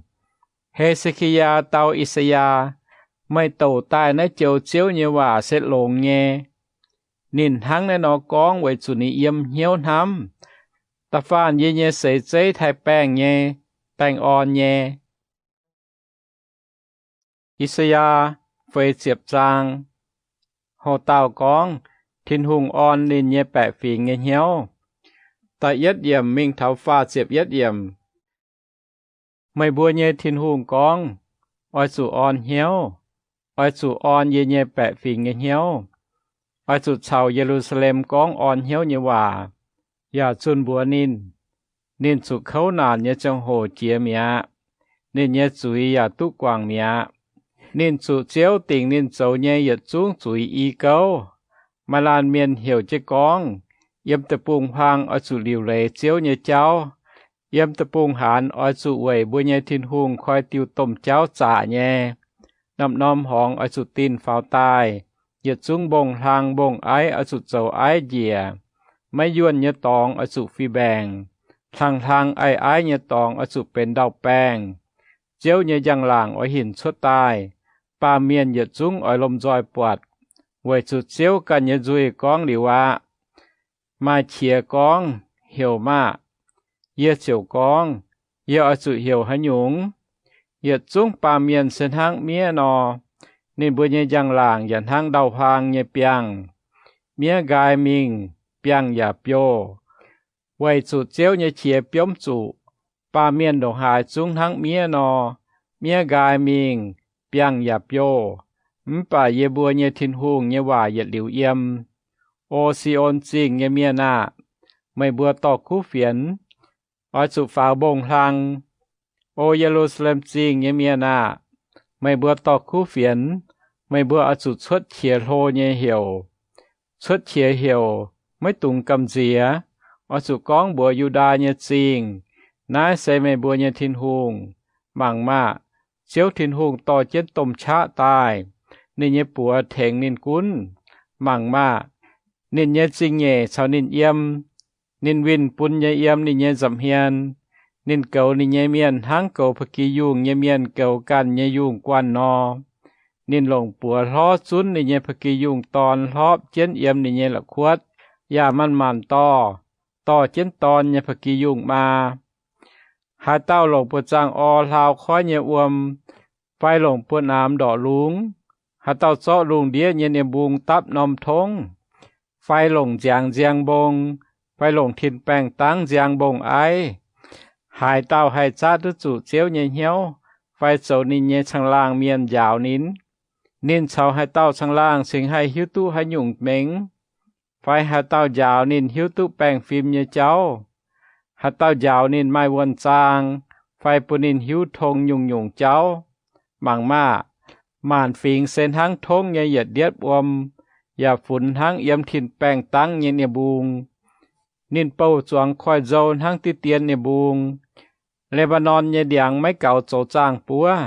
He^se^ki^yaa dau I^saa^yaa, Meih douc daaih naaiv joux Ziouv nyei waac se longx nyei. Ninh hnangv naaiv nor gorngv weic zuqc ninh yiem hnyouv hnamv, Da'faanh yie nyei seix zeiv taaih baengh nyei, baengh orn nyei. I^saa^yaa feix ziepc zaang. Ho dauh gorngv, Tin-Hungh orn ninh nyei baeqc fingx nyei hnyouv. Da'yietv yiemc mingh taux faah ziepc yietv yiemc. Meih mbuo nyei Tin-Hungh gorngv, Oix zuqc orn hnyouv. Oix zuqc orn yie nyei baeqc fingx nyei hnyouv. Oix zuqc caux Ye^lu^saa^lem gorngv orn hnyouv nyei waac, yaac zunh mbuox ninh, Ninh zuqc kouv naanc nyei ziangh hoc jiex mi'aqv. Ninh nyei zuiz yaac duqv guangc mi'aqv. Ninh zuqc Ziouv dingc ninh zoux nyei yietc zungv zuiz i gouv. Maaih laanh mienh heuc jienv gorngv, Yiem deic-bung-huaang oix zuqc liuc leiz Ziouv nyei jauv. Yiem deic-bung-haanz oix zuqc weic mbuo nyei Tin-Hungh koi diuh domh jauv zaqc nyei. Norm-norm horngz oix zuqc dinh faaux daaih. Yietc zungv mbong-hlang mbong-aiv oix zuqc zoux aiv njiec. Maiv yuonh nyei dorngx oix zuqc fih mbaengc. Hlang-hlang aiv-aiv nyei dorngx oix zuqc benx ndau-baengh. Ziouv nyei njang-laangc oix hinc cuotv daaih. Baamh mienh yietc zungv oix lomh nzoih buatc, weic zuqc Ziouv ganh nyei nzuih gorngv liuz aqv. Maaih qiex gorngv, Heuc maah! Yie ziouc gorngv, Yie oix zuqc heuc haaix nyungc? Yietc zungv baamh mienh se hnangv miev nor. Ninh mbuo nyei njang-laangc yaac hnangv ndau-huaang nyei biangh. Miev nqaai mingh, biangh yaac biouh. Weic zuqc Ziouv nyei qiex biomv zuqc, baamh mienh ndongc haaix zungv hnangv miev nor. Miev nqaai mingh, biangh yaac biouh. Mv baac yie mbuo nyei Tin-Hungh nyei waac yietc liuz yiem. O Si^on Zingh nyei mienh aah! Meih mbuo dorh kuv fienx. Oix zuqc faaux mbong-hlang. O Ye^lu^saa^lem Zingh nyei mienh aah! Meih mbuo dorh kuv fienx. Meih mbuo oix zuqc cuotv qiex hlo nyei heuc. Cuotv qiex heuc, maiv dungx gamh nziex. Oix zuqc gorngv mbuox Yu^ndaa nyei zingh, Naaiv se meih mbuo nyei Tin-Hungh. Mangc maah! Ziouv Tin-Hungh dorh jienv domh qaqv daaih. Ninh nyei buoz tengx ninh gunv. Mangc maah! Ninh nyei zingh nyeic caux ninh yiem. Ninh winh bun nyei yiem ninh nyei nza'hmien. Ninh goux ninh nyei mienh hnangv goux ba'gi yungh nyei mienh goux ganh nyei yungh guanh nor. Ninh longc buoz hlorv zunv ninh nyei ba'gi yungh dorn hlorpv jienv yiem ninh nyei la'kuotv, yaac manc-manc dorh, dorh jienv dorn nyei ba'gi yungh maa. Haaix dauh longc buoz-zaangv or hlau koiv nyei wuom, fai longc buoz-naamx ndorqc lungz, haaix dauh zorqv lungh ndiev nyei nie-mbung dapv norm tongv, fai longc nziangx nziang mbong, fai longc tin-baengh dangv nziang mbong-aiv. Haaix dauh haih zaqv duqv zuqc Ziouv nyei hnyouv fai zoux ninh nyei caangh laangh mienh njaaux ninh? Ninh caux haaix dauh caangh laangh cingx haih hiuv duqv haaix nyungc mengh? Fai haaix dauh njaaux ninh hiuv duqv baengh fim nyei jauv? Haaix dauh njaaux ninh maaih wuonh zaang fai bun ninh hiuv tong nyungc-nyungc jauv? Mangc maah! Maanc fingx se hnangv tongv nyei yietc ndietv wuom, yaac funx hnangv yiem tin-baengh dangv nyei nie-mbung. Ninh bouh zuangx koiv-nzou hnangv diqv dien nie-mbung. Le^mbaa^norn nyei ndiangx maiv gaux zoux zaangh buov,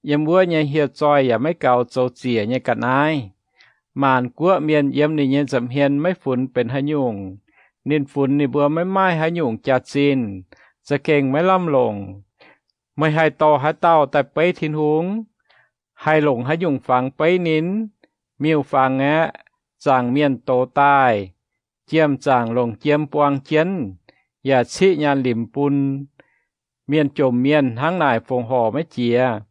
yiem wuov nyei hieh zoih yaac maiv gaux zoux ziec nyei ga'naaiv. Maanc guoqv mienh yiem ninh nyei nza'hmien maiv funx benx haaix nyungc. Ninh funx ninh mbuo maiv maaih haaix nyungc jaax-zinh, za'gengh maiv lamh longc. Meih haih dorh haaix dauh daaih beiv Tin-Hungh? Haih longc haaix nyungc fangx beiv ninh? Miuc-fangx aeqv, zaangc mienh dox daaih, jiem-zaangc longc jiem buang jienv, yaac ciqv nyaanh limc bun. Mienh jomc mienh hnangv naaic fongc horc maiv jiex.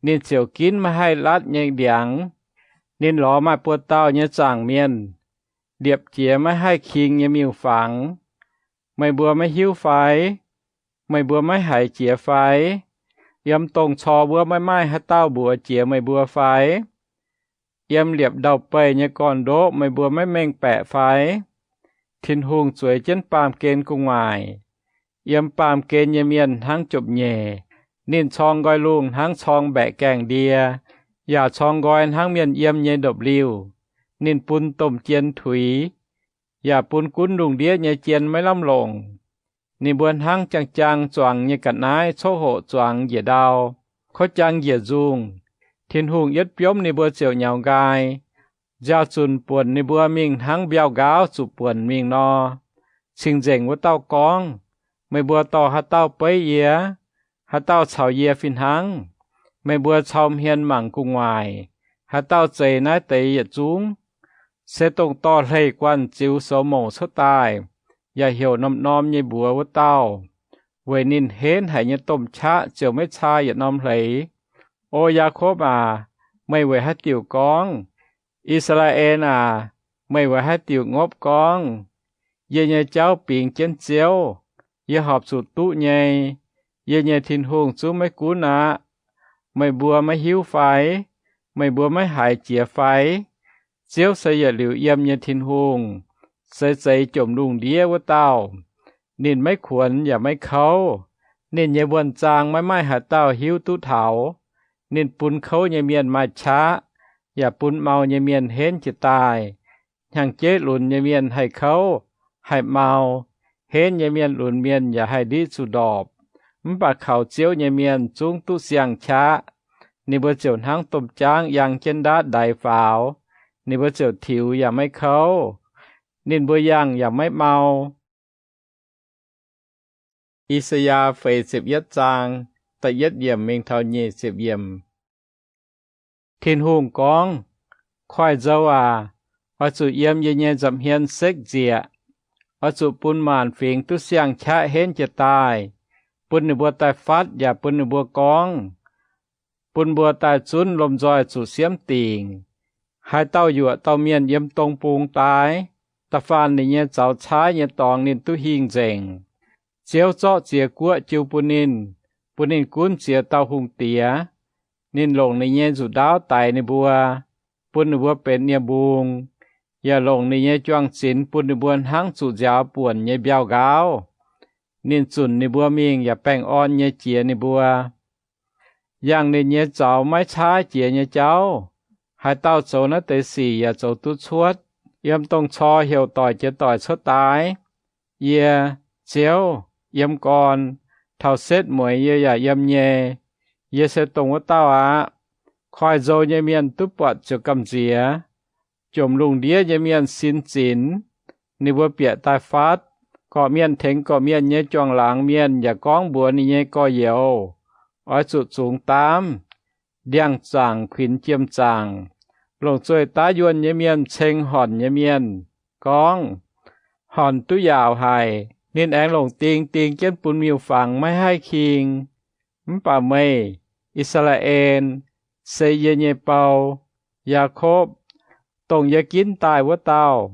Ninh ziouc ginv maiv haih latv nyei ndiangx. Ninh lorz maaih buo dauh nyei zaangc mienh, liepc jiez maiv haih king nyei miuc-fangx. Meih mbuo maiv hiuv fai? Meih mbuo maiv haiz jiex fai? Yiem dongh cor wuov maiv maaih haaix dauh mbuox jiex meih mbuo fai? Yiem liepc ndau-beih nyei gorn-ndoqv meih mbuo maiv mengh baeqc fai? Tin-Hungh zueiz jienv baamh gen gu'nguaaic. Yiem baamh gen nyei mienh hnangv jomc nyeic. Ninh cong nqoi lungh hnangv cong mbaeqc gaengh ndie, yaac cong nqoi hnangv mienh yiem nyei ndopv-liuh. Ninh bun domh jien tuix, yaac bun gunv lungh ndiev nyei jien maiv lamh longc. Ninh mbuo hnangv jang-jang zuangx nyei ga'naaiv coqv hoqc zuangx njiec ndau, kov jang njiec nzungh. Tin-Hungh yietv biomv ninh mbuo ziouc nyaux nqaai. Nziaaux zunc buonc ninh mbuo mingh hnangv mbiauh nqaauv zuqc buonc mingh nor, cing-nzengc wuov dauh gorngv, Meih mbuo dorh haaix dauh beiv yie? Haaix dauh caux yie fih hnangv? Meih mbuo cau hmien mangc gu'nguaaic. Haaix dauh zeix naaiv deix yietc zungv? Se dongh dorh hleih guanh ziux soux mouc cuotv daaih, yaac heuc norm-norm nyei mbuox wuov dauh, weic ninh henv haic nyei domh qaqv ziouc maiv caa yietc norm hleix. O Yaakopv aac, meih weic haaix diuc gorngv? I^saa^laa^en aac, meih weic haaix diuc ngopv gorngv? Yie nyei jauv bingx jienv Ziouv, yie horpc zuqc duqv nyei. Yie nyei Tin-Hungh zungv maiv gunv aqv. Meih mbuo maiv hiuv fai? Meih mbuo maiv haiz jiex fai? Ziouv se yietc liuz yiem nyei Tin-Hungh, se zeix jomc lungh ndiev wuov dauh. Ninh maiv kuonx yaac maiv kouv. Ninh nyei wuonh zaang maiv maaih haaix dauh hiuv duqv taux. Ninh bun kouv nyei mienh maaih qaqv, yaac bun mau nyei mienh henv jiez daaih. Hnyangx-jeiv lunx nyei mienh haih kouv, haih mau. Henv nyei mienh lunx mienh yaac haih ndiqv zuqc ndorpc. Mv baac kaux Ziouv nyei mienh zungv duqv siang-qaqv. Ninh mbuo ziouc hnangv domh jaangv yangh jienv ndaatv ndaix faaux. Ninh mbuo ziouc tiux yaac maiv kouv. Ninh mbuo yangh yaac maiv mau. I^saa^yaa feix ziepc yietv zaang, da'yietv yiemc mingh taux nyic ziepc yiemc. Tin-Hungh gorngv, Koiv-nzou aac, oix zuqc yiem yie nyei nza'hmien sekv nzieqc. Oix zuqc bun maanc fingx duqv siang-qaqv henv jiez daaih, bun ninh mbuo daaih fatv yaac bun ninh mbuo gorngv, bun mbuo daaih zunv lomh nzoih zuqc siemv dingc. Haaix dauh yuoqc dauh mienh yiem dong bung daaih, da'faanh ninh nyei zaux caaiv nyei dorngx ninh duqv hingh nzengc. Ziouv zorqv ziex guoqv jiu bun ninh, bun ninh gunv ziex dauh hungh diex. Ninh longc ninh nyei nzuqc ndaauv daix ninh mbuo, bun ninh mbuo benx nie-mbung, yaac longc ninh nyei juang-zinx bun ninh mbuo hnangv zuqc nziaaux buonc nyei mbiauh nqaauv. Ninh zunc ninh mbuo mingh yaac baengh orn nyei jiex ninh mbuo. Yangh ninh nyei zaux maiv caaiv jiex nyei jauv, haaix dauh zoux naaiv deix sic yaac zoux duqv cuotv. Yiem dongh cor heuc doic jiex doic cuotv daaih. Yie, Ziouv, yiem gorn. Taux setv mueiz yie yaac yiem nyei. Yie se dongh wuov dauh aqv. Koiv-nzou nyei mienh duqv buatc ziouc gamh nziex. Jomc lungh ndiev nyei mienh sin zinx. Ninh mbuo bieqc daaih fatv. Gorqv-mienh tengx gorqv-mienh nyei juangc laangz mienh yaac gorngv mbuox ninh nyei gorx-youz, Oix zuqc zungx daamv. Ndiangx-zaangc kuinx jiem-zaangc, longc zueih daav yuonh nyei mienh ceng hornc nyei mienh, gorngv, Hornc duqv yaauc haic. Ninh aengx longc ding ding jienv bun miuc-fangx maiv haih king. Mv baac meih, I^saa^laa^en, se yie nyei bou, Yaakopv, dongh yie ginv daaih wuov dauh.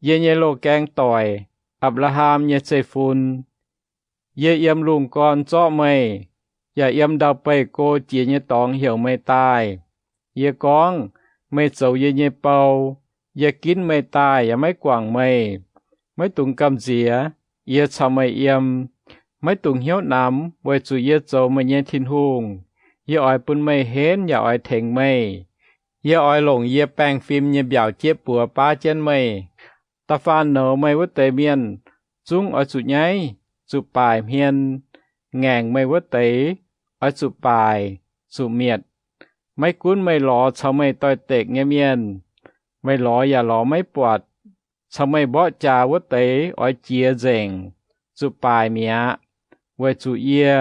yie nyei loz-gaeng doic, Apc^laa^ham nyei zeiv-fun. Yie yiem lungh gorn zorqv meih, yaac yiem ndau-beih go jiex nyei dorngx heuc meih daaih. Yie gorngv, Meih zoux yie nyei bou. Yie ginv meih daaih yaac maiv guangc meih. Maiv dungx gamh nziex, yie caux meih yiem. Maiv dungx hnyouv namx, weic zuqc yie zoux meih nyei Tin-Hungh. Yie oix bun meih henv yaac oix tengx meih. Yie oix longc yie baengh fim nyei mbiaauc jieqv buoz baav jienv meih. Da'faanh nouz meih wuov deix mienh zungv oix zuqc nyaiv, zuqc baaic hmien. Ngaengc meih wuov deix oix zuqc baaic, zuqc mietc. Maiv gunv meih lorz caux meih doix-dekc nyei mienh, meih lorz yaac lorz maiv buatc. Caux meih mborqv jaax wuov deix oix jiex nzengc, zuqc baaic mi'aqv, weic zuqc yie,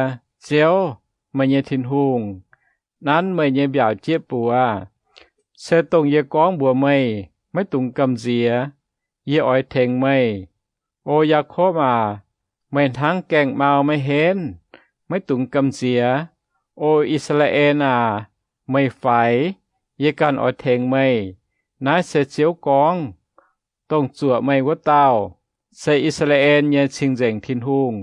Ziouv, meih nyei Tin-Hungh, nanv meih nyei mbiaauc jieqv buoz. Se dongh yie gorngv mbuox meih, maiv dungx gamh nziex. Yie oix tengx meih. O Yaakopv aac, meih hnangv gaengh mau maiv henv, maiv dungx gamh nziex. O I^saa^laa^en aac, meih faix, yie ganh oix tengx meih. Naaiv se Ziouv gorngv. Dongh zuoqc meih wuov dauh se I^saa^laa^en nyei Cing-Nzengc Tin-Hungh.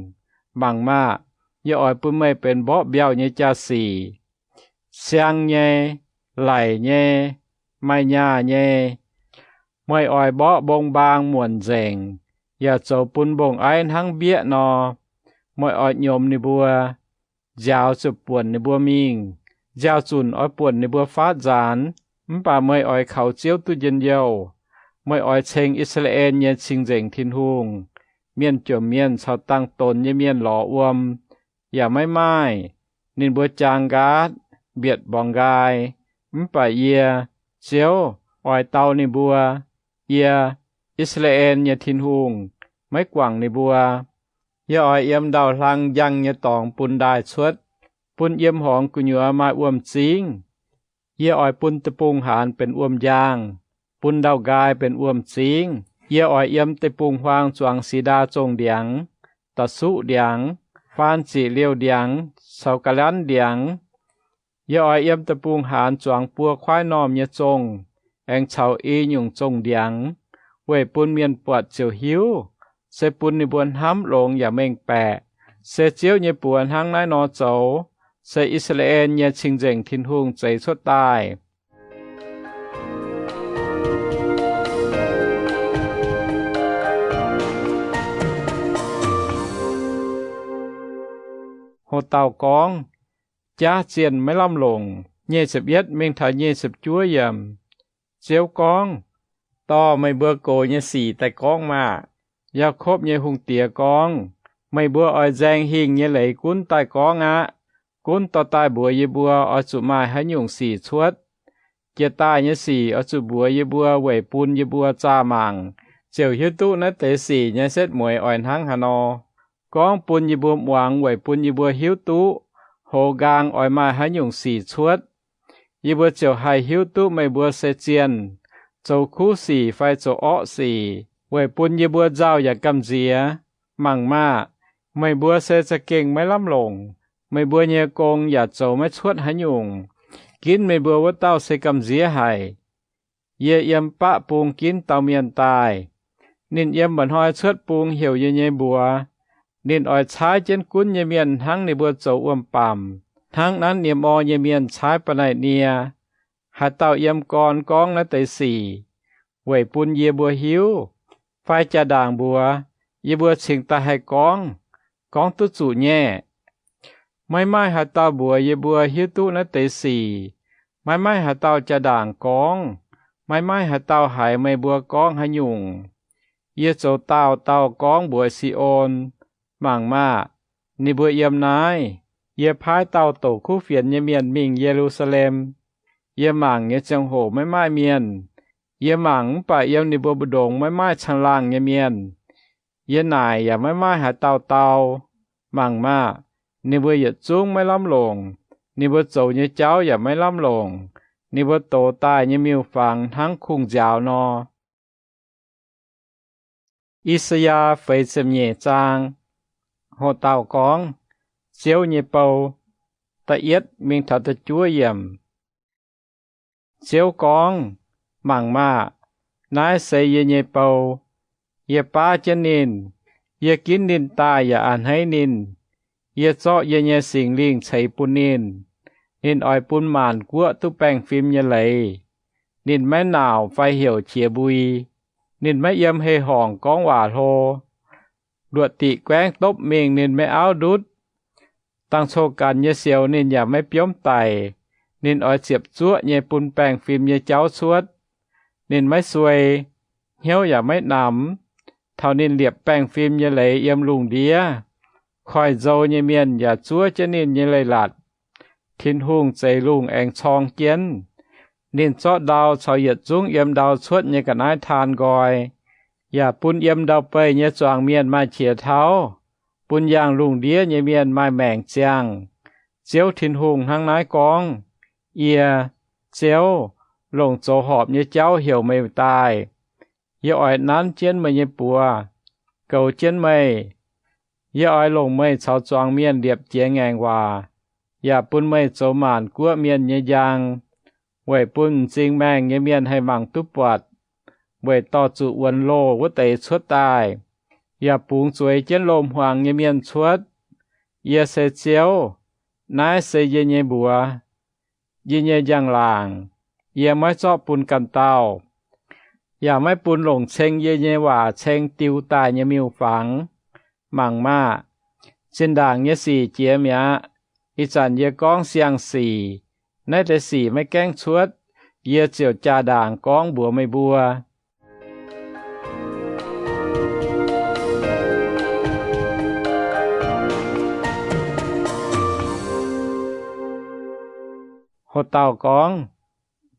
Mangc maah! Yie oix bun meih benx mborqv mbiauh nyei jaa-sic, siang nyei, laic nyei, maaih nyaah nyei. Meih oix mborqv mbong-mbaang muonc nzengc, yaac zoux bun mbong-aiv hnangv mbieqv nor. Meih oix nyiemz ninh mbuo, nziaaux ziouc buonc ninh mbuo mingh. Nziaaux-zunc oix buonc ninh mbuo faatv nzaanx, mv baac meih oix kaux Ziouv duqv njien-youh. Meih oix ceng I^saa^laa^en nyei Cing-Nzengc Tin-Hungh. Mienh jomc mienh caux dangx-donx nyei mienh lorz wuom, yaac maiv maaih. Ninh mbuo jaang nqaatv, mbietc mborngx nqaai, mv baac yie, Ziouv, oix dau ninh mbuo. Yie, I^saa^laa^en nyei Tin-Hungh, maiv guangc ninh mbuo. Yie oix yiem ndau-hlang njang nyei dorngx bun ndaaih cuotv, bun yiem horngz gu'nyuoz maaih wuom-zingv. Yie oix bun deic-bung haanz benx wuom-njaangh, bun ndau-nqaai benx wuom-zingv. Yie oix yiem deic-bung-huaang zuangx si^ndaa zongh ndiangx, da'suqv ndiangx, faan ziqc liouh ndiangx caux ga'lanv ndiangx. Yie oix yiem deic-bung haanz zuangx buo kuaaiv normh nyei zongh, aengx caux i nyungc zongh ndiangx, weic bun mienh buatc ziouc hiuv, se bun ninh mbuo hnamv longx yaac mengh baeqc, se Ziouv nyei buoz hnangv naaiv nor zoux, se I^saa^laa^en nyei Cing-Nzengc Tin-Hungh zeix cuotv daaih. Ho dauh gorngv, Jaav zienh maiv lamh longc. Nyic ziepc yietv mingh taux nyic ziepc juov yiemc. Ziouv gorngv, Dorh meih mbuo gox nyei sic daaih gorngv maah! Yaakopv nyei Hungh Diex gorngv, Meih mbuo oix nzaeng hingh nyei leiz gunv daaih gorngv aqv. Gunv dorh daaih mbuox yie mbuo oix zuqc maaih haaix nyungc sic cuotv. Jiex daaih nyei sic oix zuqc mbuox yie mbuo weic bun yie mbuo zaah mangc, ziouc hiuv duqv naaiv deix sic nyei setv mueiz oix hnangv haaix nor. Gorngv bun yie mbuo muangx weic bun yie mbuo hiuv duqv hoz nqaang oix maaih haaix nyungc sic cuotv. Yie mbuo ziouc haih hiuv duqv meih mbuo se zienh, zoux kuv sic fai zoux orqv sic, weic bun yie mbuo nzauh yaac gamh nziex. Mangc maah! Meih mbuo se za'gengh maiv lamh longc. Meih mbuo nyei gong yaac zoux maiv cuotv haaix nyungc. Ginv meih mbuo wuov dauh se gamh nziex haic. Yie yiem baqv bung ginv dauh mienh daaih. Ninh yiem mba'hnoi cuotv bung heuc yie nyei mbuox. Ninh oix caaiv jienv gunv nyei mienh hnangv ninh mbuo zoux wuom-bamc, hnangv nanv nie-mor nyei mienh caaiv ba'naic nie. Haaix dauh yiem gorn gorngv naaiv deix sic, weic bun yie mbuo hiuv, fai jaa-ndaangc mbuox, yie mbuo cingx daaih haih gorngv, gorngv duqv zuqc nyei? Maiv maaih haaix dauh mbuox yie mbuo hiuv duqv naaiv deix sic. Maiv maaih haaix dauh jaa-ndaangc gorngv. Maiv maaih haaix dauh haiz meih mbuo gorngv haaix nyungc. Yie zoux daauh dauh gorngv mbuox Si^on, Mangc maah! Ninh mbuo yiem naaiv. Yie paaiv dauh doqc kuv fienx nyei mienh mingh Ye^lu^saa^lem. Yie mangc nyei ziangh hoc maiv maaih mienh. Yie mangc mv baac yiem ninh mbuo mbu'ndongx maiv maaih caangh laangh nyei mienh. Yie naaic yaac maiv maaih haaix dauh dau. Mangc maah! Ninh mbuo yietc zungv maiv lamh longc. Ninh mbuo zoux nyei jauv yaac maiv lamh longc. Ninh mbuo dox daaih nyei miuc-fangx hnangv kungx-nziaaux nor. I^saa^yaa feix ziepc nyeic zaang. Hoc dauh gorngv, Ziouv nyei bou. Da'yietv mingh taux da'juov yiemc. Ziouv gorngv, Mangc maah! Naaiv se yie nyei bou. Yie baav jienv ninh. Yie ginv ninh daaih yaac a'hneiv ninh. Yie zorqv yie nyei Singx Lingh ceix bun ninh. Ninh oix bun maanc guoqv duqv baengh fim nyei leiz. Ninh maiv nauc fai heuc qiex mbui. Ninh maiv yiem hei-horngc gorngv waac hlo. Luoqc diqc guaengv dopv mingh ninh maiv auv ndutv. Dangh coqv-ganh nyei sioux ninh yaac maiv biomv daic. Ninh oix ziepc zuoqv nyei bun baengh fim nyei jauv cuotv. Ninh maiv suei, hnyouv yaac maiv namx. Taux ninh liepc baengh fim nyei leiz yiem lungh ndiev, koiv-nzou nyei mienh yaac zuov jienv ninh nyei leiz-latc. Tin-Hungh zeix lungh aengx corng jienv. Ninh zorqv ndau caux yietc zungv yiem ndau cuotv nyei ga'naaiv taan nqoi, yaac bun yiem ndau-beih nyei zuangx mienh maaih qiex tauv, bun yangh lungh ndiev nyei mienh maaih maengc ziangh. Ziouv Tin-Hungh hnangv naaiv gorngv. Yie, Ziouv, longc zoux horpc nyei jauv heuc meih daaih. Yie oix nanv jienv meih nyei buoz, goux jienv meih. Yie oix longc meih caux zuangx mienh liepc jiex ngaengc waac, yaac bun meih zoux maanc guoqv mienh nyei njang, weic bun m'zing maengh nyei mienh haih mangc duqv buatc, weic dorh zuqc wuonx loh wuov deix cuotv daaih, yaac bungx zueiz jienv loz-hmuangx nyei mienh cuotv. Yie se Ziouv. Naaiv se yie nyei mbuox, yie nyei njang-laangc. Yie maiv zorqv bun ganh dauh, yaac maiv bun longc ceng yie nyei waac ceng diu daaih nyei miuc-fangx. Mangc maah! Zinh ndaangc nyei sic jiex mi'aqv. Ih zanc yie gorngv siang-sic. Naaiv deix sic maiv gaengh cuotv. Yie ziouc jaa-ndaangc gorngv mbuox meih mbuo. Ho dauh gorngv,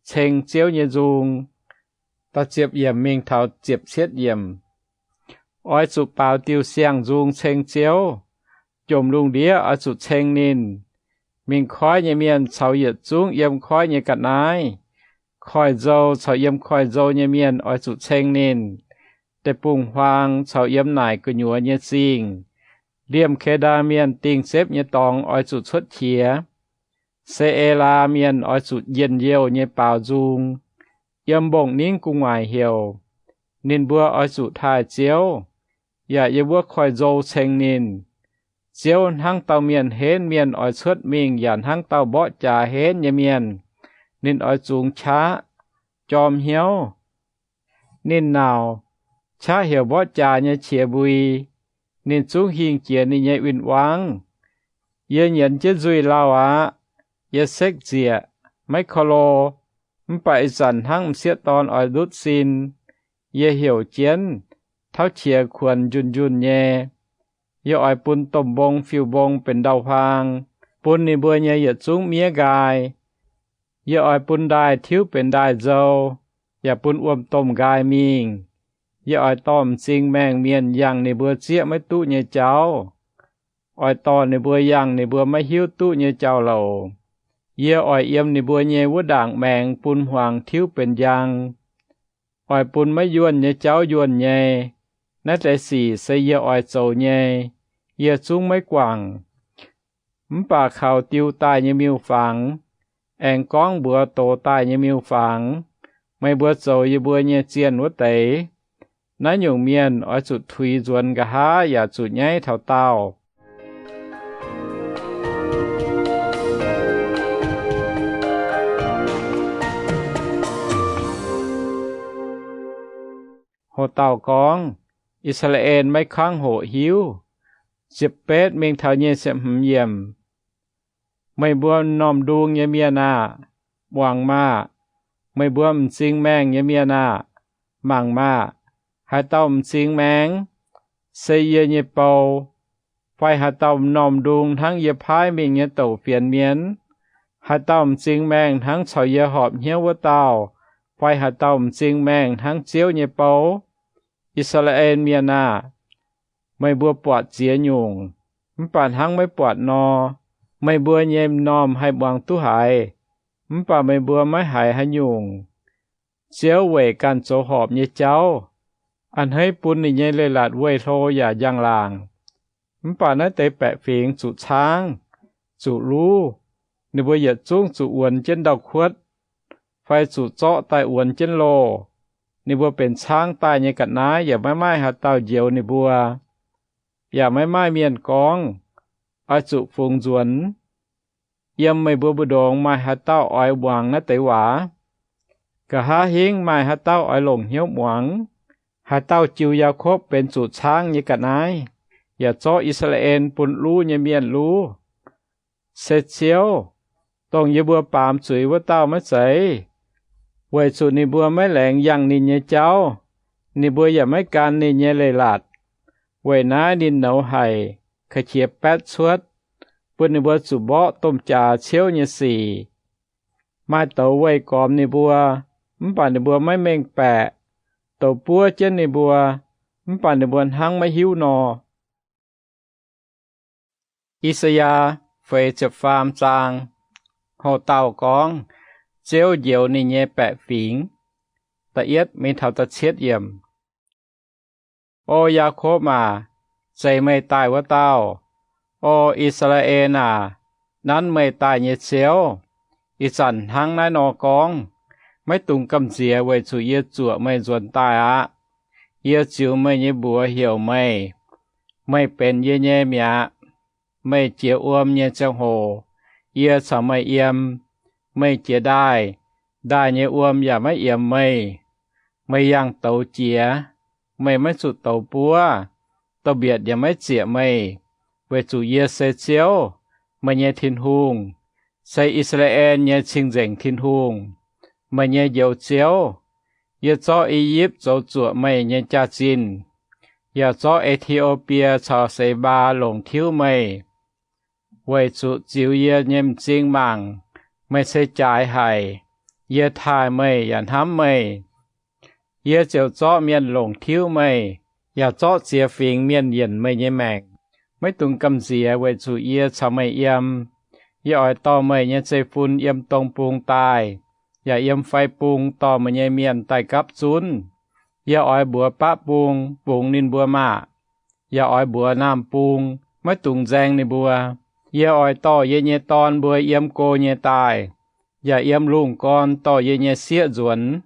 ceng Ziouv nyei nzung. Da'ziepc yiemc mingh taux ziepc cietv yiemc. Oix zuqc baaux diuh siang-nzung ceng Ziouv. Jomc lungh ndiev oix zuqc ceng ninh. Mingh koiv nyei mienh caux yietc zungv yiem koiv nyei ga'naaiv, koiv-nzou caux yiem koiv-nzou nyei mienh oix zuqc ceng ninh. Deic-bung-huaang caux yiem naaic gu'nyuoz nyei zingh, liemh Ke^ndaa Mienh dingh sepv nyei dorngx oix zuqc cuotv qiex. Se^e^laa Mienh oix zuqc njien-youh nyei baaux nzung, yiem mbong-ningv gu'nguaaic heuc. Ninh mbuo oix zuqc taaih Ziouv, yaac yiem wuov koiv-nzou ceng ninh. Ziouv hnangv dauh mienh henv mienh oix cuotv mingh yaac hnangv dauh mborqv jaax henv nyei mienh. Ninh oix zungx qaqv, jorm hnyouv. Ninh nauc, qaqv heuc mborqv jaax nyei qiex mbui. Ninh zungv hingh jiex ninh nyei win-wangv. Yie nyienz jienv nzuih lauh aqv. Yie sekv nzieqc, maiv korv-lo. Mv baac ih zanc hnangv m'sieqv dorn oix ndutv sin. Yie heuc jienv, tauv qiex kuonx njunh njunh nyei. Yie oix bun domh mbong fiuv-mbong benx ndau-huaang, bun ninh mbuo nyei yietc zungv miev nqaai. Yie oix bun ndaaih tiuv benx ndaaih-nzou, yaac bun wuom-domh nqaai mingh. Yie oix dorh m'zing maengh mienh yangh ninh mbuo zieqv maiv duqv nyei jauv, oix dorh ninh mbuo yangh ninh mbuo maiv hiuv duqv nyei jauv-louc. Yie oix yiem ninh mbuo nyei wuov ndaangc maengx bun hmuangx tiuv benx njang, oix bun maiv yuonh nyei jauv yuonh nyei. Naaiv deix sic se yie oix zoux nyei. Yie zungv maiv guangc. Mv baac kaux diu daaih nyei miuc-fangx, aengx gorngv mbuox doz daaih nyei miuc-fangx, meih mbuo zoux yie mbuo nyei zienh wuov deix. Naaiv nyungc mienh oix zuqc tuix nzuonx nqa'haav yaac zuqc nyaiv taux daauh. Ho dauh gorngv, I^saa^laa^en maiv kangv hoqc hiuv. Ziepc betv mingh taux nyic ziepc hmz yiemc. Meih mbuo m'normh ndung nyei mienh aah! Muangx maah! Meih mbuo m'zing maengh nyei mienh aah! Mangc maah! Haaix dauh m'zing maengh? Se yie nyei bou. Fai haaix dauh m'normh ndung hnangv yie paaiv mingh nyei douc fienx mienh? Haaix dauh m'zing maengh hnangv caux yie horpc hnyouv wuov dauh? Fai haaix dauh m'zing maengh hnangv Ziouv nyei bou? I^saa^laa^en Mienh aah! Meih mbuo buatc ziex nyungc, mv baac hnangv maiv buatc nor. Meih mbuo nyei m'normh haih muangx duqv haiz, mv baac meih mbuo maiv haiz haaix nyungc. Ziouv weic ganh zoux horpc nyei jauv, a'hneiv bun ninh nyei leiz-latc weih hlo yaac njang-laangc. Mv baac naaiv deix baeqc fingx zuqc caangv, zuqc luv. Ninh mbuo yietc zungv zuqc wuonx jienv ndau-kuotv, fai zuqc zorqv daaih wuonx jienv loh. Ninh mbuo benx caangv daaih nyei ga'naaiv yaac maiv maaih haaix dauh njoux ninh mbuo, yaac maiv maaih mienh gorngv, Oix zuqc fungx nzuonx. Yiem meih mbuo mbu'ndongx maaih haaix dauh oix muangx naaiv deix waac? Nqa'haav hingv maaih haaix dauh oix longc hnyouv muangx? Haaix dauh jiu Yaakopv benx zuqc caangv nyei ga'naaiv, yaac zorqv I^saa^laa^en bun luv nyei mienh luv? Se Ziouv, dongh yie mbuo baamz zuiz wuov dauh maiv zeiz? Weic zuqc ninh mbuo maiv laengz yangh ninh nyei jauv, ninh mbuo yaac maiv gan ninh nyei leiz-latc. Weic naaiv ninh nouz haic, ka'qiex baetv cuotv, bun ninh mbuo zuqc mborqv domh jaax ciouv nyei sic. Maaih douz weih gormx ninh mbuo, mv baac ninh mbuo maiv mengh baeqc, douz buov jienv ninh mbuo, mv baac ninh mbuo hnangv maiv hiuv nor. I^saa^yaa feix ziepc faam zaang. Houx-dauh gorngv Ziouv njoux ninh nyei baeqc fingx. Da'yietv mingh taux da'cietv yiemc. O Yaakopv aac, zeiz meih daaih wuov dauh. O I^saa^laa^en aac, nanv meih daaih nyei Ziouv, ih zanc hnangv naaiv nor gorngv, Maiv dungx gamh nziex weic zuqc yie zuoqc meih nzuonx daaih aqv. Yie ziux meih nyei mbuox heuc meih. Meih benx yie nyei mi'aqv. Meih jiex wuom nyei ziangh hoc, yie caux meih yiem. Meih jiex ndaaih, ndaaih nyei wuom yaac maiv yiemx meih. Meih yangh douz jiex, meih maiv zuqc douz buov. Domh mbietc yaac maiv zieqc meih, weic zuqc yie se Ziouv, meih nyei Tin-Hungh, se I^saa^laa^en nyei Cing-Nzengc Tin-Hungh, meih nyei Njoux Ziouv. Yie zorqv I^yipv zoux zuoqc meih nyei jaax-zinh, yaac zorqv E^ti^o^bie caux Seix^mbaa longc tiuv meih, weic zuqc ziux yie nyei m'zing mangc, meih se jaaix haic. Yie taaih meih yaac hnamv meih. Yie ziouc zorqv mienh longc tiuv meih, yaac zorqv ziex fingx mienh yienc meih nyei maengc. Maiv dungx gamh nziex weic zuqc yie caux meih yiem. Yie oix dorh meih nyei zeiv-fun yiem dong bung daaih, yaac yiem fai bung dorh meih nyei mienh daaih gapv zunv. Yie oix mbuox baqv bung bungx ninh mbuo maah! Yaac oix mbuox naamh bung, maiv dungx nzaeng ninh mbuo. Yie oix dorh yie nyei dorn mbuo yiem go nyei daaih, yaac yiem lungh gorn dorh yie nyei sieqv nzuonx.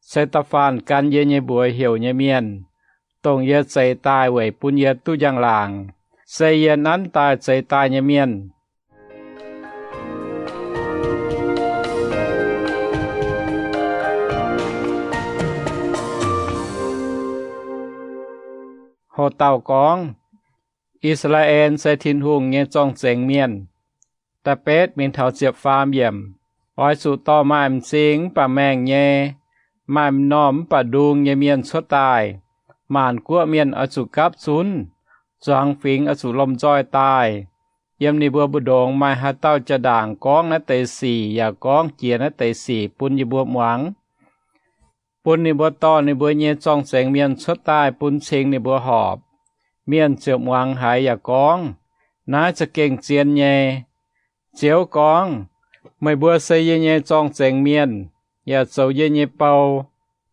Se da'faanh gan yie nyei mbuox heuc nyei mienh, dongh yie zeix daaih weic bun yie duqv njang-laangc, se yie nanv daaih zeix daaih nyei mienh. Houx-dauh gorngv, I^saa^laa^en se Tin-Hungh nyei zorng-zengx mienh. Da'betv mingh taux ziepc faam yiemc. Oix zuqc dorh maaih m'zing mv baac maengh nyei, maaih m'normh mv baac ndung nyei mienh cuotv daaih. Maanc guoqv mienh oix zuqc gapv zunv, zuangx fingx oix zuqc lomh nzoih daaih. Yiem ninh mbuo mbu'ndongx maaih haaix dauh jaa-ndaangc gorngv naaiv deix sic yaac gorngv jiex naaiv deix sic bun yie mbuo muangx, bun ninh mbuo dorh ninh mbuo nyei zorng-zengx mienh cuotv daaih bun cing ninh mbuo horpc, mienh ziouc muangx haiz yaac gorngv, Naaiv za'gengh zien nyei. Ziouv gorngv, Meih mbuo se yie nyei zorng-zengx mienh, yaac zoux yie nyei bou,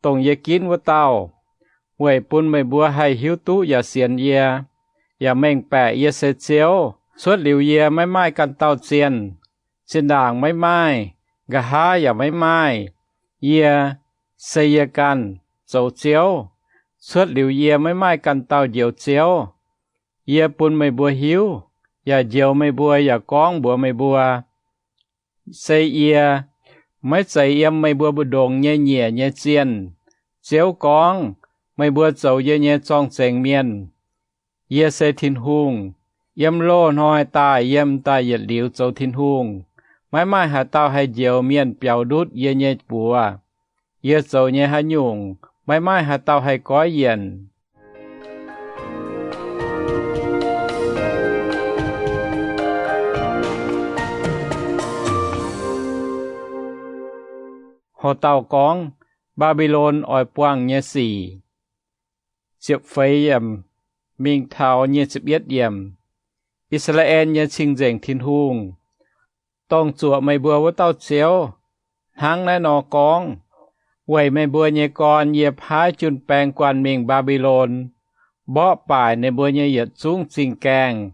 dongh yie ginv wuov dauh, weic bun meih mbuo haih hiuv duqv yaac sienx yie, yaac mengh baeqc yie se Ziouv. Cuotv liuz yie maiv maaih ganh dauh zienh. Zinh ndaangc maiv maaih, nqa'haav yaac maiv maaih. Yie, se yie ganh, zoux Ziouv. Cuotv liuz yie maiv maaih ganh dauh Njoux Ziouv. Yie bun meih mbuo hiuv, yaac njoux meih mbuo yaac gorngv mbuox meih mbuo, se yie, maiv zeiz yiem meih mbuo mbu'ndongx nyei nyiec nyei zienh. Ziouv gorngv, Meih mbuo zoux yie nyei zorng-zengx mienh. Yie se Tin-Hungh. Yiem loz-hnoi daaih yiem daaih yietc liuz zoux Tin-Hungh, maiv maaih haaix dauh haih njoux mienh biaux ndutv yie nyei buoz. Yie zoux nyei haaix nyungc, maiv maaih haaix dauh haih goiv yienc. Houx-dauh gorngv, Mbaa^mbi^lon oix buangh nyei sic. Ziepc feix yiemc mingh taux nyic ziepc yietv yiemc. I^saa^laa^en nyei Cing-Nzengc Tin-Hungh, dongh zuoqc meih mbuo wuov dauh Ziouv, hnangv naaiv nor gorngv, Weic meih mbuo nyei gorn yie paaiv jun-baeng guanh mingh Mbaa^mbi^lon, mborqv baaic ninh mbuo nyei yietc zungv zingh gaengh.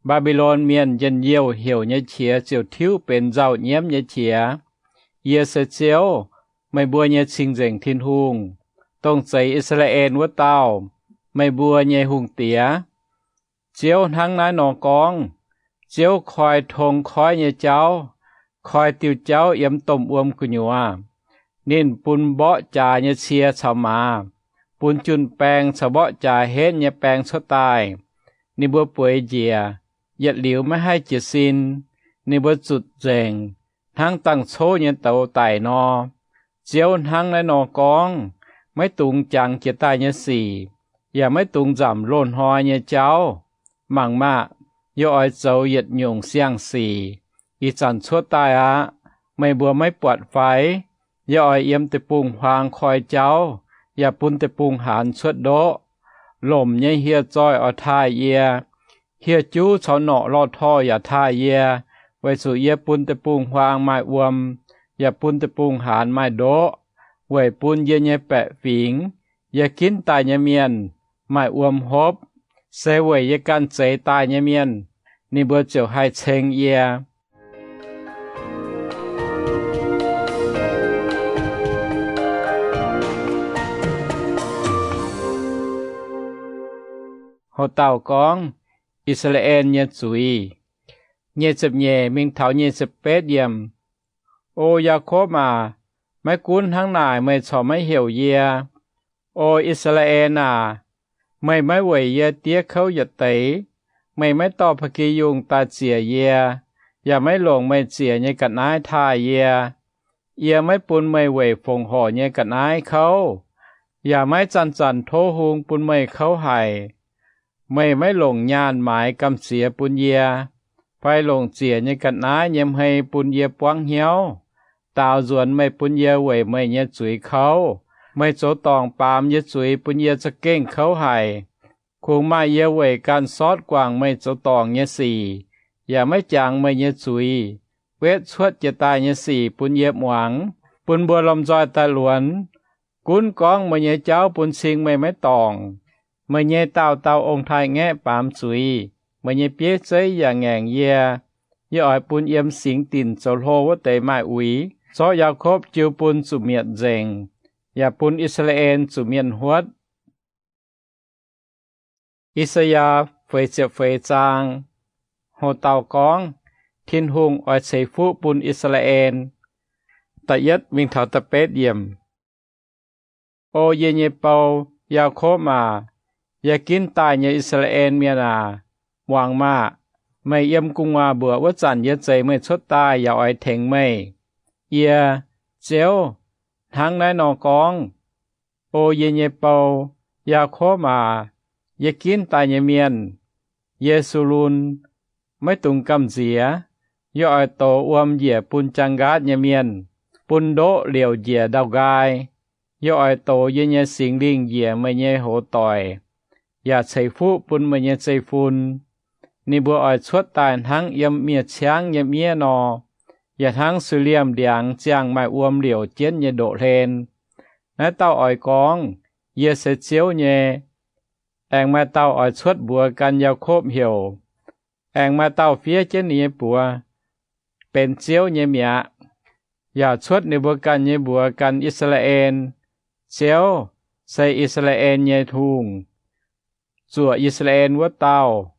Mbaa^mbi^lon mienh njien-youh heuc nyei qiex ziouc tiuv benx nzauh nyiemv nyei qiex. Yie se Ziouv, meih mbuo nyei Cing-Nzengc Tin-Hungh. dongh zeix I^saa^laa^en wuov dauh, meih mbuo nyei hungh diex. Ziouv hnangv naaiv nor gorngv, Ziouv koi tong koiv nyei jauv, koi diuh jauv yiem domh wuom gu'nyuoz. Ninh bun mborqv jaax nyei cie caux maaz, bun jun-baeng caux mborqv jaax henv nyei baeng cuotv daaih. Ninh mbuo bueix njiec, yietc liuz maiv haih jiez sin. Ninh mbuo zutc nzengc, hnangv dangh cov nyei douz daic nor. Ziouv hnangv naaiv nor gorngv, Maiv dungx jangx jiex daaih nyei sic, yaac maiv dungx nzamc loz-hnoi nyei jauv. Mangc maah! Yie oix zoux yietc nyungc siang-sic, ih zanc cuotv daaih aqv. Meih mbuo maiv buatc fai? Yie oix yiem deic-bung-huaang koi jauv, yaac bun deic-bung-haanz cuotv ndoqv. Lomc nyei hieh zoih oix taaih yie. Hieh juv caux norqc lorh torh yaac taaih yie, weic zuqc yie bun deic-bung-huaang maaih wuom, yaac bun deic-bung-haanz maaih ndoqv, weic bun yie nyei baeqc fingx, yie ginv daaih nyei mienh, maaih wuom hopv. Se weic yie ganh zeix daaih nyei mienh, ninh mbuo ziouc haih ceng yie. Ho dauh gorngv, I^saa^laa^en nyei zuiz. Nyic ziepc nyeic mingh taux nyic ziepc betv yiemc. O Yaakopv aac, maiv gunv hnangv naaic meih corc maiv heuc yie. O I^saa^laa^en aac, meih maiv weic yie diev kouv yietc deix. Meih maiv dorh ba'gi yungh daaih ziec yie, yaac maiv longc meih ziec nyei ga'naaiv taaih yie. Yie maiv bun meih weic fongc horc nyei ga'naaiv kouv, yaac maiv zanc-zanc tov hung bun meih kouv haic. Meih maiv longc nyaanh maaiz gamh ziex bun yie, fai longc ziec nyei ga'naaiv nyei hmei bun yie buangv hnyouv. Daaux nzuonx meih bun yie weic meih nyei zuiz kouv. Meih zoux dorngc baamz yie zuiz bun yie za'gengh kouv haic. Kungx maaih yie weic ganh sortv guangc meih zoux dorngc nyei sic, yaac maiv jangx meih nyei zuiz, wetv cuotv jiex daaih nyei sic bun yie muangx, bun mbuo lomh nzoih daaih luonx. Gunv gorngv meih nyei jauv bun cing meih maiv dorngc. Meih nyei dauh dauh ong-taaix-ngaeqv baamz zuiz, meih nyei bieiv zeiv yaac ngaengc yie. Yie oix bun yiem singx dinc zoux hlo wuov deix maaih uix, zorqv Yaakopv jiu bun zuqc mietc nzengc, yaac bun I^saa^laa^en zuqc mienh huotv. I^saa^yaa feix ziepc feix zaang. Hoc dauh gorngv, Tin-Hungh oix ceix fuqv bun I^saa^laa^en. Da'yietv mingh taux da'betv yiemc. O yie nyei bou, Yaakopv aac, yie ginv daaih nyei I^saa^laa^en Mienh aac, muangx maah! Meih yiem gu'nguaaz mbuoqc wuov zanc yie zeix meih cuotv daaih yaac oix tengx meih. Yie, Ziouv, hnangv naaiv nor gorngv. O yie nyei bou, Yaakopv aac, yie ginv daaih nyei mienh, Ye^su^lun, maiv dungx gamh nziex. Yie oix dox wuom njiec bun jaang nqaatv nyei mienh, bun ndoqv liouc njiec ndau-nqaai. Yie oix dox yie nyei Singx Lingh njiec meih nyei hoz doic, yaac ceix fuqv bun meih nyei zeiv-fun. Ninh mbuo oix cuotv daaih hnangv yiem miev-ciangv nyei miev nor, yaac hnangv suiv-liemh ndiangx ziangh maaih wuom liouc jienv nyei ndoqv-hlen. Naaiv dauh oix gorngv, Yie se Ziouv nyei. Aengx maaih dauh oix cuotv mbuox gan Yaakopv heuc. Aengx maaih dauh fiev jienv ninh nyei buoz benx Ziouv nyei mi'aqv, yaac cuotv ninh mbuo ganh nyei mbuox gan I^saa^laa^en. Ziouv, se I^saa^laa^en nyei Hungh, zuoqc I^saa^laa^en wuov dauh.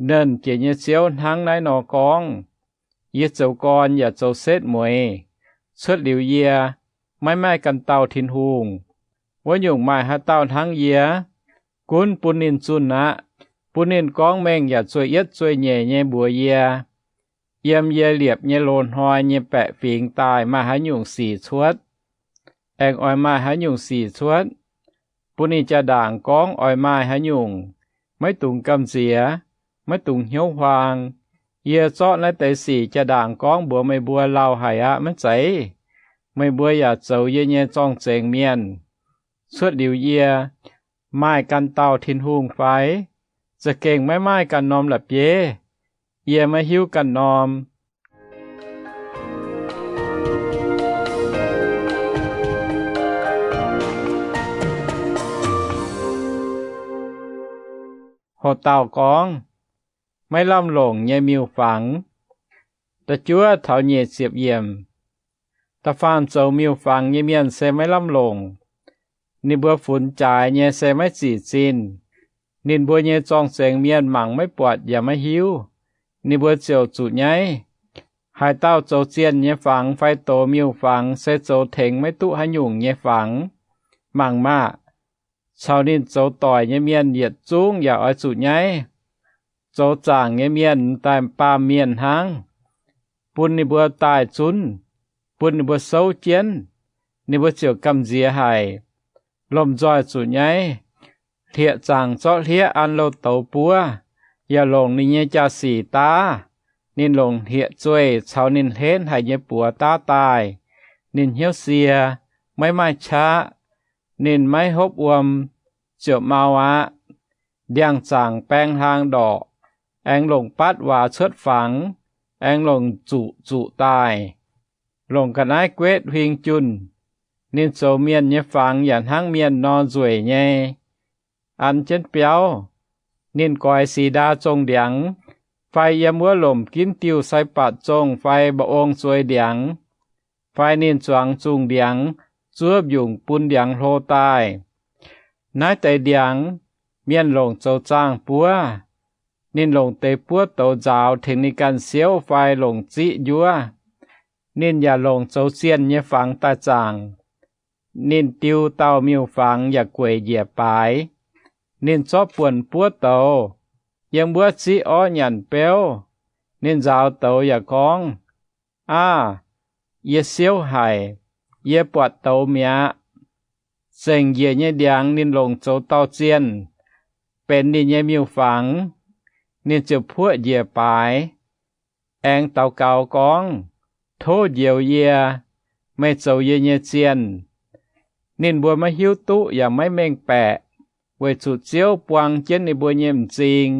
Nernh Jiex nyei Ziouv hnangv naaiv nor gorngv, Yie zoux gorn yaac zoux setv mueiz. Cuotv liuz yie, maiv maaih ganh dauh Tin-Hungh. Wuov nyungc maaih haaix dauh hnangv yie? Gunv bun ninh zunh aqv. Bun ninh gorngv mengh yaac zueih yietv zueih nyeic nyei mbuox yie. Yiem yie liepc nyei loz-hnoi nyei baeqc fingx daaih maaih haaix nyungc sic cuotv, aengx oix maaih haaix nyungc sic cuotv. Bun ninh jaa-ndaangc gorngv oix maaih haaix nyungc, maiv dungx gamh nziex, maiv dungx hnyouv huaang. Yie zorqv naaiv deix sic jaa-ndaangc gorngv mbuox meih mbuo lauh haic aqv, maiv zeiz? Meih mbuo yaac zoux yie nyei zorng-zengx mienh. Cuotv liuz yie, maaih ganh dauh Tin-Hungh fai? Za'gengh maiv maaih ganh norm la'bieiv. Yie maiv hiuv ganh norm. Hoc dauh gorngv, maiv lamh longc nyei miuc-fangx. Da'juov taux nyic ziepc yiemc. Da'faanh zoux miuc-fangx nyei mienh se maiv lamh longc. Ninh mbuo funx jaaix nyei se maiv zic zinh. Ninh mbuo nyei zorng-zengx mienh mangc maiv buatc yaac maiv hiuv. Ninh mbuo ziouc zuqc nyaiv. Haaix dauh zoux zienh nyei fangx fai dox miuc-fangx se zoux tengx maiv duqv haaix nyungc nyei fangx. Mangc maah! Caux ninh zoux doic nyei mienh yietc zungv yaac oix zuqc nyaiv. Zoux zaangc nyei mienh m'daaih baamh mienh hnangv, bun ninh mbuo daaih zunv, bun ninh mbuo souv jienv, ninh mbuo ziouc gamh nziex haic. Lomh nzoih zuqc nyaiv. Hlieqv zaangc zorqv hlieqv an loz-douz buov, yaac longc ninh nyei jaa-sic daav. Ninh longc hlieqv-zueih caux ninh hlenv haic nyei buoz daav daaih. Ninh hnyouv sie, maiv maaih qaqv. Ninh maiv hopv wuom, ziouc mau aqv. Ndiangx-zaangc baeng hlaang ndorqc, aengx longc batv waac cuotv fangx, aengx longc zuqc zuqc daaih, longc ga'naaiv guetv huing junh. Ninh zoux mienh nyei fangx yaac hnangv mienh nor nzueic nyei, an jienv biauv. Ninh goix sic ndaa zongh ndiangx, fai yiem wuov lomc ginv diuh sai-batc zongh fai mba'ong zuei ndiangx, fai ninh zuangx zungh ndiangx zuov mbiungc bun ndiangx hlo daaih. Naaiv deix ndiangx, mienh longc zoux zaangh buov. Ninh longc deix buov douz nzaaux tengx ninh ganh siouv fai longc ziqv njuov. Ninh yaac longc zoux zienh nyei fangx daaih zaangc. Ninh diu dauh miuc-fangx yaac gueic njiec baaix. Ninh zorqv buonc buov douz, yiem wuov ziqv orv nyanc beuv. Ninh nzaaux douz yaac gorngv, Aav, yie siouv haic. Yie buatc douz mi'aqv. Zengc njiec nyei ndiangx ninh longc zoux dauh zienh, benx ninh nyei miuc-fangx. Ninh ziouc puoqv njiec baaix, aengx daux gaux gorngv, Tov njoux yie, meih zoux yie nyei zienh. Ninh mbuo maiv hiuv duqv yaac maiv mengh baeqc, weic zuqc Ziouv buang jienv ninh mbuo nyei m'zing.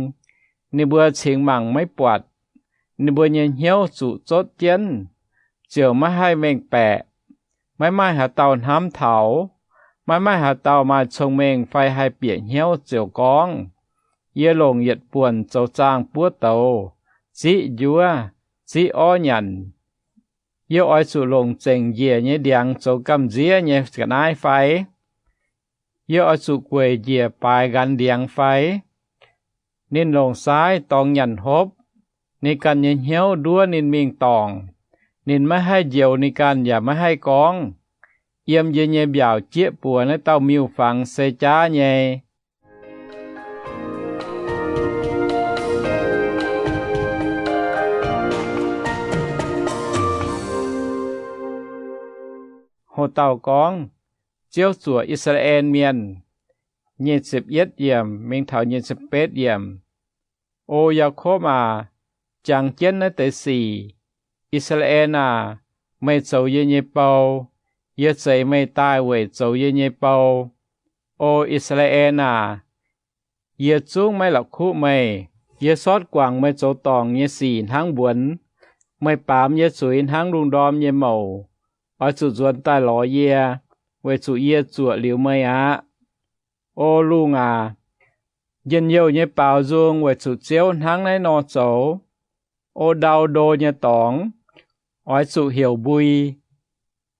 Ninh mbuo cingx mangc maiv buatc. Ninh mbuo nyei hnyouv zuqc zotv jienv, ziouc maiv haih mengh baeqc. Maiv maaih haaix dauh hnamv taux. Maiv maaih haaix dauh maaih cong-mengh fai haih bieqc hnyouv ziouc gorngv, Yie longc yietc buonc zoux zaangh buov douz, ziqv njuov, ziqv orv nyanc. Yie oix zuqc longc zengc njiec nyei ndiangx zoux gamh nziev nyei ga'naaiv fai? Yie oix zuqc gueic njiec baaix nqanx ndiangx fai? Ninh longc saaiv dorngx nyanc hopv. Ninh ganh nyei hnyouv nduov ninh mingh dorngc. Ninh maiv haih njoux ninh ganh yaac maiv haih gorngv, Yiem yie nyei mbiaauc jieqv buoz naaiv dauh miuc-fangx se jaav nyei. Ho dauh gorngv, Ziouv zuoqc I^saa^laa^en Mienh. Nyic ziepc yietv yiemc mingh taux nyic ziepc betv yiemc. O Yaakopv aac, jangx jienv naaiv deix sic. I^saa^laa^en aac, meih zoux yie nyei bou. Yie zeix meih daaih weic zoux yie nyei bou. O I^saa^laa^en aac, yie zungv maiv la'kuqv meih. Yie sortv guangc meih zoux dorngc nyei sic hnangv mbuonx. Meih baamz yie zuiz hnangv lungh ndorm nyei mouc. Oix zuqc nzuonx daaih lorz yie, weic zuqc yie zuoqc liuz meih aqv. O lungh aac, njien-youh nyei baaux nzung weic zuqc Ziouv hnangv naaiv nor zoux. O ndau ndo nyei dorngx, oix zuqc heuc mbui.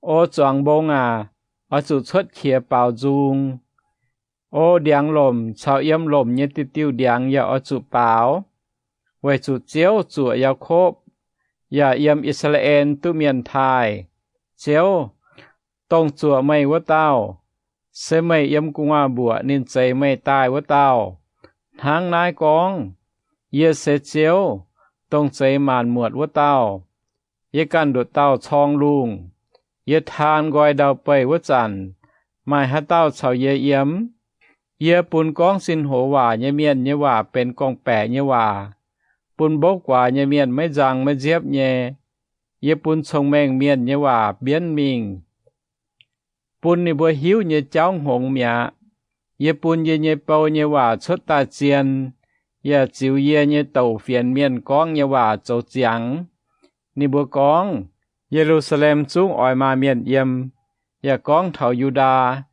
O zuangx mbong aac, oix zuqc cuotv qiex baaux nzung. O ndiangx-lomc caux yiem lomc nyei diuh diuh ndiangx yaac oix zuqc baaux, weic zuqc Ziouv zuoqc Yaakopv, yaac yiem I^saa^laa^en duqv mienh taaih. Ziouv, dongh zuoqc meih wuov dauh, se meih yiem gu'nguaaz-mbuoqc ninh zeix meih daaih wuov dauh, hnangv naaiv gorngv, Yie se Ziouv, dongh zeix maanc muotc wuov dauh. Yie ganh nduqc dauh corng lungh. Yie taan nqoi ndau-beih wuov zanc, maaih haaix dauh caux yie yiem? Yie bun gorngv sin hoz waac nyei mienh nyei waac benx gorngv-baeqc nyei waac, bun mbouv guaax nyei mienh maiv nzang maiv nziepv nyei. Yie bun cong-mengh mienh nyei waac mbienv mingh, bun ninh mbuo hiuv nyei jauv hngongx mi'aqv. Yie bun yie nyei bou nyei waac cuotv daaih zien, yaac ziux yie nyei douc fienx mienh gorngv nyei waac zoux ziangx. Ninh mbuo gorngv, Ye^lu^saa^lem zungv oix maaih mienh yiem, yaac gorngv taux Yu^ndaa,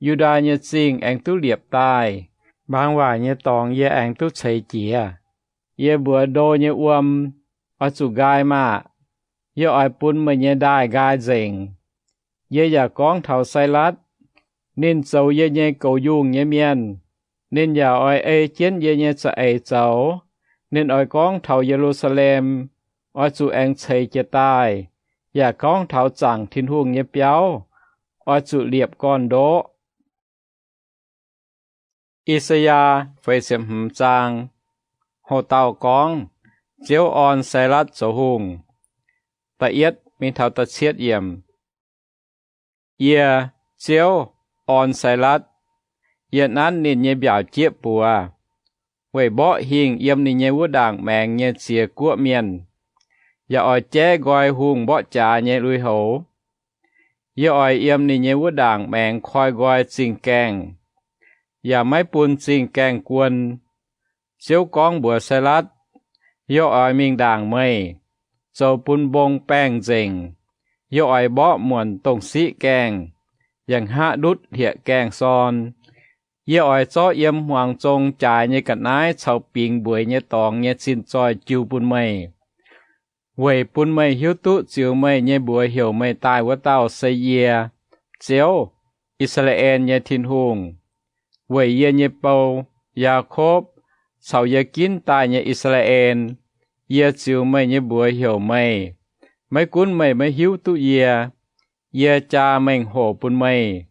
Yu^ndaa nyei zingh aengx duqv liepc daaih. Mbaang waaic nyei dorngx yie aengx duqv ceix jiez. Yie mbuox ndo nyei wuom, Oix zuqc nqaai maah! Yie oix bun meih nyei ndaaih nqaai nzengc. Yie yaac gorngv taux Sailatv, Ninh zoux yie nyei goux yungh nyei mienh. Ninh yaac oix ei jienv yie nyei za'eix zoux. Ninh oix gorngv taux Ye^lu^saa^lem, Oix zuqc aengx ceix jiez daaih, yaac gorngv taux zaangc Tin-Hungh nyei biauv, Oix zuqc liepc gorn-ndoqv. I^saa^yaa feix ziepc hmz zaang. Hoc dauh gorngv, Ziouv Orn Sailatv Zoux Hungh. Da'yietv mingh taux da'cietv yiemc. Yie, Ziouv, orn Sailatv. Yie nanv ninh nyei mbiaauc jieqv buoz, weic mborqv hingh yiem ninh nyei wuov ndaangc maengx nyei ziex guoqv mienh, yaac oix jaiv nqoi hungh mborqv jaax nyei lui-houx. Yie oix yiem ninh nyei wuov ndaangc maengx koi nqoi zingh gaengh, yaac maiv bun zingh gaengh guon. Ziouv gorngv mbuox Sailatv, Yie oix mingh ndaangc meih, zoux bun mbong baengh nzengc. Yie oix mborqv muonc dongh siqv gaengh, yaac hngaqv ndutv hlieqv gaengh sorn. Yie oix zorqv yiem hmuangx zong jaaix nyei ga'naaiv caux bingx mbueiz nyei dorngx nyei zinh zoih jiu bun meih, weic bun meih hiuv duqv ziux meih nyei mbuox heuc meih daaih wuov dauh se yie, Ziouv, I^saa^laa^en nyei Tin-Hungh. Weic yie nyei bou, Yaakopv, caux yie ginv daaih nyei I^saa^laa^en, yie ziux meih nyei mbuox heuc meih. Maiv gunv meih maiv hiuv duqv yie, yie jaa mengh hoc bun meih.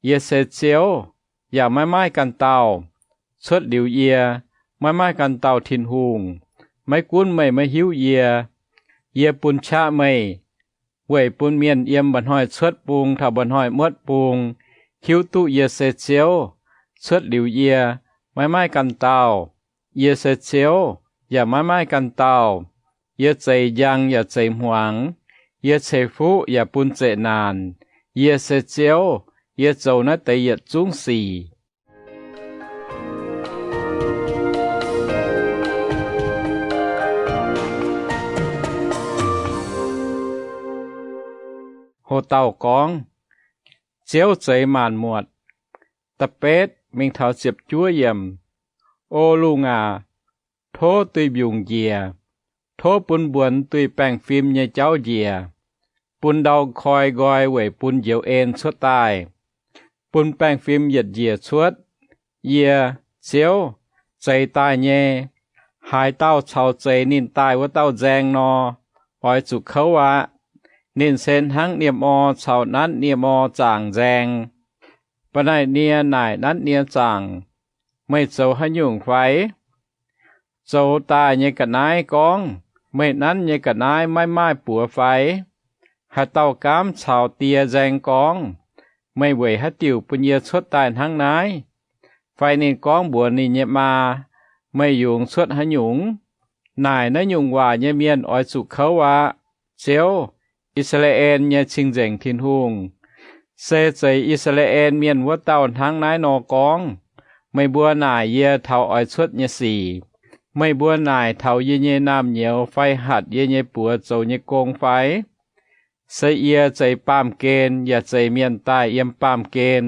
Yie se Ziouv, yaac maiv maaih ganh dauh. Cuotv liuz yie, maiv maaih ganh dauh Tin-Hungh. Maiv gunv meih maiv hiuv yie, yie bun qaqv meih, weic bun mienh yiem mba'hnoi cuotv bung taux mba'hnoi muotv bung hiuv duqv yie se Ziouv. Cuotv liuz yie, maiv maaih ganh dauh. Yie se Ziouv, yaac maiv maaih ganh dauh. Yie zeix njang yaac zeix hmuangx. Yie ceix fuqv yaac bun zeqc naanc. Yie se Ziouv. Yie zoux naaiv deix yietc zungv sic. Hoc dauh gorngv, Ziouv zeix maanc muotc. Da'betv mingh taux ziepc juov yiemc. O lungh aac, tov duih mbiungc njiec. Tov bun mbuonx duih baengh fim nyei jauv njiec, bun ndau koi nqoi weic bun njoux en cuotv daaih, bun baengh fim yietc njiec cuotv. Yie, Ziouv, zeix daaih nyei. Haaix dauh caux zeix ninh daaih wuov dauh nzaeng nor, oix zuqc kouv aqv. Ninh se hnangv nie-mor caux nanv nie-mor zaangc nzaeng. Ba'naih nie naaic nanv nie zaangc, Meih zoux haaix nyungc fai? Zoux daaih nyei ga'naaiv gorngv, Meih nanv nyei ga'naaiv maiv maaih buoz fai? Haaix dauh gaamv caux die nzaeng gorngv, Meih weic haaix diuc bun yie cuotv daaih hnangv naaiv? Fai ninh gorngv mbuox ninh nyei maa, Meih yungz cuotv haaix nyungc? Naaic naaiv nyungc waac nyei mienh oix zuqc kouv aqv. Ziouv, I^saa^laa^en nyei Cing-Nzengc Tin-Hungh, se zeix I^saa^laa^en Mienh wuov dauh hnangv naaiv nor gorngv. Meih mbuo naaic yie taux oix cuotv nyei sic. Meih mbuo naaic taux yie nyei naamh nyouz fai hatc yie nyei buoz zoux nyei gong fai? Se yie zeix baamh gen yaac zeix mienh daaih yiem baamh gen.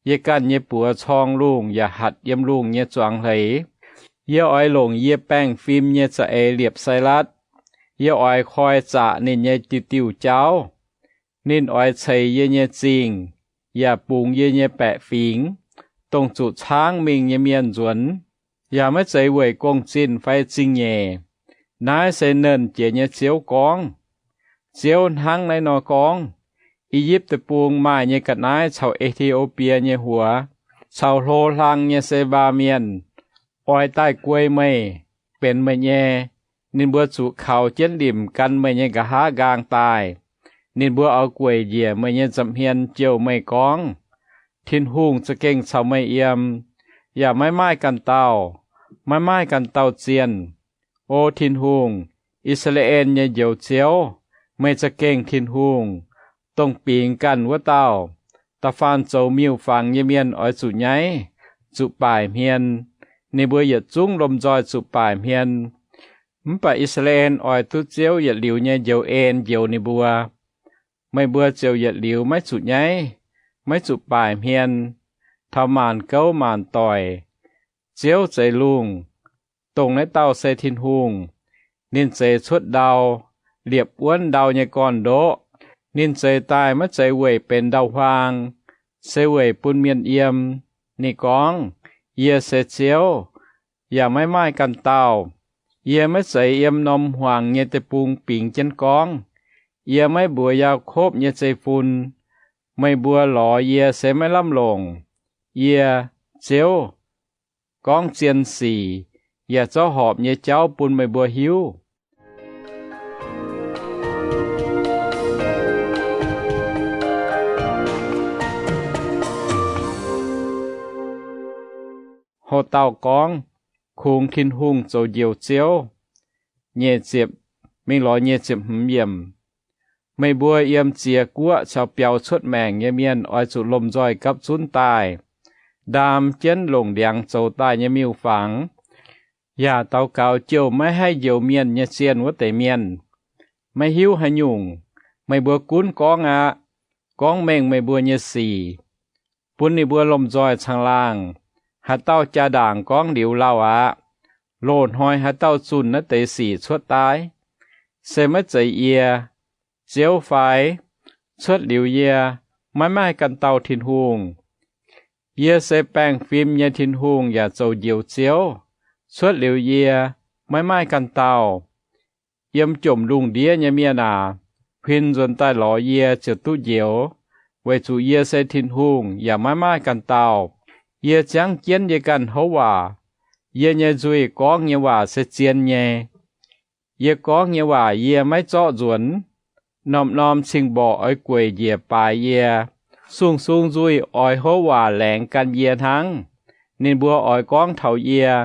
Yie ganh nyei buoz corng lungh yaac hatc yiem lungh nyei zuangx hleix. Yie oix longc yie baengh fim nyei za'eix liepc Sailatv. Yie oix koi zaqc ninh nyei diuh diuh jauv. Ninh oix ceix yie nyei zingh, yaac bungx yie nyei baeqc fingx, dongh zuqc caangv mingh nyei mienh nzuonx, yaac maiv zeiz weic gong-zinh fai zingh nyeic. Naaiv se Nernh Jiex nyei Ziouv gorngv. Ziouv hnangv naaiv nor gorngv, I^yipv Deic-Bung maaih nyei ga'naaiv caux E^ti^o^bie nyei huox, caux hlo hlang nyei Se^mbaa Mienh oix daaih guei meih, benx meih nyei. Ninh mbuo zuqc kaux jienv limc gan meih nyei nqa'haav nqaang daaih. Ninh mbuo oix gueic njiec meih nyei nza'hmien jouh meih gorngv, Tin-Hungh za'gengh caux meih yiem, yaac maiv maaih ganh dauh, maiv maaih ganh dauh zienh. O Tin-Hungh, I^saa^laa^en nyei Njoux Ziouv, meih za'gengh Tin-Hungh, dongh bingx ganh wuov dauh. Da'faanh zoux miuc-fangx nyei mienh oix zuqc nyaiv, zuqc baaic hmien. Ninh mbuo yietc zungv lomh nzoih zuqc baaic hmien. Mv baac I^saa^laa^en oix duqv Ziouv yietc liuz nyei njoux en njoux ninh mbuo. Meih mbuo ziouc yietc liuz maiv zuqc nyaiv, maiv zuqc baaic hmien, taux maanc gouv maanc doic. Ziouv zeix lungh, dongh naaiv dauh se Tin-Hungh. Ninh zeix cuotv ndau, liepc wuonv ndau nyei gorn-ndoqv. Ninh zeix daaih maiv zeiz weic benx ndau-huaang, se weic bun mienh yiem. Ninh gorngv, Yie se Ziouv, yaac maiv maaih ganh dauh. Yie maiv zeiz yiem norm hmuangx nyei deic-bung bingx jienv gorngv. Yie maiv mbuox Yaakopv nyei zeiv-fun, Meih mbuo lorz yie se maiv lamh longc. Yie, Ziouv, gorngv zien sic, yaac zorqv horpc nyei jauv bun meih mbuo hiuv. Ho dauh gorngv, Kungx Tin-Hungh zoux Njoux Ziouv. Nyic ziepc, mingh lorz nyic ziepc hmz yiemc. Meih mbuo yiem ziex guoqv caux biaux cuotv maengc nyei mienh oix zuqc lomh nzoih gapv zunv daaih, ndaam jienv longc ndiangx zoux daaih nyei miuc-fangx, yaac daux gaux jouh maiv haih njoux mienh nyei zienh wuov deix mienh. Maiv hiuv haaix nyungc, meih mbuo gunv gorngv aqv. Gorngv mengh meih mbuo nyei sic, bun ninh mbuo lomh nzoih caangh laangh. Haaix dauh jaa-ndaangc gorngv liuz lauh aqv. Loz-hnoi haaix dauh zunh naaiv deix sic cuotv daaih? Se maiv zeiz yie, Ziouv fai? Cuotv liuz yie, maiv maaih ganh dauh Tin-Hungh. Yie se baengh fim nyei Tin-Hungh yaac zoux Njoux Ziouv. Cuotv liuz yie, maiv maaih ganh dauh. Yiem jomc lungh ndiev nyei mienh aac, huin nzuonx daaih lorz yie ziouc duqv njoux, weic zuqc yie se Tin-Hungh yaac maiv maaih ganh dauh. Yie ziangv jienv yie ganh houv waac. Yie nyei nzuih gorngv nyei waac se zien nyei. Yie gorngv nyei waac yie maiv zorqv nzuonx. Norm-norm cing-mborqc oix gueic njiec baaix yie. Sung-sung nzuih oix houv waac laengz gan yie hnangv. Ninh mbuo oix gorngv taux yie,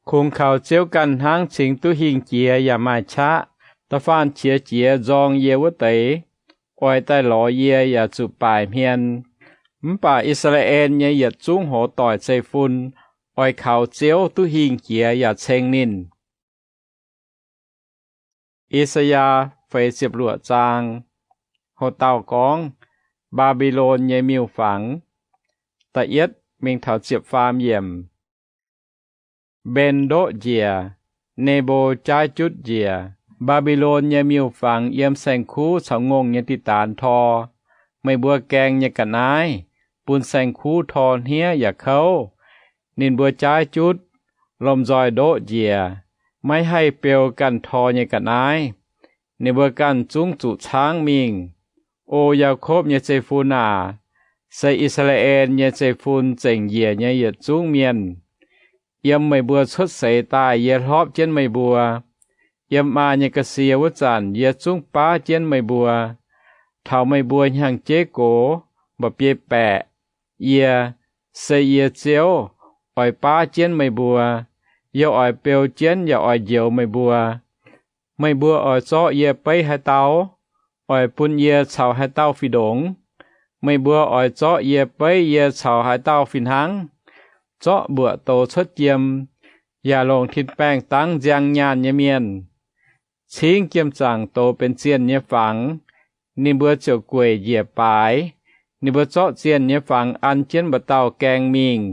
Kungx kaux Ziouv ganh hnangv cingx duqv hingh jiex yaac maaih qaqv. Da'faanh qiex jiez nzorng yie wuov deix, oix daaih lorz yie yaac zuqc baaic hmien. Mv baac I^saa^laa^en nyei yietc zungv hoz doic zeiv-fun oix kaux Ziouv duqv hingh jiex yaac ceng ninh. I^saa^yaa feix ziepc luoqc zaang. Ho dauh gorngv, Mbaa^mbi^lon nyei miuc-fangx. Da'yietv mingh taux ziepc faam yiemc. Mben ndoqv njiec, Nebo jaaiv jutv njiec. Mbaa^mbi^lon nyei miuc-fangx yiem saeng-kuv caux ngongh nyei diqc daanx tor. Meih mbuo gaeng nyei ga'naaiv, bun saeng-kuv tor hniev yaac kouv. Ninh mbuo jaaiv jutv, lomh nzoih ndoqv njiec, maiv haih beu ganh tor nyei ga'naaiv. Ninh mbuo ganh zungv zuqc caangv mingh. O Yaakopv nyei zeiv-fun aac, se I^saa^laa^en nyei zeiv-fun zengc njiec nyei yietc zungv mienh. Yiem meih mbuo cuotv seix daaih yie hlorpv jienv meih mbuo. Yiem maa nyei ga'sie wuov zanc yie zungv baav jienv meih mbuo. Taux meih mbuo hnyangx-jeiv gox mba'biei baeqc, yie, se yie Ziouv, oix baav jienv meih mbuo. Yie oix beu jienv yaac oix njoux meih mbuo. Meih mbuo oix zorqv yie beiv haaix dauh? Oix bun yie caux haaix dauh fih ndongx? Meih mbuo oix zorqv yie beiv yie caux haaix dauh fih hnangv? Zorqv mbuoqc douz cuotv jiem, yaac longc tin-baengh dangv nziang nyaanh nyei mienh, cingv jiem-zaangc douz benx zienh nyei fangx, ninh mbuo ziouc gueic njiec baaix. Ninh mbuo zorqv zienh nyei fangx an jienv mba'dauh gaeng mingh.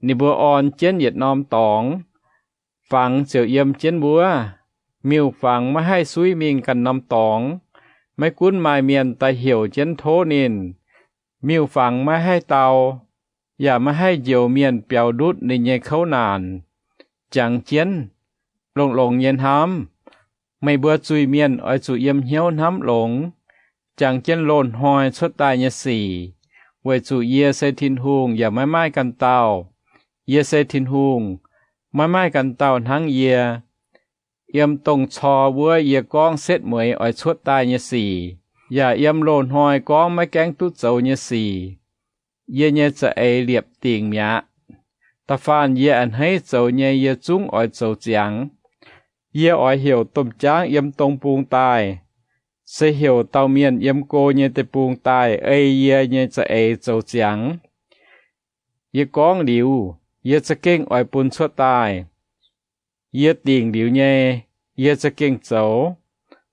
Ninh mbuo orn jienv yietc norm dorngx, fangx ziouc yiem jienv wuov. Miuc-fangx maiv haih suiv mingh ganh norm dorngx. Maiv gunv maaih mienh daaih heuc jienv tov ninh, miuc-fangx maiv haih dau, yaac maiv haih njoux mienh biaux ndutv ninh nyei kouv naanc. Jangx jienv, longx-longx nyei hnamv. Meih mbuo zuiz-mienh oix zuqc yiem hnyouv hnamv longx, jangx jienv loz-hnoi cuotv daaih nyei sic, weic zuqc yie se Tin-Hungh yaac maiv maaih ganh dauh. Yie se Tin-Hungh, maiv maaih ganh dauh hnangv yie. Yiem dongh cor wuov yie gorngv setv mueiz oix cuotv daaih nyei sic, yaac yiem loz-hnoi gorngv maiv gaengh duqv zoux nyei sic, yie nyei za'eix liepc dingc mi'aqv. Da'faanh yie a'hneiv zoux nyei yie zungv oix zoux ziangx. Yie oix heuc domh jaangv yiem dong bung daaih, se heuc dauh mienh yiem go nyei deic-bung daaih ei yie nyei za'eix zoux ziangx. Yie gorngv liuz, yie za'gengh oix bun cuotv daaih. Yie dingc liuz nyei, yie za'gengh zoux.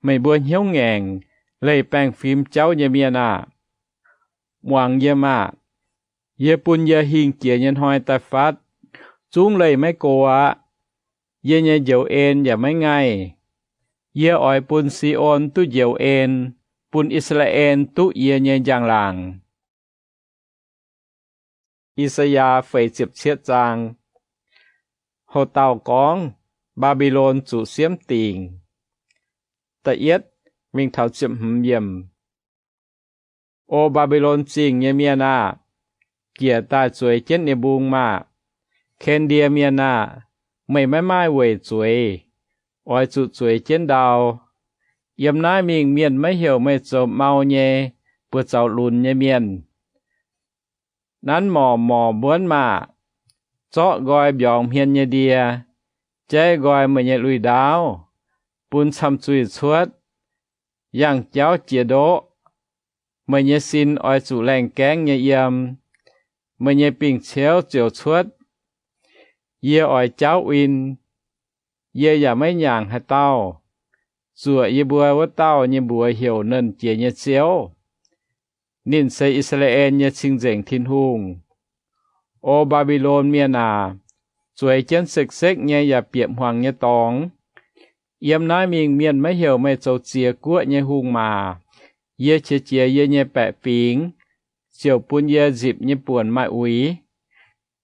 Meih mbuo hnyouv ngaengc, leih baengh fim jauv nyei mienh aah! Muangx yie maah! Yie bun yie hingh jiex nyei hnoi daaih fatv, zungv leih maiv go aqv. Yie nyei njoux en yaac maiv ngaih. Yie oix bun Si^on duqv njoux en, bun I^saa^laa^en duqv yie nyei njang-laangc. I^saa^yaa feix ziepc cietv zaang. Houx-dauh gorngv Mbaa^mbi^lon zuqc siemv dingc. Da'yietv mingh taux ziepc hmz yiemc. O Mbaa^mbi^lon Zingh nyei mienh aah! Njiec daaih zueiz jienv ninh mbung maah! Ken^ndie Mienh aah! Meih maiv maaih weic zueiz. Oix zuqc zueiz jienv ndau. Yiem naaiv mingh mienh maiv heuc meih zoux mau nyei, buoz zaux lunx nyei mienh. Nanv morc morc mbuonv maah! Zorqv nqoi mbiorngz hmien nyei ndie, jaiv nqoi meih nyei lui-ndaauv, bun camh zuih cuotv, yangh jauv jiex ndoqv. Meih nyei sin oix zuqc laengh gaengv nyei yiem, meih nyei bingh ciouv ziouc cuotv. Yie oix jaauv win. Yie yaac maiv nyaangc haaix dauh. Zuoqc yie mbuo wuov dauh nyei mbuox heuc Nernh Jiex nyei Ziouv. Ninh se I^saa^laa^en nyei Cing-Nzengc Tin-Hungh. O Mbaa^mbi^lon Mienh aac, zueiz jienv sekv-sekv nyei yaac bieqc hmuangx nyei dorngx. Yiem naaiv mingh mienh maiv heuc meih zoux ziex guoqv nyei hungh maac. Yie qiex jiez yie nyei baeqc fingx, ziouc bun yie nzipc nyei buonc maaih uix.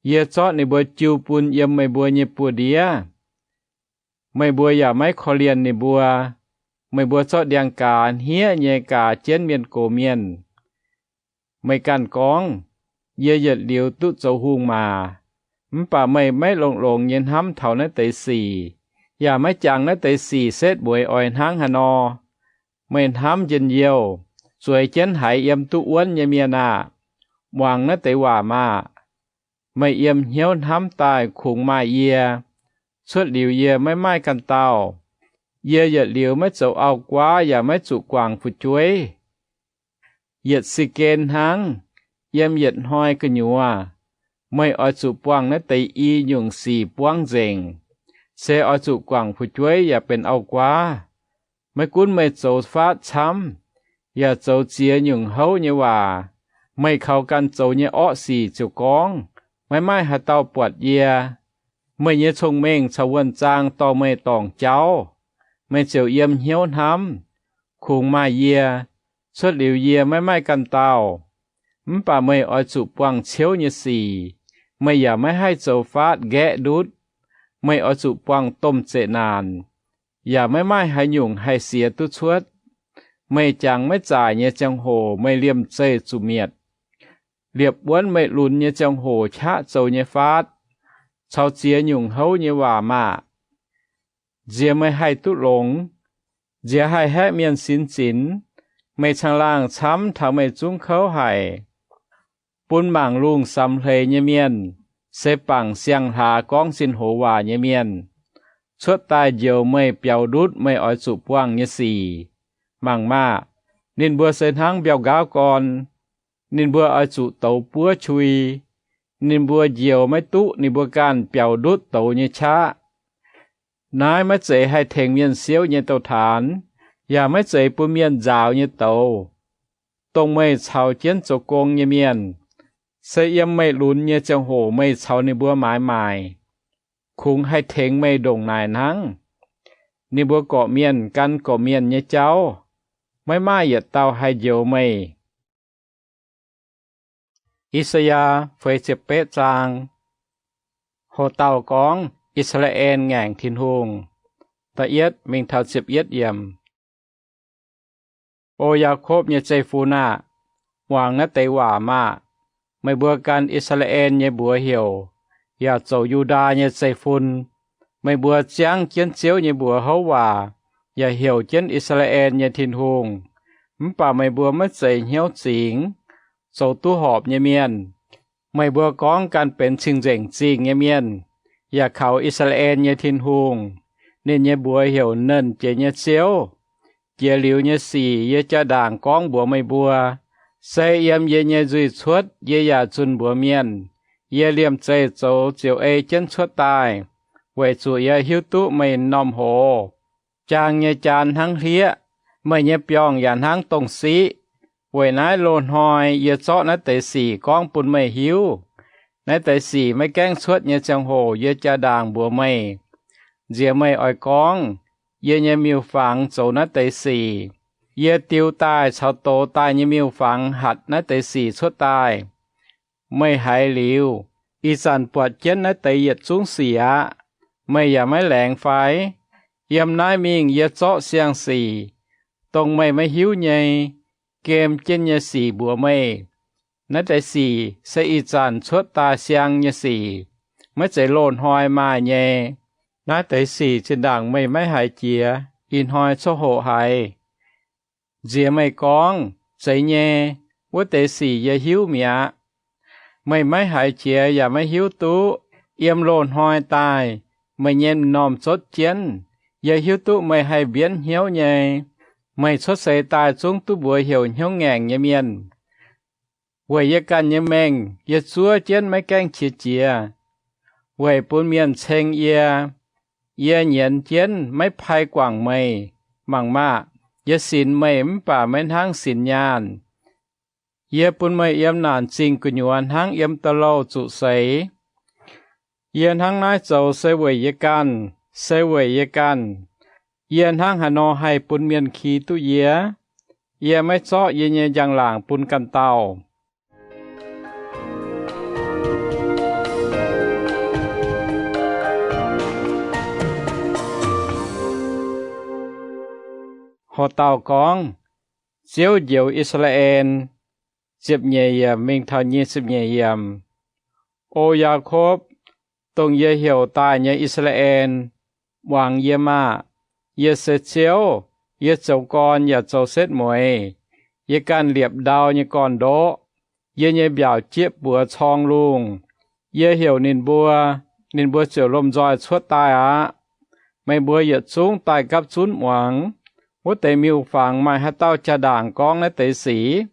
Yie zorqv ninh mbuo jiu bun yiem meih mbuo nyei buoz-ndiev. Meih mbuo yaac maiv korv-lienh ninh mbuo. Meih mbuo zorqv ndiangx-gaaz hniev nyei gaaz jienv mienh gox mienh. Meih ganh gorngv, Yie yietc liuz duqv zoux hungh maac. Mv baac meih maiv longx-longx nyei hnamv taux naaiv deix sic, yaac maiv jangx naaiv deix sic setv mueiz oix hnangv haaix nor. Meih hnamv njien-youh, zueiz jienv haiz yiem duqv wuonv nyei mienh aah! Muangx naaiv deix waac maah! Meih yiem hnyouv hnamv daaih kungx maaih yie. Cuotv liuz yie maiv maaih ganh dauh. Yie yietc liuz maiv zoux auv-guaav yaac maiv zuqc guangc fu'jueiv. Yietc si gen hnangv, yiem yietc hnoi gu'nyuoz. Meih oix zuqc buangh naaiv deix i nyungc sic buangv nzengc, se oix zuqc guangc fu'jueiv yaac benx auv-guaav. Maiv gunv meih zoux faatv camv, yaac zoux ziex nyungc houv nyei waac, meih kaux ganh zoux nyei orqv sic ziouc gorngv, Maiv maaih haaix dauh buatc yie. Meih nyei cong-mengh caux wuonh-zaang dorh meih dorngc jauv. Meih ziouc yiem hnyouv hnamv, Kungx maaih yie. Cuotv liuz yie maiv maaih ganh dauh. Mv baac meih oix zuqc buangh ciouv nyei sic. Meih yaac maiv haih zoux faatv nqaeqv ndutv. Meih oix zuqc buangh domh zeqc naanc, yaac maiv maaih haaix nyungc haih siex duqv cuotv. Meih jangx maiv zaaic nyei ziangh hoc meih liemh zeih zuqc mietc. Liepc wuonv meih lunx nyei ziangh hoc qaqv zoux nyei faatv, caux ziex nyungc houv nyei waac maah! Nziex meih haih duqv longx, nziex haih haeqv mienh sinx zinx. Meih caangh laangh camv taux meih zungv kouv haic. Bun mangc lungh samx hleix nyei mienh, se bangc siang-hlaax gorngv sin hoz waac nyei mienh, cuotv daaih njoux meih biaux ndutv meih oix zuqc buangh nyei sic. Mangc maah! Ninh mbuo se hnangv mbiauh nqaauv gorn. Ninh mbuo oix zuqc douz buov qui. Ninh mbuo njoux maiv duqv ninh mbuo ganh biaux ndutv douz nyei qaqv. Naaiv maiv zeiz haih tengx mienh siouv nyei douz-taanx, yaac maiv zeiz bun mienh nzaaux nyei douz. Dongh meih caux jienv zoux gong nyei mienh, se yiem meih lunx nyei ziangh hoc meih caux ninh mbuo maaiz maaic, kungx haih tengx meih ndongc naaic hnangv. Ninh mbuo gorqv-mienh gan gorqv-mienh nyei jauv, maiv maaih yietc dauh haih njoux meih. I^saa^yaa feix ziepc betv zaang. Houx-dauh gorngv I^saa^laa^en ngaengc Tin-Hungh. Da'yietv mingh taux ziepc yietv yiemc. O Yaakopv nyei zeiv-fun aah! Muangx naaiv deix waac maah! Meih mbuo gan I^saa^laa^en nyei mbuox heuc, yaac zoux Yu^ndaa nyei zeiv-fun. Meih mbuo ziangv jienv Ziouv nyei mbuox houv waac, yaac heuc jienv I^saa^laa^en nyei Tin-Hungh. Mv baac meih mbuo maiv zeiz hnyouv zingx, zoux duqv horpc nyei mienh. Meih mbuo gorngv gan benx cing-nzengc zingh nyei mienh, yaac kaux I^saa^laa^en nyei Tin-Hungh. Ninh nyei mbuox heuc Nernh Jiex nyei Ziouv. Jiex liuz nyei sic yie jaa-ndaangc gorngv mbuox meih mbuo. Se yiem yie nyei nzuih cuotv yie yaac zunh mbuox mienh. Yie liemh zeih zoux ziouc ei jienv cuotv daaih, weic zuqc yie hiuv duqv meih m'normh hoz. Jaang nyei jaan hnangv hlieqv, meih nyei biorngh yaac hnangv dongh siqv. Weic naaiv loz-hnoi yie zorqv naaiv deix sic gorngv bun meih hiuv. Naaiv deix sic maiv gaengh cuotv nyei ziangh hoc yie jaa-ndaangc mbuox meih. Nziex meih oix gorngv, Yie nyei miuc-fangx zoux naaiv deix sic. Yie diu daaih caux dox daaih nyei miuc-fangx hatc naaiv deix sic cuotv daaih. Meih haiz liuz, ih zanc buatc jienv naaiv deix yietc zungv sic aqv. Meih yaac maiv laengz fai? Yiem naaiv mingh yie zorqv siang-sic, dongh meih maiv hiuv nyei, gem jienv nyei sic mbuox meih. Naaiv deix sic se ih zanc cuotv daaih siang nyei sic, maiv zeiz loz-hnoi maaih nyei. Naaiv deix sic zinh ndaangc meih maiv haiz jiex, ih hnoi coqv hoqc haiz. Nziex meih gorngv, Zeiz nyei, wuov deix sic yie hiuv mi'aqv. Meih maiv haiz jiex yaac maiv hiuv duqv. Yiem loz-hnoi daaih, meih nyei m'normh zotv jienv. Yie hiuv duqv meih haih mbienv hnyouv nyei. Meih cuotv seix daaih zungv duqv mbuox heuc hnyouv ngaengc nyei mienh. Weic yie ganh nyei mengh yie zuov jienv maiv gaengh qiex jiez, weic bun mienh ceng yie. Yie nyienz jienv maiv pai guangc meih. Mangc maah! Yie sinx meih mv baac maiv hnangv sinx nyaanh. Yie bun meih yiem naanc zingh gu'nyuoz hnangv yiem da'louh zuqc seix. Yie hnangv naaiv zoux se weic yie ganh, se weic yie ganh. Yie hnangv haaix nor haih bun mienh ki duqv yie? Yie maiv zorqv yie nyei njang-laangc bun ganh dauh. Horqc dauh gorngv, Ziouv njoux I^saa^laa^en. Ziepc nyeic yiemc mingh taux nyic ziepc nyeic yiemc. O Yaakopv, dongh yie heuc daaih nyei I^saa^laa^en, muangx yie maah! Yie se Ziouv. Yie zoux gorn yaac zoux setv mueiz. Yie ganh liepc ndau nyei gorn-ndoqv. Yie nyei mbiaauc jieqv buoz corng lungh. Yie heuc ninh mbuo, ninh mbuo ziouc lomh nzoih cuotv daaih aqv. Meih mbuo yietc zungv daaih gapv zunv muangx. Wuov deix miuc-fangx maaih haaix dauh jaa-ndaangc gorngv naaiv deix sic?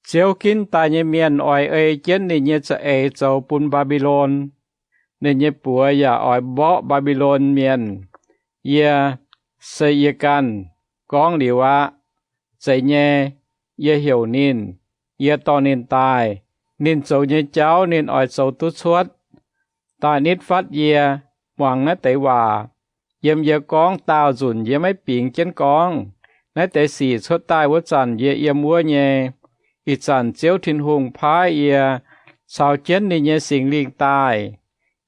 Ziouv ginv daaih nyei mienh oix ei jienv ninh nyei za'eix zoux bun Mbaa^mbi^lon. Ninh nyei buoz yaac oix mborqv Mbaa^mbi^lon Mienh. Yie, se yie ganh, gorngv liuz aqv. Zeiz nyei, yie heuc ninh. Yie dorh ninh daaih. Ninh zoux nyei jauv ninh oix zoux duqv cuotv. Daaih nitv fatv yie, muangx naaiv deix waac. Yiem yie gorngv daauh nzunc yie maiv bingx jienv gorngv. Naaiv deix sic cuotv daaih wuov zanc yie yiem wuov nyei. Ih zanc Ziouv Tin-Hungh paaiv yie caux jienv ninh nyei Singx Lingh daaih,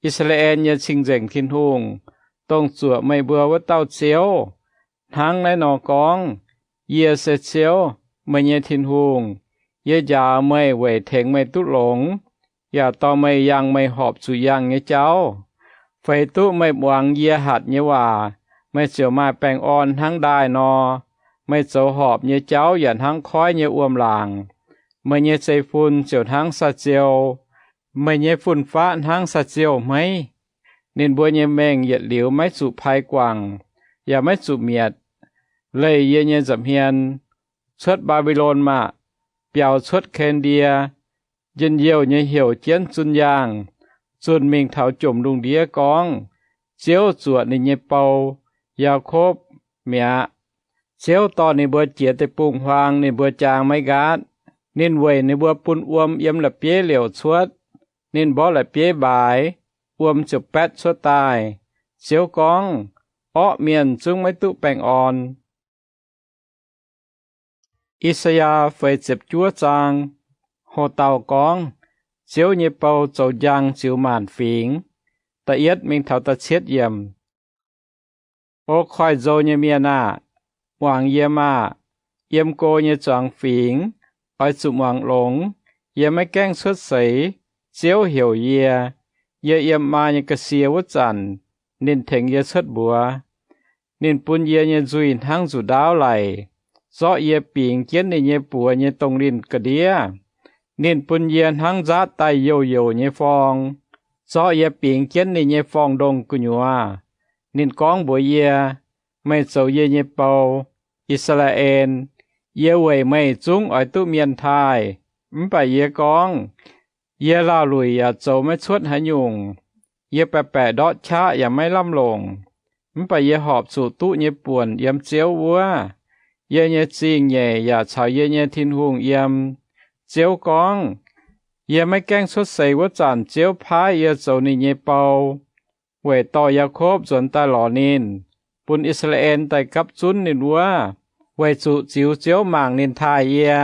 I^saa^laa^en nyei Cing-Nzengc Tin-Hungh, dongh zuoqc meih mbuo wuov dauh Ziouv, hnangv naaiv nor gorngv, Yie se Ziouv, meih nyei Tin-Hungh. Yie njaaux meih weic tengx meih duqv longx, yaac dorh meih yangh meih horpc zuqc yangh nyei jauv. Feix duqv meih muangx yie hatc nyei waac, meih ziouc maaih baengh orn hnangv ndaaih nor. Meih zoux horpc nyei jauv yaac hnangv koiv nyei wuom-laangc. Meih nyei zeiv-fun ziouc hnangv saa-ziou. Meih nyei fun-faqv hnangv saa-ziou hmeiv. Ninh mbuo nyei mengh yietc liuz maiv zuqc pai guangc, yaac maiv zuqc mietc. Leih yie nyei nza'hmien, cuotv Mbaa^mbi^lon maah! Biaux cuotv Ken^ndie. Njien-youh nyei heuc jienv zunh yaangh, zunh mingh taux jomc lungh ndiev gorngv, Ziouv zuoqc ninh nyei bou, Yaakopv, mi'aqv. Ziouv dorh ninh mbuo jiex deic-bung-huaang ninh mbuo jaang maiv nqaatv. Ninh weic ninh mbuo bun wuom yiem la'bieiv liouc cuotv. Ninh mborqv la'bieiv mbaaix, wuom ziouc baetv cuotv daaih. Ziouv gorngv, Orqv mienh zungv maiv duqv baengh orn. I^saa^yaa feix ziepc juov zaang. Ho dauh gorngv, Ziouv nyei bou zoux njang ziux maanc fingx. Da'yietv mingh taux da'cietv yiemc. O koiv-nzou nyei mienh aah! Muangx yie maah! Yiem go nyei zuangx fingx, oix zuqc muangx longx. Yie maiv gaengh cuotv seix, Ziouv heuc yie. Yie yiem maa nyei ga'sie wuov zanc, ninh tengx yie cuotv mbuox. Ninh bun yie nyei nzuih hnangv nzuqc ndaauv laic, zorqv yie bingx jienv ninh nyei buoz nyei dongh linh ga'ndiev. Ninh bun yie hnangv nzaatv daaih youh youc nyei forng, zorqv yie bingx jienv ninh nyei forng-ndongh gu'nyuoz. Ninh gorngv mbuox yie, Meih zoux yie nyei bou, I^saa^laa^en. Yie weic meih zungv oix duqv mienh taaih. Mv baac yie gorngv, Yie laauh luic yaac zoux maiv cuotv haaix nyungc. Yie baeqc baeqc ndortv qaqv yaac maiv lamh longc. Mv baac yie horpc zuqc duqv nyei buonc yiem Ziouv wuov. Yie nyei zingh nyeic yaac caux yie nyei Tin-Hungh yiem. Ziouv gorngv, Yie maiv gaengh cuotv seix wuov zanc Ziouv paaiv yie zoux ninh nyei bou, weic dorh Yaakopv nzuonx daaih lorz ninh, bun I^saa^laa^en daaih gapv zunv ninh wuov, weic zuqc ziux Ziouv mangc ninh taaih yie.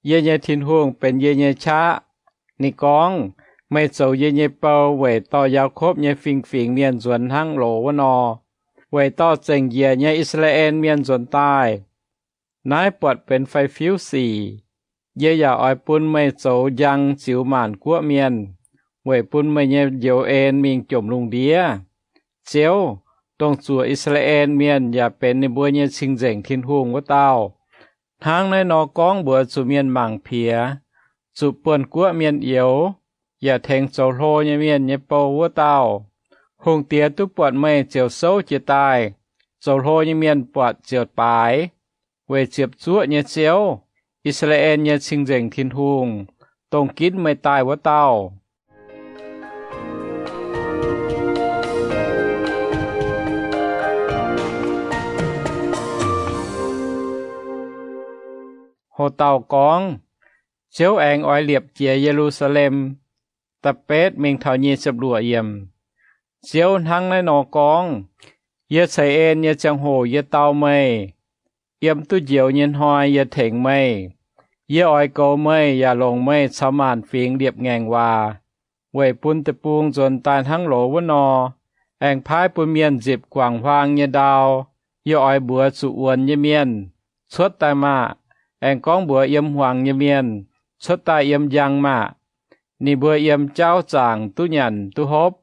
Yie nyei Tin-Hungh benx yie nyei qaqv. Ninh gorngv, Meih zoux yie nyei bou weic dorh Yaakopv nyei fingx-fingx mienh nzuonx hnangv loz wuov nor, weic dorh zengc njiec nyei I^saa^laa^en Mienh nzuonx daaih. Naaiv buatc benx fai-fiuv sic. Yie yaac oix bun meih zoux njang ziux maanc guoqv mienh, weic bun meih nyei njoux en mingh jomc lungh ndiev. Ziouv, dongh zuoqc I^saa^laa^en Mienh yaac benx ninh mbuo nyei Cing-Nzengc Tin-Hungh wuov dauh, hnangv naaiv nor gorngv mbuox zuqc mienh mangc piex, zuqc buonv guoqv mienh youx, yaac tengx zoux hlo nyei mienh nyei bou wuov dauh. Hungh diex duqv buatc meih ziouc souv jiez daaih, zoux hlo nyei mienh buatc ziouc baaix, weic ziepc zuoqv nyei Ziouv, I^saa^laa^en nyei Cing-Nzengc Tin-Hungh, dongh ginv meih daaih wuov dauh. Ho dauh gorngv, Ziouv aengx oix liepc jiez Ye^lu^saa^lem. Da'betv mingh taux nyic ziepc luoqc yiemc. Ziouv hnangv naaiv nor gorngv, Yie ceix en nyei ziangh hoc yie dau meih, yiem duqv njoux nyei hnoi yie tengx meih. Yie oix goux meih yaac longc meih caux maanc fingx liepc ngaengc waac, weic bun deic-bung nzuonx daaih hnangv loz wuov nor, aengx paaiv bun mienh nzipc guangc huaang nyei ndau. Yie oix mbuox zuqc wuonx nyei mienh, Cuotv daaih maah! Aengx gorngv mbuox yiem hmuangx nyei mienh, Cuotv daaih yiem njang maah! Ninh mbuo yiem jauv zaangc duqv nyanc duqv hopv.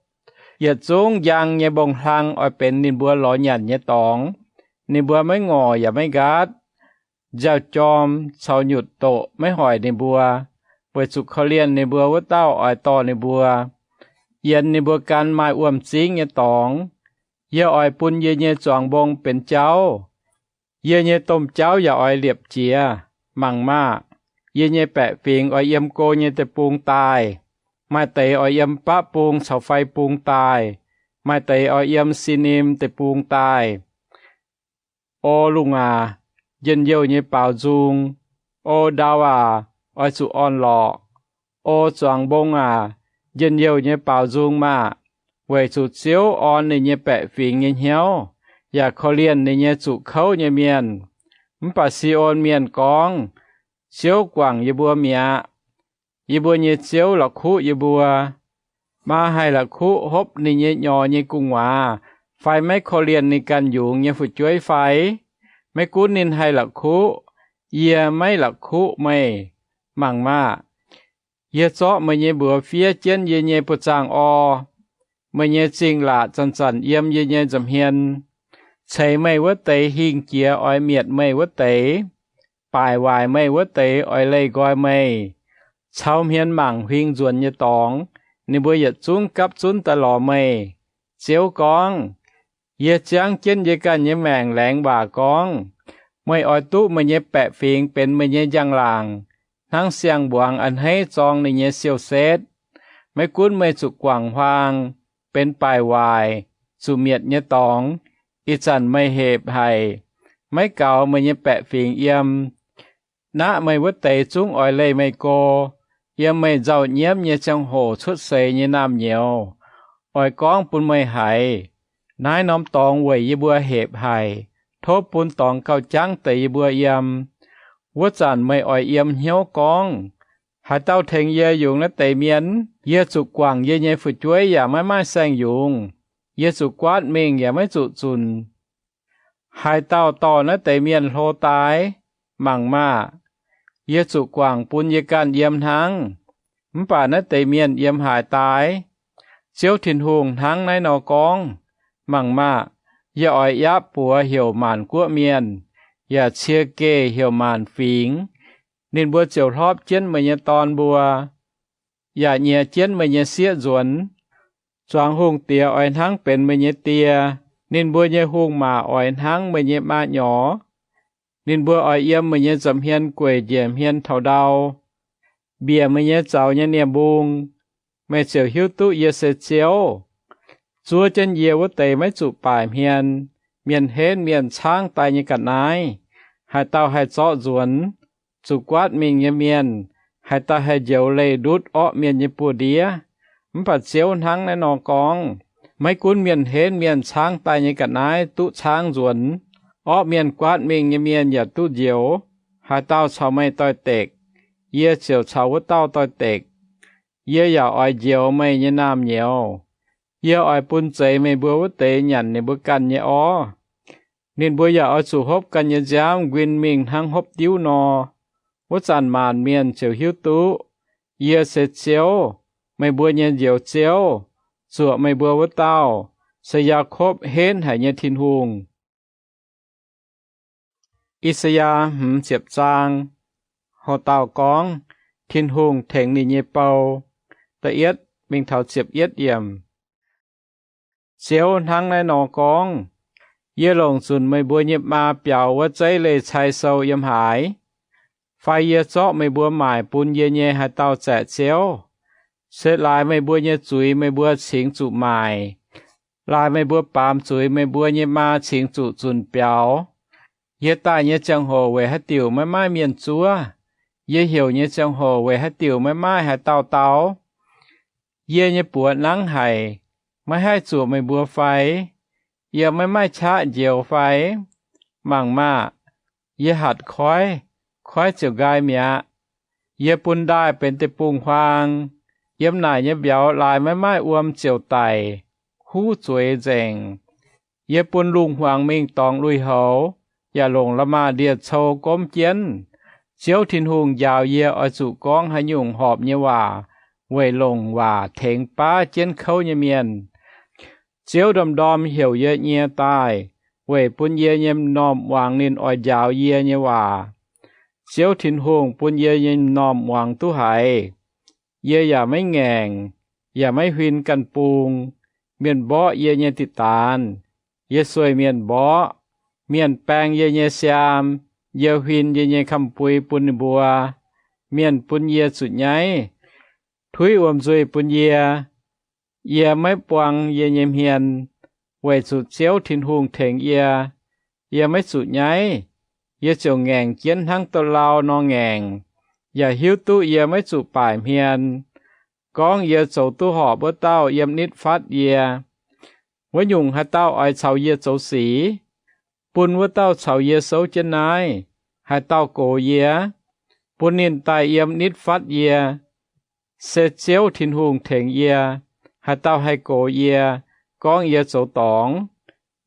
Yietc zungv njang nyei mbong-hlang oix benx ninh mbuo lorz nyanc nyei dorngx. Ninh mbuo maiv ngorc yaac maiv nqaatv. Nziaaux-jorm caux nyutc doqc maiv hoic ninh mbuo, weic zuqc korv-lienh ninh mbuo wuov dauh oix dorh ninh mbuo. Yienx ninh mbuo gan maaih wuom-zingv nyei dorngx. Yie oix bun yie nyei zuangx mbong benx jauv. Yie nyei domh jauv yaac oix liepc jiez. Mangc maah! Yie nyei baeqc fingx oix yiem go nyei deic-bung daaih. Maaih deix oix yiem baqv bung caux fai bung daaih. Maaih deix oix yiem Sinim Deic-Bung daaih. O lungh aac, njien-youh nyei baaux nzung. O ndau aac, oix zuqc orn-lorqc. O zuangx mbong aac, njien-youh nyei baaux nzung maah! Weic zuqc Ziouv orn ninh nyei baeqc fingx nyei hnyouv, yaac korv-lienh ninh nyei zuqc kouv nyei mienh. Mv baac Si^on Mienh gorngv, Ziouv guangc yie mbuo mi'aqv. Yie mbuo nyei Ziouv la'kuqv yie mbuo. Maa haih la'kuqv hopv ninh nyei nyorx nyei gu'nguaaz fai maiv korv-lienh ninh ganh yungz nyei fu'jueiv fai? Maiv gunv ninh haih la'kuqv, yie maiv la'kuqv meih. Mangc maah! Yie zorqv meih nyei mbuox fiev jienv yie nyei buoz-zaangv orv. Meih nyei zingh laac zanc-zanc yiem yie nyei nza'hmien. Ceix meih wuov deix hingh jiex oix mietc meih wuov deix. Baaic waaic meih wuov deix oix leih nqoi meih. Caux hmien mangc huing nzuonx nyei dorngx, ninh mbuo yietc zungv gapv zunv daaih lorz meih. Ziouv gorngv, Yie ziangv jienv yie ganh nyei maengc laengz waac gorngv, meih oix duqv meih nyei baeqc fingx benx meih nyei njang-laangc, hnangv siang-mbuangz a'hneiv zorng ninh nyei siou-setv. Maiv gunv meih zuqc guangc huaang, benx baaic waaic, zuqc mietc nyei dorngx, ih zanc meih hepc haic, maiv gaux meih nyei baeqc fingx yiem. Naqv meih wuov deix zungv oix leih meih go. Yiem meih nzauh nyiemv nyei ziangh hoc cuotv seix nyei naamh nyouz, oix gorngv bun meih haiz, Naaiv norm dorngx weic yie mbuo hepc haic. Tov bun dorngx gauh jangv deix yie mbuo yiem. Wuov zanc meih oix yiem hnyouv gorngv, Haaix dauh tengx yie yungz naaiv deix mienh? Yie zuqc guangc yie nyei fu'jueiv yaac maiv maaih saeng-yungz. Yie zuqc guaatv mingh yaac maiv zuqc zunc. Haaix dauh dorh naaiv deix mienh hlo daaih? Mangc maah! Yie zuqc guangc bun yie ganh yiem hnangv, mv baac naaiv deix mienh yiem haaix daaih? Ziouv Tin-Hungh hnangv naaiv nor gorngv, Mangc maah! Yie oix yaapv buoz heuc maanc guoqv mienh, yaac cie geh heuc maanc fingx. Ninh mbuo ziouc hlorpv jienv meih nyei dorn mbuo, yaac nyiex jienv meih nyei sieqv nzuonx. Zuangx hungh diex oix hnangv benx meih nyei die. Ninh mbuo nyei hungh maac oix hnangv meih nyei maa nyorx. Ninh mbuo oix yiem meih nyei nza'hmien gueic njiec hmien taux ndau, mbiec meih nyei zaux nyei nie-mbung. Meih ziouc hiuv duqv yie se Ziouv. Zuov jienv yie wuov deix maiv zuqc baaic hmien, mienh henv mienh caangv daaih nyei ga'naaiv. Haaix dauh haih zorqv nzuonx? Zuqc guaatv mingh nyei mienh, haaix dauh haih njoux leih ndutv orqv mienh nyei buoz-ndiev? Mv baac Ziouv hnangv naaiv nor gorngv, Maiv gunv mienh henv mienh caangv daaih nyei ga'naaiv duqv caangv nzuonx, orqv mienh guaatv mingh nyei mienh yaac duqv njoux. Haaix dauh caux meih doix-dekc, yie ziouc caux wuov dauh doix-dekc. Yie yaac oix njoux meih nyei naamh nyouz. Yie oix bun zeix meih mbuo wuov deix nyanc ninh mbuo ganh nyei orv. Ninh mbuo yaac oix zuqc hopv ganh nyei nziaamv nquin mingh hnangv hopv diuv nor. Wuov zanc maanc mienh ziouc hiuv duqv yie se Ziouv, meih mbuo nyei Njoux Ziouv, zuoqc meih mbuo wuov dauh, se Yaakopv henv haic nyei Tin-Hungh. I^saa^yaa hmz ziepc zaang. Ho dauh gorngv Tin-Hungh tengx ninh nyei bou. Da'yietv mingh taux ziepc yietv yiemc. Ziouv hnangv naaiv nor gorngv, Yie longc zunc meih mbuo nyei maa biaux wuov zeiv leih cai sou yiem haaix? Fai yie zorqv meih mbuo maaic bun yie nyei haaix dauh zaeqc ziouv? Se laaix meih mbuo nyei zuiz meih mbuo cingx zuqc maaic, laaix meih mbuo baamz zuiz meih mbuo nyei maa cingx zuqc zunc biaux. Yie daaih nyei ziangh hoc weic haaix diuc maiv maaih mienh zuov? Yie heuc nyei ziangh hoc weic haaix diuc maiv maaih haaix dauh dau? Yie nyei buoz nangv haic, maiv haih zuoqc meih mbuo fai? Yie maiv maaih qaqv njoux fai? Mangc maah! Yie hatc koiv, koiv ziouc nqaai mi'aqv. Yie bun ndaaih benx deic-bung-huaang. Yiem naaic nyei mbiauz laaix maiv maaih wuom ziouc daic, huv zueiz nzengc. Yie bun lungh hmuangx mingh dorngx lui-houx, yaac longc la'maah ndie-cou gomv jienv. Ziouv Tin-Hungh njaaux yie oix zuqc gorngv haaix nyungc horpc nyei waac weic longc waac tengx baav jienv kouv nyei mienh. Ziouv ndorm-ndorm heuc yie nyie daaih weic bun yie nyei m'normh muangx ninh oix njaaux yie nyei waac. Ziouv Tin-Hungh bun yie nyei m'normh muangx duqv haiz. Yie yaac maiv ngaengc, yaac maiv huin ganh bung. Mienh mborqv yie nyei diqc-daanz, yie sueih mienh mborqv. Mienh baeng yie nyei siaam, yie huin yie nyei kamv-bui bun ninh mbuo. Mienh bun yie zuqc nyaiv, tuiv wuom-nzuih bun yie. Yie maiv buang yie nyei hmien, weic zuqc Ziouv Tin-Hungh tengx yie. Yie maiv zuqc nyaiv, yie ziouc ngaengc jienv hnangv douz-lau nor ngaengc, yaac hiuv duqv yie maiv zuqc baaic hmien. Gorngv yie zoux duqv horpc wuov dauh yiem nitv fatv yie. Wuov nyungc haaix dauh oix caux yie zoux sic? Bun wuov dauh caux yie souv jienv naaiv. Haaix dauh gox yie? Bun ninh daaih yiem nitv fatv yie. Se Ziouv Tin-Hungh tengx yie. Haaix dauh haih gox yie, gorngv yie zoux dorngc?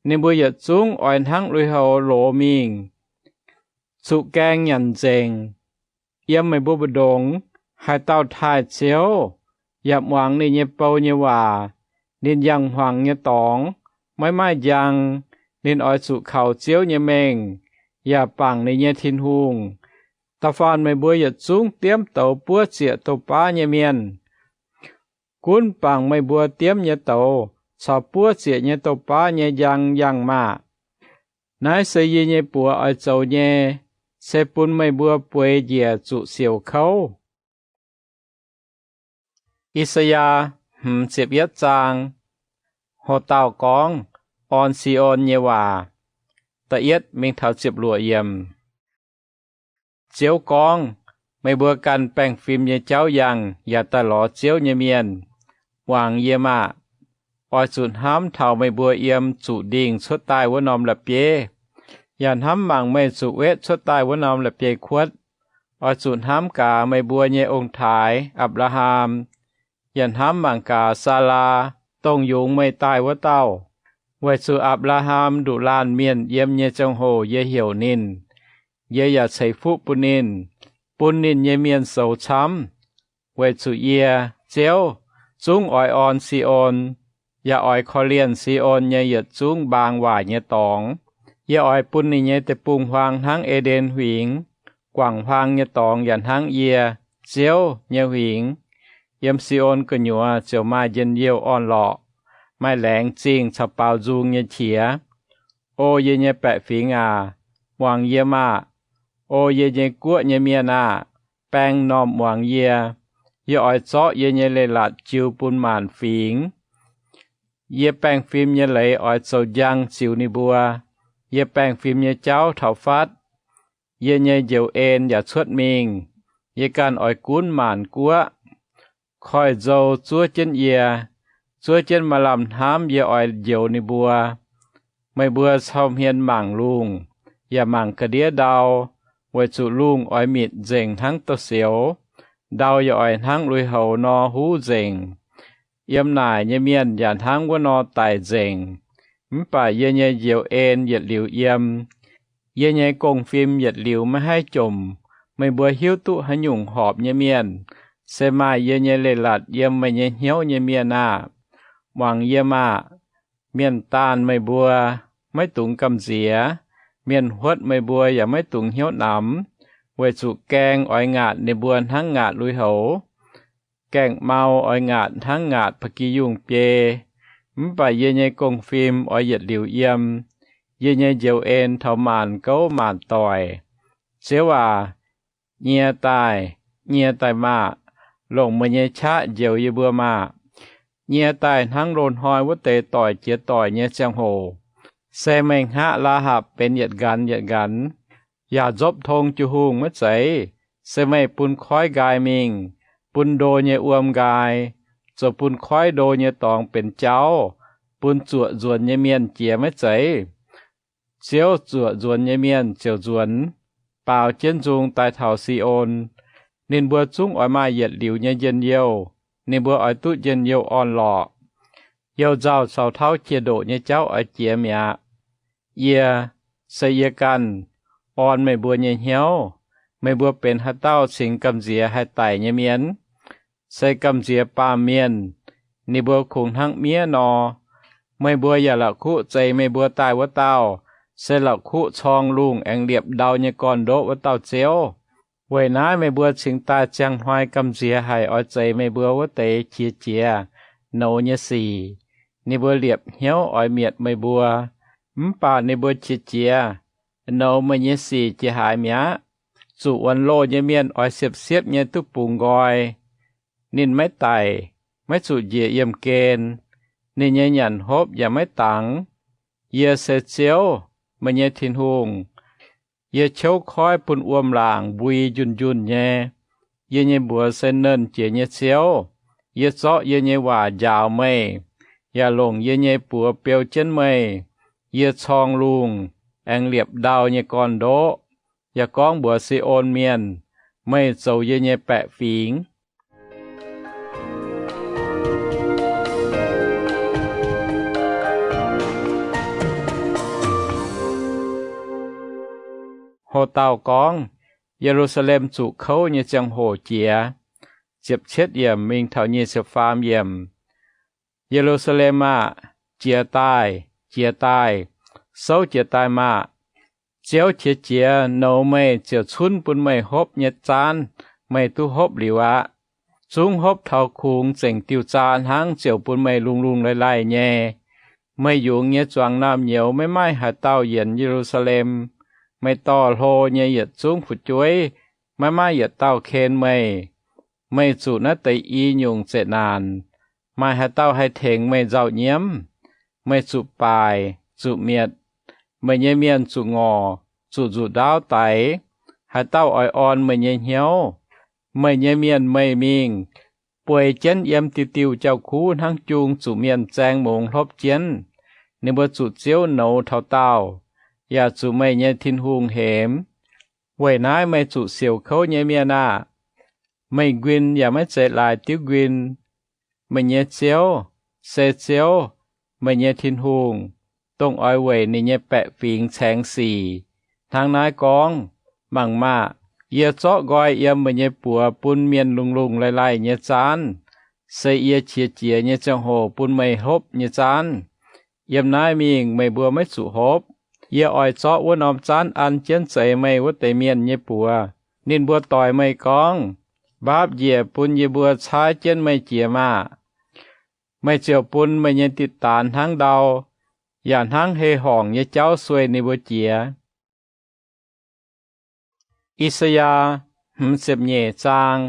Ninh mbuo yietc zungv oix hnangv lui-houx loz mingh, zuqc gaeng nyanc nzengc. Yiem meih mbuo mbu'ndongx haaix dauh taaih Ziouv, yaac muangx ninh nyei bou nyei waac, ninh yangh hmuangx nyei dorngx, maiv maaih njang. Ninh oix zuqc kaux Ziouv nyei mengh, yaac bangc ninh nyei Tin-Hungh. Da'faanh meih mbuo yietc zungv diemv douz buov ziec douz-baav nyei mienh. Gunv bangc meih mbuo diemv nyei douz caux buov ziec nyei douz-baav nyei njang yangh maah! Naaiv se yie nyei buoz oix zoux nyei, se bun meih mbuo bueix njiec zuqc siouc kouv. I^saa^yaa hmz ziepc yietv zaang. Ho dauh gorngv orn Si^on nyei waac. Da'yietv mingh taux ziepc luoqc yiemc. Ziouv gorngv, Meih mbuo ganh baengh fim nyei jauv yangh yaac daaih lorz Ziouv nyei mienh, Muangx yie maah! Oix zuqc hnamv taux meih mbuo yiem zuqc ndingh cuotv daaih wuov norm la'bieiv, yaac hnamv mangc meih zuqc wetv cuotv daaih wuov norm la'bieiv-kuotv. Oix zuqc hnamv gaax meih mbuo nyei ong-taaix, Apc^laa^ham, yaac hnamv mangc gaax Saalaa, dongh yungz meih daaih wuov dauh. Weic zuqc Apc^laa^ham nduqc laanh mienh yiem nyei ziangh hoc yie heuc ninh, yie yaac ceix fuqv bun ninh, bun ninh nyei mienh soux camv. Weic zuqc yie, Ziouv, zungv oix orn Si^on, yaac oix korv-lienh Si^on nyei yietc zungv mbaang waaic nyei dorngx. Yie oix bun ninh nyei deic-bung-huaang hnangv E^nden Huingx, guangc huaang nyei dorngx yaac hnangv yie, Ziouv, nyei huingx. Yiem Si^on gu'nyuoz ziouc maaih njien-youh orn-lorqc, maaih laengz zingh caux baaux nzung nyei qiex. O yie nyei baeqc fingx aac, muangx yie maah! O yie nyei guoqv nyei mienh aah! Baeng m'normh muangx yie. Yie oix zorqv yie nyei leiz-latc jiu bun maanc fingx. Yie baengh fim nyei leiz oix zoux njang ziux ninh mbuo. Yie baengh fim nyei jauv taux fatv, yie nyei njoux en yaac cuotv mingh. Yie ganh oix gunv maanc guoqv. Koiv-nzou zuov jienv yie, zuov jienv maaih lamh hnamv yie oix njoux ninh mbuo. Meih mbuo cau hmien mangc lungh, yaac mangc ga'ndiev ndau, weic zuqc lungh oix mitc nzengc hnangv douz-sioux. Ndau yaac oix hnangv lui-houx nor huv nzengc. Yiem naaic nyei mienh yaac hnangv wuov nor daic nzengc. Mv baac yie nyei njoux en yietc liuz yiem. Yie nyei gong-fim yietc liuz maiv haih jomc. Meih mbuo hiuv duqv haaix nyungc horpc nyei mienh, se maaih yie nyei leiz-latc yiem meih nyei hnyouv nyei mienh aah! Muangx yie maah! Mienh daanh meih mbuo, maiv dungx gamh nziex. Mienh huotv meih mbuo yaac maiv dungx hnyouv namx, weic zuqc gaeng oix ngaatc ninh mbuo hnangv ngaatc lui-houx. Gaeng-mau oix ngaatc hnangv ngaatc ba'gi yungh biei. Mv baac yie nyei gong-fim oix yietc liuz yiem. Yie nyei njoux en taux maanc gouv maanc doic. Ziouv aac, nyie daaih, nyie daaih maah! Longc meih nyei qaqv njoux yie mbuo maah! Nyie daaih hnangv loz-hnoi wuov deix doic jiex doic nyei ziangh hoc. Se meih hngaqv Laa^hapc benx yietc nqanx yietc nqanx, yaac nzopv tong jiu-hungh maiv zeiz? Se meih bun koiv nqaai mingh, bun ndo nyei wuom nqaai, zoux bun koiv ndo nyei dorngx benx jauv, bun zuoqc nzuonx nyei mienh jiex maiv zeiz? Ziouv zuoqc nzuonx nyei mienh ziouc nzuonx, baaux jienv nzung daaih taux Si^on. Ninh mbuo zungv oix maaih yietc liuz nyei njien-youh. Ninh mbuo oix duqv njien-youh orn-lorqc. Youh nzauh caux tauv qiex ndoqc nyei jauv oix jiex mi'aqv. Yie, se yie ganh, orn meih mbuo nyei hnyouv. Meih mbuo benx haaix dauh cingx gamh nziex haih daic nyei mienh? Se gamh nziex baamh mienh, ninh mbuo kungx hnangv miev nor. Meih mbuo yaac la'kuqv zeix meih mbuo daaih wuov dauh, se la'kuqv corng lungh aengx liepc ndau nyei gorn-ndoqv wuov dauh Ziouv. Weic naaiv meih mbuo cingx daaih ziangh hnoi gamh nziex haic oix zeix meih mbuo wuov deix qiex jiez, nouz nyei sic. Ninh mbuo liepc hnyouv oix mietc meih mbuo, mv baac ninh mbuo qiex jiez, nouz meih nyei sic jiex haaix mi'aqv. Zuqc wuonx loh nyei mienh oix siepv-siepv nyei duqv bungx nqoi. Ninh maiv daic, maiv zuqc njiec yiemh gen. Ninh nyei nyanc hopv yaac maiv dangx. Yie se Ziouv, meih nyei Tin-Hungh. Yie qouv koiv bun wuom-laangc mbui njunh njunh nyei. Yie nyei mbuox se Nernh Jiex nyei Ziouv. Yie zorqv yie nyei waac njaaux meih, yaac longc yie nyei buoz beu jienv meih. Yie corng lungh, aengx liepc ndau nyei gorn-ndoqv, yaac gorngv mbuox Si^on Mienh, Meih zoux yie nyei baeqc fingx. Ho dauh gorngv, Ye^lu^saa^lem zuqc kouv nyei ziangh hoc jiex. Ziepc cietv yiemc mingh taux nyic ziepc faam yiemc. Ye^lu^saa^lem aah! Jiez daaih, jiez daaih, souv jiez daaih maah! Ziouv qiex jiez nouz meih ziouc cunv bun meih hopv nyei zaanv meih duqv hopv liuz aqv. Zungv hopv taux kungx zengc diuh zaa hnangv ziouc bun meih lungh lungh laih laih nyei. Meih yungz nyei zuangx naamh nyouz maiv maaih haaix dauh yienx Ye^lu^saa^lem. Meih dorh hlo nyei yietc zungv fu'jueiv, maiv maaih yietc dauh ken meih. Meih zuqc naaiv deix i nyungc zeqc naanc, maaih haaix dauh haih tengx meih nzauh nyiemv? Meih zuqc baaic, zuqc mietc. Meih nyei mienh zuqc ngorc, zuqc nzuqc ndaauv daix. Haaix dauh oix orn meih nyei hnyouv? Meih nyei mienh meih mingh, bueix jienv yiem diuh diuh jauv-kuv hnangv jung zuqc mienh zaeng mungz hlopv jienv. Ninh mbuo zuqc Ziouv nouz taux daauh, yaac zuqc meih nyei Tin-Hungh hemx. Weic naaiv meih zuqc siouc kouv nyei mienh aah! Meih nquin yaac maiv zeiz laaix diuv nquin. Meih nyei Ziouv, se Ziouv, meih nyei Tin-Hungh, dongh oix weic ninh nyei baeqc fingx caengx sic, hnangv naaiv gorngv, Mangc maah! Yie zorqv nqoi yiem meih nyei buoz bun mienh lungh lungh laih laih nyei zaanv, se yie qiex jiez nyei ziangh hoc bun meih hopv nyei zaanv. Yiem naaiv mingh meih mbuo maiv zuqc hopv. Yie oix zorqv wuov norm zaanv an jienv zeix meih wuov deix mienh nyei buoz. Ninh mbuo doix meih gorngv, Mbaapv njiec bun yie mbuo caaiv jienv meih jiex maah! Meih ziouc bun meih nyei ditc daanx hnangv ndau, yaac hnangv hei horngc nyei jauv sueih ninh mbuo jiex. I^saa^yaa hmz ziepc nyeic zaang.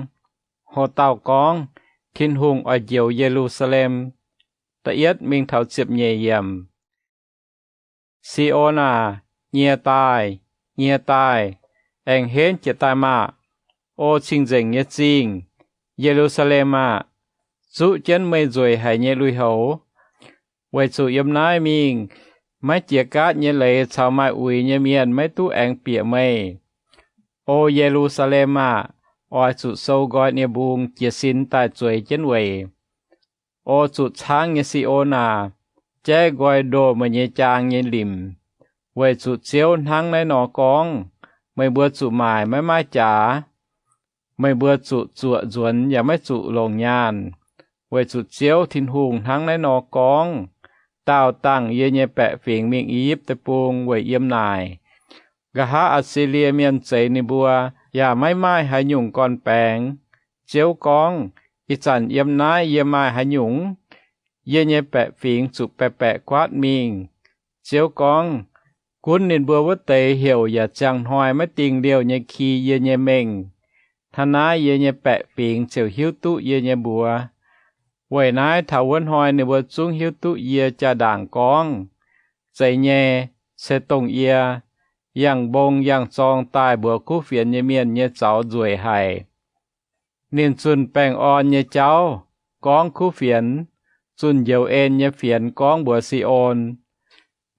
Ho dauh gorngv, Tin-Hungh oix njoux Ye^lu^saa^lem. Da'yietv mingh taux ziepc nyeic yiemc. Si^on aac, nyie daaih, nyie daaih, aengx henv jiez daaih maah! O cing-nzengc nyei zingh, Ye^lu^saa^lem aah! Zuqv jienv meih nzueic haic nyei lui-houx. Weic zuqc yiem naaiv mingh maiv jiex gaatv nyei leiz caux maaih uix nyei mienh maiv duqv aengx bieqc meih. O Ye^lu^saa^lem aah! oix zuqc sou nqoi nyei mbung jiez sin daaih zueiz jienv weic. O zuqc caangv nyei Si^on aac, jaiv nqoi ndoh meih nyei jaang nyei limc, weic zuqc Ziouv hnangv naaiv nor gorngv, meih mbuo zuqc maaic maiv maaih jaax. Meih mbuo zuqc zuoqc nzuonx yaac maiv zuqc longc nyaanh, weic zuqc Ziouv Tin-Hungh hnangv naaiv nor gorngv, Daauh dangh yie nyei baeqc fingx mingh I^yipv Deic-Bung weic yiem naaic. Nqa'haav Atc^si^lie Mienh zeix ninh mbuo, yaac maiv maaih haaix nyungc gorn-baengx. Ziouv gorngv, Ih zanc yiem naaiv yie maaih haaix nyungc? Yie nyei baeqc fingx zuqc baeqc baeqc guaatv mingh. Ziouv gorngv, Gunv ninh mbuo wuov deix heuc yaac ziangh hnoi maiv dingh liouh nyei ki yie nyei mengh. Hnangv naaiv yie nyei baeqc fingx ziouc hiuv duqv yie nyei mbuox. Weic naaiv taux wuov hnoi ninh mbuo zungv hiuv duqv yie jaa-ndaangc gorngv, Zeiz nyei, se dongh yie, yangh mbong yangh zorng daaih mbuox kuv fienx nyei mienh nyei zaux nzueic haic. Ninh zunh baengh orn nyei jauv gorngv kuv fienx, zunh njoux en nyei fienx gorngv mbuox Si^on,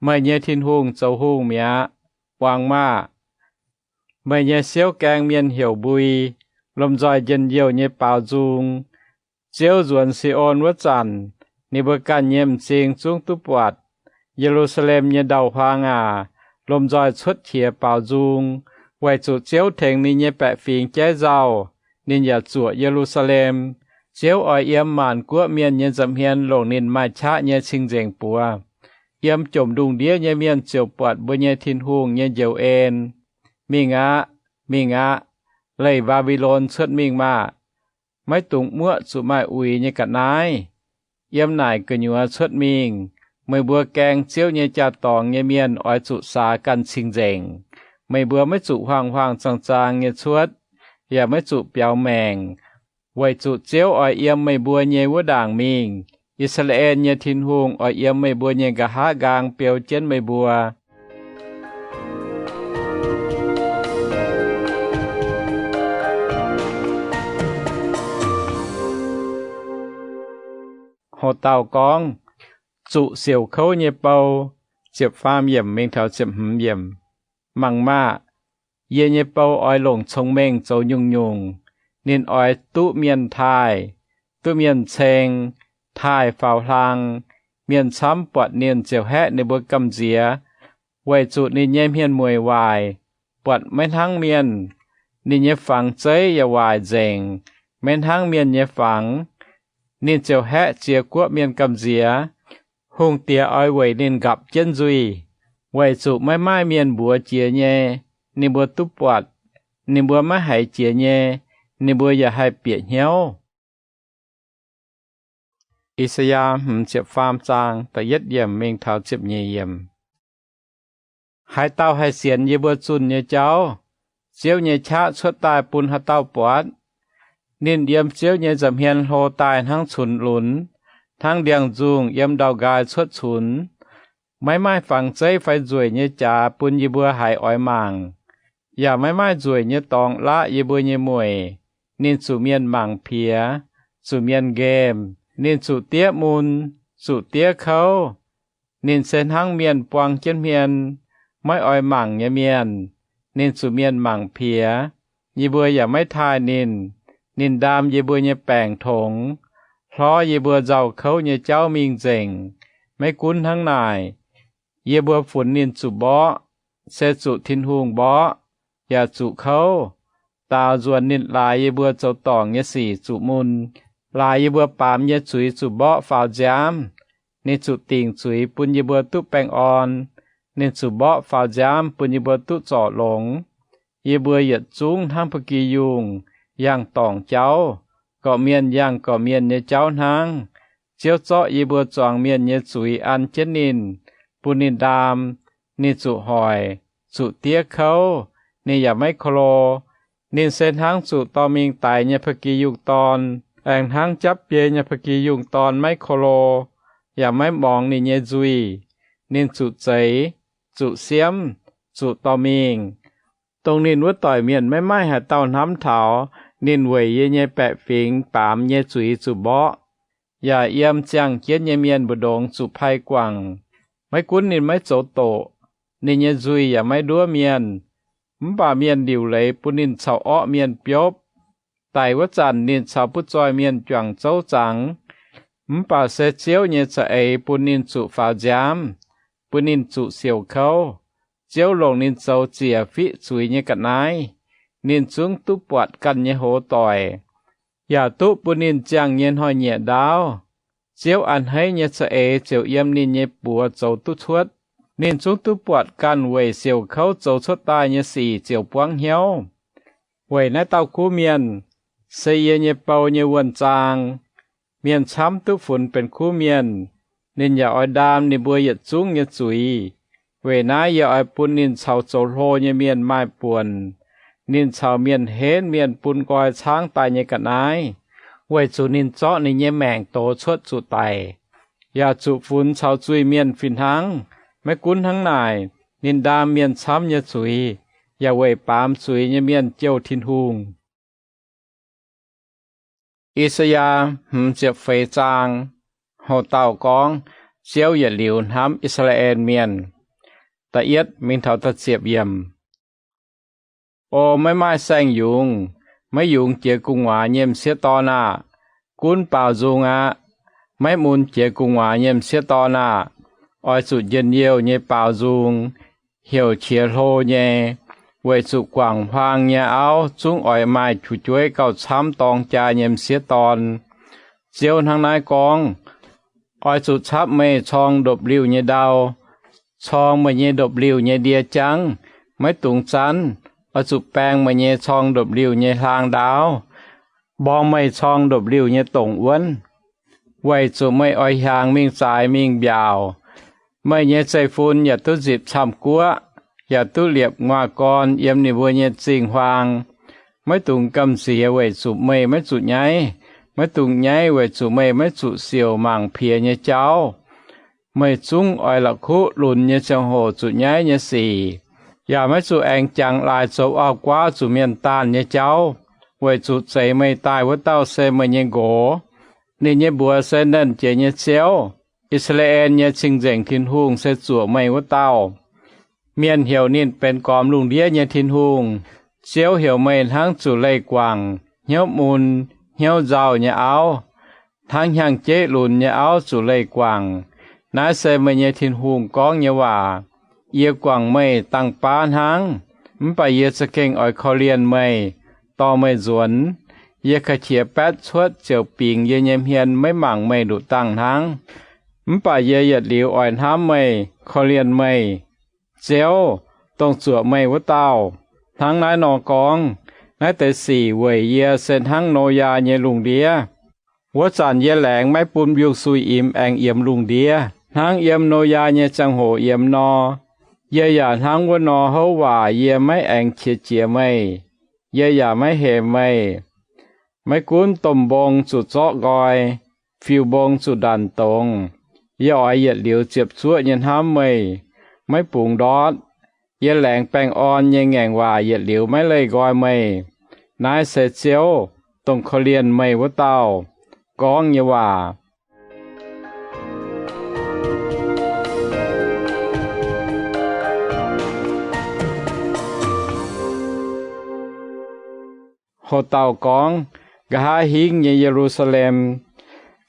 Meih nyei Tin-Hungh zoux hungh mi'aqv. Muangx maah! Meih nyei siouv gaeng mienh heuc mbui, lomh nzoih njien-youh nyei baaux nzung. Ziouv nzuonx Si^on wuov zanc, ninh mbuo ganh nyei m'zing zungv duqv buatc. Ye^lu^saa^lem nyei ndau-huaang aac, lomh nzoih cuotv qiex baaux nzung, weic zuqc Ziouv tengx ninh nyei baeqc fingx jaiv nzauh. Ninh yaac zuoqc Ye^lu^saa^lem. Ziouv oix yiem maanc guoqv mienh nyei nza'hmien longc ninh maaih qaqv nyei cing-nzengc buoz. Yiem jomc ndungh ndiev nyei mienh ziouc buatc mbuo nyei Tin-Hungh nyei njoux en. Mingh aqv, mingh aqv, leih Mbaa^mbi^lon cuotv mingh maah! Maiv dungx muoqv zuqc maaih uix nyei ga'naaiv. Yiem naaic gu'nyuoz cuotv mingh. Meih mbuo gaeng Ziouv nyei jaa-dorngx nyei mienh oix zuqc saax ganh cing-nzengc. Meih mbuo maiv zuqc huaang-huaang zaang-zaang nyei cuotv, yaac maiv zuqc biaux maengc, weic zuqc Ziouv oix yiem meih mbuo nyei wuov ndaangc mingh. I^saa^laa^en nyei Tin-Hungh oix yiem meih mbuo nyei nqa'haav nqaang beu jienv meih mbuo. Hoc dauh gorngv, zuqc siouc kouv nyei bou, ziepc faam yiemc mingh taux ziepc hmz yiemc. Mangc maah! Yie nyei bou oix longc cong-mengh zoux nyungc-nyungc. Ninh oix duqv mienh taaih, duqv mienh ceng, taaih faaux hlang. Mienh camv buatc ninh ziouc haeqv ninh mbuo gamh nziex, weic zuqc ninh nyei hmien-mueic waaic, buatc maiv hnangv mienh. Ninh nyei fangx zeiv yaac waaic nzengc, maiv hnangv mienh nyei fangx. Ninh ziouc haeqv ziex guoqv mienh gamh nziex. Hungh diex oix weic ninh nqapc jienv nzuih, weic zuqc maiv maaih mienh mbuox jiex nyei, ninh mbuo duqv buatc. Ninh mbuo maiv haiz jiex nyei, ninh mbuo yaac haih bieqc hnyouv. I^saa^yaa hmz ziepc faam zaang da'yietv yiemc mingh taux ziepc nyeic yiemc. Haaix dauh haih sienx yie mbuo zunh nyei jauv? Ziouv nyei qaqv cuotv daaih bun haaix dauh buatc? Ninh yiem Ziouv nyei nza'hmien hlo daaih hnangv cunx lunx, hnangv ndiangx-nzungh yiem ndau-nqaai cuotv cunx. Maiv maaih fangx zeiv fai nzueic nyei jaax bun yie mbuo haiz oix mangc, yaac maiv maaih nzueic nyei dorngx laqv yie mbuo nyei mueic. Ninh zuqc mienh mangc piex, zuqc mienh nqemh. Ninh zuqc diev mun, zuqc diev kouv. Ninh se hnangv mienh buang jienv hmien, maiv oix mangc nyei mienh. Ninh zuqc mienh mangc piex, yie mbuo yaac maiv taaih ninh. Ninh ndaam yie mbuo nyei baengc tongx, hlorv yie mbuo nzauh kouv nyei jauv mingh nzengc. Maiv gunv hnangv naaic, yie mbuo funx ninh zuqc mborqv, se zuqc Tin-Hungh mborqv, yaac zuqc kouv. Daaux nzuonx ninh laaix yie mbuo zoux dorngc nyei sic zuqc mun, laaix yie mbuo baamz nyei zuiz zuqc mborqv faaux nziaamv. Ninh zuqc dingc zuiz bun yie mbuo duqv baengh orn. Ninh zuqc mborqv faaux nziaamv bun yie mbuo duqv zorc longx. Yie mbuo yietc zungv hnangv ba'gi yungh yangh dorngc jauv, gorqv-mienh yangh gorqv-mienh nyei jauv hnangv. Ziouv zorqv yie mbuo zuangx mienh nyei zuiz an jienv ninh, bun ninh ndaam. Ninh zuqc hoic, zuqc diev kouv, ninh yaac maiv ko lo. Ninh se hnangv zuqc dorh mingh daix nyei ba'gi yungh dorn, aengx hnangv japv biei nyei ba'gi yungh dorn maiv ko lo, yaac maiv mborngx ninh nyei nzuih. Ninh zuqc zeix, zuqc siemv, zuqc dorh mingh. Dongh ninh wuov doic mienh maiv maaih haaix dauh hnamv taux ninh weic yie nyei baeqc fingx baamz nyei zuiz zuqc mborqv, yaac yiem ziangh jienv nyei mienh mbu'ndongx zuqc pai guangc. Maiv gunv ninh maiv zoux doqc, ninh nyei nzuih yaac maiv nduov mienh, mv baac mienh liuc leiz bun ninh caux orqv mienh biopv. Daic wuov zanc ninh caux butv-zoih mienh juangc zouv zaangc, mv baac se Ziouv nyei za'eix bun ninh zuqc faaux nziaamv, bun ninh zuqc siouc kouv. Ziouv longc ninh zoux ziec fiqv zuiz nyei ga'naaiv. Ninh zungv duqv buatc ganh nyei hoz doic, yaac duqv bun ninh ziangh nyei hnoi-nyieqc ndaauv. Ziouv a'hneiv nyei za'eix ziouc yiem ninh nyei buoz zoux duqv cuotv. Ninh zungv duqv buatc ganh weic siouc kouv zoux cuotv daaih nyei sic ziouc buangv hnyouv. Weic naaiv dauh kuv mienh se yie nyei bou nyei wuonh zaang. Mienh camv duqv funx benx kuv mienh, ninh yaac oix ndaam ninh mbuo yietc zungv nyei zuiz. Weic naaiv yie oix bun ninh caux zoux hlo nyei mienh maaih buonc. Ninh caux mienh henv mienh bun nqoi caangv daaih nyei ga'naaiv, weic zuqc ninh zorqv ninh nyei maengc dox cuotv zuqc daic, yaac zuqc funx caux zuiz-mienh fih hnangv. Maiv gunv hnangv naaic, ninh ndaam mienh camv nyei zuiz, yaac weic baamz zuiz nyei mienh jouh Tin-Hungh. I^saa^yaa hmz ziepc feix zaang. Houx-dauh gorngv Ziouv yietc liuz hnamv I^saa^laa^en Mienh. Da'yietv mingh taux da'ziepc yiemc. O maiv maaih saeng-yungz, maiv yungz jiex gu'nguaaz nyei m'sieqv dorn aah! Gunv baaux nzung aqv. Maiv mun jiex gu'nguaaz nyei m'sieqv dorn aah! Oix zuqc njien-youh nyei baaux nzung, heuc qiex hlo nyei, weic zuqc guangc huaang nyei auv zungv oix maaih fu'jueiv gauh camv dorng jaa nyei m'sieqv dorn. Ziouv hnangv naaiv gorngv, Oix zuqc capv meih corng ndopv-liuh nyei ndau, corng meih nyei ndopv-liuh nyei ndie jangv. Maiv dungx zanv. Oix zuqc baeng meih nyei corng ndopv-liuh nyei hlaang ndaauv, mborng meih corng ndopv-liuh nyei dongc wuonv, weic zuqc meih oix hiaangx mingh zaaix mingh mbiaauc. Meih nyei zeiv-fun yaac duqv nzipc camv-guoqv, yaac duqv liepc nguaaz-gorn yiem ninh mbuo nyei zingh huaang. Maiv dungx gamh nziex weic zuqc meih maiv zuqc nyaiv. Maiv dungx nyaiv weic zuqc meih maiv zuqc siouc mangc piex nyei jauv. Meih zungv oix la'kuqv lunx nyei ziangh hoc zuqc nyaiv nyei sic, yaac maiv zuqc aengx jangx laaix zoux auv-guaav zuqc mienh daanh nyei jauv, weic zuqc zeix meih daaih wuov dauh se meih nyei nqox. Ninh nyei mbuox se Nernh Jiex nyei Ziouv, I^saa^laa^en nyei Cing-Nzengc Tin-Hungh se zuoqc meih wuov dauh. Mienh heuc ninh benx Gormx Lungh Ndiev nyei Tin-Hungh. Ziouv heuc meih hnangv zuqc leih guangc, hnyouv mun, hnyouv nzauh nyei auv, hnangv hnyangx-jeiv lunx nyei auv zuqc leih guangc. Naaiv se meih nyei Tin-Hungh gorngv nyei waac. Yie guangc meih dangh baav hnangv, mv baac yie za'gengh oix korv-lienh meih, dorh meih nzuonx. Yie ka'qiex baetv cuotv ziouc bingx yie nyei hmien maiv mangc meih nduqc dangh hnangv. Mv baac yie yietc liuz oix hnamv meih, korv-lienh meih. Ziouv, dongh zuoqc meih wuov dauh, hnangv naaiv nor gorngv, Naaiv deix sic weic yie se hnangv Noyaa nyei lungh ndiev. Wuov zanc yie laengz maiv bun mbiungc-suiv-imx aengx yiemx lungh ndiev, hnangv yiem Noyaa nyei ziangh hoc yiemx nor. Yie yaac hnangv wuov nor houv waac yie maiv aengx qiex jiez meih, yie yaac maiv hemx meih. Maiv gunv domh mbong zuqc zorqv nqoi, fiuv-mbong zuqc ndanc dongz, yie oix yietc liuz ziepc zuoqv nyei hnamv meih, maiv bungx ndortv. Yie laengz baengh orn nyei ngaengc waac yietc liuz maiv leih nqoi meih. Naaiv se Ziouv, dongh korv-lienh meih wuov dauh, gorngv nyei waac. Houx-dauh gorngv nqa'haav hingv nyei Ye^lu^saa^lem.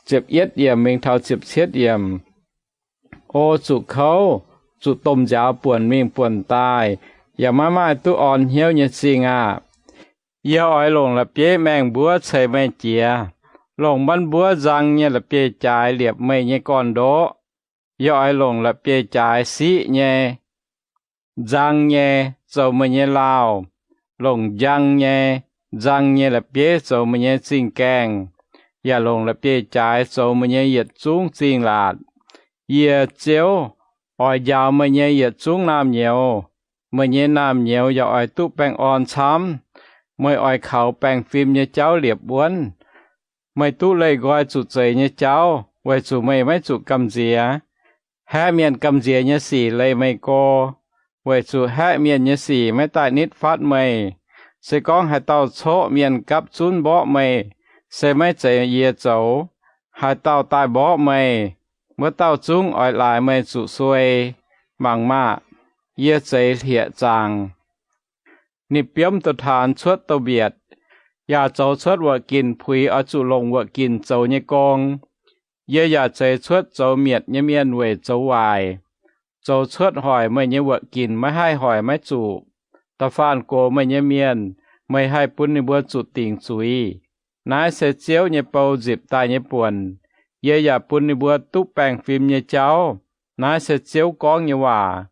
Ziepc yietv yiemc mingh taux ziepc cietv yiemc. O zuqc kouv, zuqc domh nziaaux buonc mingh buonc daaih, yaac maiv maaih duqv orn hnyouv nyei zingh aah! Yie oix longc la'bieiv maengh mbuov ceix meih jiex, longc mbanv mbuov nzang nyei la'bieiv-jaaix liepc meih nyei gorn-ndoqv. Yie oix longc la'bieiv-jaaix siqv nyei, nzang nyei zoux meih nyei laauh, longc njang nyei, nzang nyei la'bieiv zoux meih nyei zingh gaengh, yaac longc la'bieiv-jaaix zoux meih nyei yietc zungv zingh laatc. Yie, Ziouv, oix njaaux meih nyei yietc zungv naamh nyouz. Meih nyei naamh nyouz yaac oix duqv baengh orn camv. Meih oix kaux baengh fim nyei jauv liepc wuonv. Meih duqv leih nqoi zuqc zeix nyei jauv, weic zuqc meih maiv zuqc gamh nziex. Haeqv mienh gamh nziex nyei sic leih meih go, weic zuqc haeqv mienh nyei sic maiv daaih nitv fatv meih. Se gorngv haaix dauh coqv mienh gapv zunv mborqv meih, se maiv zeiz yie zoux. Haaix dauh daaih mborqv meih, wuov dauh zungv oix laaix meih zuqc suei. Mangc maah! Yie zeix hlieqv-zaangc, ninh biomv douh taanx cuotv douh mbietc. yaac zoux cuotv wuoqc ginc puix oix zuqc longc wuoqc ginc zoux nyei gong. Yie yaac zeix cuotv zoux mietc nyei mienh weic zoux waaic. Zoux cuotv hoic meih nyei wuoqc ginc maiv haih hoic maiv zuqc. Da'faanh gox meih nyei mienh, meih haih bun ninh mbuo zuqc dingc zuiz. Naaiv se Ziouv nyei bou nzipc daaih nyei buonc. Yie yaac bun ninh mbuo duqv baengh fim nyei jauv. Naaiv se Ziouv gorngv nyei waac.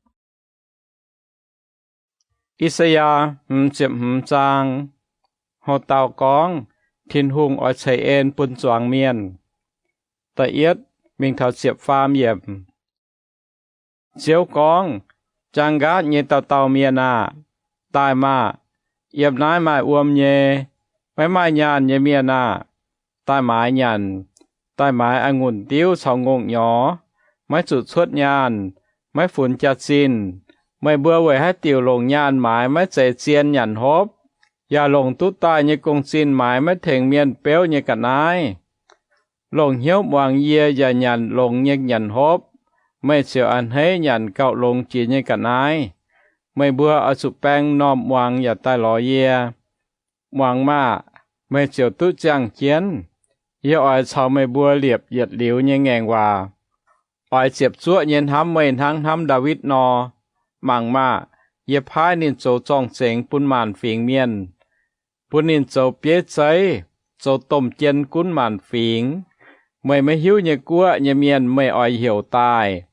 I^saa^yaa hmz ziepc hmz zaang. Ho dauh gorngv, Tin-Hungh oix ceix en bun zuangx mienh. Da'yietv mingh taux ziepc faam yiemc. Ziouv gorngv, Jaang nqaatv nyei dauh dauh mienh aah! Daaih maah! Yiem naaiv maaih wuom nyei. Maiv maaih nyaanh nyei mienh aah! Daaih maaiz nyanc. Daaih maaiz a'ngunc diuv caux ngongh nyorx. Maiv zuqc cuotv nyaanh. Maiv funx jaax-zinh. Meih mbuo weic haaix diuc longc nyaanh maaiz maiv zeiz zien nyanc hopv, yaac longc duqv daaih nyei gong-zinh maaiz maiv tengx mienh beuv nyei ga'naaiv? Longc hnyouv muangx yie yaac nyanc longx nyei nyanc hopv, meih ziouc a'hneiv nyanc gauh longx jiex nyei ga'naaiv. Meih mbuo oix zuqc baeng m'normh muangx yaac daaih lorz yie. Muangx maah! Meih ziouc duqv ziangh jienv. Yie oix caux meih mbuo liepc yietc liuz nyei ngaengc waac. Oix ziepc zuoqv nyei hnamv meih hnangv hnamv Ndaawitv nor. Mangc maah! Yie paaiv ninh zoux zorng-zengx bun maanc fingx mienh, bun ninh zoux bieiv zeiv, zoux domh jien gunv maanc fingx. Meih maiv hiuv nyei guoqv nyei mienh meih oix heuc daaih.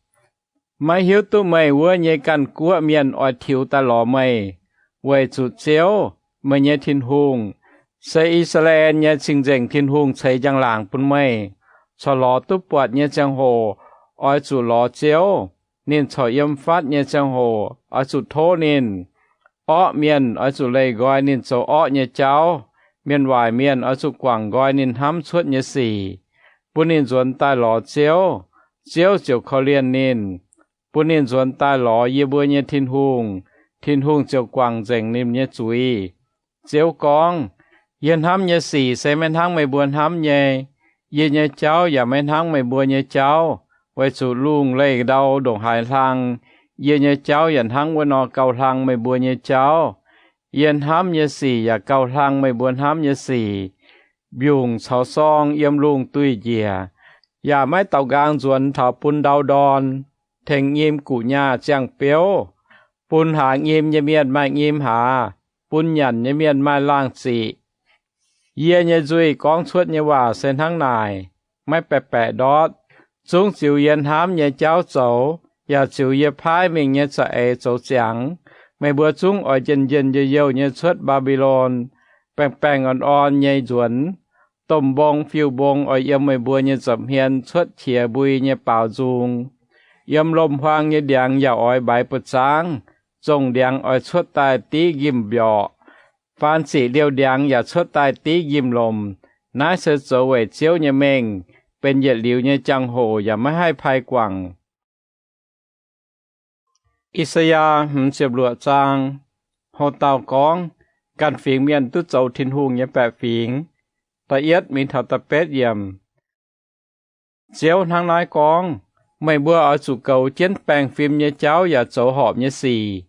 Maiv hiuv duqv meih wuov nyei ganh guoqv mienh oix tiux daaih lorz meih, weic zuqc Ziouv, meih nyei Tin-Hungh, se I^saa^laa^en nyei Cing-Nzengc Tin-Hungh ceix njang-laangc bun meih. Corc lorz duqv buatc nyei ziangh hoc oix zuqc lorz Ziouv. Ninh corc yiem fatv nyei ziangh hoc oix zuqc tov ninh. Orqv mienh oix zuqc leih nqoi ninh zoux orqv nyei jauv. Mienh waaic mienh oix zuqc guangc nqoi ninh hnamv cuotv nyei sic, bun ninh nzuonx daaih lorz Ziouv, Ziouv ziouc korv-lienh ninh. Bun ninh nzuonx daaih lorz yie mbuo nyei Tin-Hungh, Tin-Hungh ziouc guangc nzengc ninh nyei zuiz. Ziouv gorngv, Yie hnamv nyei sic se maiv hnangv meih mbuo hnamv nyei. Yie nyei jauv yaac maiv hnangv meih mbuo nyei jauv, weic zuqc lungh leih ndau ndongc haaix hlang, yie nyei jauv yaac hnangv wuov nor gauh hlang meih mbuo nyei jauv. Yie hnamv nyei sic yaac gauh hlang meih mbuo hnamv nyei sic. Mbiungc caux sorng yiem lungh duih njiec, yaac maiv daaux nqaang nzuonx taux bun ndau ndorn, tengx nyim guqc nyaah ziangh biouv, bun haaz nyim nyei mienh maaih nyim haaz, bun nyanc nyei mienh maaih laangh ziqc. Yie nyei nzuih gorngv cuotv nyei waac se hnangv naaic, maiv baeqc baeqc ndortv. Zungv ziux yie hnamv nyei jauv zoux, yaac ziux yie paaiv mingh nyei za'eix zoux ziangx. Meih mbuo zungv oix njien-njien youh-youh nyei cuotv Mbaa^mbi^lon, baengh-baengh orn-orn nyei nzuonx. Domh mbong fiuv-mbong oix yiem meih mbuo nyei nza'hmien cuotv qiex mbui nyei baaux nzung. Yiem lomc-huaang nyei ndiangx yaac oix mbaix buoz-zaangv. Zongh ndiangx oix cuotv daaih div njimv-mbiorqc. Faan ziqc liouh ndiangx yaac cuotv daaih div njimv-lomc. Naaiv se zoux weic Ziouv nyei mengh, benx yietc liuz nyei jangx-hoc yaac maiv haih pai guangc. I^saa^yaa hmz ziepc luoqc zaang. Ho dauh gorngv, Ganh fingx mienh duqv zoux Tin-Hungh nyei baeqc fingx. Da'yietv mingh taux da'betv yiemc. Ziouv hnangv naaiv gorngv, Meih mbuo oix zuqc goux jienv baengh fim nyei jauv yaac zoux horpc nyei sic,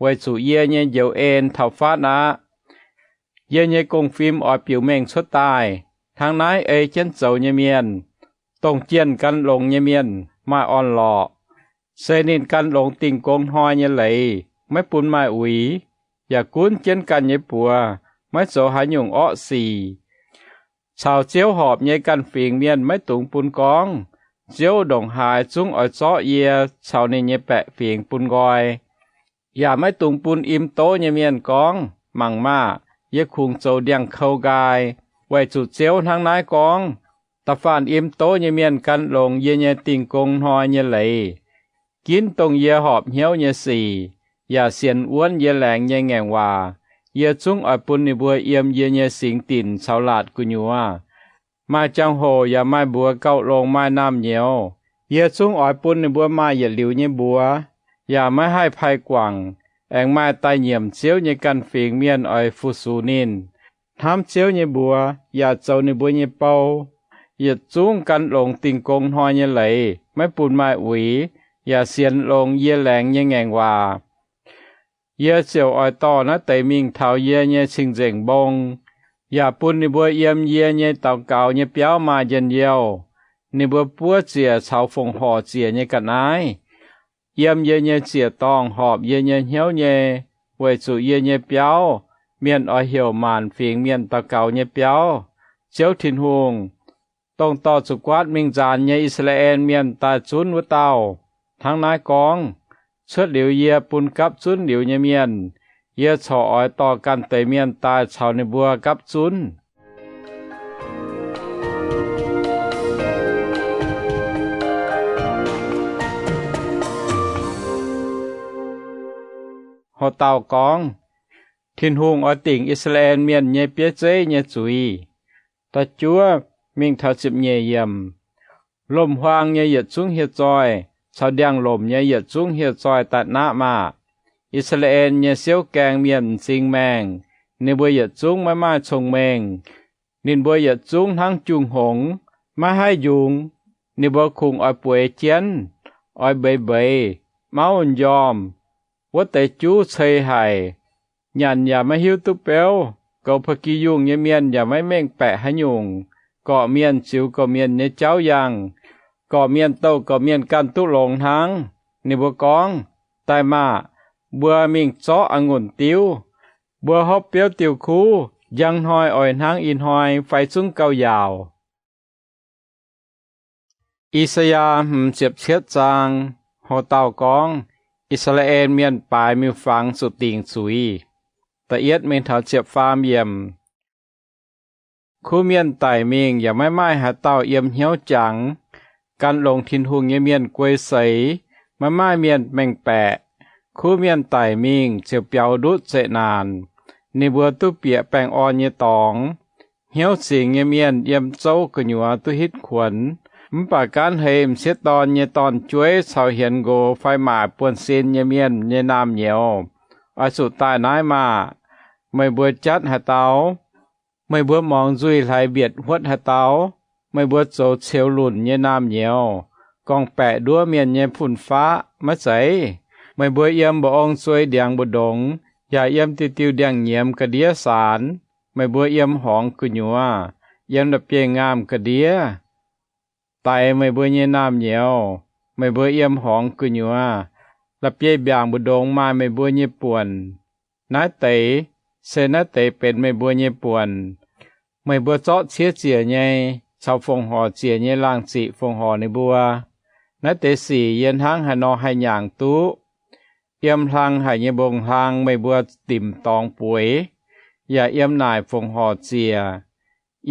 weic zuqc yie nyei njoux en taux fatv aqv. Yie nyei gong-fim oix biux mengh cuotv daaih. Hnangv naaiv ei jienv zoux nyei mienh, dongh jienh gan longx nyei mienh, maaih orn-lorqc. Se ninh gan longx dingh gong hnoi nyei leiz, maiv bun maaih uix, yaac gunv jienv ganh nyei buoz, maiv zoux haaix nyungc orqv sic. Caux Ziouv horpc nyei ganh fingx mienh maiv dungx bun gorngv, Ziouv ndongc haaix zungv oix zorqv yie caux ninh nyei baeqc fingx bun nqoi. Yaac maiv dungx bun im tov nyei mienh gorngv, Mangc maah! Yie kungx zoux ndiangx-kou nqaai. Weic zuqc Ziouv hnangv naaiv gorngv, Da'faanh im tov nyei mienh gan longx yie nyei dingh gong hnoi nyei leiz, ginv dongh yie horpc hnyouv nyei sic, yaac sienx wuonv yie laengz nyei ngaengc waac, yie zungv oix bun ninh mbuo yiem yie nyei singx dinc caux laatc gu'nyuoz. Maaih jangx-hoc yaac maaih mbuox gauh longx maaih naamh nyouz. Yie zungv oix bun ninh mbuo maaih yietc liuz nyei mbuox, yaac maiv haih pai guangc. Aengx maaih daaih nyiemc Ziouv nyei ganh fingx mienh oix fu-sux ninh, hnamv Ziouv nyei mbuox yaac zoux ninh mbuo nyei bou. Yietc zungv gan longx dingh gong hnoi nyei leiz, maiv bun maaih uix, yaac sienx longx yie laengz nyei ngaengc waac. Yie ziouc oix dorh naaiv deix mingh taux yie nyei cing-nzengc mbong. yaac bun ninh mbuo yiem yie nyei daux gaux nyei biauv maaih njien-youh. Ninh mbuo buov ziec caux fongc horc ziec nyei ga'naaiv, yiem yie nyei ziec-dorngh horpc yie nyei hnyouv nyei, weic zuqc yie nyei biauv mienh oix heuc maanc fingx mienh daux gaux nyei biauv. Ziouv Tin-Hungh, dongh dorh zuqc guaatv mingh nzaanx nyei I^saa^laa^en Mienh daaih zunv wuov dauh, hnangv naaiv gorngv, Cuotv liuz yie bun gapv zunv liuz nyei mienh, yie corc oix dorh ganh deix mienh daaih caux ninh mbuo gapv zunv. Ho dauh gorngv, Tin-Hungh oix dingc I^saa^laa^en Mienh nyei bieiv zeiv nyei zuiz. Da'juov mingh taux ziepc nyeic yiemc. Lomc-huaang nyei yietc zungv hieh zoih caux ndiangx-lomc nyei yietc zungv hieh zoih daaih naqv maah! I^saa^laa^en nyei siouv gaeng mienh m'zing maengh. Ninh mbuo yietc zungv maiv maaih cong-mengh. Ninh mbuo yietc zungv hnangv jung-hngongx, maiv haih njungx. Ninh mbuo kungx oix bueix jienv, oix mbeix mbeix, mauv m'njormh, wuov deix juv cei haic. Nyanc yaac maiv hiuv duqv beuv. Goux ba'gi yungh nyei mienh yaac maiv mengh baeqc haaix nyungc. Gorqv-mienh ziux gorqv-mienh nyei jauv yangh. Gorqv-mienh douh gorqv-mienh ganh duqv longx hnangv. Ninh mbuo gorngv, Daaih maah! Mbuo mingh zorqv a'ngunc diuv. Mbuo hopv biouv diuh kuv, njang hnoi oix hnangv ih hnoi fai zungv gauh yaauc. I^saa^yaa hmz ziepc cietv zaang. Ho dauh gorngv, I^saa^laa^en Mienh baaix miuc-fangx zuqc dingc zuiz. Da'yietv mingh taux ziepc faam yiemc. Kuv mienh daic mingh yaac maiv maaih haaix dauh yiem hnyouv jangx. Gan longx Tin-Hungh nyei mienh guei seix, maiv maaih mienh mengh baeqc. Kuv mienh daic mingh ziouc biaux ndutv zeqc naanc. Ninh mbuo duqv bieqc baengh orn nyei dorngx. Hnyouv zingx nyei mienh yiem zouv gu'nyuoz duqv hitv kuonx. Mv baac gaanv heix m'sieqv dorn nyei dorn-jueiv caux hienx nqox fai maaic buonv-sin nyei mienh nyei naamh nyouz oix zuqc daaih naaiv maah! Meih mbuo jatv haaix dauh? Meih mbuo mongx nzuih hlaax mbietc huotv haaix dauh? Meih mbuo zoux ceux lunc nyei naamh nyouz, gorngv-baeqc nduov mienh nyei fun-faqv maiv zeiz? Meih mbuo yiem mba'ong zuei ndiangx mbu'ndongx, yaac yiem diuh diuh ndiangx-nyiemz ga'ndiev saanx. Meih mbuo yiem horngz gu'nyuoz, yiem la'bieiv-ngaamh ga'ndiev daix meih mbuo nyei naamh nyouz. Meih mbuo yiem horngz gu'nyuoz, la'bieiv-mbiaangc mbu'ndongx maaih meih mbuo nyei buonc. Naaiv deix, se naaiv deix benx meih mbuo nyei buonc. Meih mbuo zorqv ciev ziec nyei caux fongc horc ziec nyei laangh ziqc fongc horc ninh mbuo. Naaiv deix sic yie hnangv haaix nor haih nyaangc duqv? Yiem hlang haic nyei mbong-hlang meih mbuo dimc dorngx bueix, yaac yiem naaic fongc horc ziec.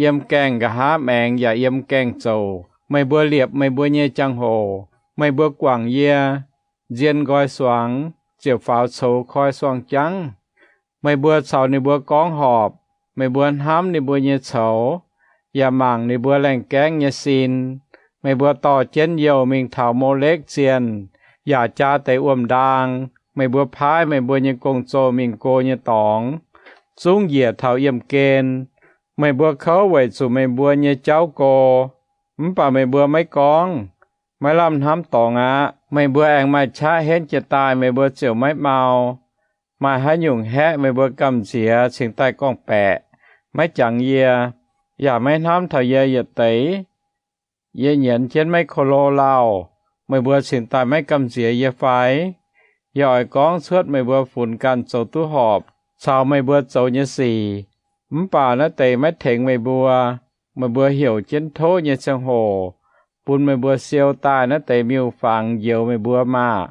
Yiem gaengh nqa'haav maengx yaac yiem gaengh zouc. Meih mbuo liepc meih mbuo nyei jangx-hoc, meih mbuo guangc yie, nzien nqoi suangx, ziouc faaux coux koi suang-jangv. Meih mbuo caux ninh mbuo gorngv horpc. Meih mbuo hnamv ninh mbuo nyei coux, yaac mangc ninh mbuo laengh gaengv nyei sin. Meih mbuo dorh jienv youh mingh taux Molekv zienh, yaac jaa deix wuom-ndaang. Meih mbuo paaiv meih mbuo nyei gong-zoh mingh go nyei dorngx, zungv njiec taux yiemh gen. Meih mbuo kouv weic zuqc meih mbuo nyei jauv go, mv baac meih mbuo maiv gorngv, Maiv lamh hnamv dorngx aqv. Meih mbuo aengx maaih qaqv henv jiez daaih, meih mbuo ziouc maiv mau. Maaih haaix nyungc haeqv meih mbuo gamh nziex cingx daaih gorngv-baeqc, maiv jangx yie, yaac maiv hnamv taux yie yietc deix? Yie nyienz jienv maiv ko lo lauh, meih mbuo cingx daaih maiv gamh nziex yie fai? Yie oix gorngv cuotv meih mbuo funx ganh zoux duqv horpc caux meih mbuo zoux nyei sic. Mv baac naaiv deix maiv tengx meih mbuo. Meih mbuo heuc jienv tov nyei ziangh hoc, bun meih mbuo siou daaih naaiv deix miuc-fangx njoux meih mbuo maah!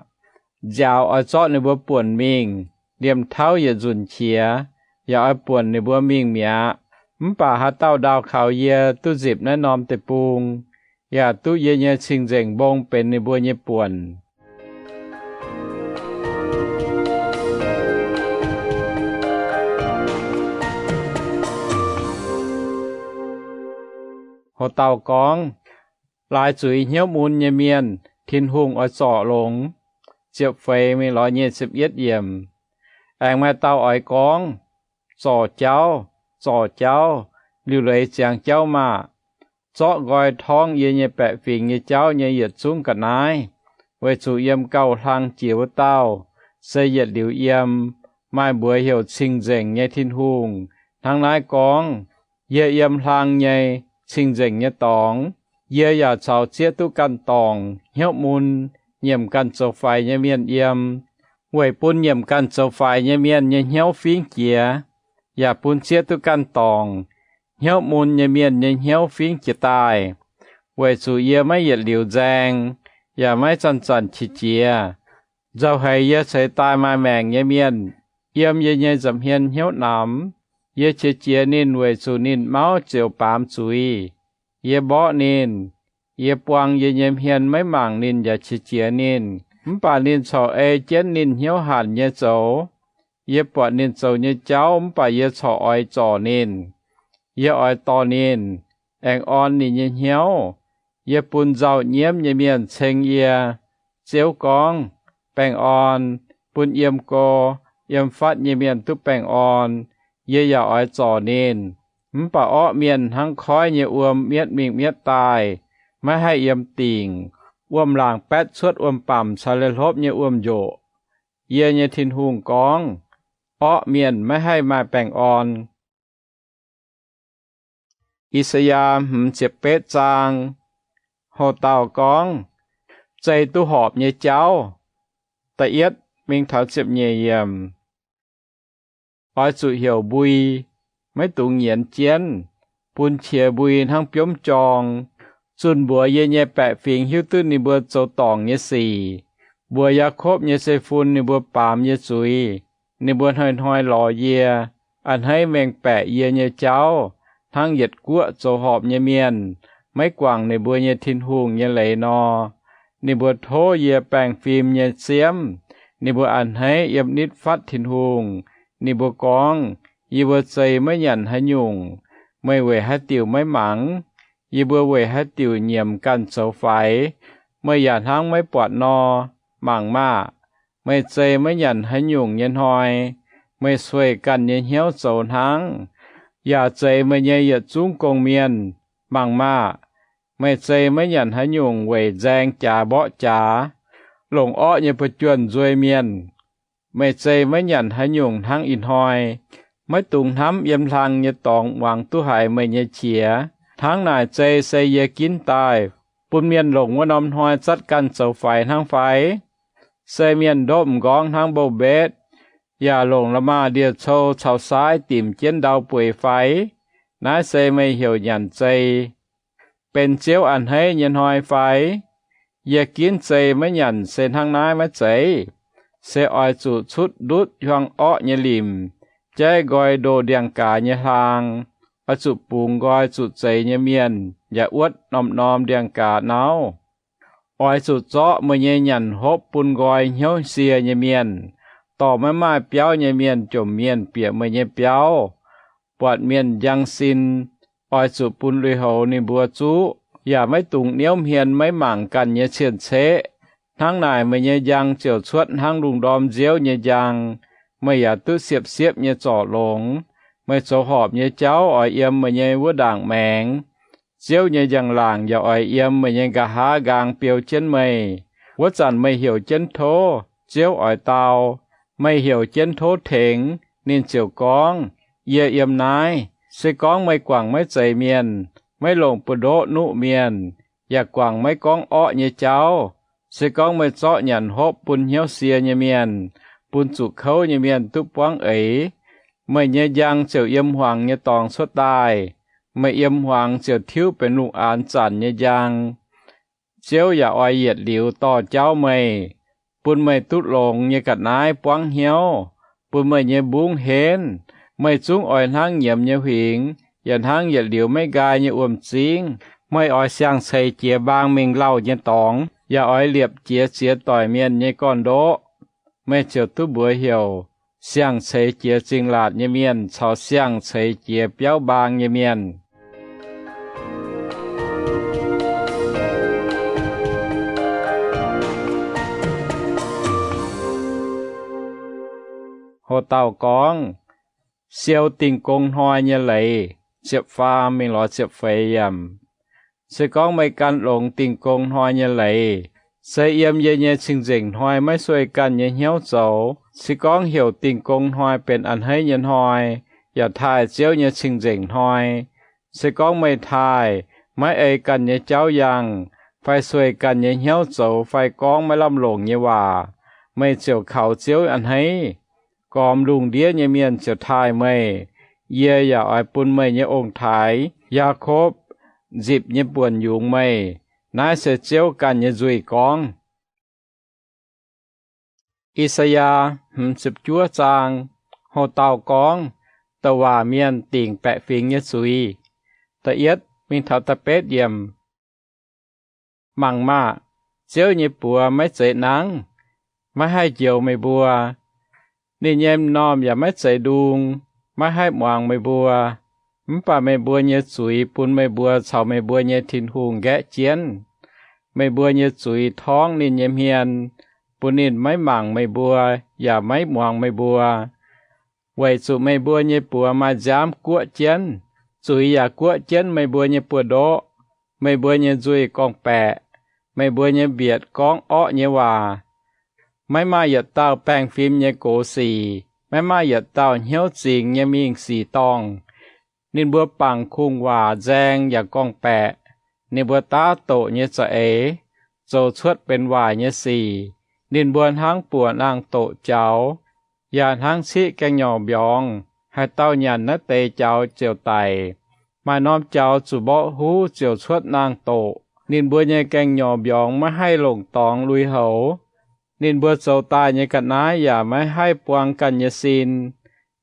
Nziaaux oix zorqv ninh mbuo buonc mingh, liemh tauv yietc nzunc qiex, yaac oix buonc ninh mbuo mingh mi'aqv. Mv baac haaix dauh ndaauh kaux yie duqv nzipc naaiv norm deic-bung, yaac duqv yie nyei cing-nzengc mbong benx ninh mbuo nyei buonc. Ho dauh gorngv, laaix zuiz hnyouv mun nyei mienh Tin-Hungh oix zorc longx. Ziepc feix mingh lorz nyic ziepc yietv yiemc. Aengx maaih dauh oix gorngv, zorc jauv, zorc jauv, liuc leiz ziangx jauv maah! Zorqv nqoi torngv yie nyei baeqc fingx nyei jauv nyei yietc zungv ga'naaiv, weic zuqc yiem gauh hlang jiex wuov dauh se yietc liuz yiem, maaih mbuox heuc Cing-Nzengc nyei Tin-Hungh, hnangv naaiv gorngv, Yie yiem hlang nyei cing-nzengc nyei dorngx, yie yaac caux zieqv duqv ganh dorngc, hnyouv mun, nyiemc ganh zoux faix nyei mienh yiem, weic bun nyiemc ganh zoux faix nyei mienh nyei hnyouv fingv jiez, yaac bun zieqv duqv ganh dorngc, hnyouv mun nyei mienh nyei hnyouv fingv jiez daaih, weic zuqc yie maiv yietc liuz nzaeng, yaac maiv zanc-zanc qiex jiez. Nzauh haic yie ceix daaih maaih maengc nyei mienh yiem yie nyei nza'hmien hnyouv namx. Yie qiex jiez ninh weic zuqc ninh mauv ziouc baamz zuiz. Yie mborqv ninh. Yie buang yie nyei hmien maiv mangc ninh yaac qiex jiez ninh. Mv baac ninh corc ei jienv ninh hnyouv hanc nyei zoux. Yie buatc ninh zoux nyei jauv mv baac yie corc oix zorc ninh. Yie oix dorh ninh, aengx orn ninh nyei hnyouv. Yie bun nzauh nyiemv nyei mienh ceng yie. Ziouv gorngv, Baengh orn, bun yiem go, yiem fatv nyei mienh duqv baengh orn. Yie yaac oix zorc ninh, mv baac orqv mienh hnangv koiv nyei wuom mietv mingh mietv daaih, maiv haih yiem dingc. Wuom-laangc baetv cuotv wuom-bamc caux leiz-hlopv nyei wuom-njoqc. Yie nyei Tin-Hungh gorngv, Orqv mienh maiv haih maaih baengh orn. I^saa^yaa hmz ziepc betv zaang. Houx-dauh gorngv, Zei duqv horpc nyei jauv. Da'yietv mingh taux ziepc nyeic yiemc. Oix zuqc heuc mbui, maiv dungx nyienz jienv, bun qiex mbui hnangv biomv jorng. Zunh mbuox yie nyei baeqc fingx hiuv duqv ninh mbuo zoux dorngc nyei sic. Mbuox Yaakopv nyei zeiv-fun ninh mbuo baamz nyei zuiz. Ninh mbuo hnoi-hnoi lorz yie, a'hneiv mengh baeqc yie nyei jauv, hnangv yietc guoqv zoux horpc nyei mienh maiv guangc ninh mbuo nyei Tin-Hungh nyei leiz nor. Ninh mbuo tov yie baengh fim nyei siemv. Ninh mbuo a'hneiv yiem nitv fatv Tin-Hungh. Ninh mbuo gorngv, Yie mbuo zei maiv nyanc haaix nyungc. Meih weic haaix diuc maiv mangc? Yie mbuo weic haaix diuc nyiemc ganh zoux faix? Meih yaac hnangv maiv buatc nor. Mangc maah! Meih zei maiv nyanc haaix nyungc nyei hnoi, meih sueih ganh nyei hnyouv zoux hnangv, yaac zeix meih nyei yietc zungv gong-mienh. Mangc maah! Meih zei maiv nyanc haaix nyungc weic nzaeng jaax mborqv jaax, longc orqv nyei buoz-juonh nzuei mienh. Meih zei maiv nyanc haaix nyungc hnangv ih hnoi. Maiv dungx hnamv yiem hlang nyei dorngx muangx duqv haiz meih nyei qiex. Hnangv naaic zei se yie ginv daaih, bun mienh longc wuov norm hnoi zatv ganh zoux faix hnangv fai? Se mienh ndopv m'nqorngv hnangv mbouh-mbetv, yaac longc la'maah ndie-cou caux saaiv dimc jienv ndau bueix fai? Naaiv se meih heuc nyanc zei, benx Ziouv a'hneiv nyei hnoi fai? Yie ginv zei maiv nyanc se hnangv naaiv maiv zeiz? Se oix zuqc cutv ndutv hiuang orqv nyei limc, jaiv nqoi ndoh ndiangx-gaaz nyei hlaang. Oix zuqc bungx nqoi zuqc zeix nyei mienh yaac wuotv norm-norm ndiangx-gaaz nauv. Oix zuqc zorqv meih nyei nyanc hopv bun nqoi hnyouv sie nyei mienh, dorh maiv maaih biauv nyei mienh jomc mienh bieqc meih nyei biauv. Buatc mienh njang sin, oix zuqc bun lui-houx ninh mbuo zuqv, yaac maiv dungx niouv hmien maiv mangc ganh nyei cien-ceqv. Hnangv naaic meih nyei njang ziouc cuotv hnangv lungh ndorm nziouv nyei njang. Meih yaac duqv siepv-siepv nyei zorc longx. Meih zoux horpc nyei jauv oix yiem meih nyei wuov ndaangc maengx. Ziouv nyei njang-laangc yaac oix yiem meih nyei nqa'haav nqaang biou jienv meih. Wuov zanc meih heuc jienv tov, Ziouv oix dau. Meih heuc jienv tov tengx, ninh ziouc gorngv, Yie yiem naaiv. Se gorngv meih guangc maiv zeiz mienh, maiv longc buoz-ndoqv nuqv mienh, yaac guangc maiv gorngv orqv nyei jauv, se gorngv meih zorqv nyanc hopv bun hnyouv sie nyei mienh, bun zuqc kouv nyei mienh duqv buangv eix, meih nyei njang ziouc yiem hmuangx nyei dorngx cuotv daaih. Meih yiem hmuangx ziouc tiuv benx lungh aanx zanc nyei njang. Ziouv yaac oix yietc liuz dorh jauv meih, bun meih duqv longx nyei ga'naaiv buangv hnyouv, bun meih nyei mbungv henv. Meih zungv oix hnangv nyiemz nyei huingx, yaac hnangv yietc liuz maiv nqaai nyei wuom-zingv. Meih oix siang-ceix jiez mbaang mingh lauh nyei dorngx, yaac oix liepc jiez ziex doic mienh nyei gorn-ndoqv. Meih ziouc duqv mbuox heuc Siang-Ceix Jiez Zingh Laatc Nyei Mienh caux Siang-Ceix Jiez Biauv Mbaang Nyei Mienh. Hoc dauh gorngv, Siou Dingh Gong Hnoi Nyei Leiz, ziepc faam mingh lorz ziepc feix yiemc. Se gorngv meih gan longx dingh gong hnoi nyei leiz, se yiem yie nyei cing-nzengc hnoi maiv sueih ganh nyei hnyouv zoux. Se gorngv heuc dingh gong hnoi benx a'hneiv nyei hnoi, yaac taaih Ziouv nyei cing-nzengc hnoi, Se gorngv meih taaih, maiv ei ganh nyei jauv yangh, fai sueih ganh nyei hnyouv zoux fai gorngv maiv lamh longc nyei waac, meih ziouc kaux Ziouv a'hneiv. Gormx lungh ndiev nyei mienh ziouc taaih meih. Yie yaac oix bun meih nyei ong-taaix, Yaakopv, nzipc nyei buonc yungz meih. Naaiv se Ziouv ganh nyei nzuih gorngv. I^saa^yaa hmz ziepc juov zaang. Ho dauh gorngv, douc waac mienh dingc baeqc fingx nyei zuiz. Da'yietv mingh taux da'betv yiemc. Mangc maah! Ziouv nyei buoz maiv zeiz nangv, maiv haih njoux meih mbuo. Ninh nyei m'normh yaac maiv zeiz ndung, maiv haih muangx meih mbuo. Mv baac meih mbuo nyei zuiz bun meih mbuo caux meih mbuo nyei Tin-Hungh nqaeqv jienv. Meih mbuo nyei zuiz torngv ninh nyei hmien, bun ninh maiv mangc meih mbuo, yaac maiv muangx meih mbuo. Weic zuqc meih mbuo nyei buoz maaih nziaamv guoqv jienv, zuiz yaac guoqv jienv meih mbuo nyei buoz-ndoqv. Meih mbuo nyei nzuih gorngv-baeqc, meih mbuo nyei mbietc gorngv orqv nyei waac. Maiv maaih yietc dauh baengh fim nyei gox sic, maiv maaih yietc dauh hnyouv zingx nyei mingh sic dorngh. Ninh mbuo bangc kungx-waac nzaeng yaac gorngv-baeqc. Ninh mbuo daav doqc nyei za'eix, zoux cuotv benx waaic nyei sic. Ninh mbuo hnangv buoqc naang-doqc jaux, yaac hnangv ciqv gaeng-nyorc mbiorngz. Haaix dauh nyanc naaiv deix jaux ziouc daic. Maaih norm jaux zuqc mborqv huv ziouc cuotv naang-doqc. Ninh mbuo nyei gaeng-nyorc mbiorngz maiv haih longc dorngx lui-houx. Ninh mbuo zoux daaih nyei ga'naaiv yaac maiv haih buang ganh nyei sin.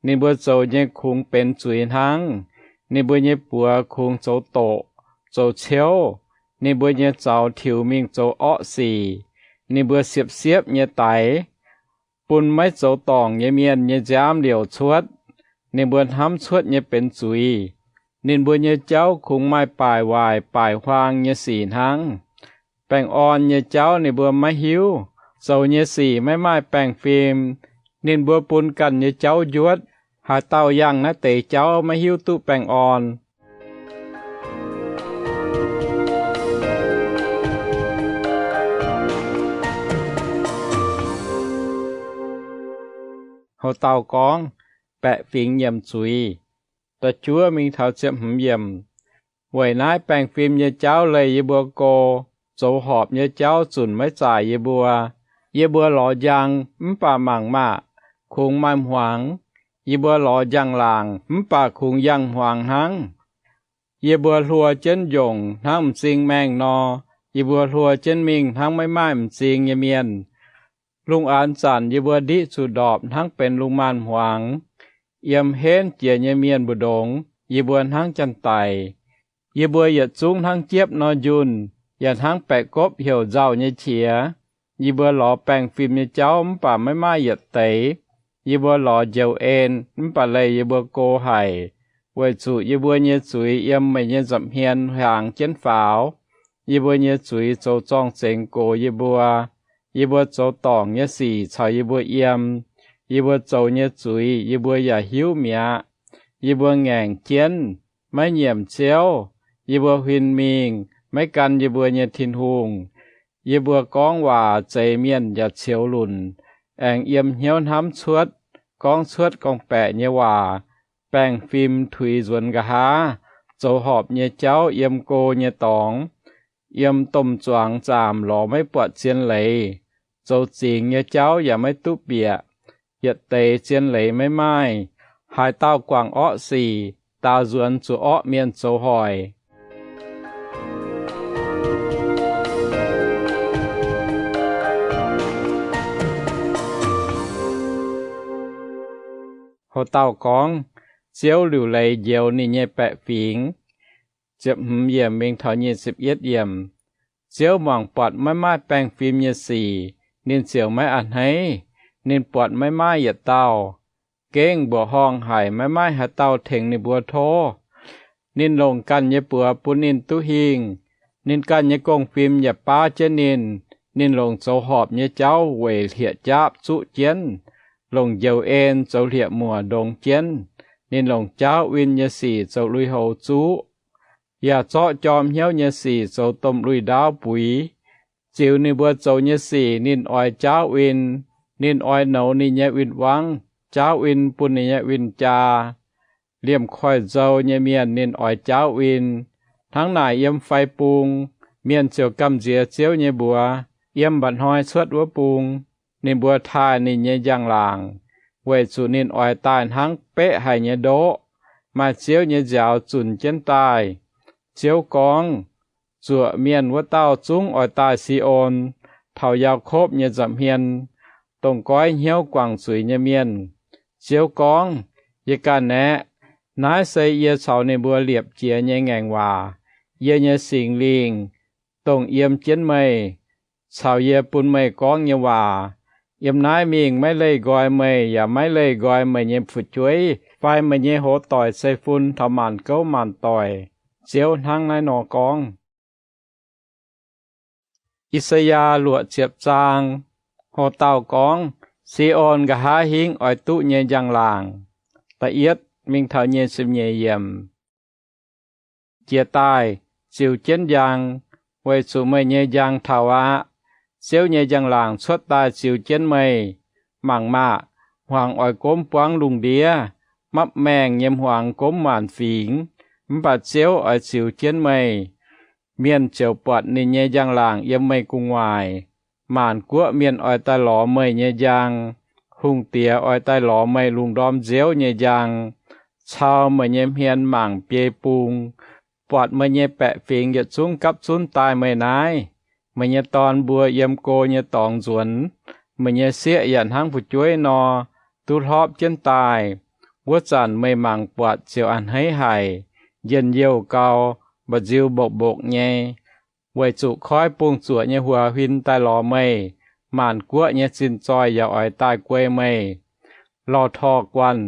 Ninh mbuo zoux nyei kungx benx zuiz hnangv. Ninh mbuo nyei buoz kungx zoux doqc, zoux ciouv. Ninh mbuo nyei zaux tiux mingh zoux orqv sic. Ninh mbuo siepv-siepv nyei daix, bun maiv zoux dorngc nyei mienh nyei nziaamv liouc cuotv. Ninh mbuo hnamv cuotv nyei benx zuiz. Ninh mbuo nyei jauv kungx maaih baaic waaic baaic huaang nyei sic hnangv. Baengh orn nyei jauv ninh mbuo maiv hiuv. Zoux nyei sic maiv maaih baengh fim. Ninh mbuo bun ganh nyei jauv njuotv. Haaix dauh yangh naaiv deix jauv maiv hiuv duqv baengh orn. Ho dauh gorngv, baeqc fingx nyiemc zuiz. Da'juov mingh taux ziepc hmz yiemc. Weic naaiv baengh fim nyei jauv leih yie mbuo go, zoux horpc nyei jauv zunc maiv zaaic yie mbuo. Yie mbuo lorz njang mv baac mangc maah! Kungx maaih hmuangx. Yie mbuo lorz njang-laangc mv baac kungx yangh hmuangx hnangv. Yie mbuo hluo jienv njongc hnangv m'zing maengh nor, yie mbuo hluo jienv mingh hnangv maiv maaih m'zing nyei mienh. Lungh aanx zanc yie mbuo ndiqv zuqc ndorpc hnangv benx lungh maanz-hmuangx. Yiem henv jiex nyei mienh mbu'ndongx yie mbuo hnangv janx-daic. Yie mbuo yietc zungv hnangv jiepv nor njunh, yaac hnangv baeqc gopv heuc nzauh nyei qiex. Yie mbuo lorz baengh fim nyei jauv mv baac maiv maaih yietc deix. Yie mbuo lorz njoux en mv baac leih yie mbuo go haic, weic zuqc yie mbuo nyei zuiz yiem meih nyei nza'hmien hiaangx jienv faaux. Yie mbuo nyei zuiz zoux zorng-zengx gox yie mbuo. Yie mbuo zoux dorngc nyei sic caux yie mbuo yiem. Yie mbuo zoux nyei zuiz yie mbuo yaac hiuv mi'aqv. Yie mbuo ngaengc jienv, maiv nyiemc Ziouv. Yie mbuo huin mingh, maiv gan yie mbuo nyei Tin-Hungh. Yie mbuo gorngv waac zeix mienh yaac ceux lunc, aengx yiem hnyouv hnamv cuotv, gorngv cuotv gorngv-baeqc nyei waac, baengh fim tuix nzuonx nqa'haav, zoux horpc nyei jauv yiem go nyei dorngx, yiem domh zuangx zaamc lorz maiv buatc zien leiz, zoux zingx nyei jauv yaac maiv duqv bieqc, yietc deix zien leiz maiv maaih. Haaix dauh guangc orqv sic, daaux nzuonx zuqc orqv mienh zoux hoic. Ho dauh gorngv, Ziouv liuc leiz njoux ninh nyei baeqc fingx. Ziepc hmz yiemc mingh taux nyic ziepc yietv yiemc. Ziouv muangx buatc maiv maaih baengh fim nyei sic, ninh ziouc maiv a'hneiv. Ninh buatc maiv maaih yietc dauh. Gengh mbuoqc horngh haic, maiv maaih haaix dauh tengx ninh mbuo tov. Ninh longc ganh nyei buoz bun ninh duqv hingh. Ninh ganh nyei gong-fim yaac baav jienv ninh. Ninh longc zoux horpc nyei jauv weic hlieqv-njaapv zuqv jienv, longc njoux en zoux hlieqv-muoc ndongx jienv. Ninh longc jaauv win nyei sic zoux lui-houx zuqv, yaac zorqv jorm hnyouv nyei sic zoux domh lui-ndaauv buix. Ziux ninh mbuo zoux nyei sic ninh oix jaauv win. Ninh oix nouz ninh nyei win-wangv, jaauv win bun ninh nyei win-jaa. liemh koiv-nzou nyei mienh ninh oix jaauv win. Hnangv naaic yiem fai bung, mienh ziouc gamh nziex Ziouv nyei mbuox. Yiem mba'hnoi cuotv wuov bung, ninh mbuo taaih ninh nyei njang-laangc, weic zuqc ninh oix daaih hnangv beqv haic nyei ndoqv, maaih Ziouv nyei nziaaux zunc jienv daaih. Ziouv gorngv, zuoqc mienh wuov dauh zungv oix daaih Si^on, taux Yaakopv nyei nza'hmien, dongh goiv hnyouv guangc zuiz nyei mienh. Ziouv gorngv, yie ganh aeqv, naaiv se yie caux ninh mbuo liepc jiez nyei ngaengc waac. Yie nyei Singx Lingh, dongh yiem jienv meih, caux yie bun meih gorngv nyei waac, yiem naaiv mingh maiv leih nqoi meih, yaac maiv leih nqoi meih nyei fu'jueiv fai meih nyei hoz doic zeiv-fun taux maanc gouv maanc doic. Ziouv hnangv naaiv nor gorngv. I^saa^yaa luoqc ziepc zaang. Hoc dauh gorngv, Si^on nqa'haav hingv oix duqv nyei njang-laangc. Da'yietv mingh taux nyic ziepc nyeic yiemc. Jiex daaih, ziux jienv njang, weic zuqc meih nyei njang taux aqv. Ziouv nyei njang-laangc cuotv daaih ziux jienv meih. Mangc maah! Hmuangx oix gomv buangv lungh ndiev, mapv maengh nyei hmuangx gomv maanc fingx, mv baac Ziouv oix ziux jienv meih. Mienh ziouc buatc ninh nyei njang-laangc yiem meih gu'nguaaic. Maanc guoqv mienh oix daaih lorz meih nyei njang. Hungh diex oix daaih lorz meih lungh ndorm nziouv nyei njang, cau meih nyei hmien mangc biei bung, buatc meih nyei baeqc fingx yietc zungv gapv zunv daaih meih naaiv. Meih nyei dorn mbuo yiem go nyei dorngx nzuonx. Meih nyei sieqv yaac hnangv fu'jueiv nor, duqv hlorpv jienv daaih. Wuov zanc meih mangc buatc ziouc a'hneiv haic, njien-youh gau, mba'nziu mbokv-mbokv nyei, weic zuqc koiv bungx-zuoqc nyei huaax huin daaih lorz meih. Maanc guoqv nyei zinh zoih yaac oix daaih guei meih. Lauh Torh Guanh,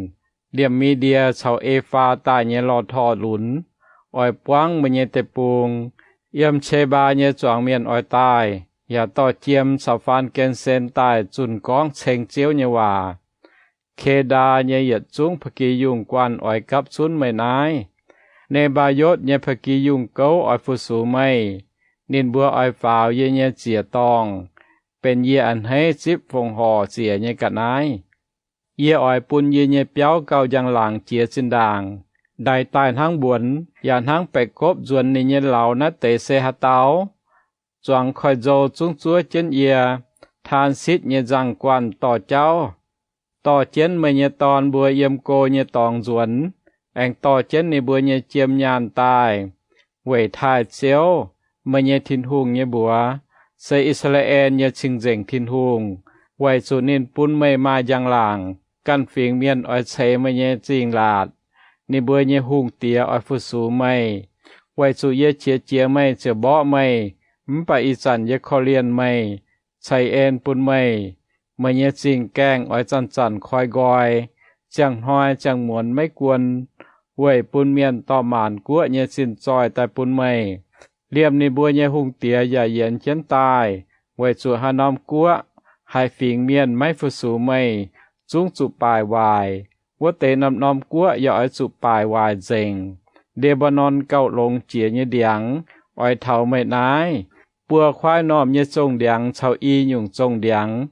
liemh Mi^ndie caux E^faa daaih nyei lauh torh lunx, oix buangv meih nyei deic-bung. Yiem Qe^mbaa nyei zuangx mienh oix daaih, yaac dorh Jiem caux Faan Gen^sen daaih zunh gorngv ceng Ziouv nyei waac. Ke^ndaa nyei yietc zungv ba'gi yungh guanh oix gapv zunv meih naaiv. Ne^mbaa^yotv nyei ba'gi yungh gouv oix fu-sux meih. Ninh mbuo oix faaux yie nyei ziec-dorngh, benx yie a'hneiv zipv fongc horc ziec nyei ga'naaiv. Yie oix bun yie nyei biauv gauh njang-laangc jiex zinh ndaangc, ndaix daaih hnangv mbuonx, yaac hnangv baeqc gopv nzuonx ninh nyei lauz. Naaiv deix se haaix dauh? Zuangx koiv-nzou zungv zuov jienv yie. Taansitv nyei nzangc-guanh dorh jauv, dorh jienv meih nyei dorn mbuo yiem go nyei dorngx nzuonx, aengx dorh jienv ninh mbuo nyei jiem nyaanh daaih, weic taaih Ziouv, meih nyei Tin-Hungh nyei mbuox, se I^saa^laa^en nyei Cing-Nzengc Tin-Hungh, weic zuqc ninh bun meih maaih njang-laangc. Ganh fingx mienh oix ceix meih nyei zingh laatc. Ninh mbuo nyei hungh diex oix fu-sux meih. Weic zuqc yie qiex jiez meih ziouc mborqv meih, mv baac ih zanc yie korv-lienh meih, ceix en bun meih. Meih nyei zingh gaengh oix zanc-zanc koi nqoi, ziangh hnoi ziangh muonz maiv guon, weic bun mienh dorh maanc guoqv nyei zinh zoih daaih bun meih. Liemh ninh mbuo nyei hungh diex yaac yienx jienv daaih, weic zuqc haaix norm guoqv, haaix fingx mienh maiv fu-sux meih, zungv zuqc baaic waaic. Wuov deix norm-norm guoqv yaac oix zuqc baaic waaic nzengc. Le^mbaa^norn gauh longx jiex nyei ndiangx oix taux meih naaiv. Buo kuaaiv normh nyei zongh ndiangx caux i nyungc zongh ndiangx,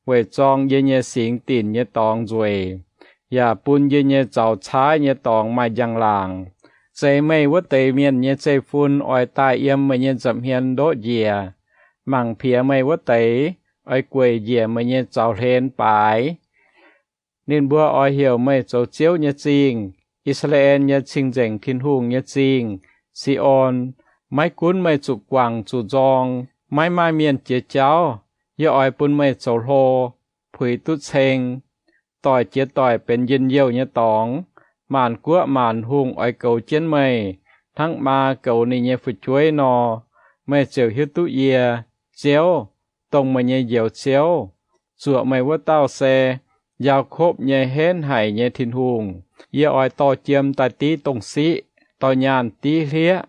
weic zorng yie nyei singx dinc nyei dorngx nzueic, yaac bun yie nyei zaux caaiv nyei dorngx maaih njang-laangc. Zeix meih wuov deix mienh nyei zeiv-fun oix daaih yiem meih nyei nza'hmien ndoqv njiec. Mangc piex meih wuov deix oix gueic njiec meih nyei zaux hlen baaix. Ninh mbuo oix heuc meih zoux Ziouv nyei Zingh, I^saa^laa^en nyei Cing-Nzengc Tin-Hungh nyei Zingh, Si^on. Maiv gunv meih zuqc guangc zuqc nzorng, maiv maaih mienh jiex jauv, yie oix bun meih zoux hlo, puix duqv ceng, doic jiex doic benx njien-youh nyei dorngx. Maanc guoqv maanc hungh oix goux jienv meih, hnangv maa goux ninh nyei fu'jueiv nor. Meih ziouc hiuv duqv yie, Ziouv, dongh meih nyei Njoux Ziouv, zuoqc meih wuov dauh se Yaakopv nyei henv haic nyei Tin-Hungh. Yie oix dorh jiem daaih div dongh siqv, dorh nyaanh div hlieqv.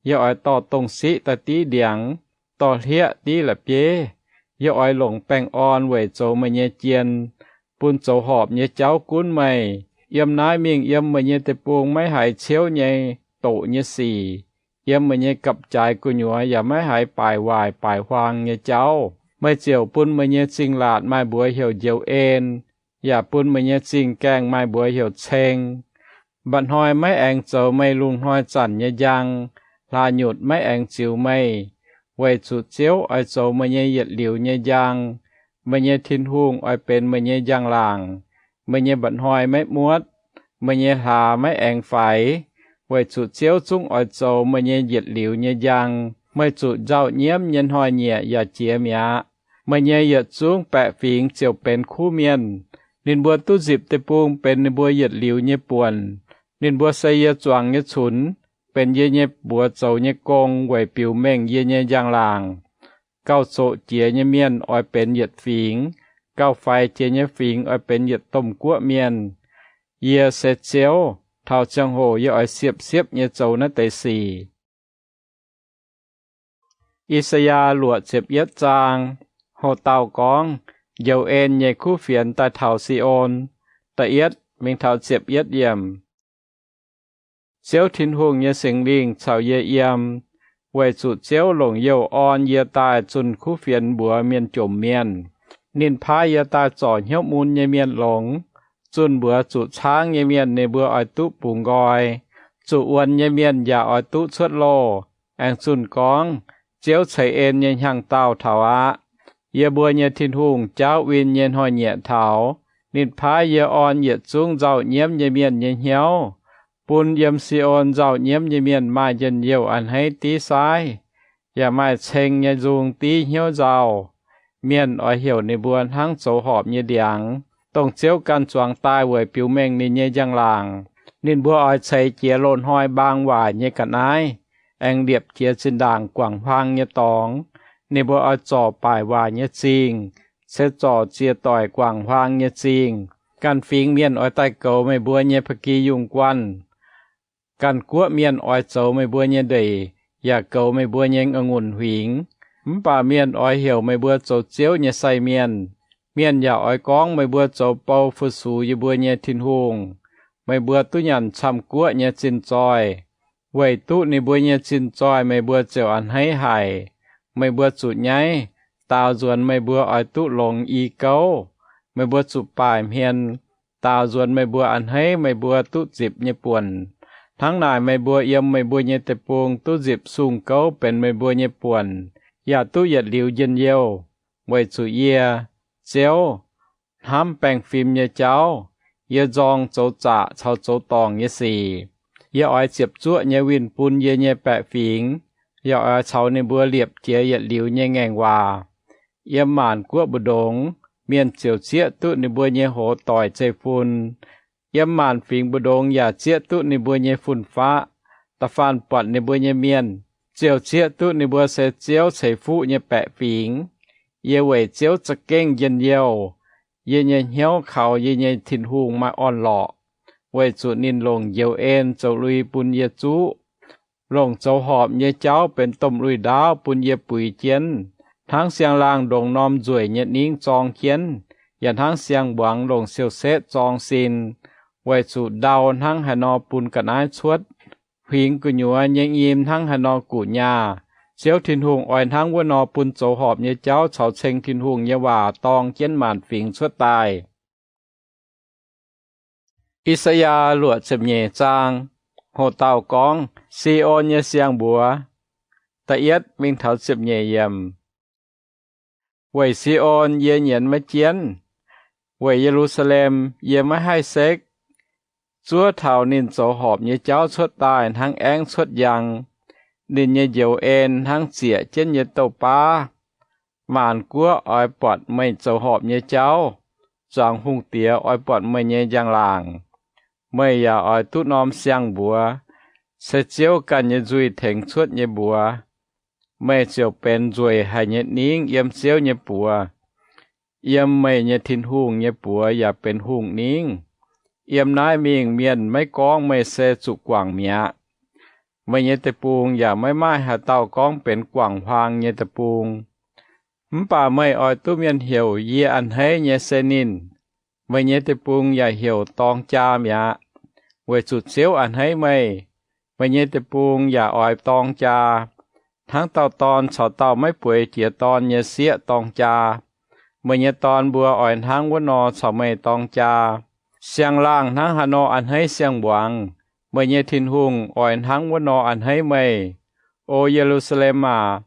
Yie oix dorh dongh siqv daaih div ndiangx, dorh hlieqv div la'bieiv. Yie oix longc baengh orn weic zoux meih nyei jien, bun zoux horpc nyei jauv gunv meih. Yiem naaiv mingh yiem meih nyei deic-bung maiv haiz ciouv nyei doqc nyei sic. Yiem meih nyei gapv-jaaix gu'nyuoz yaac maiv haiz baaic waaic baaic huaang nyei jauv. Meih ziouc bun meih nyei zingh laatc maaih mbuox heuc Njoux En, yaac bun meih nyei zingh gaengh maaih mbuox heuc Ceng. Mba'hnoi maiv aengx zoux meih lungh hnoi zanc nyei njang, hlaax nyutc maiv aengx ziux meih, weic zuqc Ziouv oix zoux meih nyei yietc liuz nyei njang, meih nyei Tin-Hungh oix benx meih nyei njang-laangc. Meih nyei mba'hnoi maiv muotv, meih nyei hlaax maiv aengx faix, weic zuqc Ziouv zungv oix zoux meih nyei yietc liuz nyei njang. Meih zuqc nzauh nyiemv nyei hnoi-nyieqc yaac jiex mi'aqv. Meih nyei yietc zungv baeqc fingx ziouc benx kuv mienh. Ninh mbuo duqv nzipc deic-bung benx ninh mbuo yietc liuz nyei buonc. Ninh mbuo se yie zuangx nyei cunx, benx yie nyei mbuox zoux nyei gong weic biux mengh yie nyei njang-laangc. Gauh zoqc jiex nyei mienh oix benx yietc fingx, gauh faix jiex nyei fingx oix benx yietc domh guoqv mienh. Yie se Ziouv. Taux ziangh hoc yie oix siepv-siepv nyei zoux naaiv deix sic. I^saa^yaa luoqc ziepc yietv zaang. Hoc-dauh gorngv, Njoux En nyei kuv fienx daaih taux Si^on. Da'yietv mingh taux ziepc yietv yiemc. Ziouv Tin-Hungh nyei Singx Lingh caux yie yiem, weic zuqc Ziouv longc youh orn yie daaih zunh kuv fienx mbuox mienh jomc mienh. Ninh paaiv yie daaih zorc hnyouv mun nyei mienh longx, zunh mbuox zuqc caangv nyei mienh ninh mbuo oix duqv bungx nqoi, zuqc wuonx nyei mienh yaac oix duqv cuotv loh, aengx zunh gorngv, Ziouv ceix en nyei hnyangx-daauh taux aqv. Yie mbuo nyei Tin-Hungh jaauv win nyei hnoi-nyieqc taux. Ninh paaiv yie orn yietc zungv nzauh nyiemv nyei mienh nyei hnyouv, bun yiem Si^on nzauh nyiemv nyei mienh maaih njien-youh a'hneiv div saaiv, yaac maaih ceng nyei nzung div hnyouv nzauh. Mienh oix heuc ninh mbuo hnangv zoux horpc nyei ndiangx, dongh Ziouv ganh zuangx daaih weic biux mengh ninh nyei njang-laangc. Ninh mbuo oix ceix jiez loz-hnoi mbaang waaic nyei ga'naaiv, aengx liepc jiez zinh ndaangc guangc huaang nyei dorngx. Ninh mbuo oix zorc baaic waaic nyei zingh, se zorc ziex doic guangc huaang nyei zingh. Ganh fingx mienh oix daaih goux meih mbuo nyei ba'gi yungh guanh. Ganh guoqv mienh oix zoux meih mbuo nyei ndeic, yaac goux meih mbuo nyei a'ngunc huingx. Mv baac mienh oix heuc meih mbuo zoux Ziouv nyei sai mienh. Mienh yaac oix gorngv meih mbuo zoux bou fu-sux yie mbuo nyei Tin-Hungh. Meih mbuo duqv nyanc camv-guoqv nyei zinh zoih. Weic duqv ninh mbuo nyei zinh zoih meih mbuo ziouc a'hneiv haic. Meih mbuo zuqc nyaiv, daaux nzuonx meih mbuo oix duqv longx i gouv. Meih mbuo zuqc baaic hmien, daaux nzuonx meih mbuo a'hneiv meih mbuo duqv nzipc nyei buonc. Hnangv naaic meih mbuo yiem meih mbuo nyei deic-bung duqv nzipc sung gouv benx meih mbuo nyei buonc, yaac duqv yietc liuz njien-youh. Weic zuqc yie, Ziouv, hnamv baengh fim nyei jauv. Yie nzorng zoux zaqc caux zoux dorngc nyei sic. Yie oix ziepc zuoqv nyei winh bun yie nyei baeqc fingx, yaac oix caux ninh mbuo liepc jiez yietc liuz nyei ngaengc waac. Yiem maanc guoqv mbu'ndongx, mienh ziouc zieqv duqv ninh mbuo nyei hoz doic zeiv-fun. Yiem maanc fingx mbu'ndongx yaac zieqv duqv ninh mbuo nyei fun-faqv. Da'faanh buatc ninh mbuo nyei mienh, ziouc zieqv duqv ninh mbuo se Ziouv ceix fuqv nyei baeqc fingx. Yie weic Ziouv za'gengh njien-youh. Yie nyei hnyouv kaux yie nyei Tin-Hungh maaih orn-lorqc, weic zuqc ninh longc njoux en zoux lui bun yie zuqv, longc zoux horpc nyei jauv benx domh lui ndaauv bun yie buix jienv. Hnangv siang-laangh ndongc norm nzueic nyei ningv zorng jienv, yaac hnangv siang-mbuangz longc siou-setv zorng sin, weic zuqc ndau hnangv haaix nor bun ga'naaiv cuotv, huingx gu'nyuoz nyei nyim hnangv haaix nor guqc nyaah. Ziouv Tin-Hungh oix hnangv wuov nor bun zoux horpc nyei jauv caux ceng Tin-Hungh nyei waac dorng jienv maanc fingx cuotv daaih. I^saa^yaa luoqc ziepc nyeic zaang. Hoc dauh gorngv, Si^on nyei siang-mbuox. Da'yietv mingh taux ziepc nyeic yiemc. Weic Si^on yie nyienz maiv jienv, weic Ye^lu^saa^lem yie maiv haih sekv. Zuov taux ninh zoux horpc nyei jauv cuotv daaih hnangv aengv cuotv njang, ninh nyei njoux en hnangv zieqc jienv nyei douh baav. Maanc guoqv oix buatc meih zoux horpc nyei jauv, zuangx hungh diex oix buatc meih nyei njang-laangc. Meih yaac oix duqv norm siang-mbuox, se Ziouv ganh nyei nzuih tengx cuotv nyei mbuox. Meih ziouc benx nzueic haic nyei ningv yiem Ziouv nyei buoz. Yiem meih nyei Tin-Hungh nyei buoz yaac benx hungh ningv. Yiem naaiv mingh mienh maiv gorngv meih se zuqc guangc mi'aqv. Meih nyei deic-bung yaac maiv maaih haaix dauh gorngv benx guangc huaang nyei deic-bung. Mv baac meih oix duqv mienh heuc yie a'hneiv nyei se ninh. Meih nyei deic-bung yaac heuc dorng jaa mi'aqv, weic zuqc Ziouv a'hneiv meih. Meih nyei deic-bung yaac oix dorng jaa, hnangv dauh dorn caux dauh maiv bueix jiex dorn nyei sieqv dorng jaa. Meih nyei dorn mbuo oix hnangv wuov nor caux meih dorng jaa. Siang-laangh hnangv haaix nor a'hneiv siang-mbuangz, Meih nyei Tin-Hungh oix hnangv wuov nor a'hneiv meih. O Ye^lu^saa^lem aac,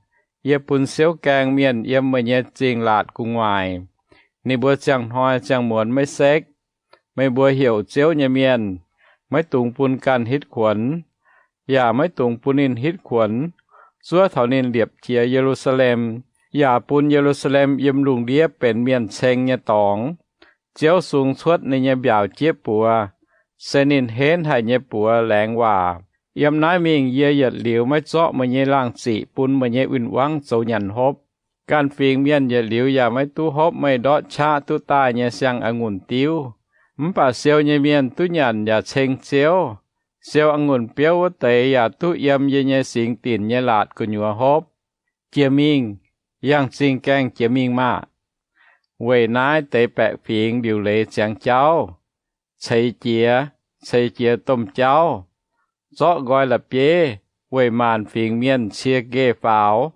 yie bun siouv gaeng mienh yiem meih nyei zingh laatc gu'nguaaic. Ninh mbuo ziangh hnoi ziangh muonz maiv sekv. Meih mbuo heuc Ziouv nyei mienh, maiv dungx bun ganh hitv kuonx, yaac maiv dungx bun ninh hitv kuonx. Zuov taux ninh liepc jiez Ye^lu^saa^lem, yaac bun Ye^lu^saa^lem yiem lungh ndiev benx mienh ceng nyei dorngx. Ziouv sung cuotv ninh nyei mbiaauc jieqv buoz, se ninh henv haic nyei buoz laengz waac. Yiem naaiv mingh yie yietc liuz maiv zorqv meih nyei laangh ziqc bun meih nyei win-wangv zoux nyanc hopv. Ganh fingx mienh yietc liuz yaac maiv duqv hopv meih ndortv qaqv duqv daaih nyei siang-a'ngunc diuv. Mv baac siou nyei mienh duqv nyanc yaac ceng Ziouv. Siou a'ngunc biouv wuov deix yaac duqv yiem yie nyei singx dinc nyei laatc gu'nyuoz hopv. Jiex mingh, yangh zingh gaengh jiex mingh maah! Weic naaiv deix baeqc fingx liuc leiz ziangx jauv, ceix jiez, ceix jiez domh jauv, zorqv nqoi la'bieiv weic maanc fingx mienh cie nqeh faaux.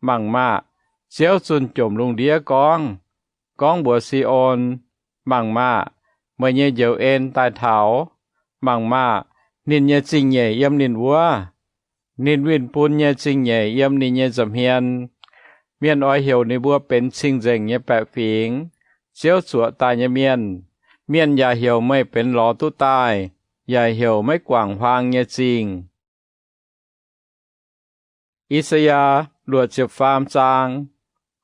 Mangc maah! Ziouv zunh jomc lungh ndiev gorngv, gorngv mbuox Si^on, Mangc maah! Meih nyei njoux en daaih taux. Mangc maah! Ninh nyei zingh nyeic yiem ninh wuov. Ninh winh bun nyei zingh nyeic yiem ninh nyei nza'hmien. Mienh oix heuc ninh mbuo benx cing-nzengc nyei baeqc fingx, Ziouv zuoqc daaih nyei mienh. Mienh yaac heuc meih benx lorz duqv daaih, yaac heuc maiv guangc huaang nyei zingh. I^saa^yaa luoqc ziepc faam zaang.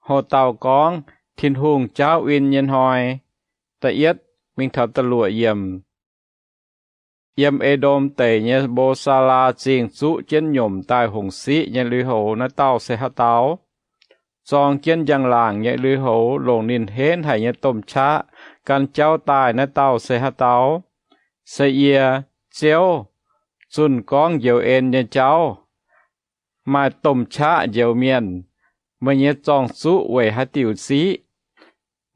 Ho dauh gorngv Tin-Hungh jaauv win nyei hnoi. Da'yietv mingh taux da'luoqc yiemc. Yiem E^ndom Deic nyei Mbo^saa^laa Zingh zuqv jienv nyomc daaih hongc siqv nyei lui-houx naaiv dauh se haaix dauh? Zorng jienv njang-laangc nyei lui-houx longc ninh henv haic nyei domh qaqv gan jauv daaih naaiv dauh se haaix dauh? Se yie, Ziouv, zunh gorngv njoux en nyei jauv. Maaih domh qaqv njoux mienh. Meih nyei zorng-zuqv weic haaix diuc siqv?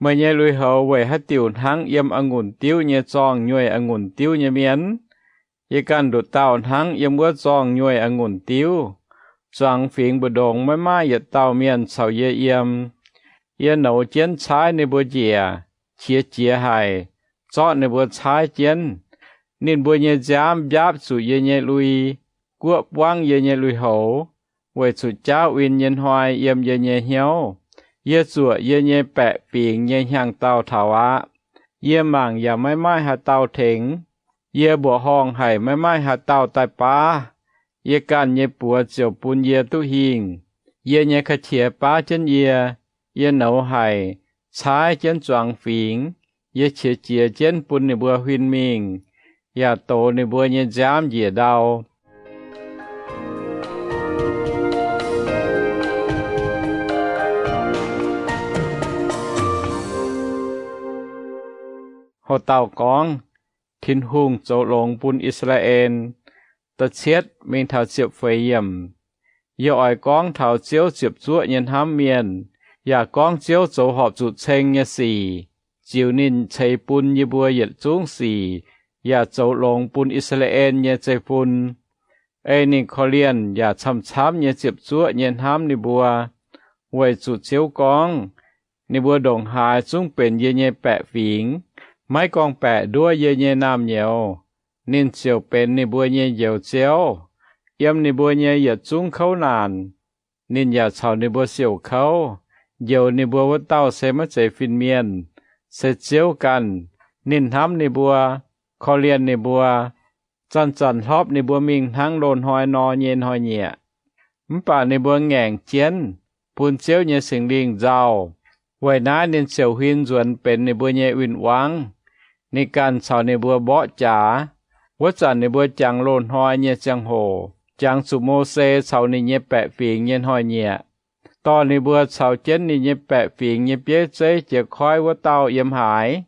Meih nyei lui-houx weic haaix diuc hnangv yiem a'ngunc diuv nyei zorngh nyueih a'ngunc diuv nyei mienh? Yie ganh nduqc dauh hnangv yiem wuov zorngh nyueih a'ngunc diuv. Zuangx fingx mbu'ndongx maiv maaih yietc dauh mienh caux yie yiem. Yie nouz jienv caaiv ninh mbuo njiec, qiex jiez haic, zorqv ninh mbuo caaiv jienv. Ninh mbuo nyei nziaamv mbiaapv zuqc yie nyei lui, guoqv buangv yie nyei lui-houx, weic zuqc jaauv win nyei hnoi yiem yie nyei hnyouv. Yie zuoqc yie nyei baeqc fingx nyei hnyangx-daauh taux aqv. Yie mangc yaac maiv maaih haaix dauh tengx. Yie mbuoqc horngh haic maiv maaih haaix dauh daaih baav. Yie ganh nyei buoz ziouc bun yie duqv hingh. Yie nyei ga'qiex baav jienv yie. Yie nouz haic, caaiv jienv zuangx fingx. Yie qiex jiez jienv bun ninh mbuo huin mingh, yaac dox ninh mbuo nyei nziaamv njiec ndau. Ho dauh gorngv Tin-Hungh zoux longx bun I^saa^laa^en. Da'cietv mingh taux ziepc feix yiemc. Yie oix gorngv taux Ziouv ziepc zuoqv nyei hnamv mienh, yaac gorngv Ziouv zoux horpc zuqc ceng nyei sic, ziux ninh ceix bun yie mbuo yietc zungv sic, yaac zoux longx bun I^saa^laa^en nyei zeiv-fun. Ei ninh korv-lienh yaac camv-camv nyei ziepc zuoqv nyei hnamv ninh mbuo. Weic zuqc Ziouv gorngv, Ninh mbuo ndongc haaix zungv benx yie nyei baeqc fingx, maiv gorngv-baeqc nduov yie nyei naamh nyouz, ninh ziouc benx ninh mbuo nyei Njoux Ziouv. Yiem ninh mbuo nyei yietc zungv kouv naanc, ninh yaac caux ninh mbuo siouc kouv. Njoux ninh mbuo wuov dauh se maiv zeiz fin-mienh, se Ziouv ganh. Ninh hnamv ninh mbuo, korv-lienh ninh mbuo, zanc-zanc hlorpv ninh mbuo mingh hnangv loz-hnoi nor nyei hnoi-nyieqc. Mv baac ninh mbuo ngaengc jienv, bun Ziouv nyei Singx Lingh nzauh. Weic naaiv ninh ziouc huin nzuonx benx ninh mbuo nyei win-wangv. Ninh ganh caux ninh mbuo mborqv jaax. Wuov zanc ninh mbuo jangx loz-hnoi nyei ziangh hoc, jangx zuqc Mose caux ninh nyei baeqc fingx nyei hnoi-nyieqc, dorh ninh mbuo caux jienv ninh nyei baeqc fingx nyei bieiv zeiv jiez koiv wuov dauh yiem haaix,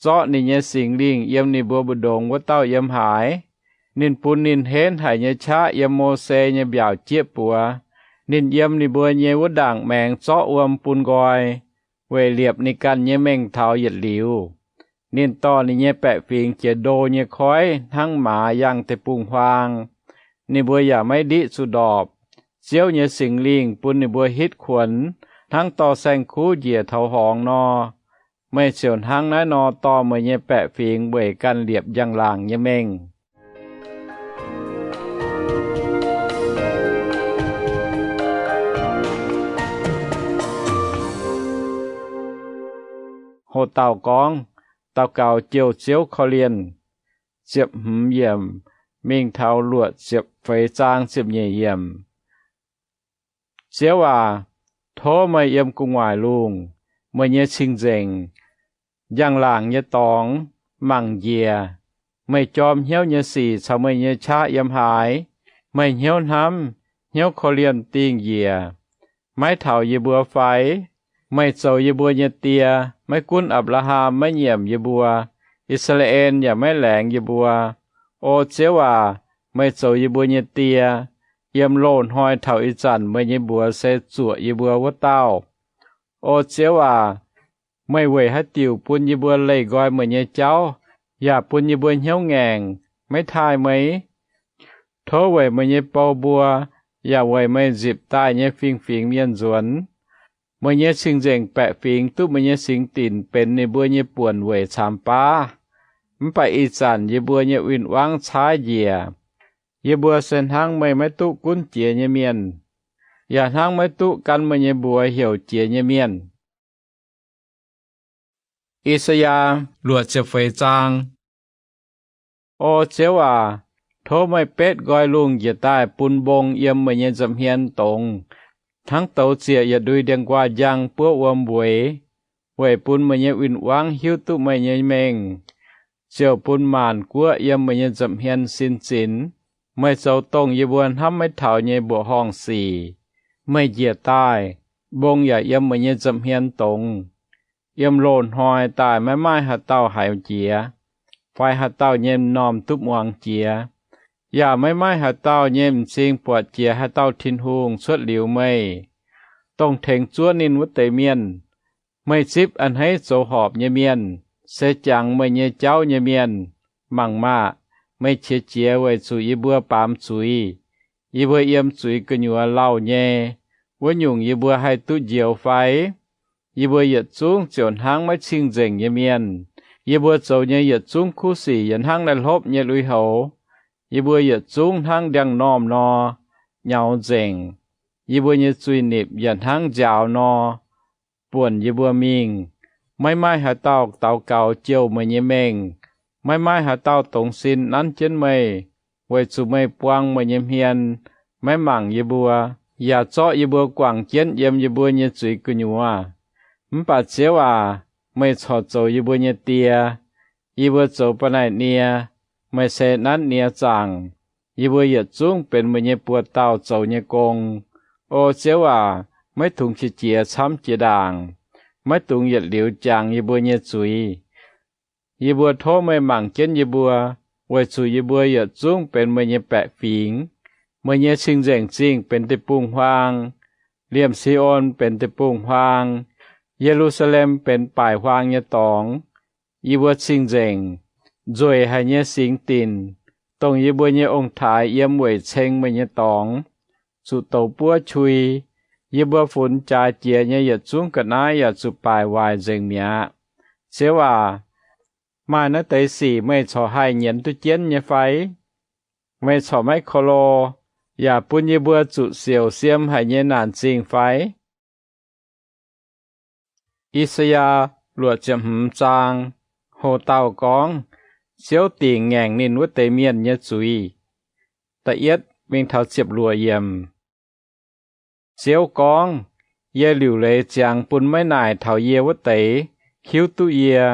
zorqv ninh nyei Singx Lingh yiem ninh mbuo mbu'ndongx wuov dauh yiem haaix. Ninh bun ninh henv haic nyei qaqv yiem Mose nyei mbiaauc jieqv buoz. Ninh yiem ninh mbuo nyei wuov ndaangc maengx zorqv wuom bun nqoi, weic liepc ninh ganh nyei mengh taux yietc liuz. Ninh dorh ninh nyei baeqc fingx jiex ndo nyei koiv hnangv maaz yangh deic-bung-huaang. Ninh mbuo yaac maiv ndiqv zuqc ndorpc. Ziouv nyei Singx Lingh bun ninh mbuo hitv kuonx hnangv dorh saeng-kuv njiec toux horngz nor. Meih ziouc hnangv naaiv nor dorh meih nyei baeqc fingx weic ganh liepc njang-laangc nyei mengh. Ho dauh gorngv, daux gaux jouh Ziouv korv-lienh. Ziepc hmz yiemc mingh taux luoqc ziepc feix zaang ziepc nyeic yiemc. Ziouv aac, tov meih yiem gu'nguaaic lungh, meih nyei cing-nzengc, njang-laangc nyei dorngx mangc njiec. Meih jorm hnyouv nyei sic caux meih nyei qaqv yiem haaix? Meih hnyouv hnamv, hnyouv korv-lienh dingh njiec, maiv taux yie mbuo fai? Meih zoux yie mbuo nyei die, maiv gunv Apc^laa^ham maiv nyiemc yie mbuo, I^saa^laa^en yaac maiv laengz yie mbuo. O Ziouv aac, meih zoux yie mbuo nyei die. Yiem loz-hnoi taux ih zanc meih nyei mbuox se zuoqc yie mbuo wuov dauh. O Ziouv aac, meih weic haaix diuc bun yie mbuo leih nqoi meih nyei jauv, yaac bun yie mbuo hnyouv ngaengc, maiv taaih meih? Tov weic meih nyei bou mbuo, yaac weic meih nzipc daaih nyei fingx-fingx mienh nzuonx. Meih nyei cing-nzengc baeqc fingx duqv meih nyei singx dinc benx ninh mbuo nyei buonc weic caamx baav. Mv baac ih zanc yie mbuo nyei win-wangv caaiv njiec. Yie mbuo se hnangv meih maiv duqv gunv jiex nyei mienh, yaac hnangv maiv duqv gan meih nyei mbuox heuc jiex nyei mienh. I^saa^yaa luoqc ziepc feix zaang. O Ziouv aac, tov meih betv nqoi lungh njiec daaih bun mbong yiem meih nyei nza'hmien dongz, hnangv douz ziec yietc ndui ndiangx-nquaah njang buov wuom mbeix, weic bun meih nyei win-wangv hiuv duqv meih nyei mengh, ziouc bun maanc guoqv yiem meih nyei nza'hmien sin zinx. Meih zoux dongh yie mbuo hnamv maiv taux nyei mbuoqc horngh sic. Meih njiec daaih, mbong yaac yiem meih nyei nza'hmien dongz. Yiem loz-hnoi daaih maiv maaih haaix dauh haiz jiex, fai haaix dauh nyei m'normh duqv muangx jiex, yaac maiv maaih haaix dauh nyei m'zing buatc jiex haaix dauh Tin-Hungh cuotv liuz meih, dongh tengx zuov ninh wuov deix mienh. Meih zipv a'hneiv zoux horpc nyei mienh, se jangx meih nyei jauv nyei mienh. Mangc maah! Meih qiex jiez weic zuqc yie mbuo baamz zuiz. Yie mbuo yiem zuiz gu'nyuoz lauh nyei. Wuov nyungc yie mbuo haih duqv njoux fai? Yie mbuo yietc zungv ziouc hnangv maiv cing-nzengc nyei mienh. Yie mbuo zoux nyei yietc zungv kuv sic yaac hnangv naaiv hlopv nyei lui-houx. Yie mbuo yietc zungv hnangv ndiangx-normh nor nyaux nzengc. Yie mbuo nyei zuiz-nipc yaac hnangv nziaaux nor buonc yie mbuo mingh. Maiv maaih haaix dauh daux gaux jouh meih nyei mengh. Maiv maaih haaix dauh dongz sin nanv jienv meih, weic zuqc meih buang meih nyei hmien, maiv mangc yie mbuo, yaac zorqv yie mbuo guangc jienv yiem yie mbuo nyei zuiz gu'nyuoz. Mv baac Ziouv aac, meih corc zoux yie mbuo nyei Die. Yie mbuo zoux ba'naic nie, meih se nanv nie zaangc. Yie mbuo yietc zungv benx meih nyei buoz-dauh zoux nyei gong. O Ziouv aac, maiv dungx qiex jiez camv jiex ndaangc. Maiv dungx yietc liuz jangx yie mbuo nyei zuiz. Yie mbuo tov meih mangc jienv yie mbuo, weic zuqc yie mbuo yietc zungv benx meih nyei baeqc fingx. Meih nyei cing-nzengc zingh benx deic-bung-huaang. Liemh Si^on benx deic-bung-huaang. Ye^lu^saa^lem benx baaic huaang nyei dorngx. Yie mbuo cing-nzengc, nzueic haic nyei singx dinc, dongh yie mbuo nyei ong-taaix yiem weic ceng meih nyei dorngx, zuqc douz buov qui. Yie mbuo funx jaaix jiex nyei yietc zungv ga'naaiv yaac zuqc baaic waaic nzengc mi'aqv. Ziouv aac, maaih naaiv deix sic meih corc haih nyienz duqv jienv nyei fai? Meih corc maiv korv-lorh, yaac bun yie mbuo zuqc siouc siem haic nyei naanc zingh fai? I^saa^yaa luoqc ziepc hmz zaang. Ho dauh gorngv, Ziouv dingc ngaengc ninh wuov deix mienh nyei zuiz. Da'yietv mingh taux ziepc luoqc yiemc. Ziouv gorngv, Yie liuc leiz ziangx bun maiv naaic taux yie wuov deix hiuv duqv yie,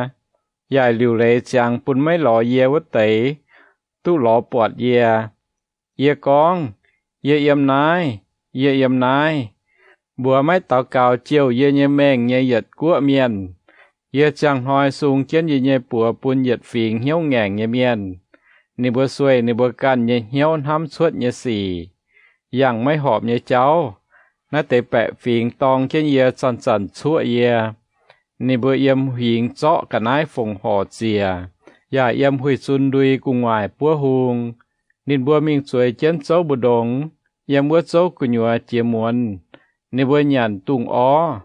yaac liuc leiz ziangx bun maiv lorz yie wuov deix duqv lorz buatc yie. Yie gorngv, Yie yiem naaiv, yie yiem naaiv. Mbuox maiv daux gaux jouh yie nyei mengh nyei yietc guoqv mienh. Yie ziangh hnoi sung jienv yie nyei buoz bun yietc fingx hnyouv ngaengc nyei mienh. Ninh mbuo sueih ninh mbuo ganh nyei hnyouv hnamv cuotv nyei sic, yangh maiv horpc nyei jauv. Naaiv deix baeqc fingx dorng jienv yie, zanc-zanc cuoqv yie. Ninh mbuo yiem huingx zorqv ga'naaiv fongc horc ziec, yaac yiem huih zun ndui gu'nguaaic buov hung. Ninh mbuo mingh zueiz jienv zouv mbu'ndongx, yiem wuov zouv gu'nyuoz jiex muonz. Ninh mbuo nyanc dungz orv.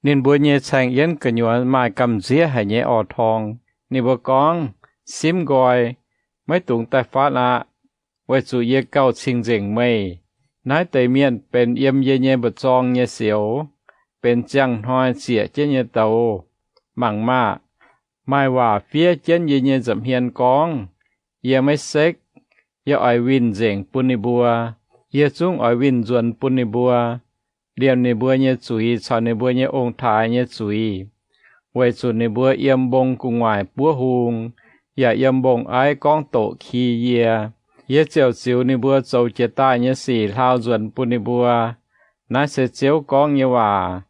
Ninh mbuo nyei caeng yienv gu'nyuoz maaih gamh nziev haic nyei orv-torng. Ninh mbuo gorngv, Simv nqoi, maiv dungx daaih fatv aqv, weic zuqc yie gauh cing-nzengc meih. Naaiv deix mienh benx yiem yie nyei mba'zorng nyei sioux, benx ziangh hnoi zieqc jienv nyei douz. Mangc maah! Maaih waac fiev jienv yie nyei nza'hmien gorngv, yie maiv sekv. Yie oix winh nzengc bun ninh mbuo. Yie zungv oix winh nzuonx bun ninh mbuo, liemh ninh mbuo nyei zuiz caux ninh mbuo nyei ong-taaix nyei zuiz, weic zuqc ninh mbuo yiem mbong gu'nguaaic buov hung, yaac yiem mbong-aiv gorngv doqc ki yie. Yie ziouc ziux ninh mbuo zoux jiex daaih nyei sic hlaau nzuonx bun ninh mbuo. Naaiv se Ziouv gorngv nyei waac.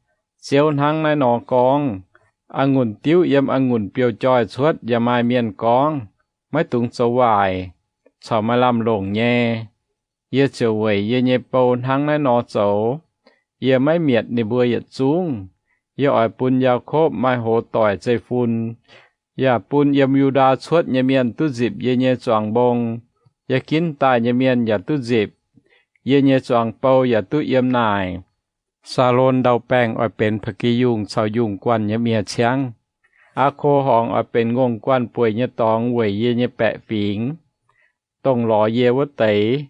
Ziouv hnangv naaiv nor gorngv, A'ngunc diuv yiem a'ngunc biouv-joih cuotv yaac maaih mienh gorngv, Maiv dungx zoux waaic, corc maaih lamh longc nyei. Yie ziouc weic yie nyei bou hnangv naaiv nor zoux. Yie maiv mietc ninh mbuo yietc zungv. Yie oix bun Yaakopv maaih hoz doic zeiv-fun, yaac bun yiem Yu^ndaa cuotv nyei mienh duqv nzipc yie nyei zuangx mbong. Yie ginv daaih nyei mienh yaac duqv nzipc. Yie nyei zuangx bou yaac duqv yiem naaic. Saalon ndau-baengh oix benx ba'gi yungh caux yungh guanh nyei miev-ciangv. Aa^ko horngz oix benx ngongh guanh bueix nyei dorngx weic yie nyei baeqc fingx, dongh lorz yie wuov deix.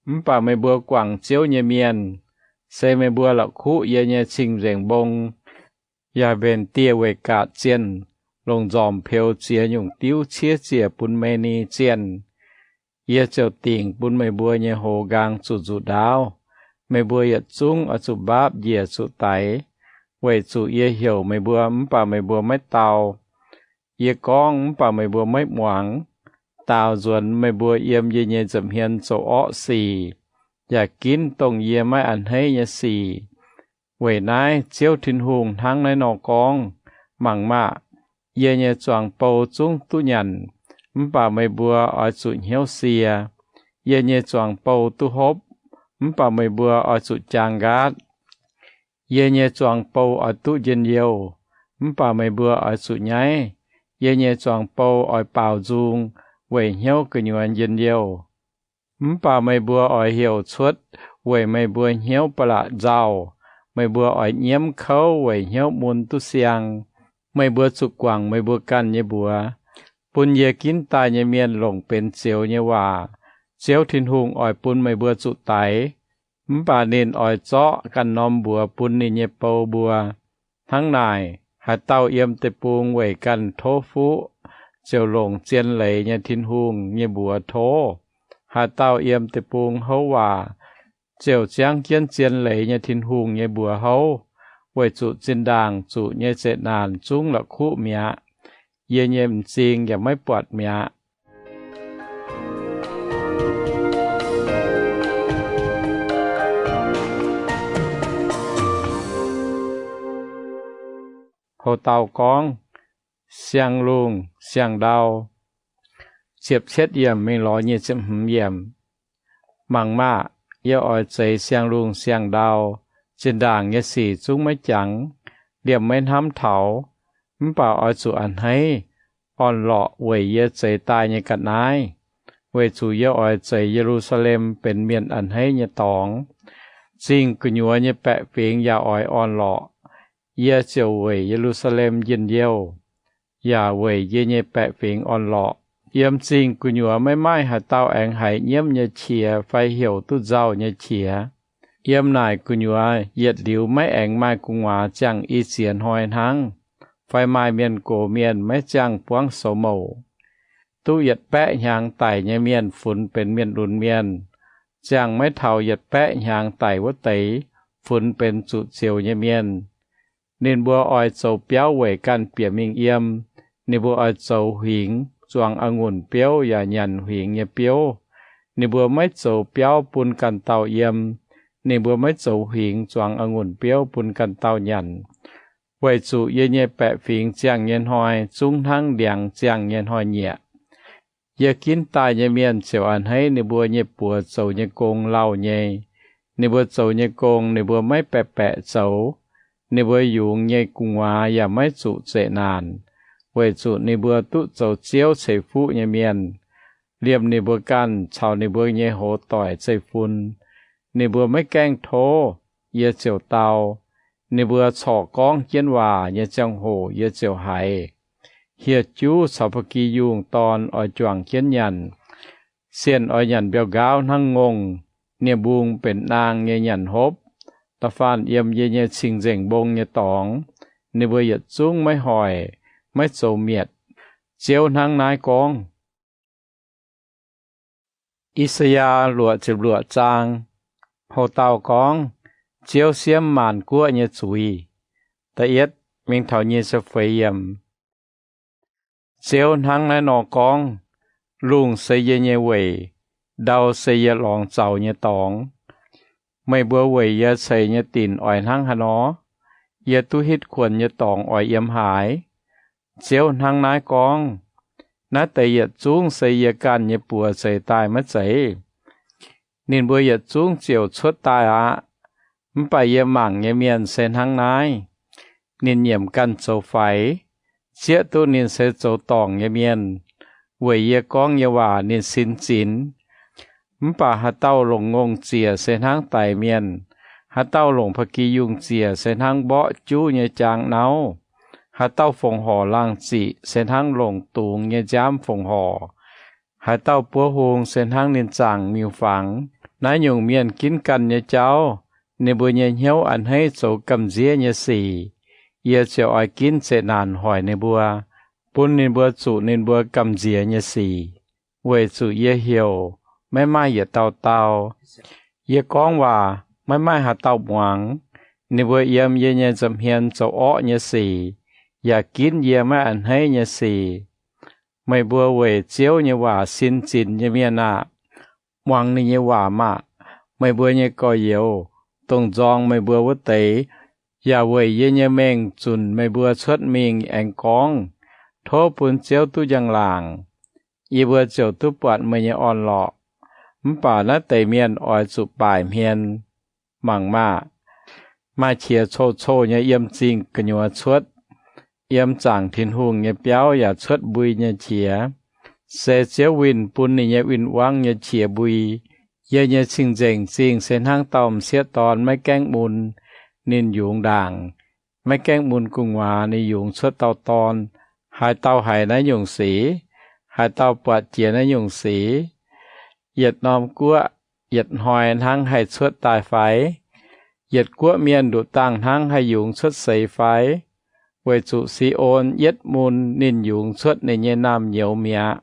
Mv baac meih mbuo guangc Ziouv nyei mienh, se meih mbuo la'kuqv yie nyei cing-nzengc mbong, yaac mbenc dieh weic gaatc zienh, longc nzormc peux ziex nyungc diuv ciev ziec bun Me^ni zienh. Yie ziouc dingc bun meih mbuo nyei hoz nqaang zuqc nzuqc ndaauv. Meih mbuo yietc zungv oix zuqc mbaapv njiec zuqc daix, weic zuqc yie heuc meih mbuo mv baac meih mbuo maiv dau. Yie gorngv mv baac meih mbuo maiv muangx, daaux nzuonx meih mbuo yiem yie nyei nza'hmien zoux orqv sic, yaac ginv dongh yie maiv a'hneiv nyei sic. Weic naaiv Ziouv Tin-Hungh hnangv naaiv nor gorngv, Mangc maah! Yie nyei zuangx bou zungv duqv nyanc, mv baac meih mbuo oix zuqc hnyouv sie. Yie nyei zuangx bou duqv hopv, mv baac meih mbuo oix zuqc jaang nqaatv. Yie nyei zuangx bou oix duqv njien-youh, mv baac meih mbuo oix zuqc nyaiv. Yie nyei zuangx bou oix baaux nzung weic hnyouv gu'nyuoz njien-youh, mv baac meih mbuo oix heuc cuotv weic meih mbuo hnyouv ba'laqc nzauh. Meih mbuo oix nyiemv kouv weic hnyouv mun duqv siang. Meih mbuo zuqc guangc meih mbuo ganh nyei mbuox, bun yie ginv daaih nyei mienh longc benx zioux nyei waac. Ziouv Tin-Hungh oix bun meih mbuo zuqc daix, mv baac ninh oix zorqv ganh norm mbuox bun ninh nyei bou mbuo. Hnangv naaic, haaix dauh yiem deic-bung weic ganh tov fuqv ziouc longc zien leiz nyei Tin-Hungh nyei mbuox tov. Haaix dauh yiem deic-bung houv waac ziouc ziangv jienv zien leiz nyei Tin-Hungh nyei mbuox houv, weic zuqc zinh ndaangc zuqc nyei zeqc naanc zungv la'kuqv mi'aqv. Yie nyei m'zing yaac maiv buatc mi'aqv. Ho dauh gorngv, siang-lungh siang-ndau. Ziepc cietv yiemc mingh lorz nyic ziepc hmz yiemc. Mangc maah! Yie oix zeix siang-lungh siang-ndau. Zinh ndaangc nyei sic zungv maiv jangx, liemh maiv hnamv taux. Mv baac oix zuqc a'hneiv orn-lorqc weic yie zeix daaih nyei ga'naaiv, weic zuqc yie oix zeix Ye^lu^saa^lem benx mienh a'hneiv nyei dorngx. Zingh gu'nyuoz nyei baeqc fingx yaac oix orn-lorqc. Yie ziouc weic Ye^lu^saa^lem njien-youh, yaac weic yie nyei baeqc fingx orn-lorqc. Yiem zingh gu'nyuoz maiv maaih haaix dauh aengx haiz nyiemv nyei qiex fai heuc duqv nzauh nyei qiex. Yiem naaic gu'nyuoz yietc liuz maiv aengx maaih gu'nguaaz ziangh i ziex hnoi hnangv, fai maaih mienh gox mienh maiv ziangh buangv soux mouc. Duqv yietc baeqv hnyangx daic nyei mienh funx benx mienh lunx mienh, ziangh maiv taux yietc baeqv hnyangx daic wuov deix funx benx zuqc zioux nyei mienh. Ninh mbuo oix zoux biauv weic ganh bieqc mingh yiem. Ninh mbuo oix zoux huingx zuangx a'ngunc biouv yaac nyanc huingx nyei biouv. Ninh mbuo maiv zoux biauv bun ganh dauh yiem. Ninh mbuo maiv zoux huingx zuangx a'ngunc biouv bun ganh dauh nyanc, weic zuqc yie nyei baeqc fingx ziangh nyei hnoi zungv hnangv ndiangx ziangh nyei hnoi-nyieqc. Yie ginv daaih nyei mienh ziouc a'hneiv ninh mbuo nyei buoz zoux nyei gong lauh nyei. Ninh mbuo zoux nyei gong ninh mbuo maiv baeqc baeqc zoux. Ninh mbuo yungz nyei gu'nguaaz yaac maiv zuqc zeqc naanc, weic zuqc ninh mbuo duqv zoux Ziouv ceix fuqv nyei mienh. Liemh ninh mbuo ganh caux ninh mbuo nyei hoz doic zeiv-fun, ninh mbuo maiv gaengh tov, yie ziouc dau. Ninh mbuo corc gorngv jienv waac nyei ziangh hoc yie ziouc haiz. Hieh juv caux ba'gi yungh dorn oix juangc jienv nyanc. Sienh oix nyanc mbiauh nqaauv hnangv ngongh. Nie-mbung benx naang nyei nyanc hopv. Da'faanh yiem yie nyei cing-nzengc mbong nyei dorngx, ninh mbuo yietc zungv maiv hoic. maiv zoux mietc. Ziouv hnangv naaiv gorngv. I^saa^yaa luoqc ziepc luoqc zaang. Houc dauh gorngv, Ziouv siemv maanc guoqv nyei zuiz. Da'yietv mingh taux nyic ziepc feix yiemc. Ziouv hnangv naaiv nor gorngv, Lungh se yie nyei weic, ndau se yie lorngx zaux nyei dorngx. Meih mbuo weic yie ceix nyei dinc oix hnangv haaix nor? Yie duqv hitv kuonx nyei dorngx oix yiem haaix? Ziouv hnangv naaiv gorngv, Naaiv deix yietc zungv se yie ganh nyei buoz zeix daaih maiv zeiz? Ninh mbuo yietc zungv ziouc cuotv daaih aqv. Mv baac yie mangc nyei mienh se hnangv naaiv. Ninh nyiemc ganh zoux faix, zieqv duqv ninh se zoux dorngc nyei mienh. Weic yie gorngv nyei waac ninh sin zinx. Mv baac haaix dauh longc ngongh ziec se hnangv daix mienh. Haaix dauh longc ba'gi yungh ziec se hnangv mborqv juv nyei jaang nauv. Haaix dauh fongc horc laangh ziqc se hnangv longc dungz nyei nziaamv fongc horc. Haaix dauh buov hung se hnangv ninh zaangc miuc-fangx. Naaiv nyungc mienh ginv ganh nyei jauv, ninh mbuo nyei hnyouv a'hneiv zoux gamh nziev nyei sic. Yie ziouc oix ginv zeqc naanc hoic ninh mbuo, bun ninh mbuo zuqc ninh mbuo gamh nziex nyei sic, weic zuqc yie heuc, maiv maaih yietc dauh dau. Yie gorngv waac, maiv maaih haaix dauh muangx. Ninh mbuo yiem yie nyei nza'hmien zoux orqv nyei sic, yaac ginv yie maiv a'hneiv nyei sic. Meih mbuo weic Ziouv nyei waac sin zinx nyei mienh aah! Muangx ninh nyei waac maah! Meih mbuo nyei gorx-youz, dongh nzorng meih mbuo wuov deix, yaac weic yie nyei mengh zunc meih mbuo cuotv mingh aengx gorngv, Tov bun Ziouv duqv njang-laangc, yie mbuo ziouc duqv buatc meih nyei orn-lorqc. Mv baac naaiv deix mienh oix zuqc baaic hmien. Mangc maah! Maaih qiex coh-coh nyei yiem zingh gu'nyuoz cuotv, yiem zaangc Tin-Hungh nyei biauv yaac cuotv mbui nyei qiex. Se Ziouv winh bun ninh nyei win-wangv nyei qiex mbui. Yie nyei cing-nzengc zingh se hnangv dauh m'sieqv dorn maiv gaengh mun, ninh yungz ndaangc. Maiv gaengh mun gu'nguaaz ninh yungz cuotv dauh dorn. Haaix dauh haiz naaiv nyungc sic? Haaix dauh buatc jiex naaiv nyungc sic? Yietc norm guoqv yietc hnoi hnangv haih cuotv daaih fai? Yietc guoqv mienh nduqc dangh hnangv haih yungz cuotv seix fai? Weic zuqc Si^on yietv mun ninh yungz cuotv ninh nyei naamh nyouz mi'aqv.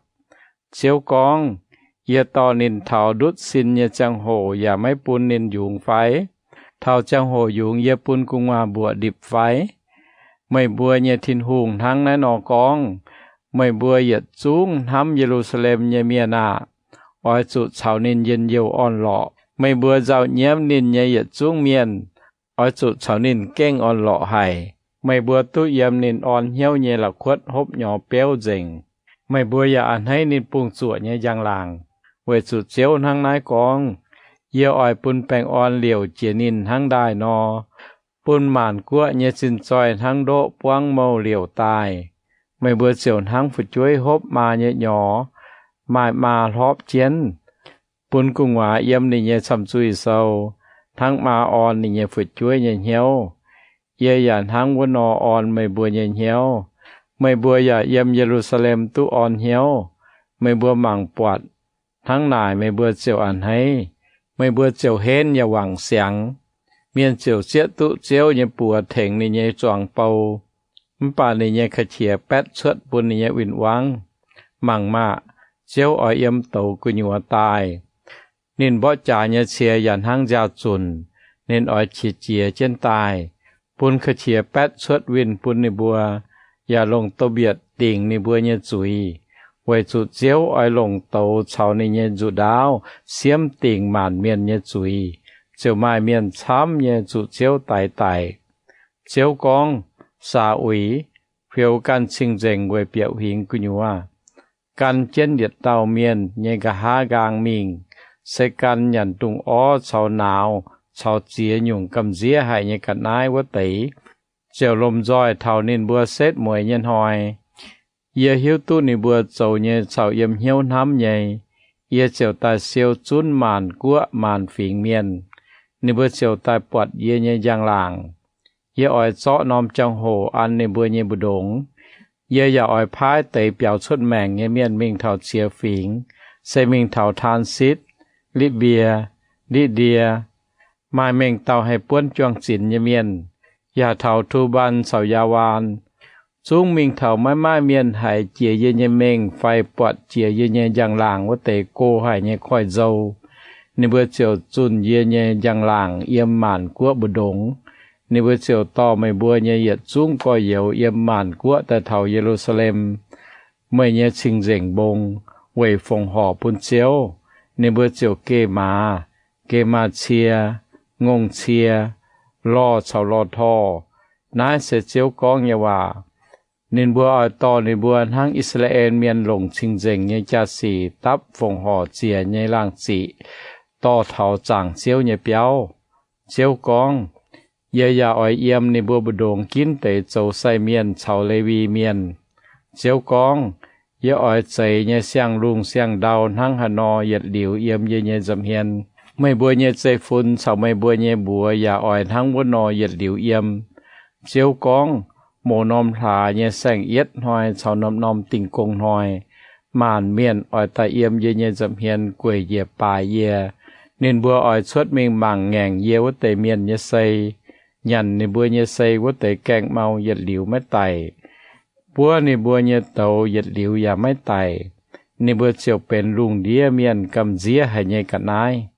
Ziouv gorngv, Yie dorh ninh taux ndutv sin nyei ziangh hoc yaac maiv bun ninh yungz fai? Taux ziangh hoc yungz yie bun gu'nguaaz mbuoqc ndipc fai? Meih mbuo nyei Tin-Hungh hnangv naaiv nor gorngv, Meih mbuo yietc zungv hnamv Ye^lu^saa^lem nyei mienh aah! Oix zuqc caux ninh njien-youh orn-lorqc. Meih mbuo nzauh nyiemv ninh nyei yietc zungv mienh, oix zuqc caux ninh gengh orn-lorqc haic. Meih mbuo duqv yiem ninh orn hnyouv nyei la'kuotv hopv nyorx beuv nzengc. Meih mbuo yaac a'hneiv ninh bungx-zuoqc nyei njang-laangc. Weic zuqc Ziouv hnangv naaiv gorngv, Yie oix bun baengh orn liouc jiex ninh hnangv ndaaih nor, bun maanc guoqv nyei zinh zoih hnangv ndoqv buangv mouh liouc daaih. Meih mbuo ziouc hnangv fu'jueiv hopv maa nyei nyorx, maaih maa hlorpv jienv, bun gu'nguaaz yiem ninh nyei camh zuih sou, hnangv maa orn ninh nyei fu'jueiv nyei hnyouv. Yie yaac hnangv wuov nor orn meih mbuo nyei hnyouv. Meih mbuo yaac yiem Ye^lu^saa^lem duqv orn hnyouv. Meih mbuo mangc buatc, hnangv naaic meih mbuo ziouc a'hneiv. Meih mbuo ziouc henv yaac wangc siangx. Mienh ziouc zieqv duqv Ziouv nyei buoz tengx ninh nyei zuangx bou, mv baac ninh nyei ga'qiex baetv cuotv bun ninh nyei win-wangv. Mangc maah! Ziouv oix yiem douz gu'nyuoz daaih. Ninh mborqv jaax nyei cie yaac hnangv nziaaux-zunc. Ninh oix qiex jiez jienv daaih, bun ga'qiex baetv cuotv winh bun ninh mbuo, yaac longc douz-mbietc dingc ninh mbuo nyei zuiz. Weic zuqc Ziouv oix longc douz caux ninh nyei nzuqc ndaauv siemv dingc maanc mienh nyei zuiz, ziouc maaih mienh camv nyei zuqc Ziouv daix daic. Ziouv gorngv, Saax uix, fioux ganh cing-nzengc weic biauv-huingx gu'nyuoz. Gan jienv yietc dauh mienh nyei nqa'haav nqaang mingh, se gan nyanc dungz orv caux nauz caux ziex nyungc gamh nziev haic nyei ga'naaiv wuov deix, ziouc lomh nzoih taux ninh mbuo setv mueiz nyei hnoi. Yie hiuv duqv ninh mbuo zoux nyei caux yiem hnyouv hnamv nyei. Yie ziouc daaih siou zunv maanc guoqv maanc fingx mienh. Ninh mbuo ziouc daaih buatc yie nyei njang-laangc. Yie oix zorqv norm jangx-hoc an ninh mbuo nyei mbu'ndongx. Yie yaac oix paaiv deix biaux cuotv maengc nyei mienh mingh taux ziex fingx, se mingh taux Taansitv, Litv^mbie, Litv^ndie, maaih mengh dauh haih buonv juang-zinx nyei mienh, yaac taux Tu^mbaan caux Yaavaan, Zungv mingh taux maiv maaih mienh haiz jiex yie nyei mengh fai buatc jiex yie nyei njang-laangc wuov deix go haic nyei koiv-nzou. Ninh mbuo ziouc zunh yie nyei njang-laangc yiem maanc guoqv mbu'ndongx. Ninh mbuo ziouc dorh meih mbuo nyei yietc zungv gorx-youz yiem maanc guoqv daaih taux Ye^lu^saa^lem, meih nyei cing-nzengc mbong, weic fongc horc bun Ziouv. Ninh mbuo ziouc geh maaz, geh maaz-cie, ngongh cie, lorh caux lorh torh. Naaiv se Ziouv gorngv nyei waac. Ninh mbuo oix dorh ninh mbuo hnangv I^saa^laa^en Mienh longc cing-nzengc nyei jaa-sic dapv fongc horc ziec nyei laangh ziqc dorh taux zaangc Ziouv nyei biauv. Ziouv gorngv, Yie yaac oix yiem ninh mbuo mbu'ndongx ginv deix zoux sai mienh caux Lewi Mienh. Ziouv gorngv, Yie oix zeix nyei siang-lungh siang-ndau hnangv haaix nor yietc liuz yiem yie nyei nza'hmien, meih mbuo nyei zeiv-fun caux meih mbuo nyei mbuox yaac oix hnangv wuov nor yietc liuz yiem. Ziouv gorngv, Mouz norm hlaax nyei saeng-yietv hnoi caux norm-norm Dingh Gong Hnoi, maanc mienh oix daaih yiem yie nyei nza'hmien gueic njiec baaix yie. Ninh mbuo oix cuotv mingh mangc ngaengc yie wuov deix mienh nyei sei, nyanc ninh mbuo nyei sei wuov deix gaeng-mau yietc liuz maiv daic, buov ninh mbuo nyei douz yietc liuz yaac maiv daic. Ninh mbuo ziouc benx lungh ndiev mienh gamh nziev haic nyei ga'naaiv.